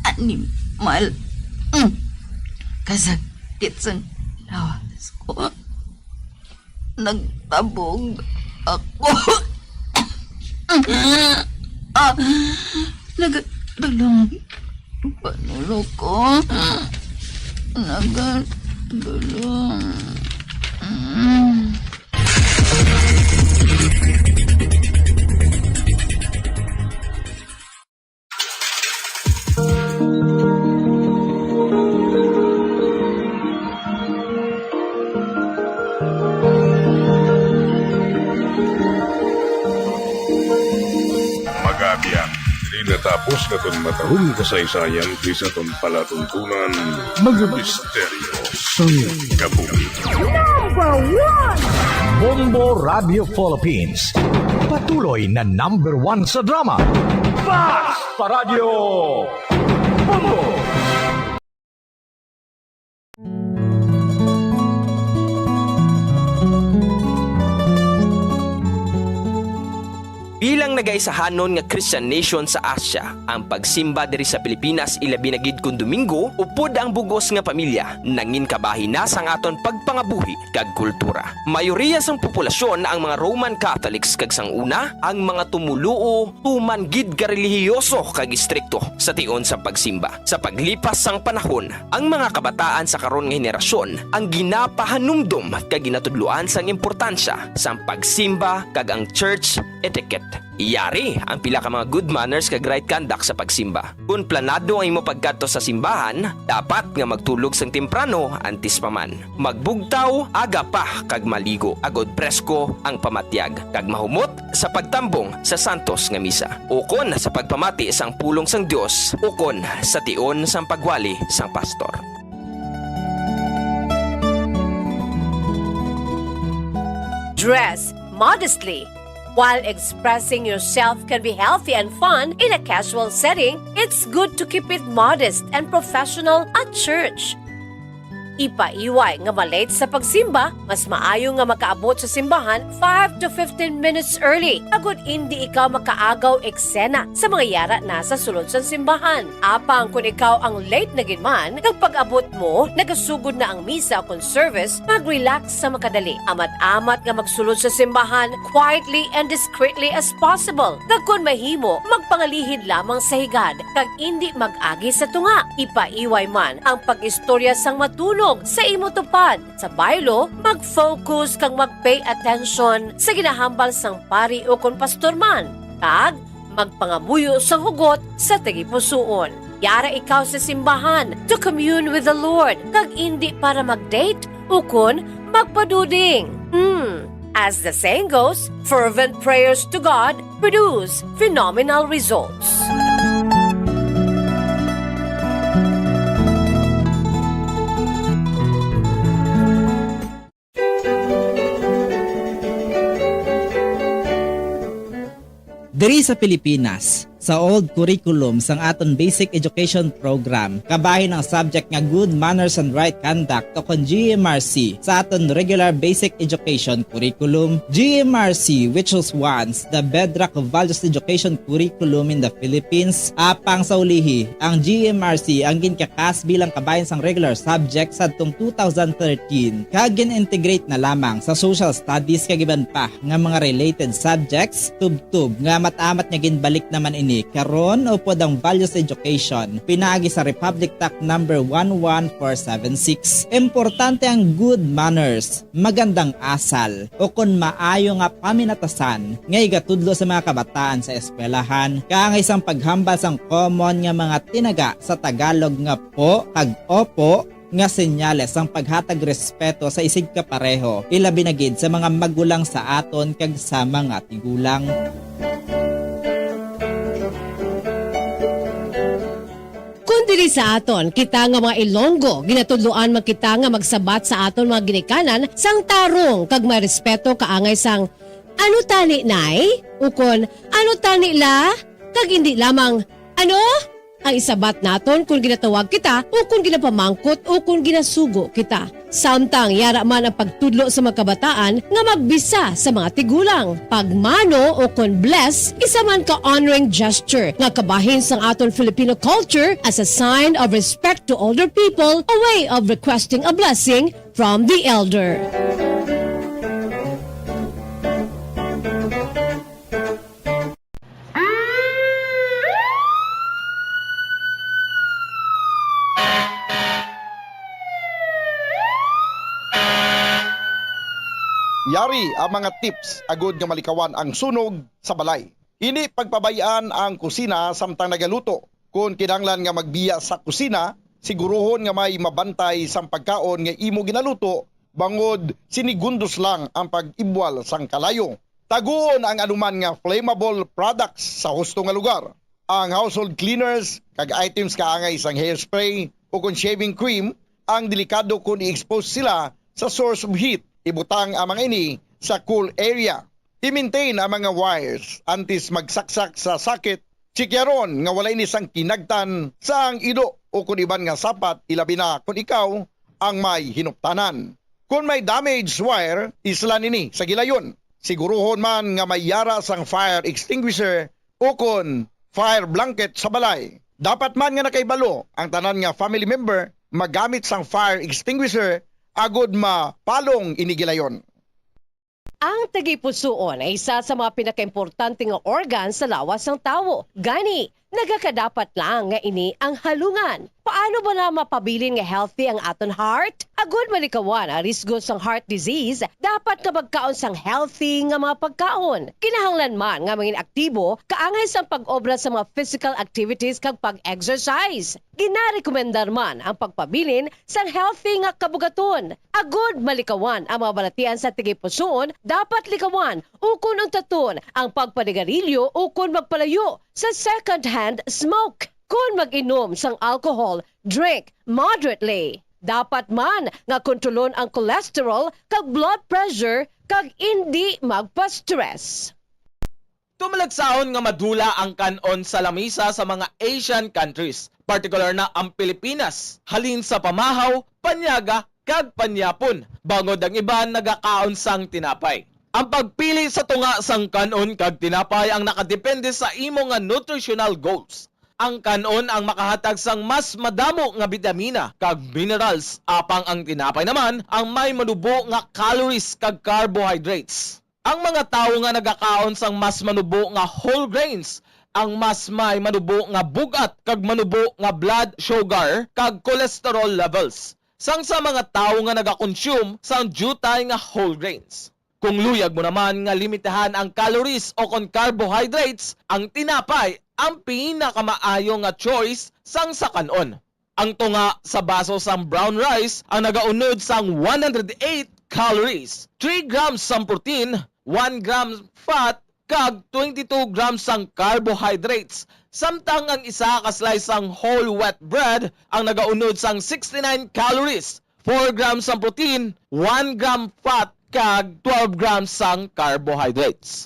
Animal! Mm. Kasakit sang lawas ko. Nagtabog ako. Ah, nagdulong panulok ko. Nagdulong. Mm. Mag-abyan, diri natapos naton matarong kasaysayan diri sa aton palatuntunan, mga misteryo sang kabuhi. Number one! Bombo Radio Philippines. Patuloy na number one sa drama. Basta Radyo Bombo! Bilang nagaisahanon nga Christian nation sa Asia, ang pagsimba diri sa Pilipinas, ilabi na gid kon Domingo, upod ang bug-os nga pamilya, nangin kabahin na sang aton pagpangabuhi kag kultura. Mayoriya sang populasyon ang mga Roman Catholics, kag sang una, ang mga tumoluo tuman gid ka relihiyoso kag istrikto sa tion sang pagsimba. Sa paglipas sang panahon, ang mga kabataan sa karon nga henerasyon ang ginapahanumdom kag ginatudloan sang importansya sang pagsimba kag ang church etiquette. Yari ang pila ka mga good manners kag right conduct sa pagsimba. Kon planado ang imo pagkadto sa simbahan, dapat nga magtulog sang temprano antes pa man. Magbugtaw aga pa kag maligo, agod presko ang pamatyag, kag mahumot sa pagtambong sa santos nga misa, ukon sa pagpamati sang pulong sang Dios, ukon sa tion sang pagwali sang pastor. Dress modestly. While expressing yourself can be healthy and fun in a casual setting, it's good to keep it modest and professional at church. Ipaiway nga ma-late sa pagsimba, mas maayo nga makaabot sa simbahan five to fifteen minutes early, agod indi ikaw makaagaw eksena sa mga yara na sa sulod sang simbahan. Apang kon ikaw ang late na gid man, kag pag-abot mo, nagasugod na ang misa ukon service, mag-relax sa makadali. Amat-amat nga magsulod sa simbahan quietly and discreetly as possible. Kag kon mahimo, magpangalihid lamang sa higad, kag indi mag-agi sa tunga. Ipaiway man ang pag-istorya sang matunog sa imo tupad. Sa baylo, mag-focus kag mag-pay attention sa ginahambal sang pari ukon pastor man, kag magpangamuyo sang hugot sa tagipusoon. Yara ikaw sa simbahan to commune with the Lord, kag indi para mag-date ukon magpaduding. Hmm. As the saying goes, fervent prayers to God produce phenomenal results. Diri sa Pilipinas, sa old curriculum sang aton basic education program, kabahin ang subject nga good manners and right conduct o kon G M R C sa aton regular basic education curriculum. G M R C, which was once the bedrock of values education curriculum in the Philippines, apang sa ulihi, ang G M R C ang ginkakas bilang kabahin sang regular subject sadtong two thousand thirteen, kag gin-integrate na lamang sa social studies kag iban pa nga mga related subjects, tubtob nga amat-amat nga ginbalik naman ini karon upod ang values education pinaagi sa Republic Act number one one four seven six. Importante ang good manners, magandang asal, o kon maayo nga paminatasan nga igatudlo sa mga kabataan sa eskwelahan, kaangay sang paghambal sang common nga mga tinaga sa Tagalog nga po kag opo, nga senyales sang paghatag respeto sa isigkapareho, ilabi na gid sa mga magulang sa aton kag sa mga tigulang. Kon diri sa aton, kita nga mga Ilonggo, ginatudloan man kita nga magsabat sa aton mga ginikanan sang tarong kag may respeto kaangay sang, "Ano tani, Nay?" ukon, "Ano tani, La?" kag indi lamang, "Ano?" ang isabat naton kon ginatawag kita o kon ginapamangkot o kon ginasugo kita. Samtang yara man ang pagtudlo sa mga kabataan nga magbisa sa mga tigulang. Pagmano o kon bless, isa man ka honoring gesture nga kabahin sang aton Filipino culture as a sign of respect to older people, a way of requesting a blessing from the elder. Yari ang mga tips agud nga malikawan ang sunog sa balay. Indi pagpabay-an ang kusina samtang nagaluto. Kon kinahanglan nga magbiya sa kusina, siguruhon nga may mabantay sang pagkaon nga imo ginaluto, bangod sinigundos lang ang pag-ibwal sang kalayo. Taguon ang anuman nga flammable products sa husto nga lugar. Ang household cleaners kag items kaangay sang hairspray o kon shaving cream ang delikado kon i-expose sila sa source of heat. Ibutang ang mga ini sa cool area. I-maintain ang mga wires antes magsaksak sa socket. Chikyaron nga wala ini sang kinagtan sa ang ido o kon iban nga sapat, ilabi na kon ikaw ang may hinuptanan. Kon may damaged wire, islan ini sa gilayon. Siguruhon man nga may yara sang fire extinguisher o kon fire blanket sa balay. Dapat man nga nakahibalo ang tanan nga family member magamit sang fire extinguisher agud mapalong ini gilayon. Ang tagipusoon ay isa sa mga pinakaimportante nga organ sa lawas sang tawo. Gani, nagakadapat lang nga ini ang halungan. Paano bala mapabilin nga healthy ang aton heart? Agud malikawan ang risgo sang heart disease, dapat nga magkaon sang healthy nga mga pagkaon. Kinahanglan man nga mangin aktibo kaangay sang pag-obra sa mga physical activities kag pag-exercise. Ginarekomendar man ang pagpabilin sang healthy nga kabugaton. Agud malikawan ang mga balatian sa tagipusoon, dapat likawan ukon untaton ang pagpanigarilyo ukon magpalayo sa second-hand smoke. Kon mag-inom sang alcohol, drink moderately. Dapat man nga kontrolon ang cholesterol kag blood pressure kag indi magpa-stress. Tumalagsahon nga madula ang kan-on sa lamisa sa mga Asian countries, partikular na ang Pilipinas, halin sa pamahaw, panyaga, kag panyapon, bangod ang iban nagakaon sang tinapay. Ang pagpili sa tunga sang kan-on kag tinapay ang nakadepende sa imo nga nutritional goals. Ang kan-on ang makahatag sang mas madamo nga bitamina kag minerals, apang ang tinapay naman ang may manubo nga calories kag carbohydrates. Ang mga tawo nga nagakaon sang mas manubo nga whole grains ang mas may manubo nga bug-at kag manubo nga blood sugar kag cholesterol levels sang sa mga tawo nga nagakonsume sang diutay nga whole grains. Kung luyag mo naman nga limitahan ang calories o kon carbohydrates, ang tinapay ang pinakamaayo nga choice sang sa kan-on. Ang tunga sa baso sang brown rice ang nagaunod sang one hundred eight calories, three grams sang protein, one gram fat, kag twenty-two grams sang carbohydrates, samtang ang isa ka slice sang whole wheat bread ang nagaunod sang sixty-nine calories, four grams sang protein, one gram fat, kag twelve grams sang carbohydrates.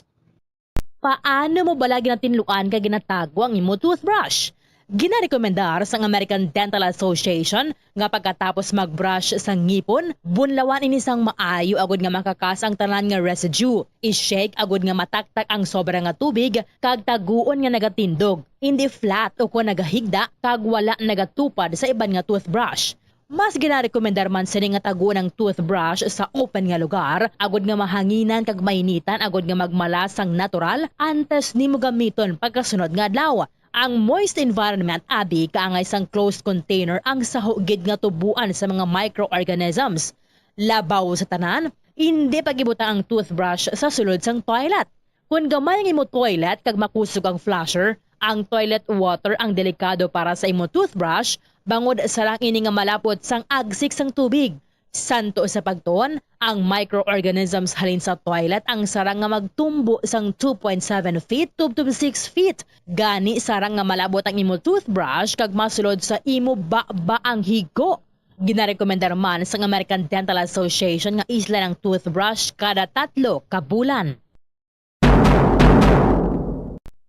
Paano mo bala ginatinluan kag ginatago ang imo toothbrush? Ginarekomendar sang American Dental Association nga pagkatapos mag-brush sa ngipon, bunlawan ini sang maayo agud nga makakas ang tanan nga residue. I-shake agud nga mataktak ang sobra nga tubig kag taguon nga nagatindog, hindi flat o kon nagahigda kag wala nagatupad sa iban nga toothbrush. Mas ginarekomendar man sini nga taguon ang toothbrush sa open nga lugar, agud nga mahanginan kag mainitan agud nga magmala sang natural antes nimo gamiton pagkasunod nga adlaw. Ang moist environment abi kaangay sang closed container ang saho gid nga tubuan sa mga microorganisms. Labaw sa tanan, indi pag-ibutang ang toothbrush sa sulod sang toilet. Kon gamay ang imo toilet kag makusog ang flusher, ang toilet water ang delikado para sa imo toothbrush, bangod sarang ini nga malapot sang agsik sang tubig. Santo sa pagtuon, ang microorganisms halin sa toilet ang sarang nga magtumbo sang two point seven feet to, to six feet. Gani, sarang nga malabot ang imo toothbrush kag masulod sa imo baba ang higko. Ginarekomendar man sang American Dental Association nga islan ang toothbrush kada tatlo ka bulan.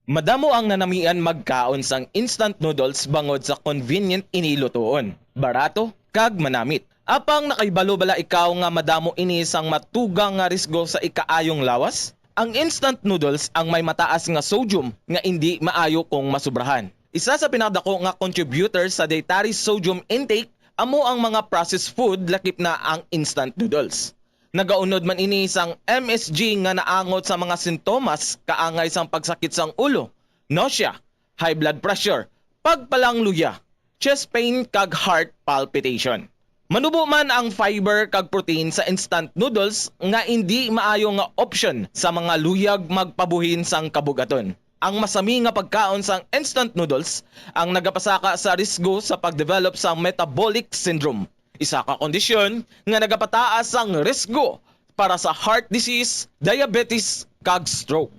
Madamo ang nanamian magkaon sang instant noodles bangod sa convenient ini lutuon, barato, kag manamit. Apang nakahibalo bala ikaw nga madamo ini sang matugang nga risgo sa ikaayong lawas? Ang instant noodles ang may mataas nga sodium nga indi maayo kung masubrahan. Isa sa pinakadako nga contributor sa dietary sodium intake amo ang mga processed food, lakip na ang instant noodles. Nagaunod man ini sang M S G nga naangot sa mga sintomas kaangay sang pagsakit sang ulo, nausea, high blood pressure, pagpalangluya, chest pain kag heart palpitation. Manubo man ang fiber kag protein sa instant noodles nga indi maayo nga option sa mga luyag magpabuhin sang kabugaton. Ang masami nga pagkaon sang instant noodles ang nagapasaka sa risgo sa pagdevelop sang metabolic syndrome, isa ka kondisyon nga nagapataas sang risgo para sa heart disease, diabetes, kag stroke.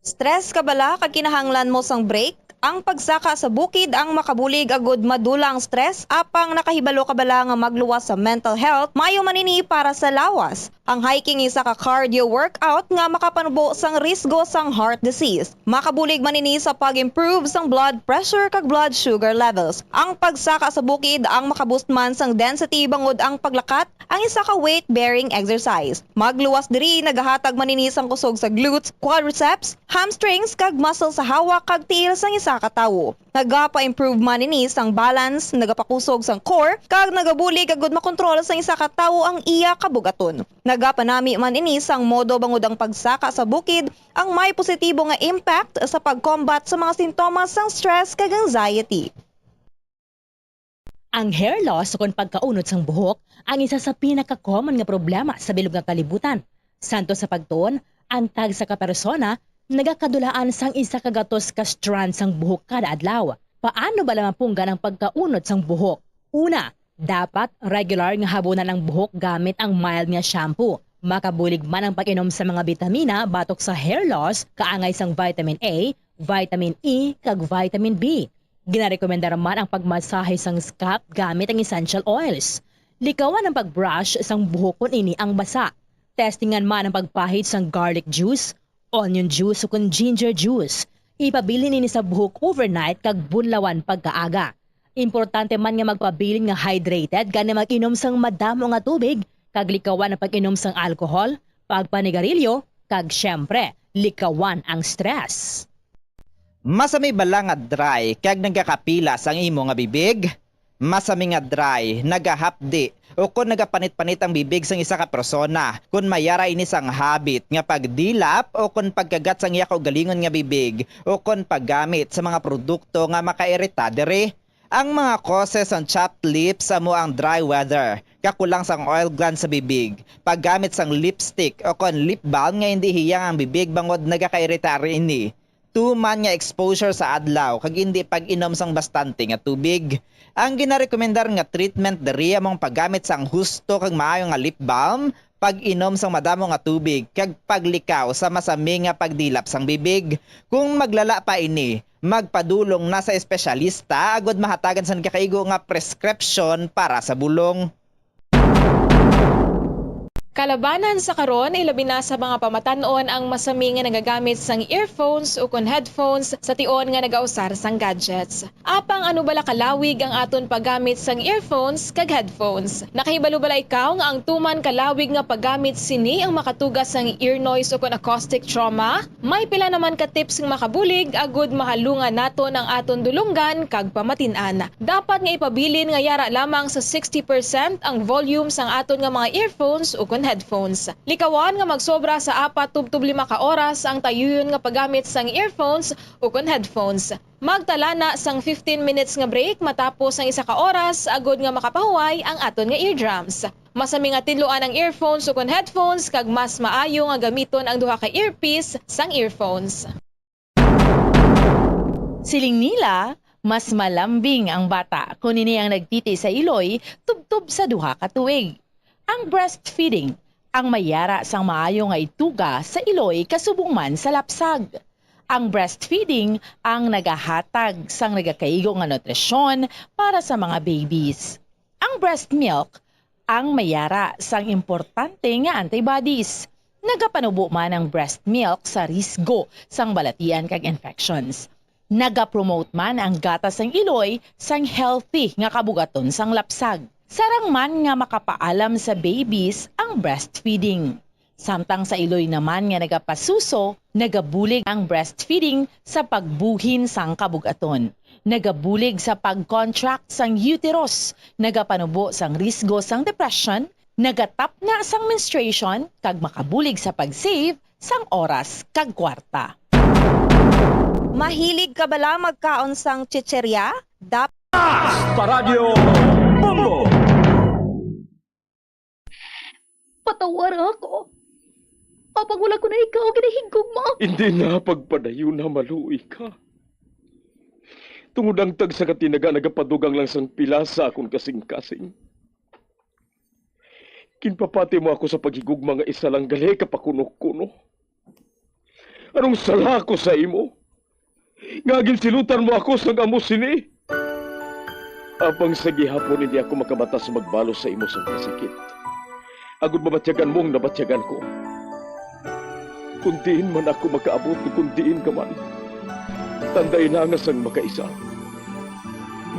Stress ka bala kag kinahanglan mo sang break? Ang pagsaka sa bukid ang makabulig agud madula ang stress, apang nakahibalo ka bala nga magluwas sa mental health? Maayo man ini para sa lawas. Ang hiking isa ka cardio workout nga makapanubo sang risgo sang heart disease. Makabulig man ini sa pag-improve sang blood pressure kag blood sugar levels. Ang pagsaka sa bukid ang makaboost man sang density bangod ang paglakat ang isa ka weight-bearing exercise. Magluwas diri nagahatag man ini sang kusog sa glutes, quadriceps, hamstrings, kag muscle sa hawak kag tiil sang isa ka tawo. Nagapa-improve man ini sang balance, nagapakusog sang core, kag nagabulig agud makontrol sang isa ka tawo ang iya kabugaton. Nagapanami man ini sang modo bangod ang pagsaka sa bukid ang may positibo nga impact sa pag-combat sa mga sintomas sang stress kag anxiety. Ang hair loss ukon pagkaunod sang buhok ang isa sa pinaka-common nga problema sa bilog nga kalibutan. Santo sa pagtuon, ang tagsa ka persona nagakadulaan sang isa ka gatos ka strand sang buhok kada adlaw. Paano bala mapunggan ang pagkaunod sang buhok? Una, dapat regular nga habunan ang buhok gamit ang mild nga shampoo. Makabulig man ang pag-inom sa mga bitamina batok sa hair loss, kaangay sang vitamin A, vitamin E, kag vitamin B. Ginarekomendar man ang pagmasahe sang scalp gamit ang essential oils. Likawan ang pag-brush sang buhok kon ini ang basa. Testingan man ang pagpahid sang garlic juice, onion juice, ukon ginger juice. Ipabilin ini sa buhok overnight kag bunlawan pagkaaga. Importante man nga magpabilin nga hydrated gani mag-inom sang madamo nga tubig kag likawan ang pag-inom sang alcohol, pagpanigarilyo, kag, siyempre, likawan ang stress. Masami bala nga dry kag nagakapilas ang imo nga bibig? Masami nga dry, nagahapdi, ukon nagapanit-panit ang bibig sang isa ka persona kon may ara ini sang habit nga pagdilap ukon pagkagat sang iya kaugalingon nga bibig ukon paggamit sa mga produkto nga makairita diri. Ang mga causes sang chapped lips amo ang dry weather, kakulang sang oil gland sa bibig, paggamit sang lipstick ukon lip balm nga indi hiyang ang bibig bangod nagakairita ini, tuman nga exposure sa adlaw kag indi pag-inom sang bastante nga tubig. Ang ginarekomendar nga treatment diri amo ang paggamit sang husto kag maayo nga lip balm, pag-inom sang madamo nga tubig, kag paglikaw sa masami nga pagdilap sang bibig. Kung maglala pa ini, magpadulong na sa espesyalista agud mahatagan sang gakaigo nga preskripsyon para sa bulong. Kalabanan sa karon, ilabi na sa mga pamatan-on ang masami nga nagagamit sang earphones ukon headphones sa tion nga nagausar sang gadgets. Apang ano bala kalawig ang aton paggamit sang earphones kag headphones? Nakahibalo bala ikaw nga ang tuman kalawig nga paggamit sini ang makatuga sang ear noise ukon acoustic trauma? May pila naman ka tips nga makabulig agud mahalungan naton ang aton dulonggan kag pamatin-an. Dapat nga ipabilin nga yara lamang sa sixty percent ang volume sang aton nga mga earphones ukon headphones. Likawan nga magsobra sa apat tubtob lima ka oras ang tayuyon nga paggamit sang earphones ukon headphones. Magtala na sang fifteen minutes nga break matapos ang isa ka oras agud nga makapahuway ang aton nga eardrums. Masami nga tinluan ang earphones ukon headphones kag mas maayo nga gamiton ang duha ka earpiece sang earphones. Siling nila, mas malambing ang bata kon ini ang nagtiti sa iloy tubtob sa duha ka tuig. Ang breastfeeding ang may yara sang maayo nga ituga sa iloy kasubong man sa lapsag. Ang breastfeeding ang nagahatag sang nagakaigo nga nutrisyon para sa mga babies. Ang breast milk ang may yara sang importante nga antibodies. Nagapanubo man ang breast milk sa risgo sang balatian kag infections. Nagapromote man ang gatas sang iloy sang healthy nga kabugaton sang lapsag. Sarang man nga makapaalam sa babies ang breastfeeding. Samtang sa iloy naman nga nagapasuso, nagabulig ang breastfeeding sa pagbuhin sang kabugaton. Nagabulig sa pag-contract sang uterus, nagapanubo sang risgo sang depression, nagatapna sang menstruation, kag makabulig sa pag-save sang oras kag kwarta. Mahilig ka bala magkaon sang chicherya? Dap- Paradyo Bombo! Patawara ako. Apang wala ko na ikaw ginahigugma. Hindi na pagpadayon na maluoy ka. Tungod ang tagsa ka tinaga nagapadugang lang sang pila sa akon kasing-kasing. Ginpapati mo ako sa paghigugma nga isa lang gali ka pakuno-kuno. Anong sala ko sa imo? Nga ginsilutan mo ako sang amo sini? Apang sa gihapon hindi ako makabatas magbalos sa imo sang kasakit. Agud mabatyagan mo ang nabatyagan ko. Kung diin man ako makaabot, kung diin ka man, tandai na nga sang makaisa,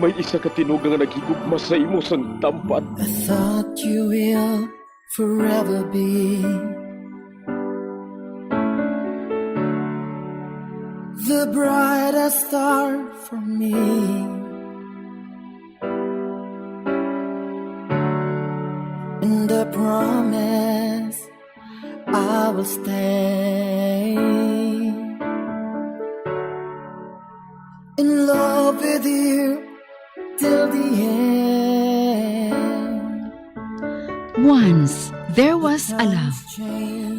may isa ka tinuga nga naghigugma sa imo sang tampad. I thought you will forever be the brightest star for me. And I promise I will stay in love with you till the end. Once, there was a love.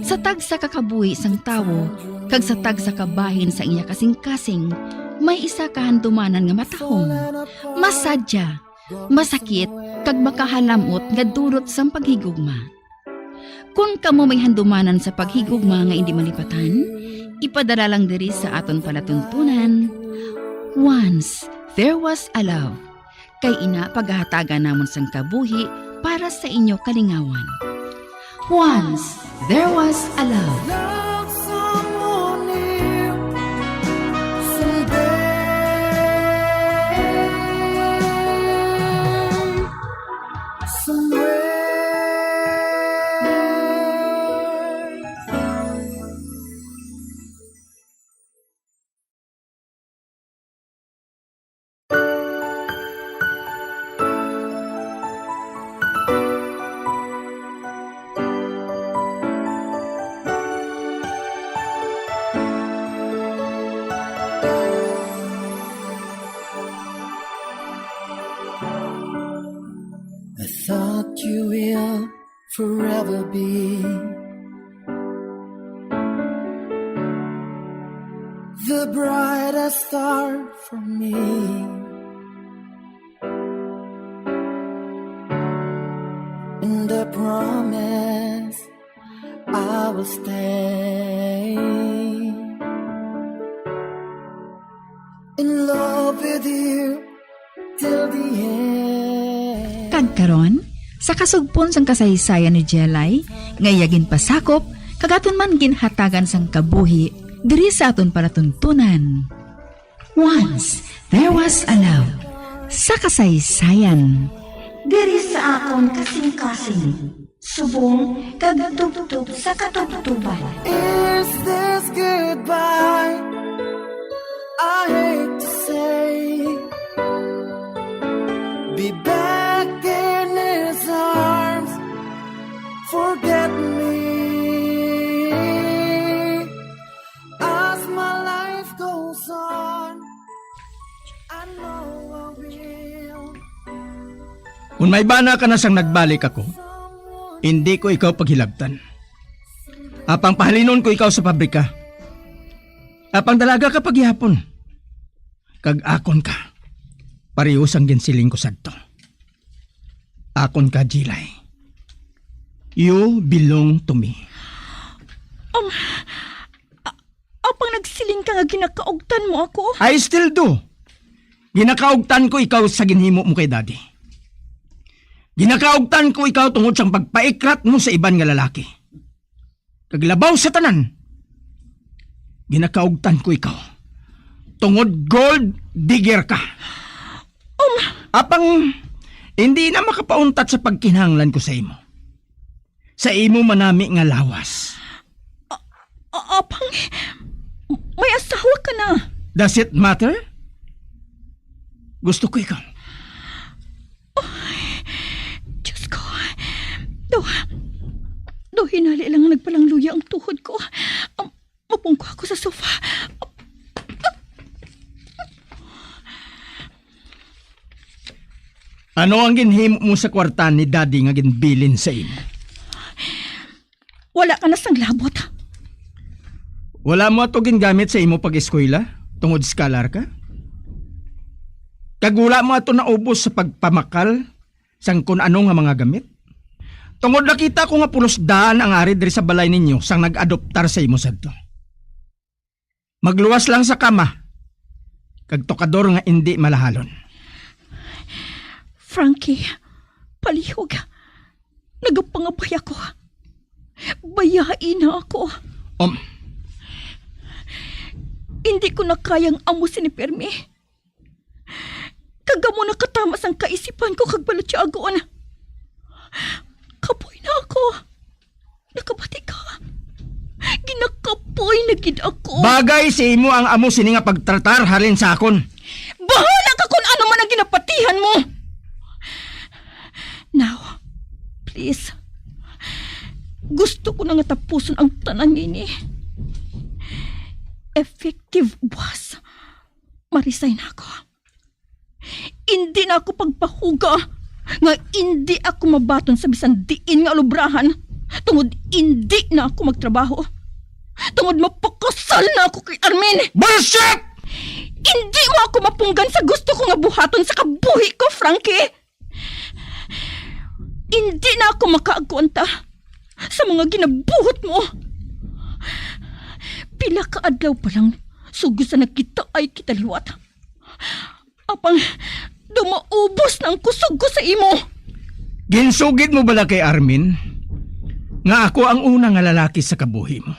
Sa tagsa ka kabuhi sang tawo, kag sa tagsa ka bahin sang iya kasing-kasing, may isa ka handumanan nga matahom, masadya, masakit, kag makahalam-ot nga dulot sang paghigugma. Kon kamo may handumanan sa paghigugma nga indi malipatan, ipadala lang diri sa aton palatuntunan, Once There Was a Love, kay ina pagahatagan namon sang kabuhi para sa inyo kalingawan. Once There Was a Love. Love someone new someday. Somewhere. I thought you will forever be the brightest star for me. And I promise I will stay in love with you till the end. Kag karon, Sa kasugpon sang kasaysayan ni Jelay, nga iya ginpasakop, kag aton man ginhatagan sang kabuhi diri sa aton palatuntunan. Once, there was a love. Sa kasaysayan. Diri sa akon kasing-kasing, subong kag tubtob sa katubtoban. Is this goodbye? I hate to say, be back in his arms. Forget me as my life goes on. I know I will. Kung may bana ka na sang nagbalik ako, hindi ko ikaw paghilabtan. Apang pahalinon ko ikaw sa pabrika. Apang dalaga ka paghihapon. Kag akon ka. Pareho sang ginsiling ko sadto. Akon ka, Jilay. You belong to me. Um, a-, apang nagsiling ka nga ginakaugtan mo ako? I still do. Ginakaugtan ko ikaw sa ginhimo mo kay Daddy. Ginakaugtan ko ikaw tungod sang pagpaikrat mo sa iban nga lalaki. Kag labaw sa tanan, ginakaugtan ko ikaw tungod gold digger ka. Um, Apang hindi na makapauntat sa pagkinahanglan ko sa imo. Sa imo manami nga lawas. A-, apang may asawa ka na. Does it matter? Gusto ko ikaw. Ay, Diyos ko. Do, do hinali lang nagpalangluya ang tuhod ko. Am-, mapungko ako sa sofa. Ano ang ginhimo mo sa kwarta ni Daddy nga ginbilin sa imo? Wala ka na sang labot. Wala mo ato gingamit sa imo pag-eskwela tungod scholar ka? Kag wala mo ato naubos sa pagpamakal sang kun ano nga mga gamit? Tungod nakita ko nga pulos daan ang ari diri sa balay ninyo sang nag-adoptar sa imo sadto. Magluwas lang sa kama, kag tokador nga indi malahalon. Frankie, palihog. Nagapangabay ako. Bayai na ako. Um. Hindi ko na kayang amo sini pirmi. Kag amo nakatama sang kaisipan ko kag balatiagon. Kapoy na ako. Nakabati ka? Ginakapoy na gid ako. Bagay sa imo ang amo sini nga pagtratar halin sa akon. Bahala ka kung ano man ang ginapatihan mo. Now, please. Gusto ko na nga tapuson ang tanan nini. Effective, boss. Maresign ako. Indi na ako pagpahuga nga indi ako mabaton sa bisan diin nga alubrahan, tungod indi na ako magtrabaho, tungod mapakasal na ako kay Armin. Bullshit! Indi mo ako mapunggan sa gusto ko nga buhaton sa kabuhi ko, Frankie. Indi na ako makaagwanta sa mga ginabuhat mo. Pila ka adlaw pa lang, sugod sa nagkitaay kita liwat. Apang, daw maubos na ang kusog ko sa imo. Ginsugid mo bala kay Armin nga ako ang una nga lalaki sa kabuhi mo,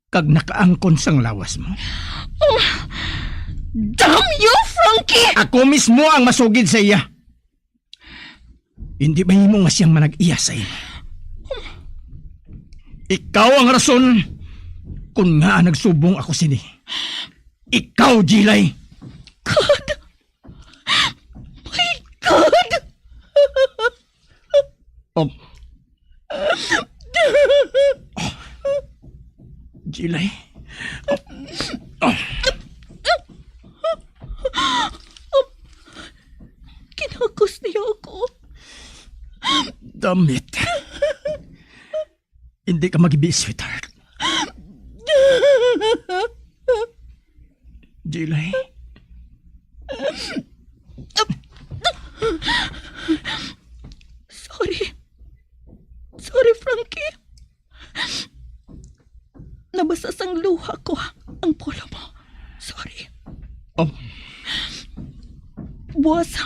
kag nakaangkon sang lawas mo? Oh, damn you, Frankie! Ako mismo ang masugid sa iya. Hindi mahimo nga siyang manag-iya sa imo. Ikaw ang rason kung nga nagsubong ako sini. Ikaw, Jilay. God! My God! Oh. Jilay. Oh. Kinakos niya ako. Damn it. Hindi ka magibi, sweetheart. Jilay. Sorry. Sorry, Frankie. Nabasa sang luha ko ang polo mo. Sorry. Oh. Buwas,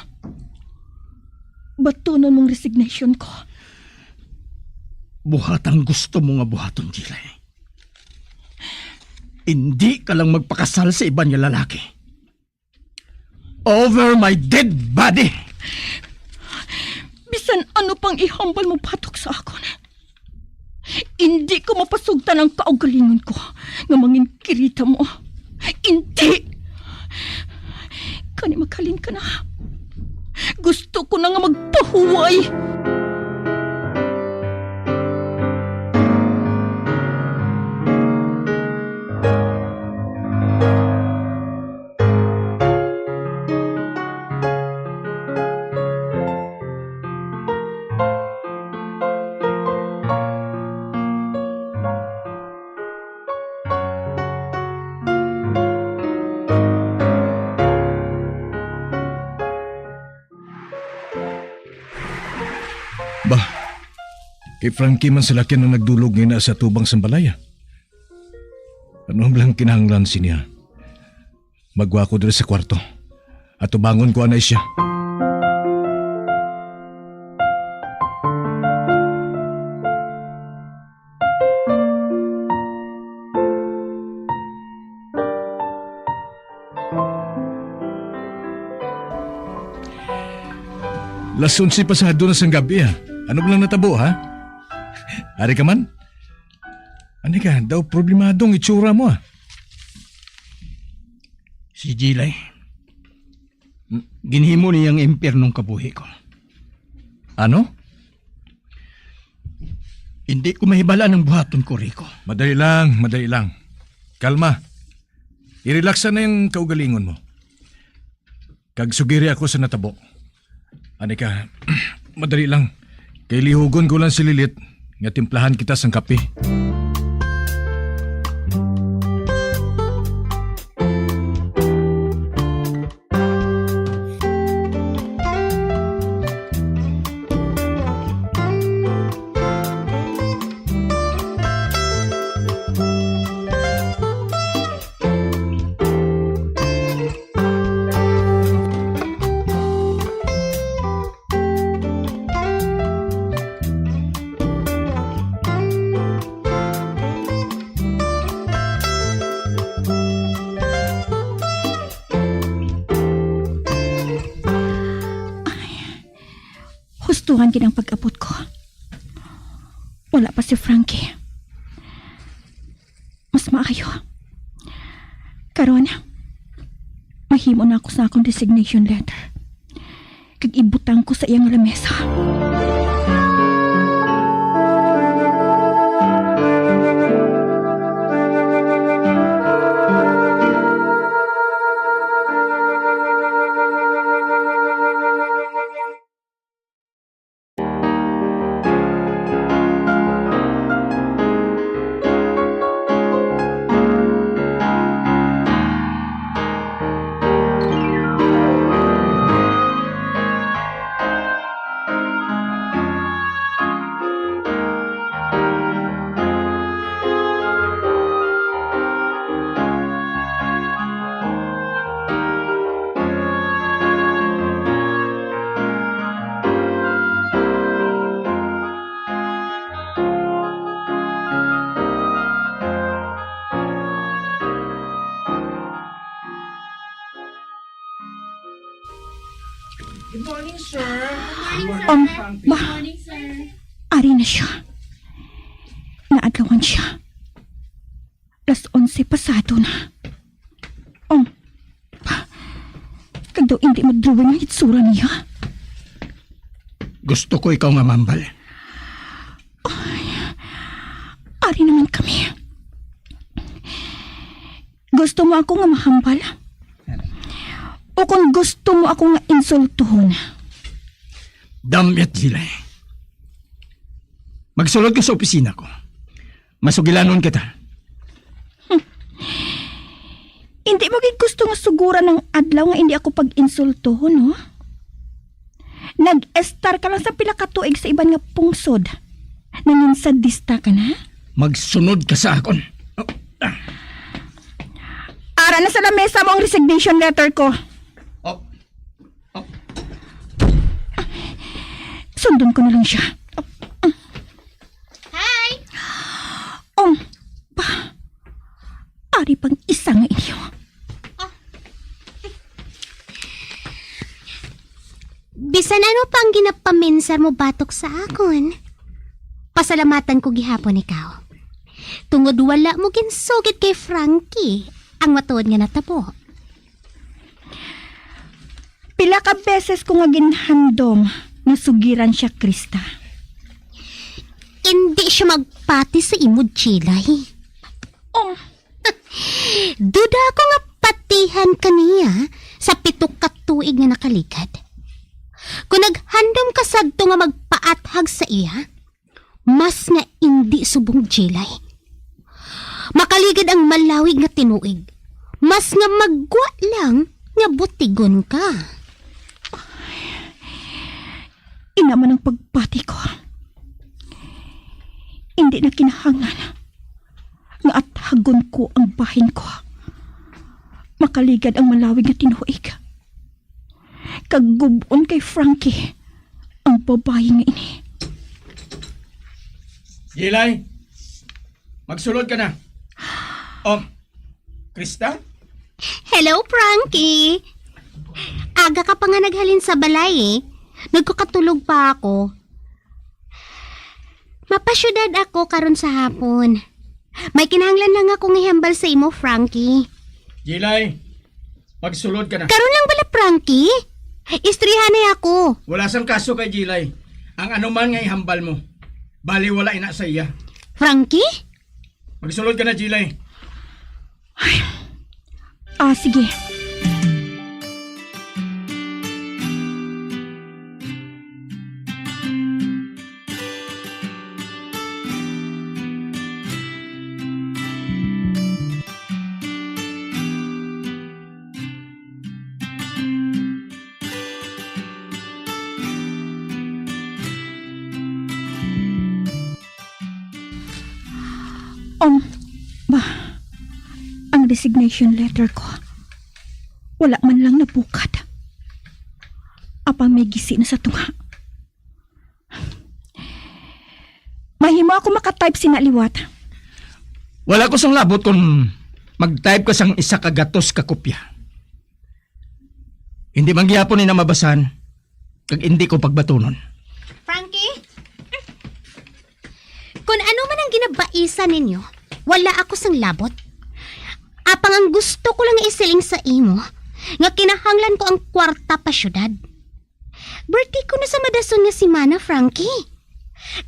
baton Ano mong resignation ko? Buhatang gusto mo nga buhaton, Jilay. Indi ka lang magpakasal sa iban nga lalaki. Over my dead body! Bisan ano pang ihambal mo batok sa akon, indi ko mapasugtan ang kaugalingon ko nga mangin kirita mo. Indi! Kani maghalin ka na. Gusto ko na nga magpahuway. Bah, kay Frankie man sila kay nang nagdulog nga sa tubang sang balaya. Ano ang lang kinahanglan siya? Magwa ko diri sa kwarto. Atubangon ko anay siya. Las onse pasado na sang gabi, ah. Ano lang natabo, ha? Ari ka man? Ani ka, daw problemadong itsura mo, ah. Si Jilay, ginhimo niya ang impyernong kabuhi ko. Ano? Hindi ko mahibal-an ang buhaton ko, Rico. Madali lang, madali lang. Kalma. I-relax na yung kaugalingon mo. Kag sugiri ako sa natabo. Ani ka, madali lang. Kay lihugon ko lang si Lilit nga timplahan kita sang kape. Hustuhan gid ang pag-abot ko. Wala pa si Frankie. Mas maayo. Karon, mahimo na ako sa akong resignation letter. Kag ibutang ko sa iyang lamesa. Good morning, sir. Um, ba, ari na siya. Naadlawan siya. Las onse pasado na. Um, ba, kag daw hindi madrawing ang itsura niya. Gusto ko ikaw nga mambal. Ay, ari naman kami. Gusto mo ako nga mahambal? O kung gusto mo ako nga insultuhon? Dam-it, Jilay. Magsulod ka sa opisina ko. Masugilanon kita. Hindi mo gid gusto nga suguran ang adlaw nga hindi ako pag-insultuhon, no? Nag-estar ka lang sa pila ka tuig sa iban nga pungsod. Nangin sadista ka na? Magsunod ka sa akon. Oh, ah. Ara na sa lamesa mo ang resignation letter ko. Oh. Oh. Sundon ko na lang siya. Hi! Oh, ba? Ari pang isa nga inyo. Bisan ano pa ang ginapaminsar mo batok sa akon, pasalamatan ko gihapon ikaw. Tungod wala mo ginsugid kay Frankie ang matuod nga natabo. Pila ka beses ko nga ginhandom nga sugiran siya, Krista. Indi siya magpati sa imo, Jilay. Oh. Duda ako nga patihan ka niya sa pito ka tuig nga nakaligad. Kung naghandom ka sadto nga magpaathag sa iya, mas nga indi subong, Jilay. Makaligad ang malawig nga tinuig, mas nga magwa lang nga butigon ka. Ina man ang pagpati ko. Indi na kinahanglan nga athagon ko ang bahin ko. Makaligad ang malawig nga tinuig. Kag gub-on kay Frankie ang babayi nga ini. Jilay, magsulod ka na. Oh, Krista? Hello, Frankie. Aga ka pa nga naghalin sa balay, eh. Nagkakatulog pa ako. Mapasyudad ako karon sa hapon. May kinahanglan lang ako nga ihambal sa imo, Frankie. Jilay, magsulod ka na. Karon lang bala, Frankie? Istoryahanay ako. Wala sang kaso kay Jilay ang anuman nga ihambal mo. Bali, wala ina sa iya. Frankie? Magsulod ka na, Jilay. Ah, sige. Um, ba, ang resignation letter ko, wala man lang nabukad. Apang may gisi na sa tunga. Mahimo ako maka-type sina liwat. Wala ko sang labot kung mag-type ka sang isa ka gatos ka kopya. Hindi man gihapon ina mabasan, kag hindi ko pagbatunon. Frankie? Kun ano man ang ginabaisan ninyo, wala ako sang labot. Apang ang gusto ko lang isiling sa imo, nga kinahanglan ko ang kwarta pa syudad. Birthday ko na sa madason nga semana, Frankie.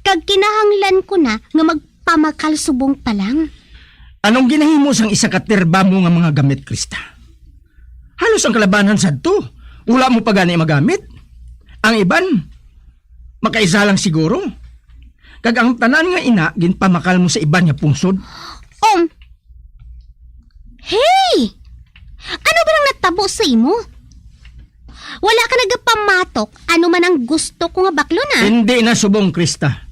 Kag kinahanglan ko na nga magpamakal subong pa lang. Anong ginahimo sang isa ka terba mo nga mga gamit, Krista? Halos ang kalabanan sadto, wala mo pa gani magamit. Ang iban, makaisa lang siguro. Kag ang tanan nga ina, ginpamakal mo sa iban nga pungsod. Um, Hey! Ano ba nang natabo sa imo? Wala ka nagapamatok ano man ang gusto ko nga baklon, ah? Hindi na subong, Krista.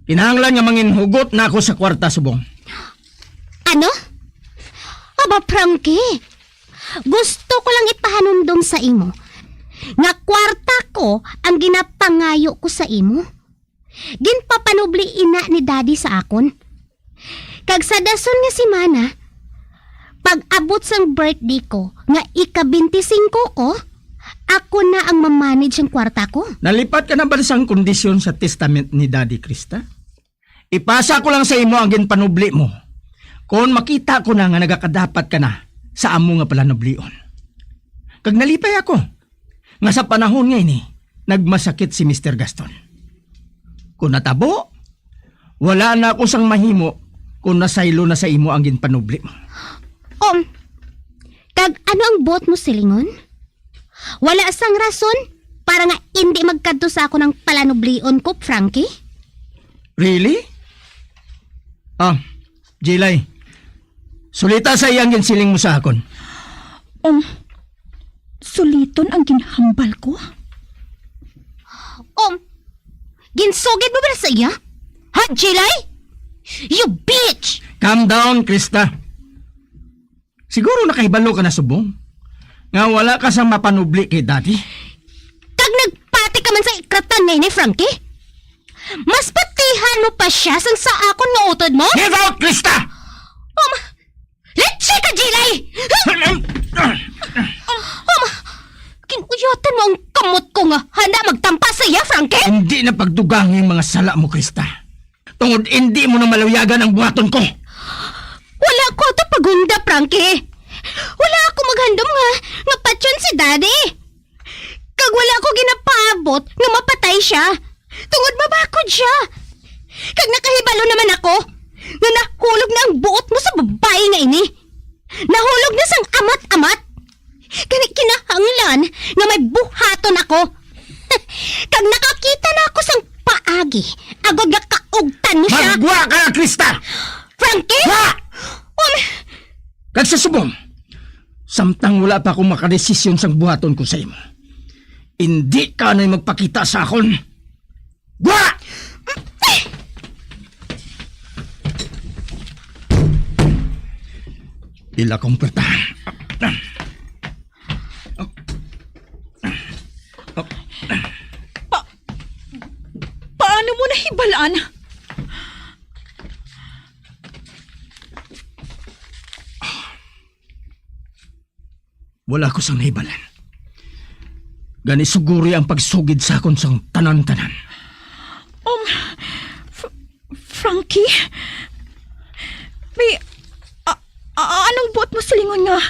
Kinahanglan nga manginhugot na ako sa kwarta subong. Ano? Aba, Frankie, gusto ko lang ipahanumdom sa imo nga kwarta ko ang ginapangayo ko sa imo. Ginpapanubli ina ni Daddy sa akon. Kag sa dason nga semana, pag-abot sang birthday ko nga ika-twenty-five ko, ako na ang mamanage sang kwarta ko. Nalipat ka na ba sang kondisyon sa testament ni Daddy, Krista? Ipasa ko lang sa imo ang ginpanubli mo, kon makita ko na nga nagakadapat ka na sa amo nga palanublion. Kag nalipay ako nga sa panahon nga ini, nagmasakit si Mister Gaston. Kon natabo, wala na ako sang mahimo kon nasaylo na sa imo ang ginpanubli mo. Um, kag ano ang buot mo silingon? Wala sang rason para nga indi magkadto sa akon ang palanublion ko, Frankie? Really? Ah, Jilay, sulita sa iya ang ginsiling mo sa akon. Um, suliton ang ginhambal ko? Um, ginsugid mo ba sa iya? Ha, Jilay? You bitch! Calm down, Krista. Siguro nakahibalo ka na subong nga wala ka sang mapanubli kay Daddy. Kag nagpati ka Ang sa ikratan nga ini, Frankie? Mas patihan mo pa siya sang sa akon nga utod mo? Get out, Krista! Um, let's check a Jilay! Um, um, kinuyatan mo ang kamot ko nga handa magtampa sa iya, Frankie? Hindi na pagdugang ang mga sala mo, Krista. Tungod hindi mo na maluyagan ang buhaton ko. Wala ko ato pagunda, Frankie. Wala ako maghandom nga, nga patyon si Daddy. Kag wala ko ginapaabot nga mapatay siya, tungod mabakod siya. Kag nakahibalo naman ako nga nahulog na ang buot mo sa babayi nga ini. Nahulog na sang amat-amat. Gani kinahanglan nga may buhaton ako. Kag nakakita na ako sang paagi, agod nga kaugtan mo siya. Maggwa ka na, Krista! Frankie! Wa! Um, Kag sa subong, samtang wala pa ako makadesisyon sang buhaton ko sa imo, indi ka anay magpakita sa akon. Gwa! Ila kong pwertahan. Pa-, paano mo nahibalaan? Wala ko sang nahibalan. Gani suguri ang pagsugid sa akon sang tanan-tanan. Um, Fr-, Frankie? May, a-, a-, anong buot mo silingon nga,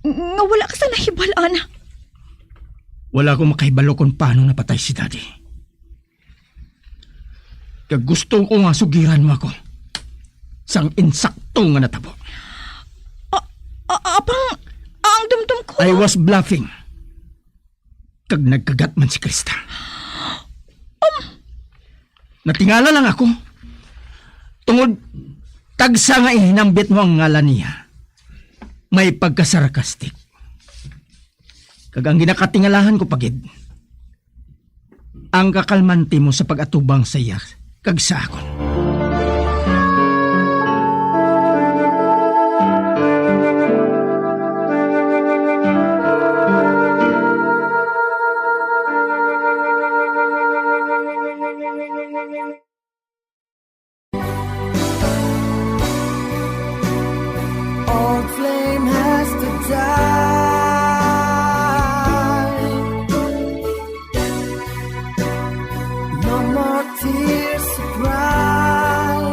nga wala ka sang nahibalan? Wala ko makahibalo kung paano napatay si Daddy. Kag gusto ko nga sugiran mo ako sang insakto nga natabo. A-, a-, apang, ang dumdum ko. I was bluffing. Kag nagkagat man si Krista. Um. Natingala lang ako. Tungod tagsa nga ihinambit mo ang ngalan niya, may pagkasarkastik. Kag ang ginakatingalahan ko pa gid, ang kakalmante mo sa pag-atubang sa iya kag sa akon. Old flame has to die. No more tears to cry.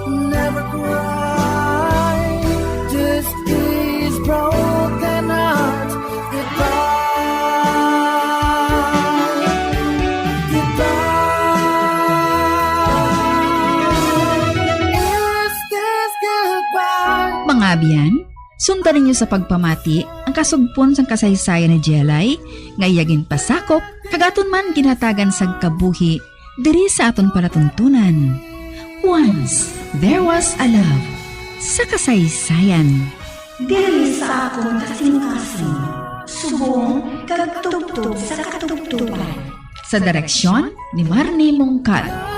Never cry. Just these broken hearts. Goodbye, goodbye. Is this goodbye? Mga abyan, sundan ninyo sa pagpamati ang kasugpon sang kasaysayan ni Jelay nga iya ginpasakop kag aton man ginhatagan sang kabuhi diri sa aton palatuntunan. Once There Was a Love sa kasaysayan. Diri sa akon kasing-kasing, subong kag tubtob sa katubtoban. Sa direksyon ni Marnie Mongkal.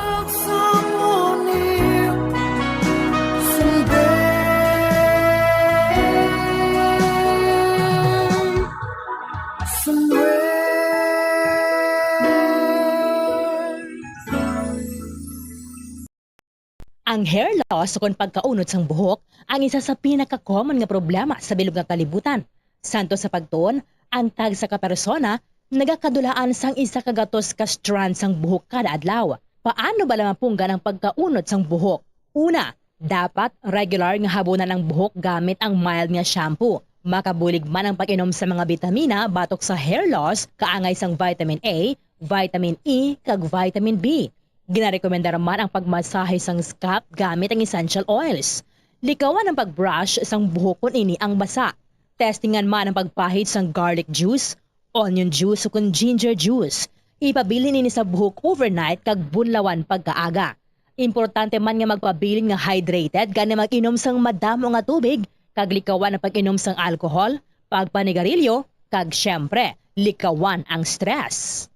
Ang hair loss ukon pagkaunod sang buhok ang isa sa pinaka-common nga problema sa bilog nga kalibutan. Santo sa pagtuon, ang tagsa ka persona nagakadulaan sang isa ka gatos ka strand sang buhok kada adlaw. Paano bala mapunggan ang pagkaunod sang buhok? Una, dapat regular nga habunan ang buhok gamit ang mild nga shampoo. Makabulig man ang pag-inom sa mga bitamina batok sa hair loss, kaangay sang vitamin A, vitamin E, kag vitamin B. Ginarekomendar man ang pagmasahe sang scalp gamit ang essential oils. Likawan ang pag-brush sang buhok kon ini ang basa. Testingan man ang pagpahid sang garlic juice, onion juice, o kon ginger juice. Ipabilin ini sa buhok overnight kag bunlawan pagkaaga. Importante man nga magpabilin nga hydrated, gani mag-inom sang madamo nga tubig, kag likawan ang pag-inom sang alcohol, pagpanigarilyo, kag, siyempre, likawan ang stress.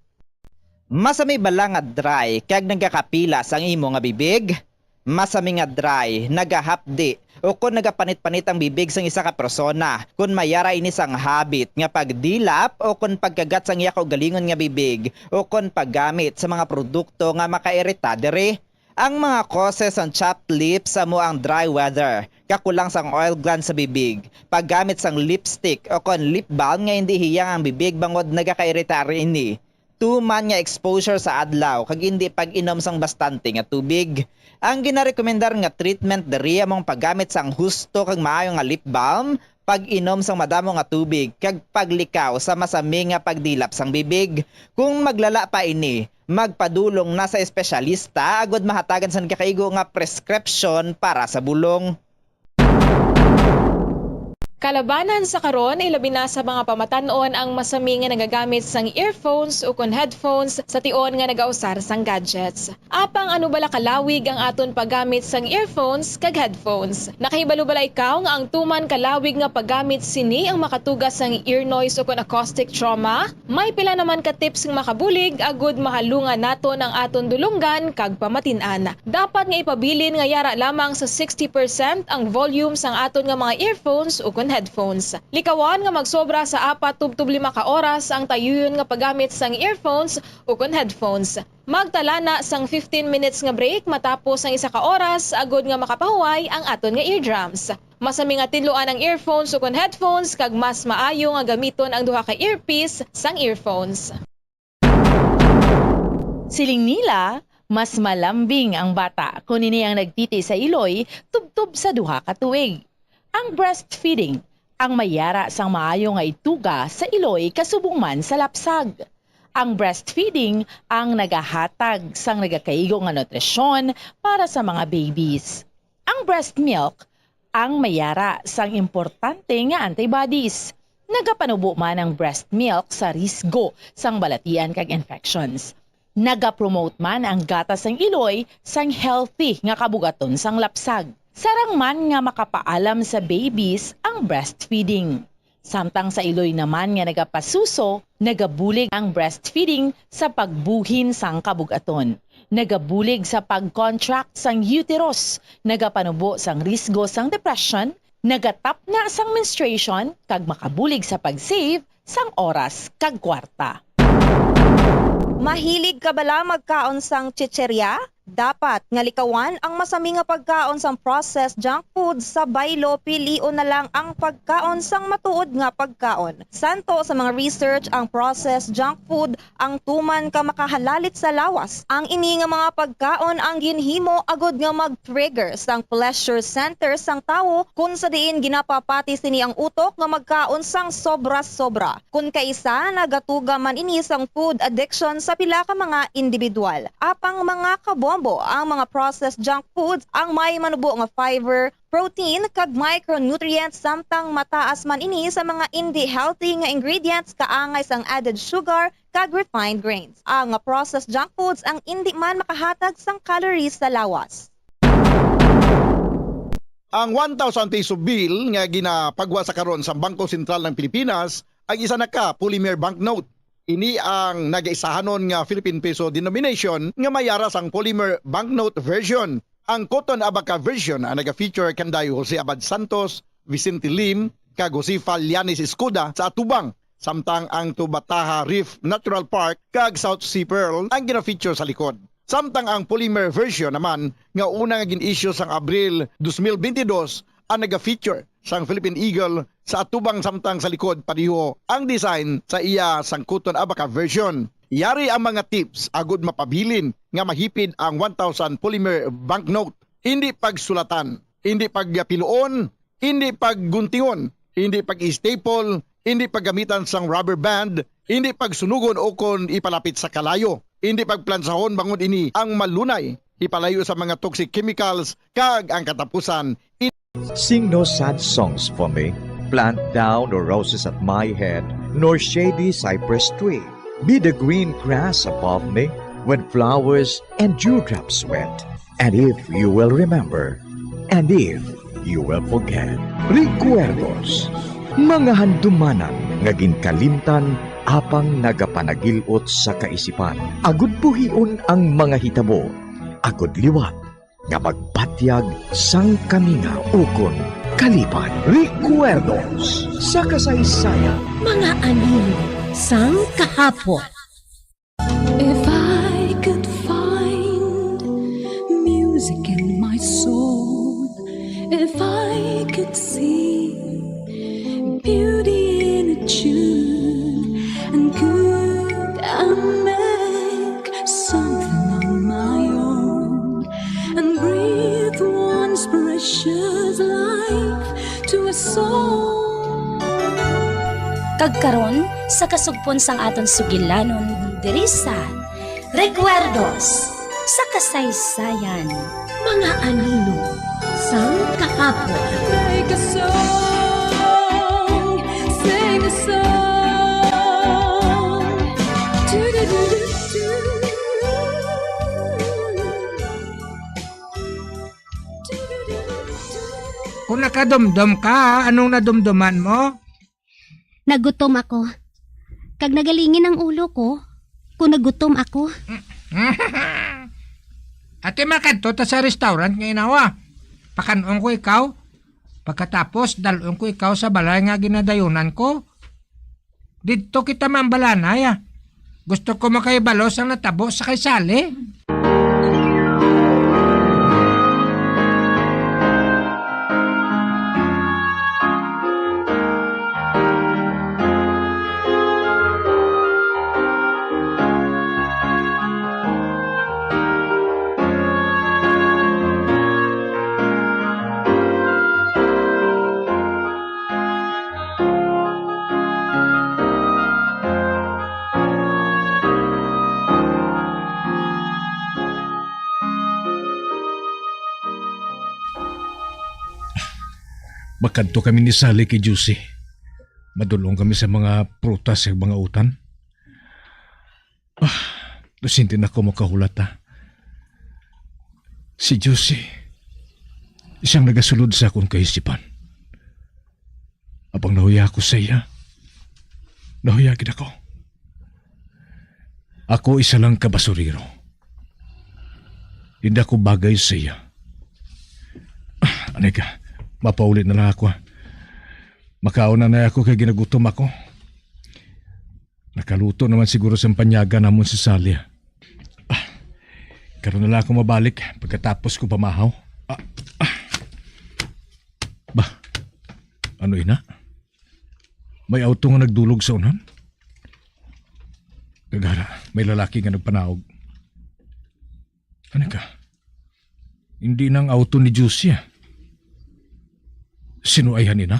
Masami bala nga dry kag nagakapila sang imo nga bibig? Masami nga dry, nagahapdi, o kon nagapanit-panit ang bibig sang isa ka persona, kon may ara ini sang habit nga pagdilap o kon pagkagat sang iya kaugalingon nga bibig, o kon paggamit sa mga produkto nga makairita diri. Ang mga causes sang chapped lips amo ang dry weather, kakulang sang oil glands sa bibig, paggamit sang lipstick o kon lip balm nga indi hiyang ang bibig bangod nagakairita ini, tuman nga exposure sa adlaw kag indi pag-inom sang bastante nga tubig. Ang ginarekomendar nga treatment diri amo ang paggamit sang husto kag maayo nga lip balm, pag-inom sang madamo nga tubig, kag paglikaw sa masami nga pagdilap sang bibig. Kung maglala pa ini, magpadulong na sa espesyalista agud mahatagan sang nagakaigo nga prescription para sa bulong. Kalabanan sa karon, ilabi na sa mga pamatan-on ang masami nga nagagamit sang earphones ukon headphones sa tion nga nagausar sang gadgets. Apang ano bala kalawig ang aton paggamit sang earphones kag headphones? Nakahibalo bala ikaw nga ang tuman kalawig nga paggamit sini ang makatuga sang ear noise ukon acoustic trauma? May pila naman ka tips nga makabulig agud mahalungan naton ang aton dulonggan kag pamatin-an. Dapat nga ipabilin nga yara lamang sa sixty percent ang volume sang aton nga mga earphones ukon headphones. Likawan nga magsobra sa apat tubtob lima ka oras ang tayuyon nga paggamit sang earphones ukon headphones. Magtala na sang fifteen minutes nga break matapos ang isa ka oras agud nga makapahuway ang aton nga eardrums. Masami nga tinluan ang earphones ukon headphones kag mas maayo nga gamiton ang duha ka earpiece sang earphones. Siling nila, mas malambing ang bata kon ini ang nagtiti sa iloy tubtob sa duha ka tuig. Ang breastfeeding ang may yara sang maayo nga ituga sa iloy kasubong man sa lapsag. Ang breastfeeding ang nagahatag sang nagakaigo nga nutrisyon para sa mga babies. Ang breast milk ang may yara sang importante nga antibodies. Nagapanubo man ang breast milk sa risgo sang balatian kag infections. Nagapromote man ang gatas sang iloy sang healthy nga kabugaton sang lapsag. Sarang man nga makapaalam sa babies ang breastfeeding. Samtang sa iloy naman nga nagapasuso, nagabulig ang breastfeeding sa pagbuhin sang kabug-aton. Nagabulig sa pag-contract sang uterus, nagapanubo sang risgo sang depression, nagatapna sang menstruation, kag makabulig sa pag-save sang oras kag kwarta. Mahilig ka bala magkaon sang chichirya? Dapat nga likawan ang masami nga pagkaon sang processed junk food sa baylo, pilion na lang ang pagkaon sang matuod nga pagkaon. Santo sa mga research, ang processed junk food ang tuman ka makahalalit sa lawas. Ang ini nga mga pagkaon ang ginhimo agud nga mag-trigger sang pleasure center sang tawo, kun sa diin ginapapati sini ang utok nga magkaon sang sobra-sobra. Kun kaisa, nagatuga man ini sang food addiction sa pila ka mga individual. Apang mga kabombo, ang mga processed junk foods ang may manubo nga fiber, protein, kag micronutrients, samtang mataas man ini sa mga indi healthy nga ingredients kaangay sang added sugar kag refined grains. Ang processed junk foods ang indi man makahatag sang calories sa lawas. Ang one thousand peso bill nga ginapagwa sa karon sa Bangko Sentral ng Pilipinas ang isa na ka polymer banknote. Ini ang nagaisahanon nga Philippine peso denomination nga may ara sang polymer banknote version. Ang Cotton Abaca version ang naga-feature kanday Jose Abad Santos, Vicente Lim, kag Josefa Llanes Escuda sa atubang, samtang ang Tubataha Reef Natural Park kag South Sea Pearl ang gina-feature sa likod. Samtang ang polymer version naman nga una nga gin-issue sang Abril dos mil bentidós ang naga-feature sang Philippine Eagle sa atubang, samtang sa likod pareho ang design sa iya sang Cotton Abaca version. Yari ang mga tips agud mapabilin nga mahipid ang one thousand polymer banknote. Indi pagsulatan, indi pagpiluon, indi pagguntingon, indi pag-staple, indi paggamitan sang rubber band, indi pagsunugon ukon ipalapit sa kalayo, indi pagplansahon bangod ini ang malunay ipalayo sa mga toxic chemicals kag ang katapusan. Sing no sad songs for me. Plant thou no roses at my head, nor shady cypress tree. Be the green grass above me, with flowers and dewdrops wet. And if you will remember, and if you will forget. Recuerdos, mga handumanan nga ginkalimtan apang nagapanagil-ot sa kaisipan. Agud buhion ang mga hitabo, agud liwat nga magbat Tiag sang kamingaw ukon kaliban. Recuerdos sa kasaysayan. Mga anino sang kahapon. If I could find music in my soul, if I could see beauty in a tune, and could I make something on my own and breathe once precious life to a soul. Kag karon, sa kasugpon sang aton sugilanon diri sa Recuerdos sa Kasaysayan, mga anino sang kahapon. Like a song, sing a song. Du-du-du-du-du. Kung nakadumdom ka, anong nadumduman mo? Nagutom ako. Kag nagalingin ang ulo ko kung nagutom ako. Ate, makadto ta sa restaurant nga inawa. Pakan-on ko ikaw. Pagkatapos, dal-on ko ikaw sa balay nga ginadayunan ko. Didto kita maambalanay, ah. Gusto ko makahibalo sang natabo sa kay Sally. Makadto kami ni Sally kay Juicy. Madul-ong kami sa mga prutas sa mga utan. Ah, nasinti na ko makahulat, ah. Si Juicy, siyang nagasulod sa akon kaisipan. Apang nahuya ako sa iya. Nahuya gid ako. Ako isa lang ka basurero. Hindi ako bagay sa iya. Ah, anay ka, mapauli na lang ako, ah. Makaon na na ako kay ginagutom ako. Nakaluto naman siguro sa panyaga namon si Sally, ah. Ah, karon na lang ako mabalik pagkatapos ko pamahaw. Ah, ah. Ba, ano ina? May auto nga nagdulog sa unan? Kagara, may lalaki nga nagpanaog. Ano ka? Hindi nang auto ni Juicy, ah. Sino ay hanina?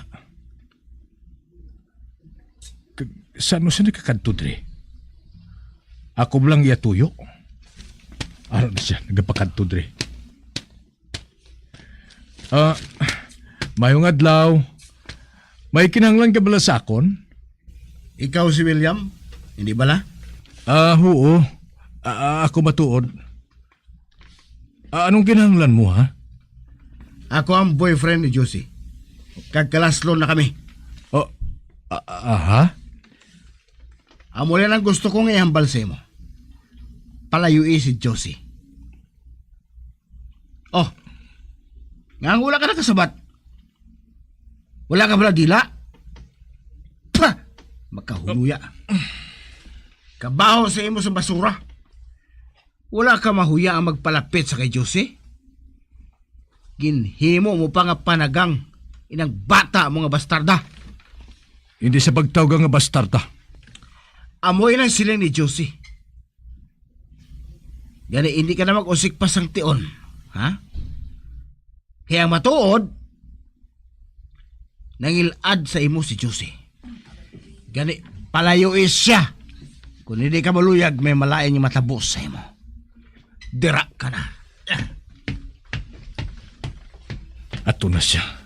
K-, saan mo siya nagkakadto, dre? Ako lang iya tuyo. Ano na siya, nagapakadto, dre? Ah, mayong adlaw. May kinahanglan ka bala sa akon? Ikaw si William, hindi bala? Ah, huo. Ah, ah, ako matuod. Ah, anong kinahanglan mo, ha? Ako ang boyfriend ni Josie. Kagkalaslon na kami. Oh, ah, ah, ha? Amo lang ang gusto kong ihambal sa imo. Palayui si Josie. Oh, nga ang wala ka nakasabat? Wala ka bala dila? Pah! Makahuluya. Kabaho sa imo sa basura. Wala ka mahuya ang magpalapit sa kay Josie? Ginhimo mo pa nga panagang inang bata mo nga bastarda. Hindi sa pagtawag nga bastarda. Amoy lang siling ni Josie. Gani, hindi ka na mag-usik pa sang tion, ha? Kaya ang matuod, nangilad sa imo si Josie. Gani, palayui siya. Kung hindi ka maluyag, may malain nga matabo sa imo. Dira ka na. Ato na siya.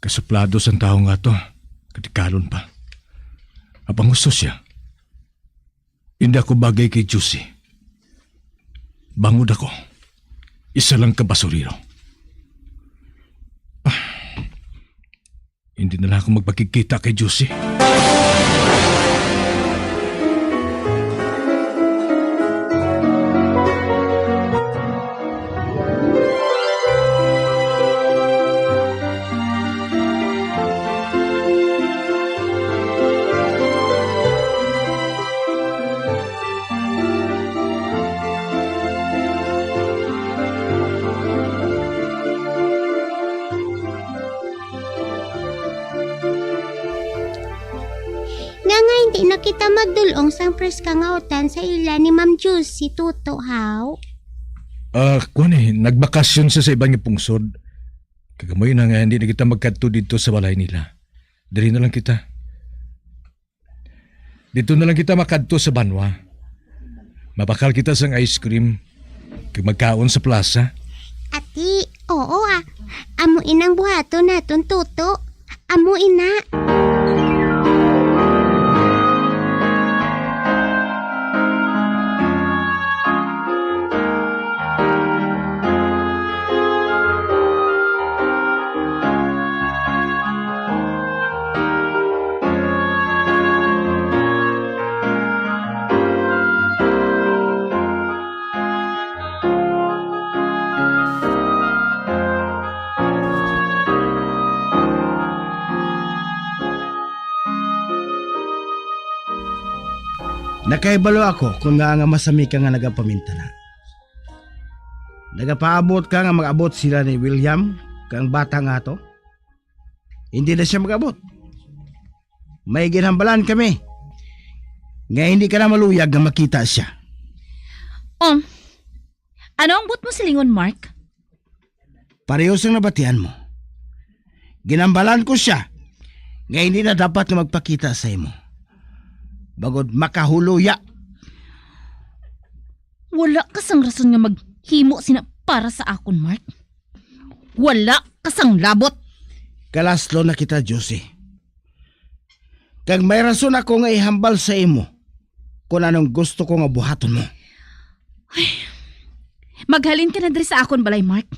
Kasuplado sang tawo nga to. Katikalon pa. Apang gusto siya. Hindi ako bagay kay Josie. Bangod ako. Isa lang ka basurero. Ah, hindi na lang ako magpakigkita kay Josie. Kita magdul-ong sang preska nga utan sa ila ni Ma'am Juicy, Toto, haw? Ah, kuwan eh, nagbakasyon siya sa iban nga pungsod. Kag amo na nga, hindi na kita magkadto dito sa balay nila. Diri na lang kita. Dito na lang kita makadto sa banwa. Mabakal kita sang ice cream. Kag magkaon sa plaza. Ati, oo ah. Amo inang buhaton naton, Toto. Amo ina. Nakahibalo ako kon ngaa nga masami ka nga nagapamintana. Nagapaabot ka nga mag-abot sila ni William kang bata nga ato. Hindi na sia mag-abot. May ginhambalan kami nga hindi ka na maluyag nga makita sia. Um, ano ang buot mo silingon, Mark? Pareho sang nabatian mo. Ginhambalan ko sia nga hindi na dapat nga magpakita sa imo. Bangod makahuluya. Wala ka sang rason nga maghimo sina para sa akon, Mark. Wala ka sang labot. Kalaslo na kita, Josie. Kag may rason ako nga ihambal sa imo kon anong gusto ko nga buhaton mo. Maghalin ka na diri sa akon balay, Mark.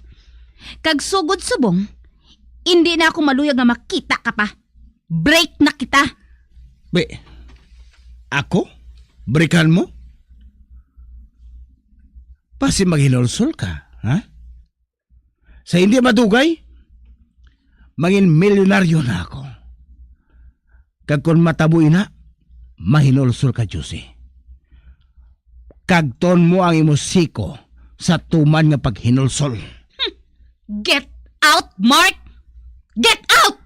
Kag sugod subong, indi na ako maluyag nga makita ka pa. Break na kita. Be, ako? Breakan mo? Basi maghinulsol ka, ha? Sa hindi madugay, mangin milyonaryo na ako. Kag kon matabo ina, mahinulsol ka, Josie. Kagton mo ang imo siko sa tuman nga paghinulsol. Get out, Mark! Get out!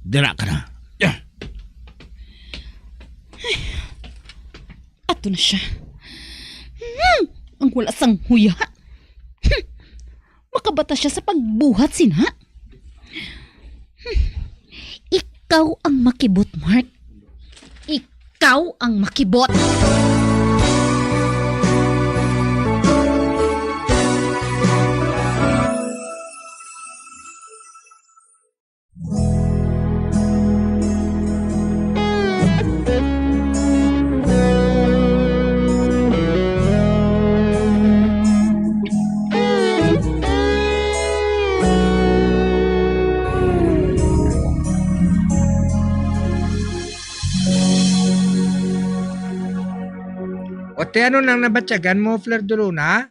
Dira ka na. Yeah. Ato na siya. Hmm, ang wala sang huya. Hmm. Makabata siya sa pagbuhat sina. Hmm. Ikaw ang makibot, Mark. Ikaw ang makibot. O ti, ano nang nabatyagan mo, Flor de Luna?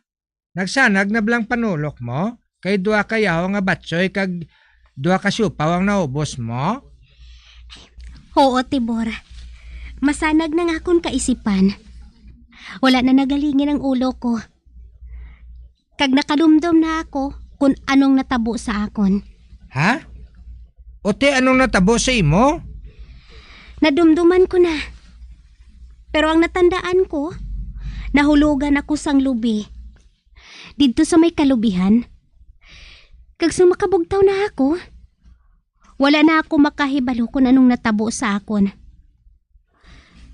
Nagsanag na bala ang panulok mo? Kay duha ka yaho nga batsoy kag duha ka siopaw ang naubos mo? Oo, Tibor. Masanag na nga akon kaisipan. Wala na nagalingin ang ulo ko. Kag nakadumdom na ako kon anong natabo sa akon. Ha? O ti, anong natabo sa imo? Nadumduman ko na. Pero ang natandaan ko, nahulogan ako sang lubi didto sa may kalubihan. Kag sang makabugtaw na ako, wala na ako makahibalo kon anong natabo sa akon.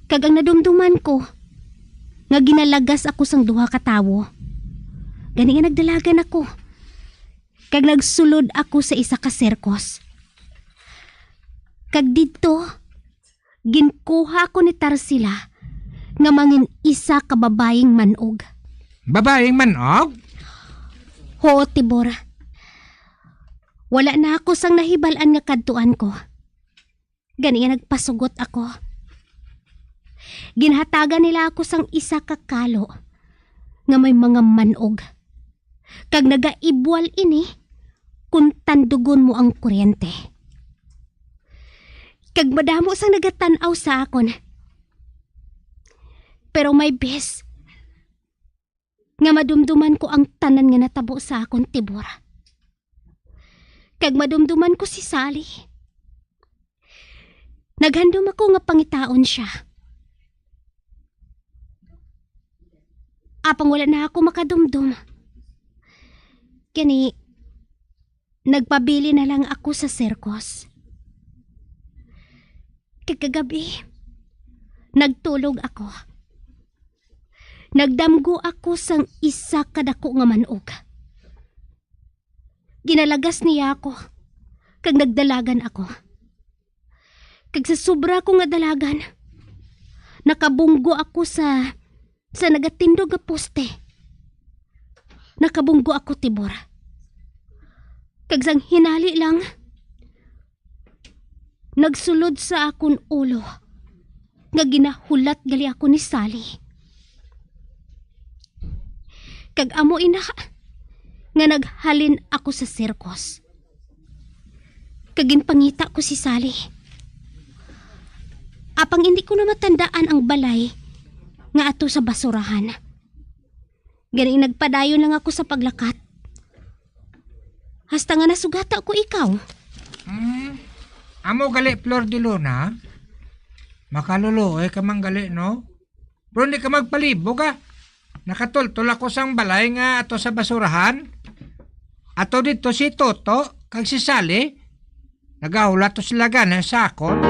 Kag ang nadumduman ko, nga ginalagas ako sang duha ka tawo. Gani nga nagdalagan ako, kag nagsulod ako sa isa ka sirkos. Kag didto, ginkuha ako ni Tarsila nga mangin isa ka babaying man-og. Babaying man-og? Huo, Tibor. Wala na ako sang nahibal-an nga kadtuan ko. Gani nga nagpasugot ako. Ginhatagan nila ako sang isa ka kalo nga may mga man-og, kag nagaibwal ini kon tandugon mo ang kuryente. Kag madamo sang nagatan-aw sa akon. Pero may bes nga madumduman ko ang tanan nga natabo sa akon, Tibor. Kag madumduman ko si Sally. Naghandom ako nga pangitaon sia. Apang wala na ako makadumdom. Gani, nagpabilin na lang ako sa sirkos. Kag kagabi, nagtulog ako. Nagdamgo ako sang isa ka dako nga man-og. Ginalagas niya ako, kag nagdalagan ako. Kag sa sobra ko nga dalagan, nakabunggo ako sa, sa nagatindog nga poste. Nakabunggo ako, Tibor. Kag sang hinali lang, nagsulod sa akon ulo nga ginahulat gali ako ni Sally. Kag amo ina nga naghalin ako sa sirkos. Kag ginpangita ko si Sally. Apang hindi ko na matandaan ang balay nga ato sa basurahan. Gani nagpadayon lang ako sa paglakat. Hasta nga nasugata ko ikaw. Hmm. Amo gali, Flor de Luna. Makaluluoy ka man gali, no? Pero hindi ka magpalibog, ah. Nakatultol ako sang balay nga ato sa basurahan. Ato dito si Toto kag si Sally. Nagahulat to sila gani sa akon.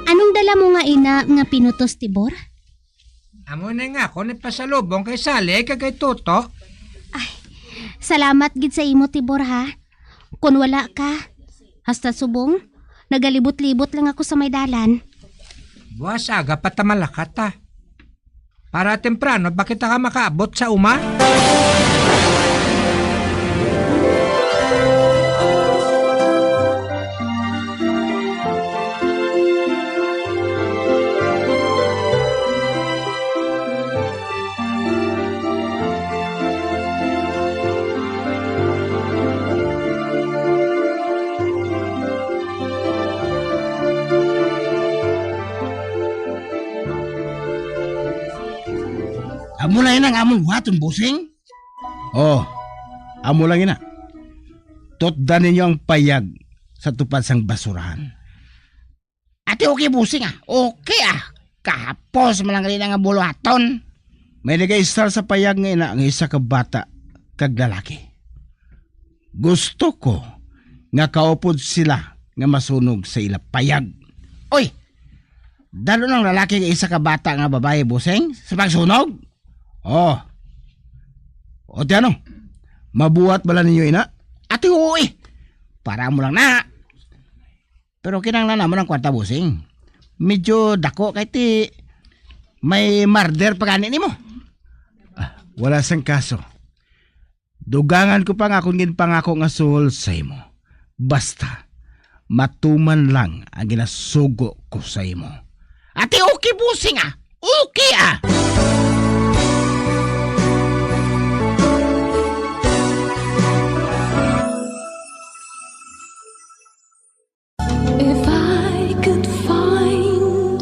Anong dala mo nga ina nga pinutos, Tibor? Amo na nga ako ni pasalubong kay Sally kag kay Toto. Ay, salamat gid sa imo, Tibor, ha. Kon wala ka, hasta subong, nagalibot-libot lang ako sa may dalan. Buwas aga pa ta malakat, ha. Para temprano pa kita ka makaabot sa uma. Amo na yun ang amon buhaton, bossing? Oh, amo lang ina. Tutdan ninyo ang payag sa tupad sang basurahan. Ati, okay, bossing, ah. Okay, ah. Kahapos man lang rin nga buluhaton. May nag-install sa payag nga ina nga isa ka bata kag lalaki. Gusto ko nga kaupod sila nga masunog sa ila payag. Oy, dalo ng lalaki nga isa ka bata nga babae, bossing, sa pagsunog? Oh. O, ti ano? Mabuhat bala ninyo ina? Ati, oo, eh. Para mo lang na. Pero kinahanglan namon ang kwarta, bossing. Medyo dako kay ti may murder pa gani nimo. Ah, wala sang kaso. Dugangan ko pa nga akong ginpangako nga suhol sa imo. Basta, matuman lang ang ginasugo ko sa imo. Ati, okay, bossing, ah. Okay, ah. If I could find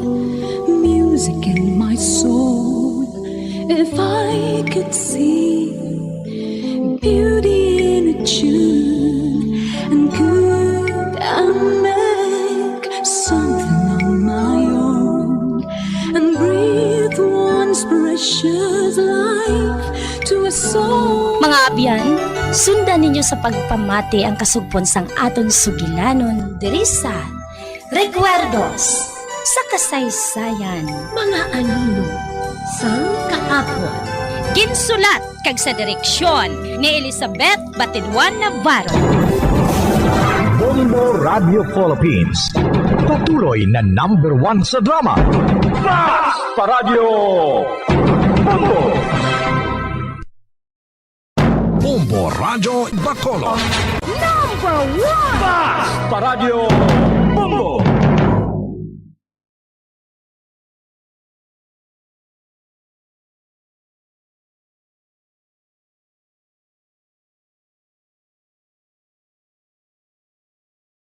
music in my soul, if I could see beauty in a tune, and could I make something on my own, and breathe once precious life to a soul. Mga abyan, sundan ninyo sa pagpamati ang kasugpon sang aton sugilanon diri sa Recuerdos sa Kasaysayan. Mga anino sang kahapon. Ginsulat kag sa direksyon ni Elizabeth Batiduan Navarro. Bombo Radio Philippines, patuloy na number one sa drama. Basta Radyo Bombo! Bombo Radyo Bacolod. Number one! Basta Radyo Bombo!